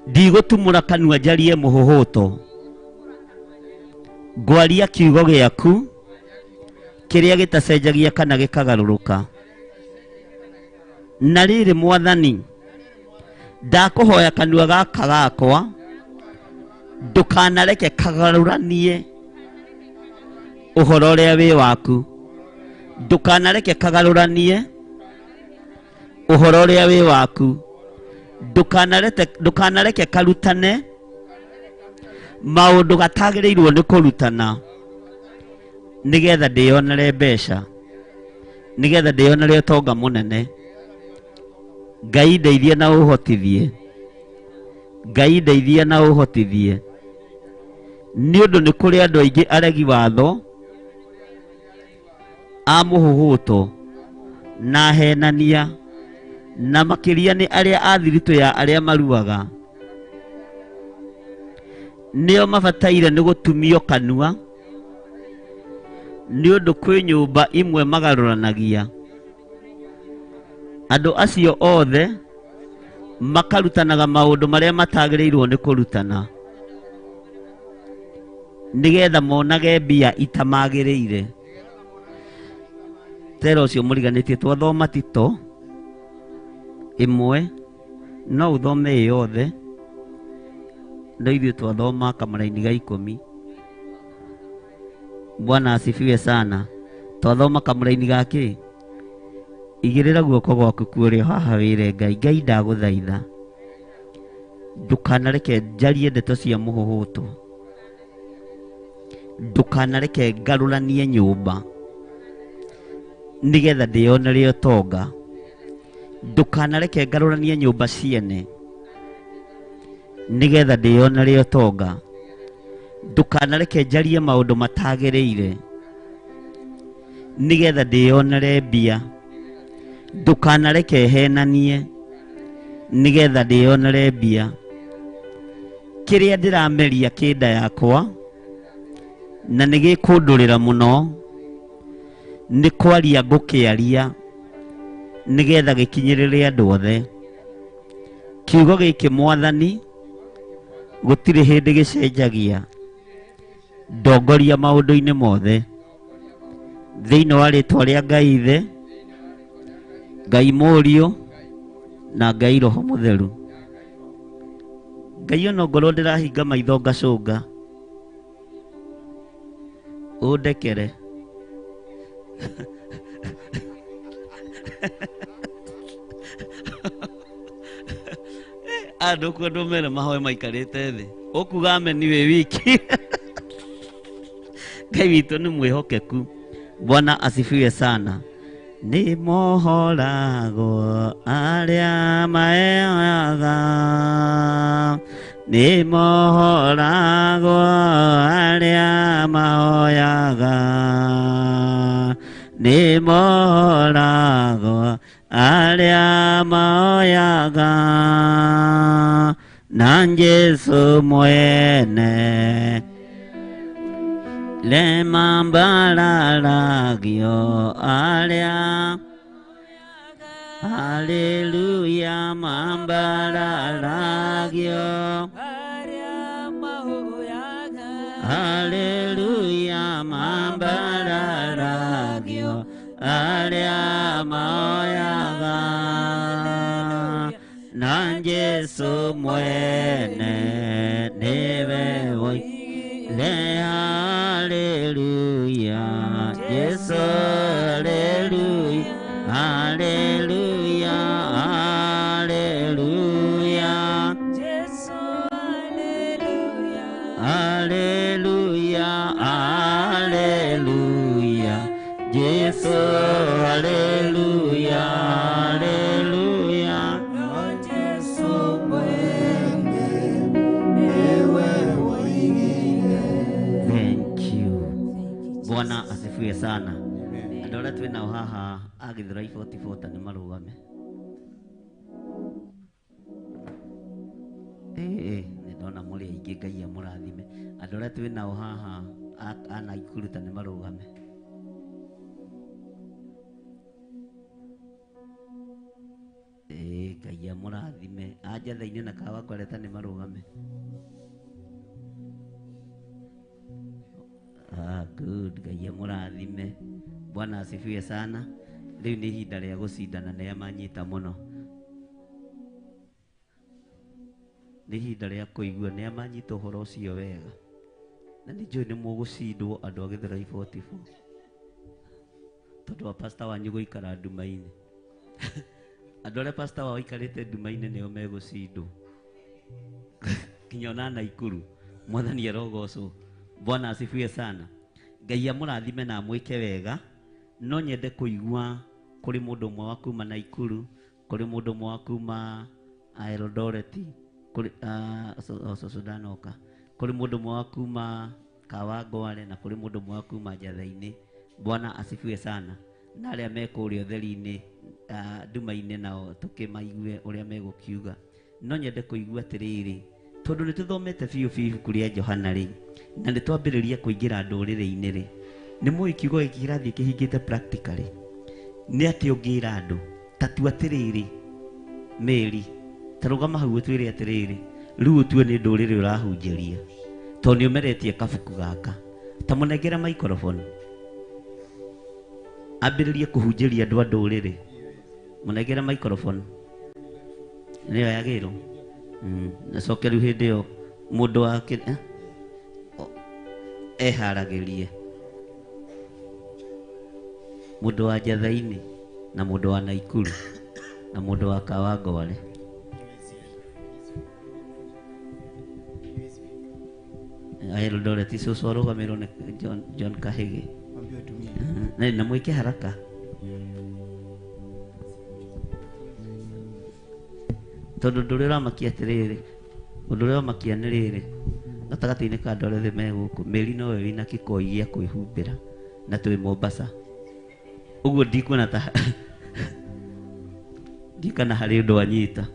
ndigũtumũra kanua njarie mũhũhũto. Ngwaria kiugo gĩaku kĩrĩa gĩtacenjagia kana gĩkagarũrũka. Na rĩrĩ Mwathani, ndakũhoya kanua gaka gakwa ndũkanareke kagarũranie ũhoro ũrĩa wĩ waku. Ndũkanareke kagarũranie ũhoro ũrĩa wĩ waku. Ndũkanareke karutane maũndũ gatagĩrĩirwo nĩ kũrutana nĩgetha ndĩyonere mbeca, nĩgetha ndĩyonere ũtonga mũnene. Ngai ndeithie na ũhotithie. Ngai ndeithie na ũhotithie. Nĩ ũndũ nĩ kũrĩ andũ aingĩ aregi watho, a mũhũhũto na ahenania, na makĩria nĩ arĩa a thiritũ ya arĩa maruaga. Nĩo mabataire nĩ gũtumio kanua, nĩ ũndũ kwĩ nyũmba imwe magarũranagia andũ acio othe makarutanaga maũndũ marĩa matagĩrĩirwo nĩ kũrutana nĩgetha monage mbia itamagĩrĩire. Tero ũcio mũriganĩtie twathoma Tito 1, no ũthome ĩ yothe, no ithuĩ twathoma kamũraini ga 10. Bwana asifiwe sana. Twathoma kamũraini ga kĩ? Igĩrĩra guoko gwaku kũrĩa haha wĩre Ngai, Ngai ndagũthaitha ndũkanareke njarie ndeto cia mũhũhũto, ndũkanareke ngarũranie nyũmba nĩgetha ndĩyonere ũtonga, ndũkanareke ngarũranie nyũmba ciene nĩgetha ndĩyonere ũtonga, ndũkanareke njarie maũndũ matagĩrĩire nĩgetha ndĩyonere mbia, ndũkanareke henanie nĩgetha ndĩyonere mbia. Kĩrĩa ndĩrameria kĩnda yakwa na nĩ gĩkũndũrĩra mũno nĩ kwaria ngũkĩaria nĩgetha gĩkinyĩrĩre andũ othe. Kiugo gĩkĩ Mwathani gũtirĩ hĩndĩ gĩcenjagia. Ndongoria maũndũ-inĩ mothe thĩinĩ wa rĩtwa rĩa Ngai Ithe, Ngai Mũriũ na Ngai Roho Mũtheru. Ngai ona ngorwo ndĩrahinga maitho ngacũnga, ũndekere. Andũ kwendwo mere mahoe maikarĩte thĩ, ũkuga ameni wĩ wiki. Ngai witũ nĩ mwĩhokeku. Bwana asifiwe sana. Nĩ mohoragwo arĩa maeaga, nĩ mohoragwo arĩa mahoyaga, nĩ mohoragwo arĩa mahoyaga, Na Jesu mwene le mambararagio aria Hallelujah mambararagio Hallelujah mambararagio aria maoyaga Na Jesu mwene niwe woigire Hallelujah Jesu hallelujah hallelujah hallelujah Jesu hallelujah hallelujah hallelujah Jesu hallelujah hallelujah Jesu mwene niwe woigire. Thank you. Bwana asifiwe sana. Andũ arĩa twĩ nao haha a Gĩthũrai 44 ta nĩ marũgame. Nĩ ndona mũrĩ aingĩ, Ngai amũrathime. Andũ arĩa twĩ nao haha a Naikuru ta nĩ marũgame. Ngai amũrathime. A Njatha-inĩ na Kawangware ta nĩ marũgame. Ah, good. Ngai amũrathime. Bwana asifiwe sana. Rĩu nĩ ihinda rĩa gũcindana nĩ manyita mũno. Nĩ ihinda rĩa kũigua nĩ manyita ũhoro ũcio wega. Na nĩ njũĩ nĩ mũgũcindwo andũ a Gĩthũrai 44. Tondũ wa pastor wanyu gũikara nduma-inĩ. Andũ arĩa pastor wao aikarĩte nduma-inĩ nĩo megũcindwo. Kinya ona Naikuru. Mwathani arogocwo. Bwana asifiwe sana. Ngai amũrathime na amwĩke wega. No nyende kũigua kũrĩ mũndũ ũmwe wa kuma Naikuru, kũrĩ mũndũ ũmwe wa kuma Eldoret, kũrĩ Sudanoka, kũrĩ mũndũ ũmwe wa kuma Kawangware na kũrĩ mũndũ ũmwe wa kuma Njatha-inĩ. Bwana asifiwe sana. Na arĩa me kũrĩa ũtheri-inĩ nduma-inĩ nao tũkĩmaigue ũrĩa megũkiuga. No nyende kũigua atĩrĩrĩ, tondũ nĩ tũthomete biũ biũ ibuku rĩa Johana rĩ, na nĩ twambĩrĩria kũingĩra ndũrĩrĩ-inĩ rĩ, nĩ mũĩ kiugo gĩkĩ kĩrathiĩ kĩhingĩte practically. Nĩ atĩ ũngĩra andũ ta tua atĩrĩrĩ, Mary ta rũgama hau ũtwĩre atĩrĩrĩ, rĩu ũtue nĩ ndũrĩrĩ ũrahunjĩria tondũ nĩ ũmeretie kabuku gaka, ta mũnengere microphone ambĩrĩrie kũhunjĩria andũ a ndũrĩrĩ. Mũnengere microphone nĩyo yagĩrĩirwo. Nacoke rĩu hĩndĩ ĩyo mũndũ wake eharagĩrie mũndũ wa Njatha-inĩ na mũndũ wa Naikuru na mũndũ wa Kawangware. Eldoret cũcũ arũgamĩrwo nĩ John Kahĩgĩ. Na mwĩke haraka tondũ ũndũ ũrĩa ũramakia atĩrĩrĩ, ũndũ ũrĩa ũramakia nĩ rĩrĩ, gatagatĩ-inĩ ka andũ arĩa othe me gũkũ, Mary nowe wĩna kĩkoi gĩa kwĩhumbĩra na twĩ Mombasa. Ũguo ndikuona ta ndikana harĩ ũndũ anyita.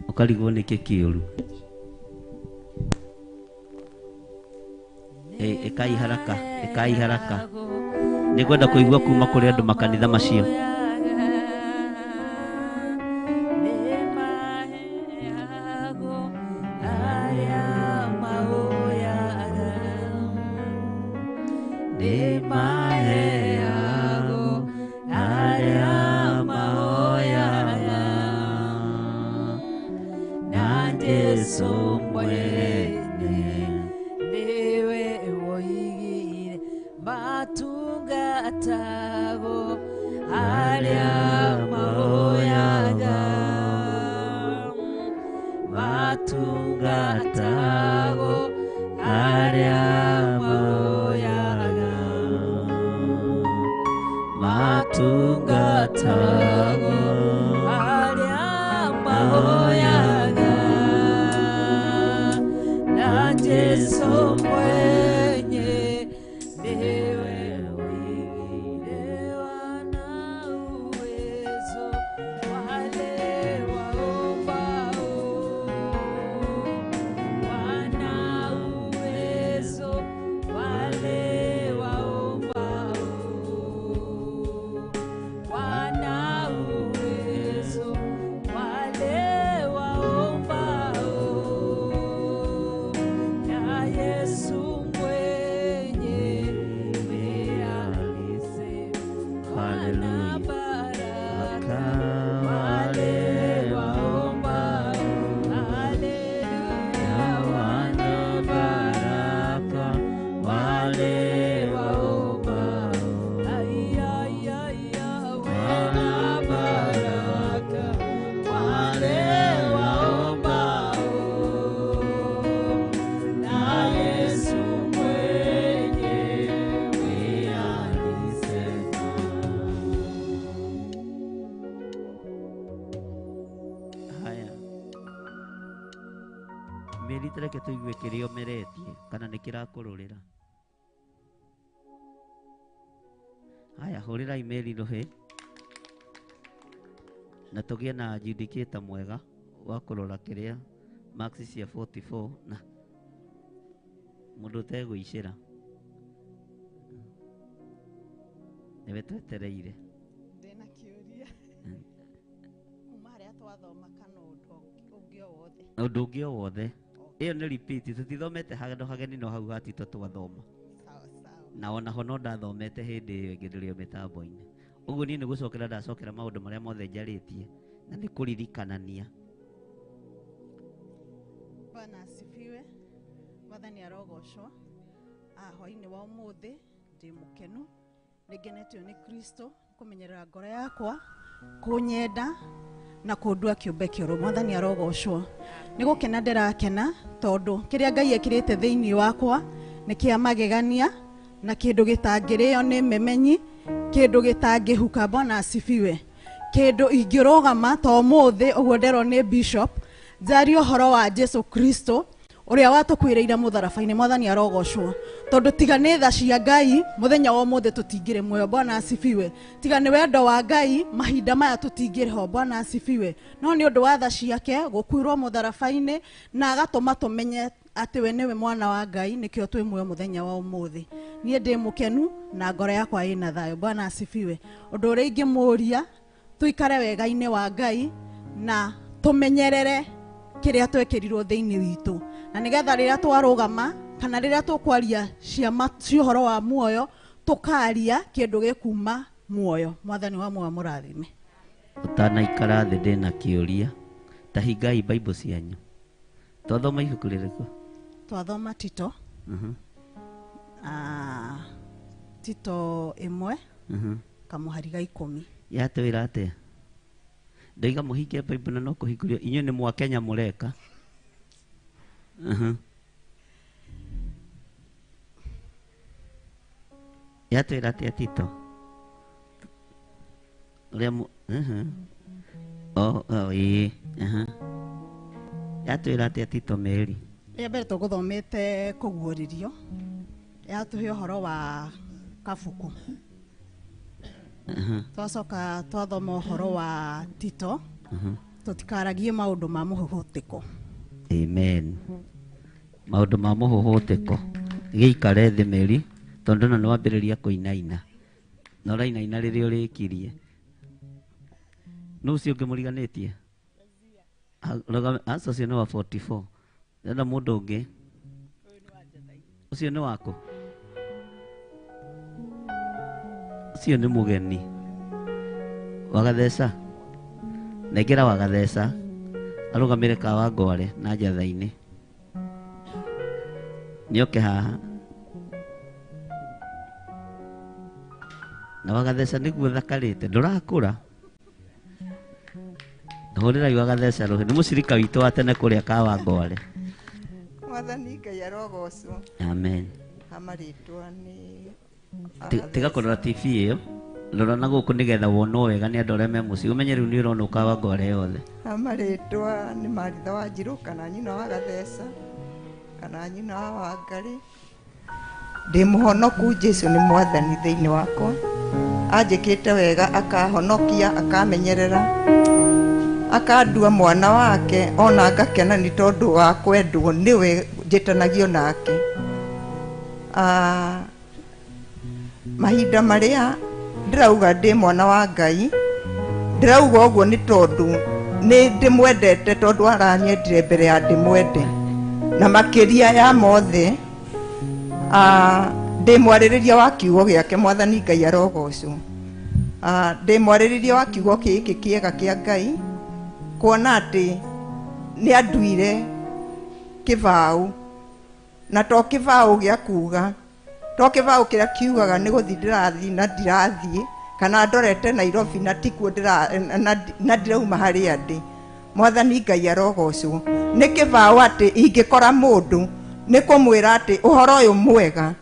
Ũkarigwo nĩkĩ kĩũru. Ĩkai haraka, ĩkai haraka. Nĩngwenda kũigua kuma kũrĩ andũ makanitha macio. Repeat reke tũigue kĩrĩa ũmeretie kana nĩ kĩrakũrũrĩra. Haya, hũrĩrai Mary rũhĩ na tũgĩe na adjudicator mwega wa kũrora kĩrĩa marks cia 44 na mũndũ ũtegũicĩra nĩwe twetereire. Ndĩna kĩũria kuma harĩa twathoma kana ũndũ ũngĩ o wothe? Ũndũ ũngĩ o wothe. Ĩyo nĩ repeat, tũtithomete handũ hageni no hau hatito twathoma. Sawa sawa. Na ona ho no ndathomete hĩndĩ ĩyo ĩngĩ ndĩrĩ o mĩtambo-inĩ. Ũguo niĩ nĩ gũcokera ndacokera maũndũ marĩa mothe njarĩtie na nĩ kũririkanania. Bwana asifiwe. Mwathani arogocwo. Hwaĩ-inĩ wa ũmũthĩ ndĩ mũkenu, nĩngenetio nĩ Kristo kũmenyerera ngoro yakwa, kũnyenda na kũndua kĩũmbe kĩerũ. Mwathani arogocwo. Nĩ gũkena ndĩrakena tondũ kĩrĩa Ngai ekĩrĩte thĩinĩ wakwa nĩ kĩa magegania na kĩndũ gĩtangĩrĩo nĩ memenyi, kĩndũ gĩtangĩhuka. Bwana asifiwe. Kĩndũ ingĩrũgama ta ũmũthĩ ũguo nderwo nĩ bishop njarie ũhoro wa Jesu Kristo ũrĩa watũkuĩrĩire mũtharaba-inĩ. Mwathani arogocwo tondũ tiga nĩ tha cia Ngai mũthenya wa ũmũthĩ tũtingĩrĩ muoyo. Bwana asifiwe. Tiga nĩ wendo wa Ngai mahinda maya tũtingĩrĩ ho. Bwana asifiwe. No nĩ ũndũ wa tha ciake gũkuĩrwo mũtharaba-inĩ na agatũma tũmenye atĩ we nĩwe mwana wa Ngai, nĩkĩo twĩ muoyo mũthenya wa ũmũthĩ. Niĩ ndĩ mũkenu na ngoro yakwa ĩna thayũ. Bwana asifiwe. Ũndũ ũrĩa ingĩmũria, tũikare wega-inĩ wa Ngai na tũmenyerere kĩrĩa twekĩrirwo thĩinĩ witũ, na nĩgetha rĩrĩa twarũgama kana rĩrĩa tũkwaria ciama cia ũhoro wa muoyo tũkaria kĩndũ gĩkuma muoyo. Mwathani wa muoyo mũrathime. Ũtanaikara thĩ ndĩna kĩũria, ta hingai Bible cianyu. Twathoma ibuku rĩrĩkũ? Twathoma Tito. Tito 1 kamũhari ga 10. Yatwĩra atĩa? Ndaiga mũhinge Bible na no kũhingũrio inyuĩ nĩ mwa Kenya mũreka. Yatwĩra atĩa Tito? Ũrĩa ĩĩ. Yatwĩra atĩa Tito Mary? Rĩa mbere tũgũthomete kũguũrĩrio, yatũhe ũhoro wa kabuku. Twacoka twathoma ũhoro wa Tito, tũtikaragie maũndũ ma mũhũhũtĩko. Amen. Maũndũ ma mũhũhũtĩko. Gĩikare thĩ Mary, tondũ na nĩwambĩrĩria kũinaina. Na ũrainaina rĩrĩa ũrĩkirie. Nũ ũcio ũngĩ mũriganĩtie? Aca ũcio nĩ wa 44. Ndĩrenda mũndũ ũngĩ. Ũcio nĩ waku? Ũcio nĩ mũgeni. Wagatheca. Nengera wagatheca. Arũgamĩre Kawangware na njatha-inĩ. Nĩoke haha. Na wagatheca nĩguo thakarĩte. Ndũrakũra. Hũrĩrai wagatheca rũhĩ. Nĩ mũcirika witũ wa tene kũrĩa Kawangware. Mwathani Ngai arogocwo. Amen. Amarĩtwa nĩ Tiga kũrora TV ĩyo, rora na gũkũ nĩgetha wonwo wega nĩ andũ arĩa me mũciĩ. Ũmenye rĩu nĩ ũrona Kawangware yothe. Amarĩtwa nĩ Maritha wa Njirũ kana nyina wa Gatheca kana nyina wa Wangarĩ. Ndĩ mũhonoku, Jesu nĩ mwathani thĩinĩ wakwa. Anjĩkĩte wega, akahonokia, akamenyerera, akandua mwana wake, ona ngakena nĩ tondũ wa kwendwo nĩwe njĩtanagio nake. Mahinda marĩa ndĩrauga ndĩ mwana wa Ngai, ndĩrauga ũguo nĩ tondũ nĩ ndĩmwendete, tondũ aranyendire mbere ya ndĩmwende. Na makĩria ya mothe, ndĩ mwarĩrĩria wa kiugo gĩake. Mwathani Ngai arogocwo. Ndĩ mwarĩrĩria wa kiugo gĩkĩ kĩega kĩa Ngai, kuona atĩ nĩ anduire kĩbaũ, na to kĩbaũ gĩa kuga, to kĩbaũ kĩrĩa kiugaga nĩ gũthiĩ ndĩrathiĩ na ndirathiĩ, kana ndorete Nairobi na tikuo na ndirauma harĩa ndĩ. Mwathani Ngai arogocwo. Nĩ kĩbaũ atĩ ingĩkora mũndũ nĩ kũmwĩra atĩ ũhoro ũyũ mwega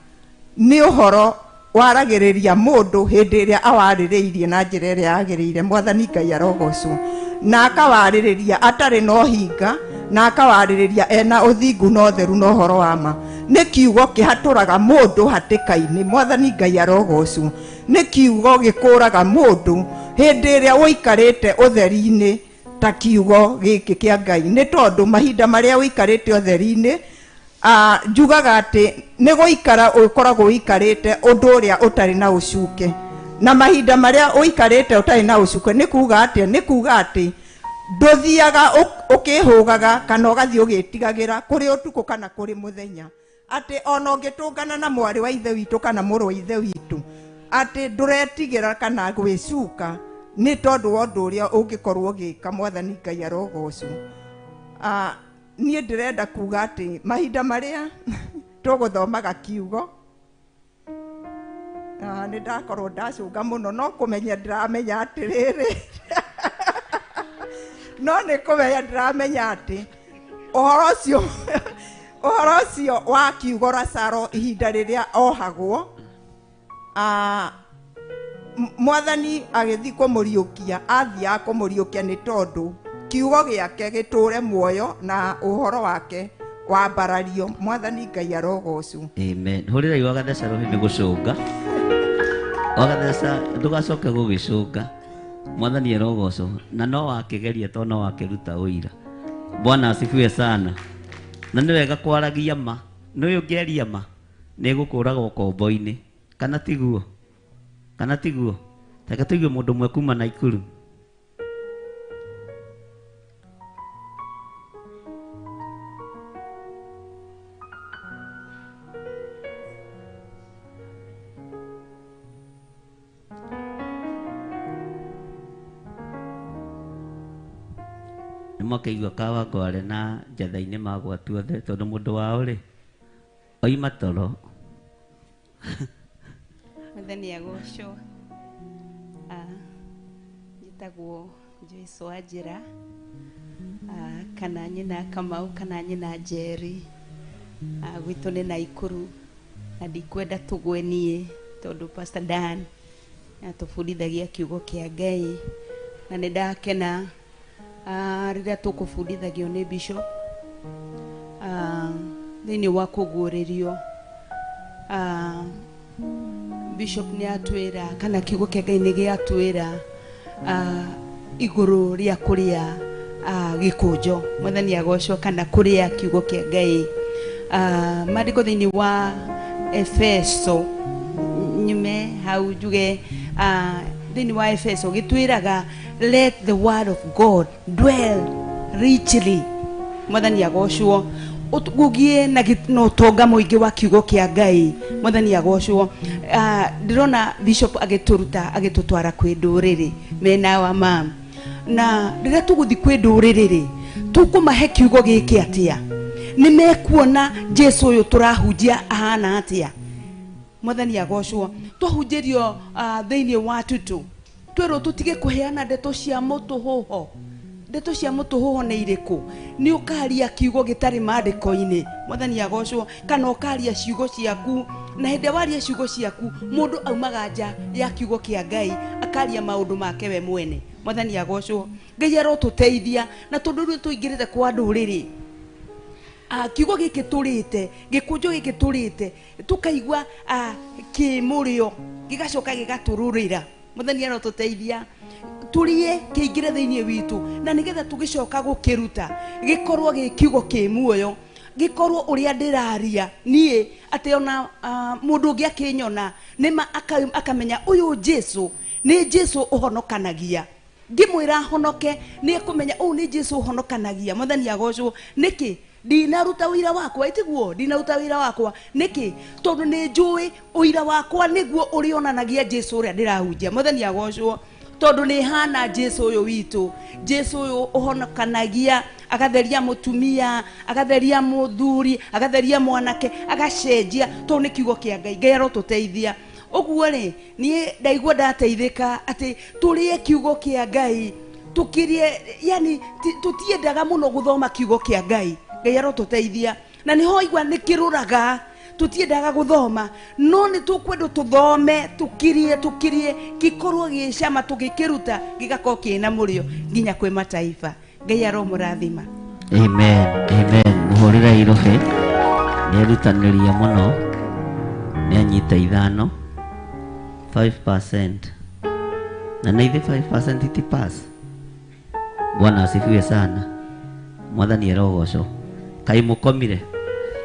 nĩ ũhoro waragĩrĩria mũndũ hĩndĩ ĩrĩa awarĩrĩirie na njĩra ĩrĩa yagĩrĩire. Mwathani Ngai arogocwo. Na akawarĩrĩria atarĩ na ũhinga, Na akawarĩrĩria ena ũthingu na ũtheru na ũhoro wa ma. Nĩ kiugo kĩhatũraga mũndũ hatĩka-inĩ, Mwathani Ngai arogocwo. Nĩ kiugo gĩkũraga mũndũ hĩndĩ ĩrĩa ũikarĩte ũtheri-inĩ ta kiugo gĩkĩ kĩa Ngai. Nĩ tondũ mahinda marĩa ũikarĩte ũtheri-inĩ, njugaga atĩ nĩ gũikara ũkoragwo ũikarĩte ũndũ ũrĩa ũtarĩ na ũcuke. Na mahinda marĩa ũikarĩte ũtarĩ na ũcuke nĩ kuga atĩa? Nĩ kuga atĩ ndũthiaga ũkĩhũgaga kana ũgathiĩ ũgĩtigagĩra kũrĩ ũtukũ kana kũrĩ mũthenya. Atĩ ona ũngĩtũngana na mwarĩ wa ithe witũ kana mũrũ wa ithe witũ, atĩ ndũretigĩra kana gwĩcuka nĩ tondũ wa ũndũ ũrĩa ũngĩkorwo ũgĩka. Mwathani Ngai arogocwo. Niĩ ndĩrenda kuga atĩ mahinda marĩa tũgũthomaga kiugo, nĩ ndakorwo ndacũnga mũno, no kũmenya ndĩramenya atĩrĩrĩ, no nĩ kũmenya ndĩramenya atĩ ũhoro ũcio wa kiugo Lazaro ihinda rĩrĩa ohagwo, Mwathani agĩthiĩ kũmũriũkia, athiaga kũmũriũkia nĩ tondũ kiugo gĩake gĩtũre muoyo na ũhoro wake wambarario. Mwathani Ngai arogocwo. Amen. Hũrĩrai wagatheca rũhĩ nĩ gũcũnga. Wagatheca ndũgacoke gũgĩcũnga. Mwathani arogocwo. Na no wakĩgeria to no wakĩruta ũira. Bwana asifiwe sana. Na nĩ wega kwaragia ma. Nĩ ũngĩaria ma nĩ ĩgũkũraga ũkombo-inĩ. Kana tiguo? Kana tiguo? Reke tũigue mũndũ ũmwe kuma Naikuru. Nĩmakaigua Kawangware na njatha-inĩ magwatu othe tondũ mũndũ wao rĩ oima toro. Mwathani agocwo. Njĩtagwo Joyce Wanjĩra, kana nyina Kamau kana nyina Njeri. Gwitũ nĩ Naikuru na ndikwenda tũgwe niĩ tondũ Pastor Dan atũbundithagia kiugo kĩa Ngai na nĩ ndakena rĩrĩa tũkũbundithagio nĩ Bishop thĩinĩ wa kũguũrĩrio. Bishop nĩ atwĩra kana kiugo kĩa Ngai nĩ gĩatwĩra igũrũ rĩa kũrĩa gĩkũnjo. Mwathani agocwo kana kũrĩa kiugo kĩa Ngai. Maandĩko thĩinĩ wa Efeso, nyume hau njuge thĩinĩ wa Efeso gĩtwĩraga let the word of God dwell richly. Mwathani agocwo. Gũgĩe na ũtonga mũingĩ wa kiugo kĩa Ngai. Mwathani agocwo. Ndĩrona Bishop agĩtũruta agĩtũtwara kwĩ ndũrĩrĩ mena wa mam. Na rĩrĩa tũgũthiĩ kwĩ ndũrĩrĩ rĩ, tũkũmahe kiugo gĩkĩ atĩa? Nĩ mekuona Jesu ũyũ tũrahunjia ahana atĩa? Mwathani agocwo. Twahunjĩrio thĩinĩ wa Tutu, twĩrwo tũtige kũheana ndeto cia mũtũhũho. Ndeto cia mũtũhũho nĩ irĩkũ? Nĩ ũkaria kiugo gĩtarĩ maandĩko-inĩ. Mwathani agocwo. Kana ũkaria ciugo ciaku, na hĩndĩ waria ciugo ciaku mũndũ aumaga nja ya kiugo kĩa Ngai akaria maũndũ make we mwene. Mwathani agocwo. Ngai arotũteithia na tondũ rĩu tũingĩrĩte kwa ndũrĩrĩ, kiugo gĩkĩ tũrĩte, gĩkũnjo gĩkĩ tũrĩte, tũkaigua kĩmũrĩo gĩgacoka gĩgatũrũrĩra. Mwathani arotũteithia tũrĩe kĩingĩre thĩinĩ witũ na nĩgetha tũgĩcoka gũkĩruta gĩkorwo gĩ kiugo kĩ muoyo, gĩkorwo ũrĩa ndĩraria niĩ atĩ ona mũndũ ũngĩ akĩnyona nĩma akamenya ũyũ Jesu nĩ Jesu ũhonokanagia. Ngĩmwĩra honoke nĩ ekũmenya ũyũ nĩ Jesu ũhonokanagia. Mwathani agocwo. Nĩkĩ? Ndinaruta ũira wakwa, ĩtiguo? Ndinaruta ũira wakwa nĩkĩ? Tondũ nĩ njũĩ ũira wakwa nĩguo ũrĩonanagia Jesu ũrĩa ndĩrahunjia. Mwathani agocwo. Tondũ nĩ hana Jesu ũyũ witũ, Jesu ũyũ ũhonokanagia, agatheria mũtumia, agatheria mũthuri, agatheria mwanake, agacenjia, tondũ nĩ kiugo kĩa Ngai. Ngai arotũteithia. Ũguo rĩ, niĩ ndaigua ndateithĩka atĩ tũrĩe kiugo kĩa Ngai, tũkĩrĩe, yani tũtiendaga mũno gũthoma kiugo kĩa Ngai. Ngai arotũteithia. Na nĩho igua nĩ kĩrũraga, tũtiendaga gũthoma, no nĩ tũkwenda tũthome, tũkirie, tũkirie, gĩkorwo gĩcama, tũgĩkĩruta gĩgakorwo kĩna mũrĩo nginya kwĩ mataifa. Ngai aromũrathima. Amen, amen. Muhũrĩre irũhĩ, nĩerutanĩria mũno, nĩanyita 5, 5%. Na nĩ ithe 5% iti pass. Bwana asifiwe sana. Mwathani arogocwo. Kaĩ mũkomire?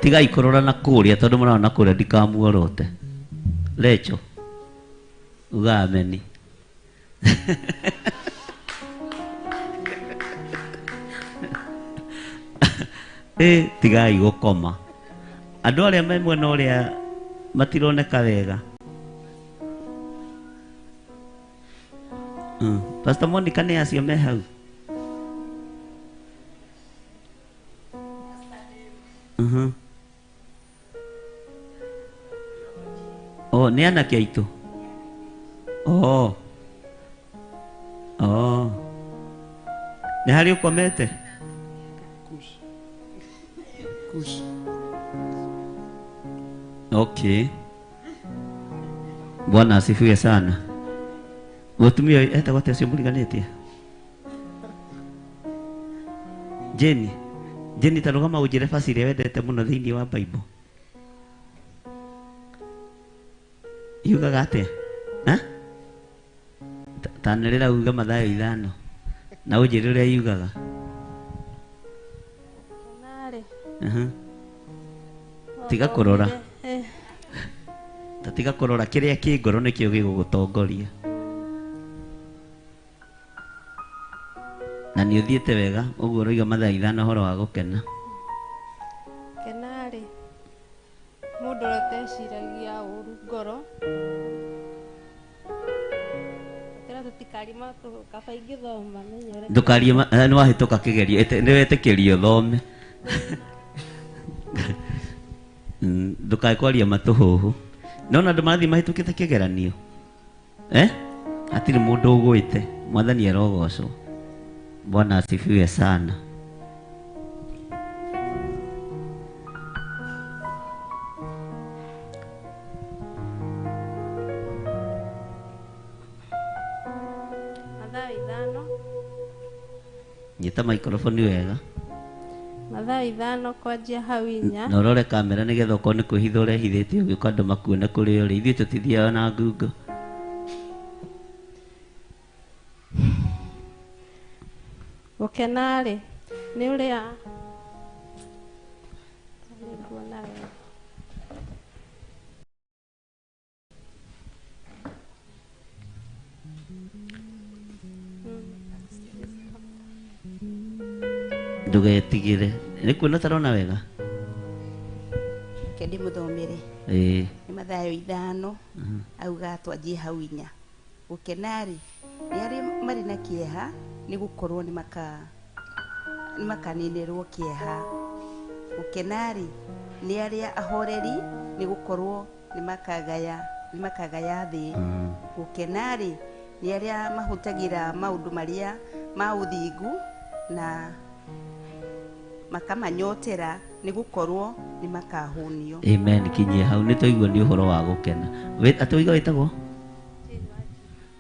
Tigai kũrora na kũrĩa tondũ mũrona kũrĩa ndikamuorote. Lecho. Uga ameni. Tigai gũkoma. Andũ arĩa me mwena ũrĩa matironeka wega. Pastor Monica nĩ acio me hau. Oh, nĩ anake aitũ. Oh. Oh. Nĩ harĩ ũkomete? Kush. Okay. Bwana asifiwe sana. Mũtumia etagwo atĩa ũcio mũriganĩtie? Jenny. Jenny, ta rũgama ũnjĩre verse ĩrĩa wendete mũno thĩinĩ wa Bible. Yugaga atĩa? Ha? Tanĩrĩra uge Mathayo 5 na ũnjĩre ũrĩa yugaga. Tiga kũrora. Ta tiga kũrora kĩrĩa kĩ ngoro nĩkĩo gĩgũgũtongoria. Na nĩ ũthiĩte wega ũguo ũroiga Mathayo 5 ũhoro wa gũkena. Kena-rĩ, mũndũ ũrĩa ũteciragia ũru ngoro, tĩra tũtikarie kaba ingĩthoma menye ũrĩa Ndũkarie nĩ wahĩtũka kĩgerio, nĩ wetĩkĩrio ũthome. Ndũkae kwaria matũhũhũ. Nona andũ marathiĩ mahĩtũkĩte kĩgeranio. Hatirĩ mũndũ ũgwĩte. Mwathani arogocwo. Bwana asifiwe sana. Mathayo 5. Nyita microphone wega. Mathayo 5 kwanjia hau 4. Na ũrore kamera nĩgetha ũkorwo nĩ kwĩhitha ũrehithĩte ũgĩũka andũ makuone kũrĩa ũrĩ. Ithuĩ tũtithiaga na ngungo. Gũkena-rĩ, nĩ ũrĩa nĩnguona wega. Ndũgetigĩre. Nĩ kuona ũtarona wega? Reke ndĩmũthomere. Ĩĩ. Nĩ Mathayo 5 auga twanjie hau 4. Gũkena-rĩ, nĩ arĩa marĩ na kĩeha nĩ gũkorwo nĩ makaninĩrwo kĩeha. Gũkena-rĩ, nĩ arĩa ahoreri nĩ gũkorwo nĩ makagaya thĩ. Gũkena-rĩ, nĩ arĩa mahũtagĩra maũndũ marĩa ma ũthingu na makamanyotera nĩ gũkorwo nĩ makahũnio. Amen. Kinyie hau nĩ twaigua nĩ ũhoro wa gũkena. Atĩ ũiga wĩtagwo?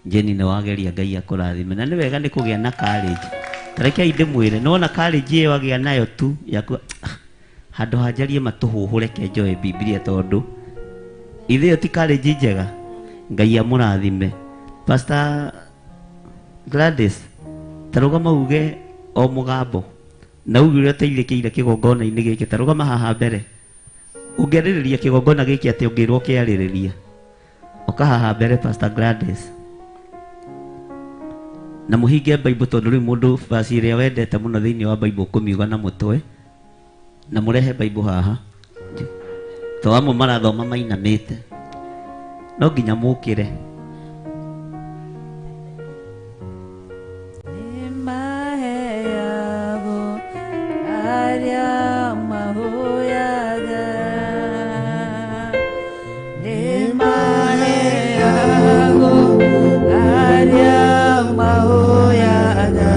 Jenny, nĩ wageria Ngai akũrathime. Na nĩ wega nĩ kũgĩa na courage. Ta rekei ndĩmwĩre, nĩwona courage ĩyo wagĩa nayo tu yaku handũ ha njarie matũhũhũ reke njoe Bibilia tondũ ithe ĩyo ti courage njega. Ngai amũrathime. Pastor Gladys, ta rũgama uge o mũgambo na uge ũrĩa ũteithĩkĩire kĩgongona-inĩ gĩkĩ. Ta rũgama haha mbere. Ũngĩarĩrĩria kĩgongona gĩkĩ atĩ ũngĩrwo ũkĩarĩrĩria. Ũka haha mbere Pastor Gladys. Na mũhinge Bible tondũ rĩu mũndũ verse ĩrĩa wendete mũno thĩinĩ wa Bible ũkũmiuga na mũtwe. Na mũrehe Bible haha. To amwe marathoma mainamĩte. No nginya mũkĩre. Nĩmaheagwo arĩa mahoyaga. Nĩmaheagwo arĩa mahoyaga.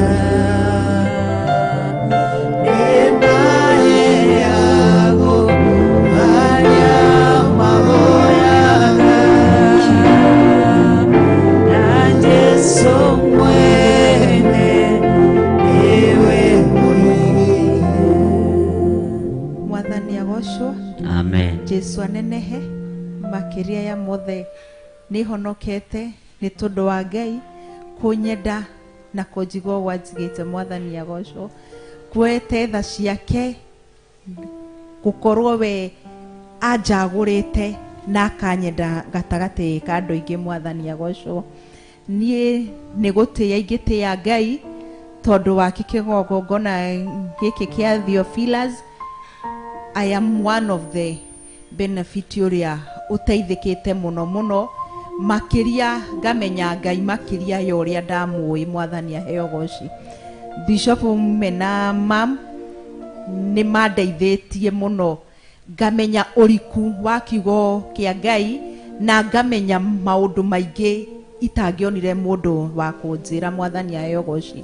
Nĩmaheagwo arĩa mahoyaga. Jesu anenehe makiria ya mothe nĩ honokete nĩ tondũ wa Ngai kũnyenda na kũnjigua gwanjigĩte mwathani agocwo kuete tha ciake gũkorwo we anjagũrĩte na akanyenda gatagatĩ ka andũ aingĩ mwathani agocwo niĩ nĩ gũtĩĩa ingĩtĩĩa Ngai tondũ wa kĩgongona gĩkĩ kĩa Theophilus. I am one of the benefit ũrĩa ũteithĩkĩte mũno mũno makĩria ngamenya Ngai makĩria ya ũrĩa ndamũĩ mwathani aheo goci. Bishop mena mam nĩ mandeithĩtie mũno ngamenya ũriku wa kiugo kĩa Ngai na ngamenya maũndũ maingĩ itangĩonire mũndũ wa kũnjĩra mwathani aheo goci.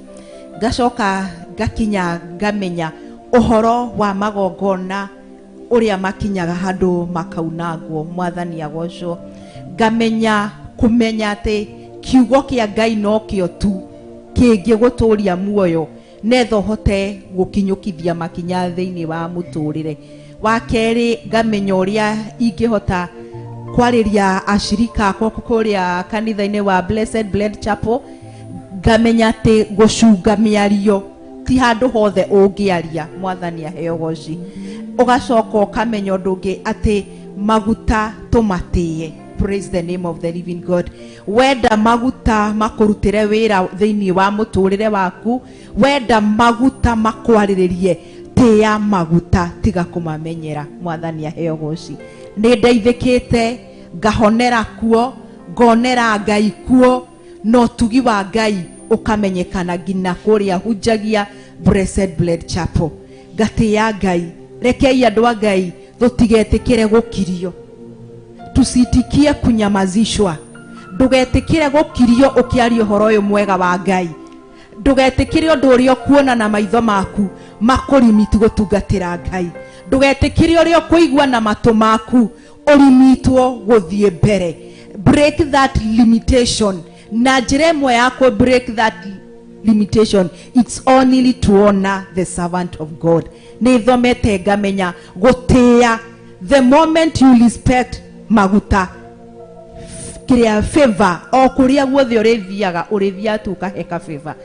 Ngacoka ngakinya ngamenya ũhoro wa magongona ũrĩa makinyaga handũ makaunangwo mwathani agocwo. Ngamenya kũmenya atĩ kiugo kĩa Ngai nokĩo tu kĩngĩgũtũria muoyo netha ũhote gũkinyũkithia makinya thĩinĩ wa mũtũrĩre. Wa kerĩ ngamenya ũrĩa ingĩhota kwarĩria ashirika akwa kũrĩa kanitha-inĩ wa Blessed Blood Chapel. Ngamenya atĩ gũcunga mĩario ti handũ hothe ũngĩaria mwathani aheo goci. Ũgacoka ũkamenya ũndũ ũngĩ atĩ maguta tũmatĩe. Praise the name of the living God. Wenda maguta makũrutĩre wĩra thĩinĩ wa mũtũrĩre waku, wenda maguta makwarĩrĩrie, tĩĩa maguta tiga kũmamenyera mwathani aheo goci. Nĩ ndeithĩkĩte ngahonera kuo ngonera Ngai kuo na ũtugi wa Ngai ũkamenyekana nginya kũrĩa hunjagia Blessed Blood Chapel. Ngatĩĩa Ngai. Rekei andũ a Ngai tũtigetĩkĩre gũkirio, tusitikie kunyamazishwa. Ndũgetĩkĩre gũkirio ũkĩaria ũhoro ũyũ mwega wa Ngai. Ndũgetĩkĩre ũndũ ũrĩa ũkuona na maitho maku makũrimiti gũtungatĩra Ngai. Ndũgetĩkĩre ũrĩa ũkũigua na matũ maku ũrimitwo gũthiĩ mbere. Break that limitation. Na njĩra ĩmwe ya kũ break that limitation, it's only to honor the servant of God. Nĩ thomete ngamenya gũtĩĩa. The moment you respect maguta kĩrĩa favor o kũrĩa guothe ũrĩthiaga ũrĩthiaga tu ũkaheka favor.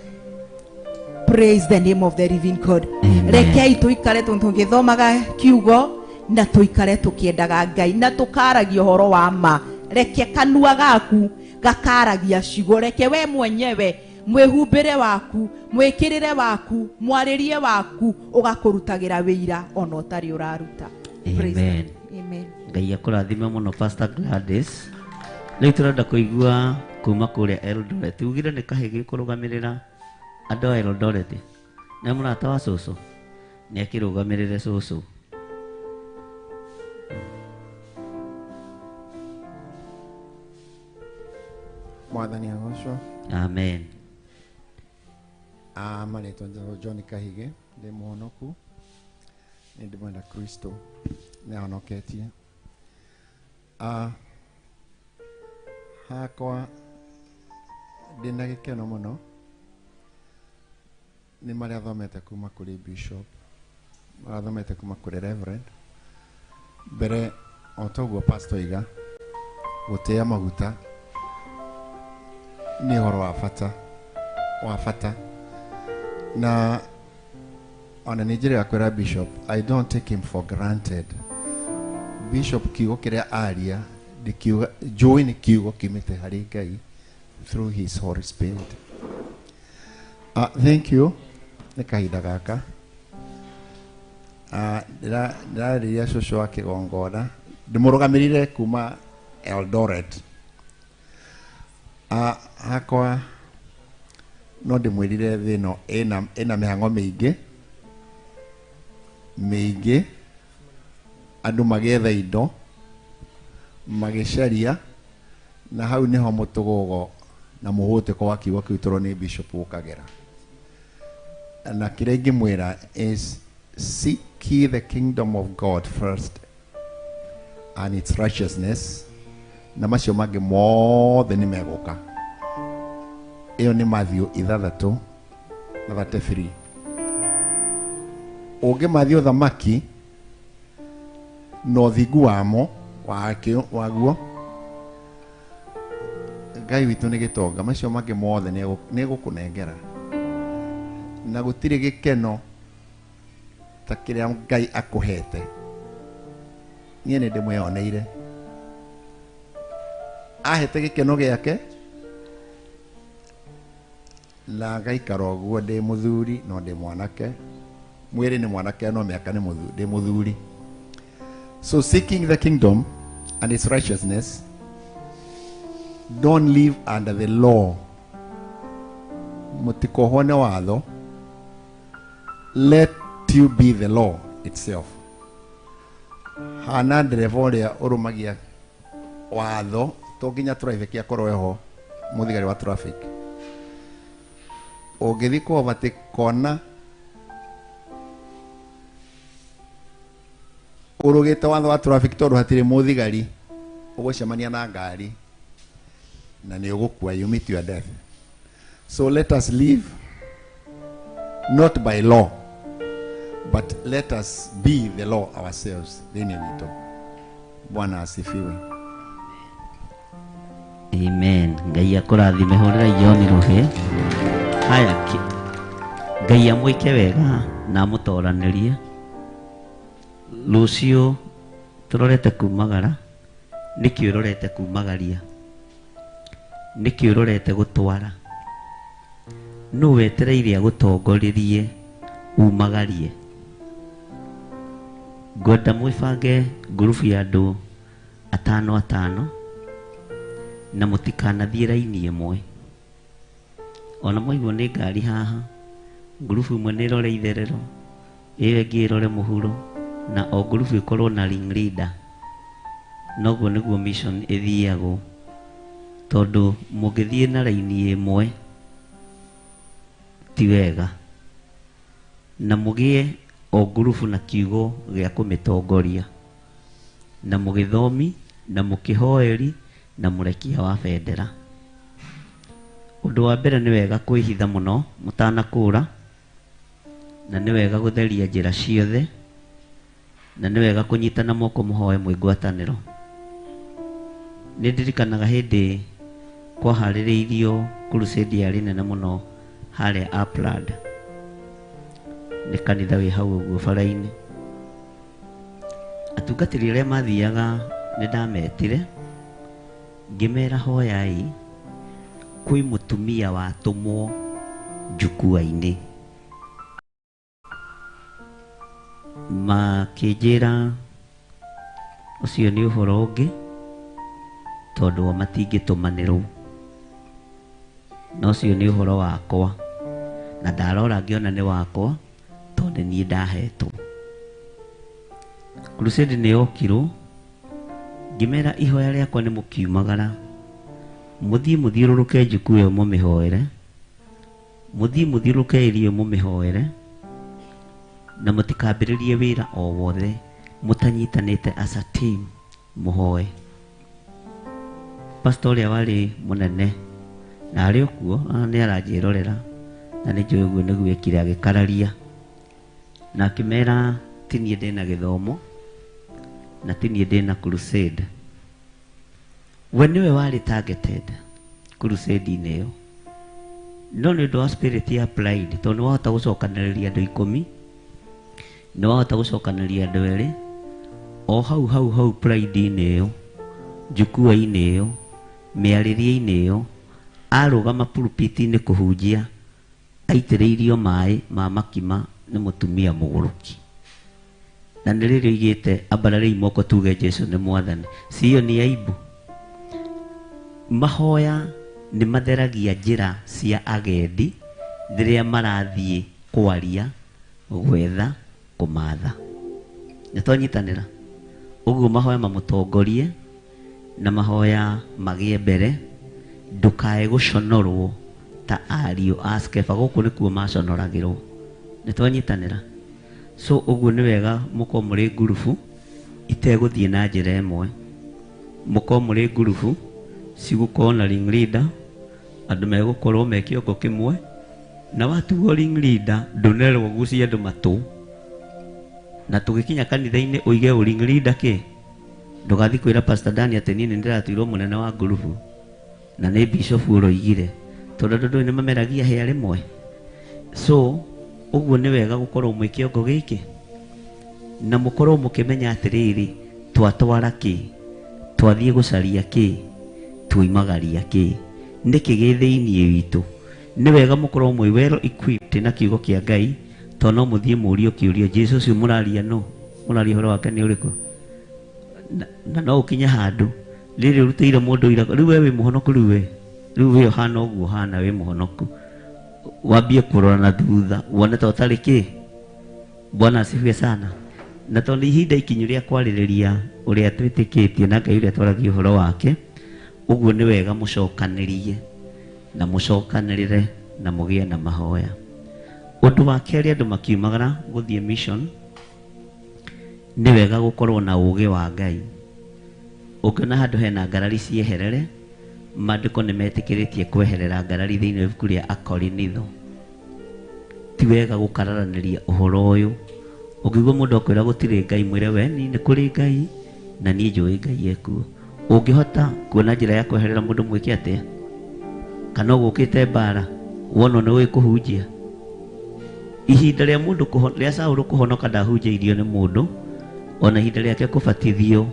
Praise the name of the living God. Rekei tũikare tũgĩthomaga kiugo na tũikare tũkĩendaga Ngai na tũkaragia ũhoro wa ma. Reke kanua gaku gakaragia ciugo. Reke we mwenyewe mwĩhumbĩre waku mwĩkĩrĩre waku mwarĩrie waku ũgakũrutagĩra wĩira ona ũtarĩ ũraruta. Amen. Amen. Ngai akũrathime mũno Pastor Gladys. Rĩu tũrenda kũigua kuma kũrĩa Eldoret. Ugire nĩ kahĩ gĩkũrũgamĩrĩra andũ a Eldoret. Nĩ mũrata wa cũcũ, nĩ akĩrũgamĩrĩre cũcũ. Mwathani agocwo. Amen. Marĩtwa njĩtagwo John Kahige, ndĩ mũhonoku, nĩ ndĩmwenda Kristo, nĩ ahonoketie. Hakwa ndĩna gĩkeno mũno nĩ marĩa thomete kuma kũrĩ bishop, marĩa thomete kuma kũrĩ reverend. Mbere o toguo pastor iga gũtĩĩa maguta nĩ ũhoro wa bata wa bata na ona nĩ njĩra ya kwĩra bishop, I don't take him for granted. Bishop kiugo kĩrĩa aria ndikiuga njũĩ nĩ kiugo kiumĩte harĩ Ngai through his Holy Spirit. Thank you nĩ kahinda gaka. Ndĩrarĩria cũcũ wa kĩgongona ndĩmũrũgamĩrĩire kuma Eldoret. Hakwa no ndĩmwĩrire thĩ ĩno ĩna mĩhang'o mĩingĩ mĩingĩ, andũ magĩetha indo magĩcaria, na hau nĩho mũtũgũgo na mũhũtĩko wa kiugo kĩu tũrwo nĩ bishop ũkagera. Na kĩrĩa ingĩmwĩra is seek ye the kingdom of God first and its righteousness, na macio mangĩ mothe nĩ megũka. Ĩyo nĩ Matthew 6 na 33. Ũngĩmathiĩ ũthamaki na ũthingu wamo Waguo Ngai witũ nĩ gĩtonga macio mangĩ mothe nĩ egũkũnengera na gũtirĩ gĩkeno ta kĩrĩa Ngai akũhete. Niĩ nĩ ndĩmwĩoneire ahete gĩkeno gĩake na ngaikara ũguo ndĩ mũthuri no ndĩ mwanake mwĩrĩ nĩ mwanake no mĩaka nĩ ndĩ mũthuri. So seeking the kingdom and its righteousness, don't live under the law. Mutikohwo nĩ watho. Let you be the law itself. Hana ndereba ũrĩa ũrũmagia watho to nginya traffic akorwo eho mũthigari wa traffic. Ũngĩthiĩ kũ overtake kona ũrũgĩte watho wa traffic tondũ hatirĩ mũthigari ũgũcemania na ngari na nĩ ũgũkua, you meet your death. So let us live not by law, but let us be the law ourselves. Thĩinĩ witũ. Bwana asifiwe. Amen. Ngai akũrathime. Hũrĩra John rũhĩ. Haya, Ngai amwĩke wega na amũtoranĩrie. Rũciũ tũrorete kumagara. Nĩkĩ ũrorete kumagaria? Nĩkĩ ũrorete gũtwara? Nũ wetereire agũtongoririe umagarie? Ngwenda mwĩbange ngurubu ya andũ atano atano na mũtikanathiĩ raini ĩmwe. Ona mwaigua nĩ ngari haha, ngurubu ĩmwe nĩ ĩrore itherero, ĩyo ĩngĩ ĩrore mũhuro, na o ngurubu ĩkorwo na ring leader. Noguo nĩguo mission ĩthiagwo, tondũ mũngĩthiĩ na raini ĩmwe ti wega, na mũgĩe o ngurubu na kiugo gĩa kũmĩtongoria, na mũgĩthomi na mũkĩhoeri na mũrekia wa bendera. Ũndũ wa mbere nĩ wega kwĩhitha mũno mũtanakũra, na nĩ wega gũtheria njĩra ciothe, na nĩ wega kũnyitana moko mũhoe mwĩ ngwatanĩro. Nĩ ndirikanaga hĩndĩ kwaharĩrĩirio crusade yarĩ nene mũno harĩa Upland, nĩ kanitha wĩ hau ũguo bara-inĩ. Atungatĩri arĩa mathiaga nĩ ndametire ngĩmera hoyai kwĩ mũtumia watũmwo njukua-inĩ. Makĩnjĩra ũcio nĩ ũhoro ũngĩ tondũ o matingĩtũmanĩrwo, na ũcio nĩ ũhoro wakwa, na ndarora ngĩona nĩ wakwa tondũ niĩ ndahetwo. Crusade nĩ yokirwo, ngĩmera ihoya rĩakwa nĩ mũkiumagara mũthiĩ mũthiũrũrũke njuku ĩyo mũmĩhoere, mũthiĩ mũthiũrũrũke ĩrio mũmĩhoere, na mũtikambĩrĩrie wĩra o wothe mũtanyitanĩte as a team mũhoe. Pastor ũrĩa warĩ mũnene na arĩ o kuo nĩ aranjĩrorera na nĩ njũĩ ũguo nĩguo ekire, agĩkararia na akĩmera ti niĩ ndĩna gĩthomo na ti niĩ ndĩna crusade. We nĩwe warĩ targeted crusade-inĩ ĩyo, no nĩ ũndũ wa spirit ya pride, tondũ nĩ wahota gũcokanĩrĩria andũ 10, nĩ wahota gũcokanĩrĩria andũ 2, o hau hau hau pride-inĩ ĩyo, njukua-inĩ ĩyo, mĩarĩrie-inĩ ĩyo, arũgama pulpit-inĩ kũhunjia aitĩrĩirio maĩ ma makima nĩ mũtumia mũgũrũki. Na nĩ rĩrĩ oigĩte ambararĩi moko tuge Jesu nĩ mwathani. Ciyo nĩ aibu. Mahoya nĩ matheragia njĩra cia agendi rĩrĩa marathiĩ kwaria, gwetha, kũmatha. Nĩ twanyitanĩra ũguo mahoya mamũtongorie na mahoya magĩe mbere, ndũkae gũconorwo ta ariũ a Skeva. Gũkũ nĩkuo maconoragĩrwo. Nĩ twanyitanĩra. So ũguo nĩ wega mũkorwo mũrĩ ngurubu itegũthiĩ na njĩra ĩmwe, mũkorwo mũrĩ ngurubu cigũkorwo na ring leader, andũ megũkorwo me kĩongo kĩmwe, na watuo ring leader ndũnerwo gucie andũ matũ, na tũgĩkinya kanitha-inĩ ũige ũ ring leader kĩ Ndũgathiĩ kwĩra Pastor Dani atĩ niĩ nĩ ndĩratuirwo mũnene wa ngurubu na nĩ bishop ũroigire, tondũ andũ ndũĩ nĩ mameragia hĩa rĩmwe. So ũguo nĩ wega gũkorwo mwĩ kĩongo gĩkĩ na mũkorwo mũkĩmenya atĩrĩrĩ, twatwara kĩ, twathiĩ gũcaria kĩ, tuimagaria kĩ, nĩkĩ gĩ thĩiniĩ witũ. Nĩ wega mũkorwo mwĩ well equipped na kiugo kĩa Ngai, tondũ no mũthiĩ mũũrio kĩũria, Jesũ ũcio mũraria no mũraria ũhoro wake nĩ ũrĩkũ? Na no ũkinye handũ rĩrĩ ũrutĩire mũndũ ira, rĩu we wĩ mũhonoku, rĩu we rĩu we ũhana ũguo ũhana wĩ mũhonoku, wambie kũrora na thutha wone ta ũtarĩ kĩ. Bwana asifiwe sana. Na tondũ ihinda ikinyu rĩa kwarĩrĩria ũrĩa twĩtĩkĩtie na Ngai ũrĩa twaragia ũhoro wake, ũguo nĩ wega mũcokanĩrie na mũcokanĩrĩre na mũgĩe na mahoya. Ũndũ wa kerĩ, andũ makiumagara gũthiĩ mission, nĩ wega gũkorwo na ũũgĩ wa Ngai. Ũngĩona handũ hena ngarari cieherere, maandĩko nĩ metĩkĩrĩtie kweherera ngarari thĩinĩ wa ibuku rĩa Akorinitho. Ti wega gũkararanĩria ũhoro ũyũ. Ũngĩigua mũndũ akwĩra gũtirĩ Ngai, mwĩre we niĩ nĩ kũrĩ Ngai na niĩ njũĩ Ngai ekuo. Ũngĩhota kuona njĩra ya kweherera mũndũ mwĩke atĩa? Kana ũgũkĩte mbara wonwo nĩ ũĩ kũhunjia. Ihinda rĩa mũndũ rĩa Saũlũ kũhonoka ndahunjĩirio nĩ mũndũ, ona ihinda rĩake kũbatithio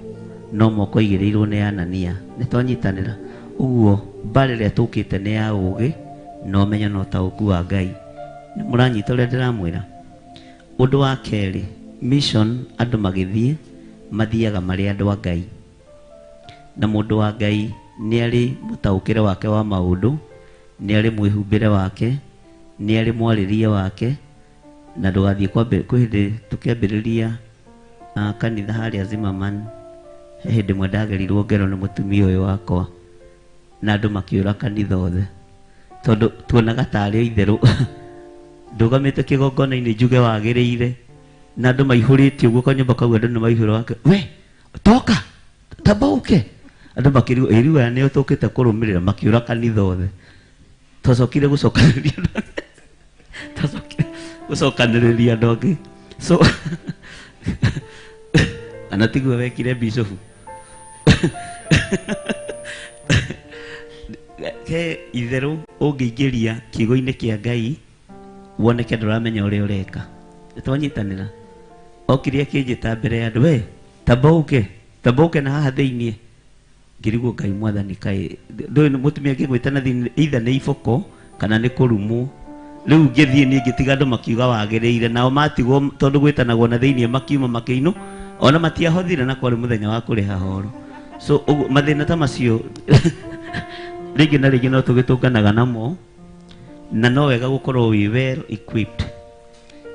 no moko aigĩrĩirwo nĩ Anania. Nĩ twanyitanĩra. Ũguo mbara ĩrĩa tũkĩte nĩ ya ũũgĩ na ũmenyo na ũtaũku wa Ngai. Nĩ mũranyita ũrĩa ndĩramwĩra? Ũndũ wa kerĩ, mission andũ magĩthiĩ mathiaga marĩ andũ a Ngai, na mũndũ wa Ngai nĩ arĩ mũtaũkĩre wake wa maũndũ, nĩ arĩ mwĩhumbĩre wake, nĩ arĩ mwarĩrie wake. Na ndũgathiĩ kwĩ hĩndĩ tũkĩambĩrĩria kanitha harĩa Zimmerman, he hĩndĩ ĩmwe ndagerirwo ngero nĩ mũtumia ũyũ wakwa na andũ makĩũra kanitha othe, tondũ tuonaga tarĩ itherũ. Ndũgamĩte kĩgongona-inĩ njuge wagĩrĩire na andũ maihũrĩte ũguo kanyũmba kau, andũ nĩ maihũra wake, we toka tamba ũke. Andũ makĩrigwo, ĩ rĩu aya nĩo tũkĩte kũrũmĩrĩra, makĩũra kanitha othe. Twacokire gũcokanĩrĩria twacokire gũcokanĩrĩria andũ angĩ. So ana tiguo wekire bishop he itherũ ũngĩingĩria kiugo-inĩ kĩa Ngai woneke ndũramenya ũrĩa ũreka. Nĩtwanyitanĩra. Okire akĩnjĩta mbere ya andũ, we tamba ũke na haha thĩiniĩ. Ngĩrigwo Ngai mwathani kaĩ ndũĩ nĩ mũtumia angĩgwĩta na thĩiniĩ, either nĩ iboko kana nĩ kũrumwo. Rĩu ngĩthiĩ niĩ ngĩtiga andũ makiuga wagĩrĩire, nao matigwo tondũ gwĩtanagwo na thĩiniĩ makiuma makĩinũ, ona matiahothire na kwarĩ mũthenya wa kũrĩha horo. So ũguo mathĩna ta macio rĩngĩ na rĩngĩ no tũgĩtũnganaga namo, na no wega gũkorwo wĩ well equipped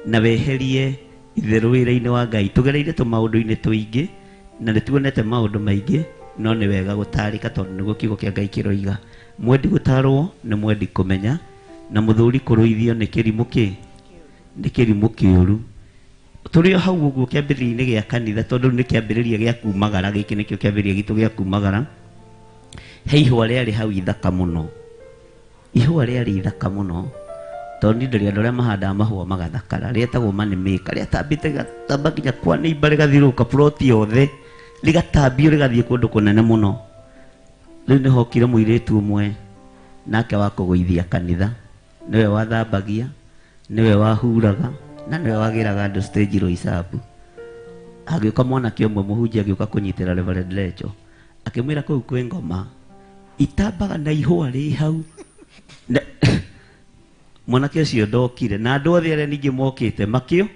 na weherie itherũ wĩra-inĩ wa Ngai. Tũgereire tũmaũndũ-inĩ tũingĩ na nĩ tuonete maũndũ maingĩ, no nĩ wega gũtarĩka tondũ nĩguo kiugo kĩa Ngai kĩroiga. Mwendi gũtarwo nĩ mwendi kũmenya, na mũthuri kũrũithio nĩ kĩrimũ kĩ? Nĩ kĩrimũ kĩũru. Tũrĩ o hau ũguo kĩambĩrĩria-inĩ gĩa kanitha, tondũ nĩ kĩambĩrĩria gĩa kumagara, gĩkĩ nĩkĩo kĩambĩrĩria gitũ gĩa kumagara. He ihũa rĩarĩ hau ithaka mũno, ihũa rĩarĩ ithaka mũno, tondũ niĩ ndĩrĩ andũ arĩa mahandaga mahũa magathakara, rĩetagwo money maker, rĩatambĩte rĩgatamba nginya kwa neighbor, rĩgathiũrũrũka plot yothe, rĩgatambio rĩgathiĩ kũndũ kũnene mũno. Rĩu nĩ hokire mũirĩtu ũmwe nake wa kũgũithia kanitha, nĩwe wathambagia, nĩwe wahuraga, na nĩwe wagĩraga andũ stage Roysambu. Agĩũka mwanake ũmwe mũhunjia agĩũka kũnyitĩra Reverend Lecho, akĩmwĩra kũu kwĩ ngoma itambaga na ihũa rĩ hau. Mwanake ũcio ndokire, na andũ othe arĩa ningĩ mokĩte makĩo,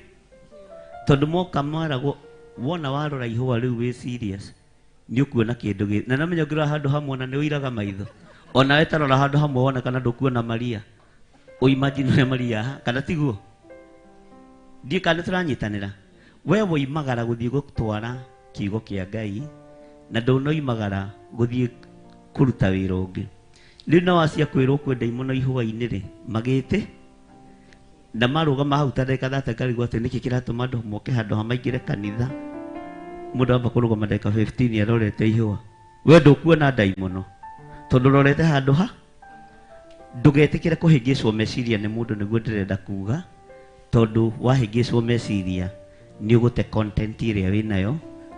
tondũ moka maragwo wona warora ihũa rĩu wĩ serious nĩ ũkuona kĩndũ gĩ, na namenya ũngĩrora handũ hamwe ona nĩ ũiraga maitho, ona we tarora handũ hamwe wona kana ndũkuona Maria, ũimagine ũrĩa Maria aha, kana tiguo? Ndiĩ kana nĩtũranyitanĩra. We woimagara gũthiĩ gũtwara kiugo kĩa Ngai, na ndũnoimagara gũthiĩ kũruta wĩra ũngĩ. Rĩu no wacia kwĩrwo kwĩ ndaimono ihũa-inĩ rĩ, magĩte na marũgama hau ta ndagĩka thate, ngarigwo atĩ nĩkĩ kĩratũma andũ moke handũ ha maingĩre kanitha. Mũndũ amba kũrũgama ndagĩka 15 arorete ihũa, we ndũkuona ndaimono tondũ ũrorete handũ ha. Ndũgetĩkĩre kũhĩngĩcwo meciria nĩ mũndũ, nĩguo ndĩrenda kuga, tondũ wahĩngĩcwo meciria nĩ ũgũte content ĩrĩa wĩnayo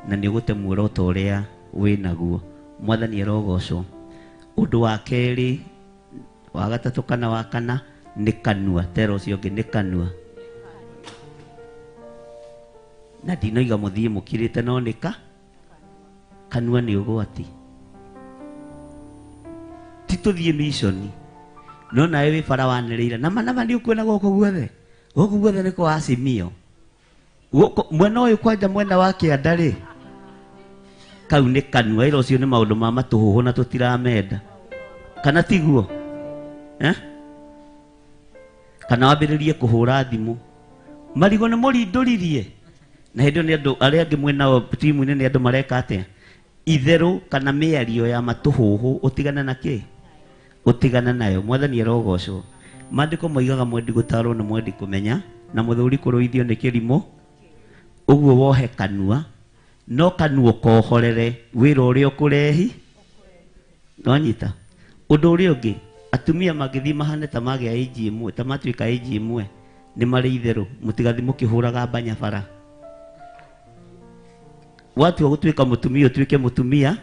na nĩ ũgũte muoroto ũrĩa wĩnaguo. Mwathani arogocwo. Ũndũ wa kerĩ, wa gatatũ kana wa kana nĩ kanua. Tera ũcio ũngĩ nĩ kanua. Na ndinoiga mũthiĩ mũkirĩte no nĩ ka kanua nĩ ũgwati. Ti tũthiĩ micioni no nawe wĩ bara wanĩrĩire nama nama nĩ ũkuona gũkũ guothe, gũkũ guothe nĩ kwa Azimio, gũkũ mwena ũyũ kwanja mwena wa kĩanda rĩ, kau nĩ kanua. Ĩra ũcio nĩ maũndũ ma matũhũhũ na tũtiramenda, kana tiguo? Kana wambĩrĩrie kũhũra thimũ, marigũ nĩ mũrindũririe, na hĩndĩ ĩyo nĩ andũ arĩa angĩ mwĩnao timu-inĩ nĩ andũ mareka atĩa? Itherũ kana mĩario ya matũhũhũ ũtigane na kĩ? Ũtigane nayo. Mwathani arogocwo. Maandĩko moigaga mwendi gũtarwo nĩ mwendi kũmenya, na mũthuri kũrũithio nĩ kĩrimũ. Ũguo wohe kanua, no kanua ũkohorere wĩra ũrĩa ũkũrehi. Nĩwanyita? Ũndũ ũrĩa ũngĩ, atumia mangĩthiĩ mahane ta magĩa age ĩmwe, ta matuĩka age ĩmwe, nĩ marĩ itherũ, mũtigathiĩ mũkĩhũraga mbanya bara. Watua gũtuĩka mũtumia ũtuĩke mũtumia,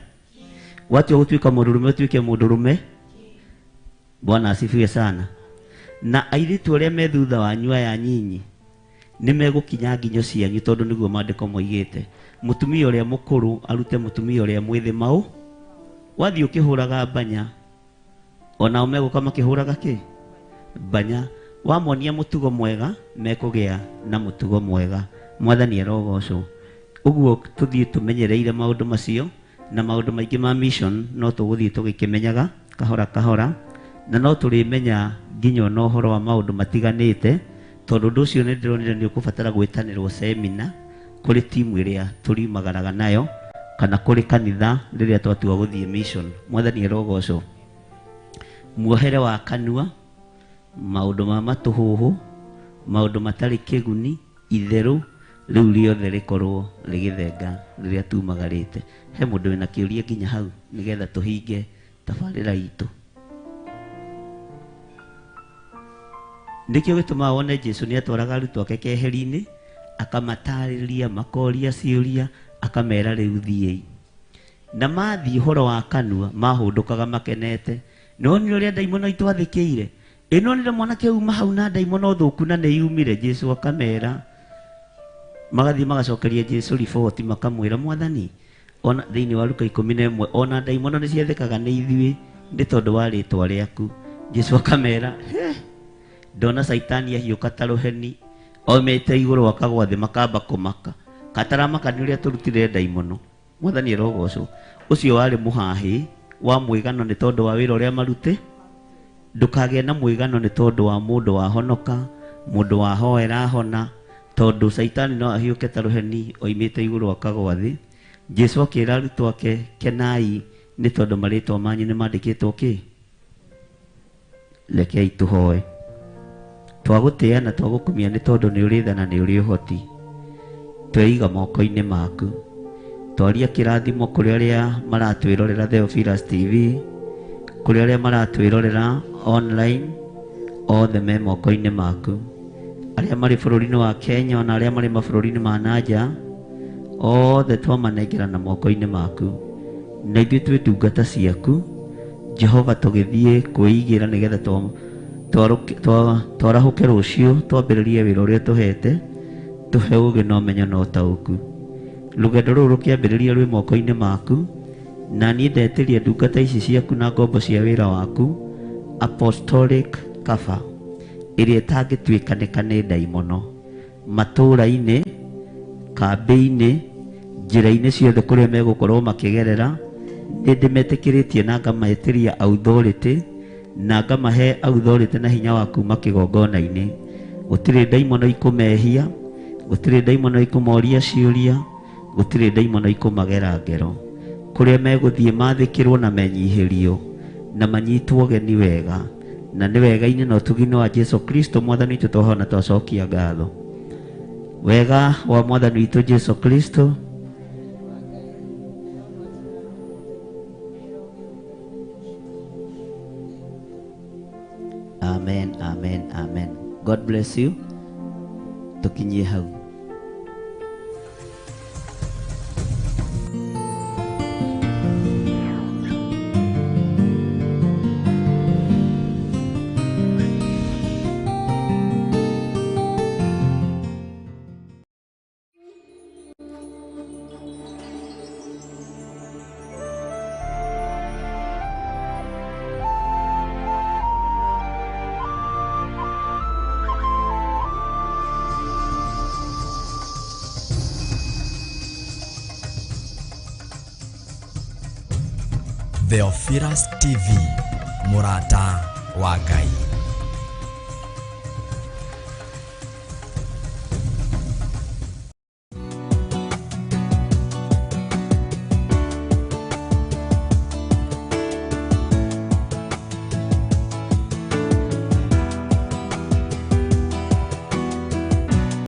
watua gũtuĩka mũndũrũme ũtuĩke mũndũrũme. Bwana asifiwe sana. Na airĩtu arĩa me thutha wanyu aya nyinyi nĩ megũkinya nginyo cianyu, tondũ nĩguo maandĩko moigĩte. Mũtumia ũrĩa mũkũrũ arute mũtumia ũrĩa mwĩthĩ mau. Wathiĩ ũkĩhũraga mbanya, onao megũka makĩhũraga kĩ? Mbanya. Wamonia mũtugo mwega, mekũgĩa na mũtugo mwega. Mwathani arogocwo. Ũguo tũthiĩ tũmenyereire maũndũ macio, na maũndũ maingĩ ma mission no tũgũthiĩ tũgĩkĩmenyaga kahora kahora, na no tũrĩmenya nginya ona ũhoro wa maũndũ matiganĩte, tondũ ũndũ ũcio nĩ ndĩronire nĩ ũkũbatara gwĩtanĩrwo semina kũrĩ timu ĩrĩa tũriumagaraga nayo, kana kũrĩ kanitha rĩrĩa twatua gũthiĩ mission. Mwathani arogocwo. Muohere wa kanua, maũndũ ma matũhũhũ, maũndũ matarĩ kĩguni, itherũ rĩu rĩothe rĩkorwo rĩgĩthenga rĩrĩa tumagarĩte. He mũndũ wĩna kĩũria nginya hau nĩgetha tũhinge tabarĩra itũ? Nĩkĩo gĩtũmaga wone Jesũ nĩ atwaraga arutwo ake keheri-inĩ, akamatarĩria, makoria ciũria, akamera rĩu thiĩi. Na mathiĩ ũhoro wa kanua mahũndũkaga makenete. Nĩwonire ũrĩa ndaimono itwathĩkĩire? Ĩ nĩwonire mwanake uma hau na ndaimono thũku na nĩyumire? Jesũ akamera. Magathiĩ magacokeria Jesũ riboti, makamwĩra Mwathani, ona thĩinĩ wa Luka 11, ona ndaimono nĩciathĩkaga nĩ ithuĩ nĩ tondũ wa rĩtwa rĩaku. Jesũ akamera, he, ndona Caitani ahiũka ta rũheni oimĩte igũrũ akagwa thĩ, makamba kũmaka. Kataramaka nĩ ũrĩa tũrutire ndaimono. Mwathani arogocwo. Ũcio warĩ mũhahĩ wa mwĩgano nĩ tondũ wa wĩra ũrĩa marute. Ndũkagĩe na mwĩgano nĩ tondũ wa mũndũ wahonoka, mũndũ wahoera ahona, tondũ Caitani no ahiũke ta rũheni oimĩte igũrũ akagwa thĩ. Jesũ akĩra arutwo ake, kenai nĩ tondũ marĩtwa manyu nĩ mandĩkĩtwo kĩ? Rekei tũhoe. Twagũtĩĩa na twagũkumia nĩ tondũ nĩ ũrĩ tha na nĩ ũrĩ ũhoti. Tweiga moko-inĩ maku. Twaria kĩrathimo kũrĩ arĩa maratwĩrorera Theophilus TV, kũrĩ arĩa maratwĩrorera online, othe me moko-inĩ maku. Arĩa marĩ bũrũri-inĩ wa Kenya ona arĩa marĩ mabũrũri-inĩ ma nanja, othe twamanengera na moko-inĩ maku. Na ithuĩ twĩ ndungata ciaku Jehova, tũgĩthiĩ kwĩigĩra nĩgetha twarahũke rũciũ twambĩrĩrie wĩra ũrĩa tũhete, tũhe ũũgĩ na ũmenyo na ũtaũku. Rũgendo rũrũ rũkĩambĩrĩria rwĩ moko-inĩ maku, na niĩ ndetĩria ndungata ici ciaku na ngombo cia wĩra waku apostolic cover ĩrĩa ĩtangĩtuĩkanĩka nĩ ndaimono, matũũra-inĩ, kambĩ-inĩ, njĩra-inĩ ciothe kũrĩa megũkorwo makĩgerera. Nĩ ndĩmetĩkĩrĩtie na ngametĩria authority, na ngamahe authority na hinya wa kuma kĩgongona-inĩ. Gũtirĩ ndaimono ikũmehia, gũtirĩ ndaimono ikũmoria ciũria, gũtirĩ ndaimono ikũmagera ngero. Kũrĩa megũthiĩ mathĩkĩrwo na menyihĩrio na manyitwo ũgeni wega, na nĩ wega-inĩ na ũtugi-inĩ wa Jesu Kristo Mwathani witũ twahona twacokia ngatho. Wega wa Mwathani witũ Jesu Kristo, Amen, amen, amen. God bless you. Tukinyie hau. Theophilus TV, mũrata wa Ngai.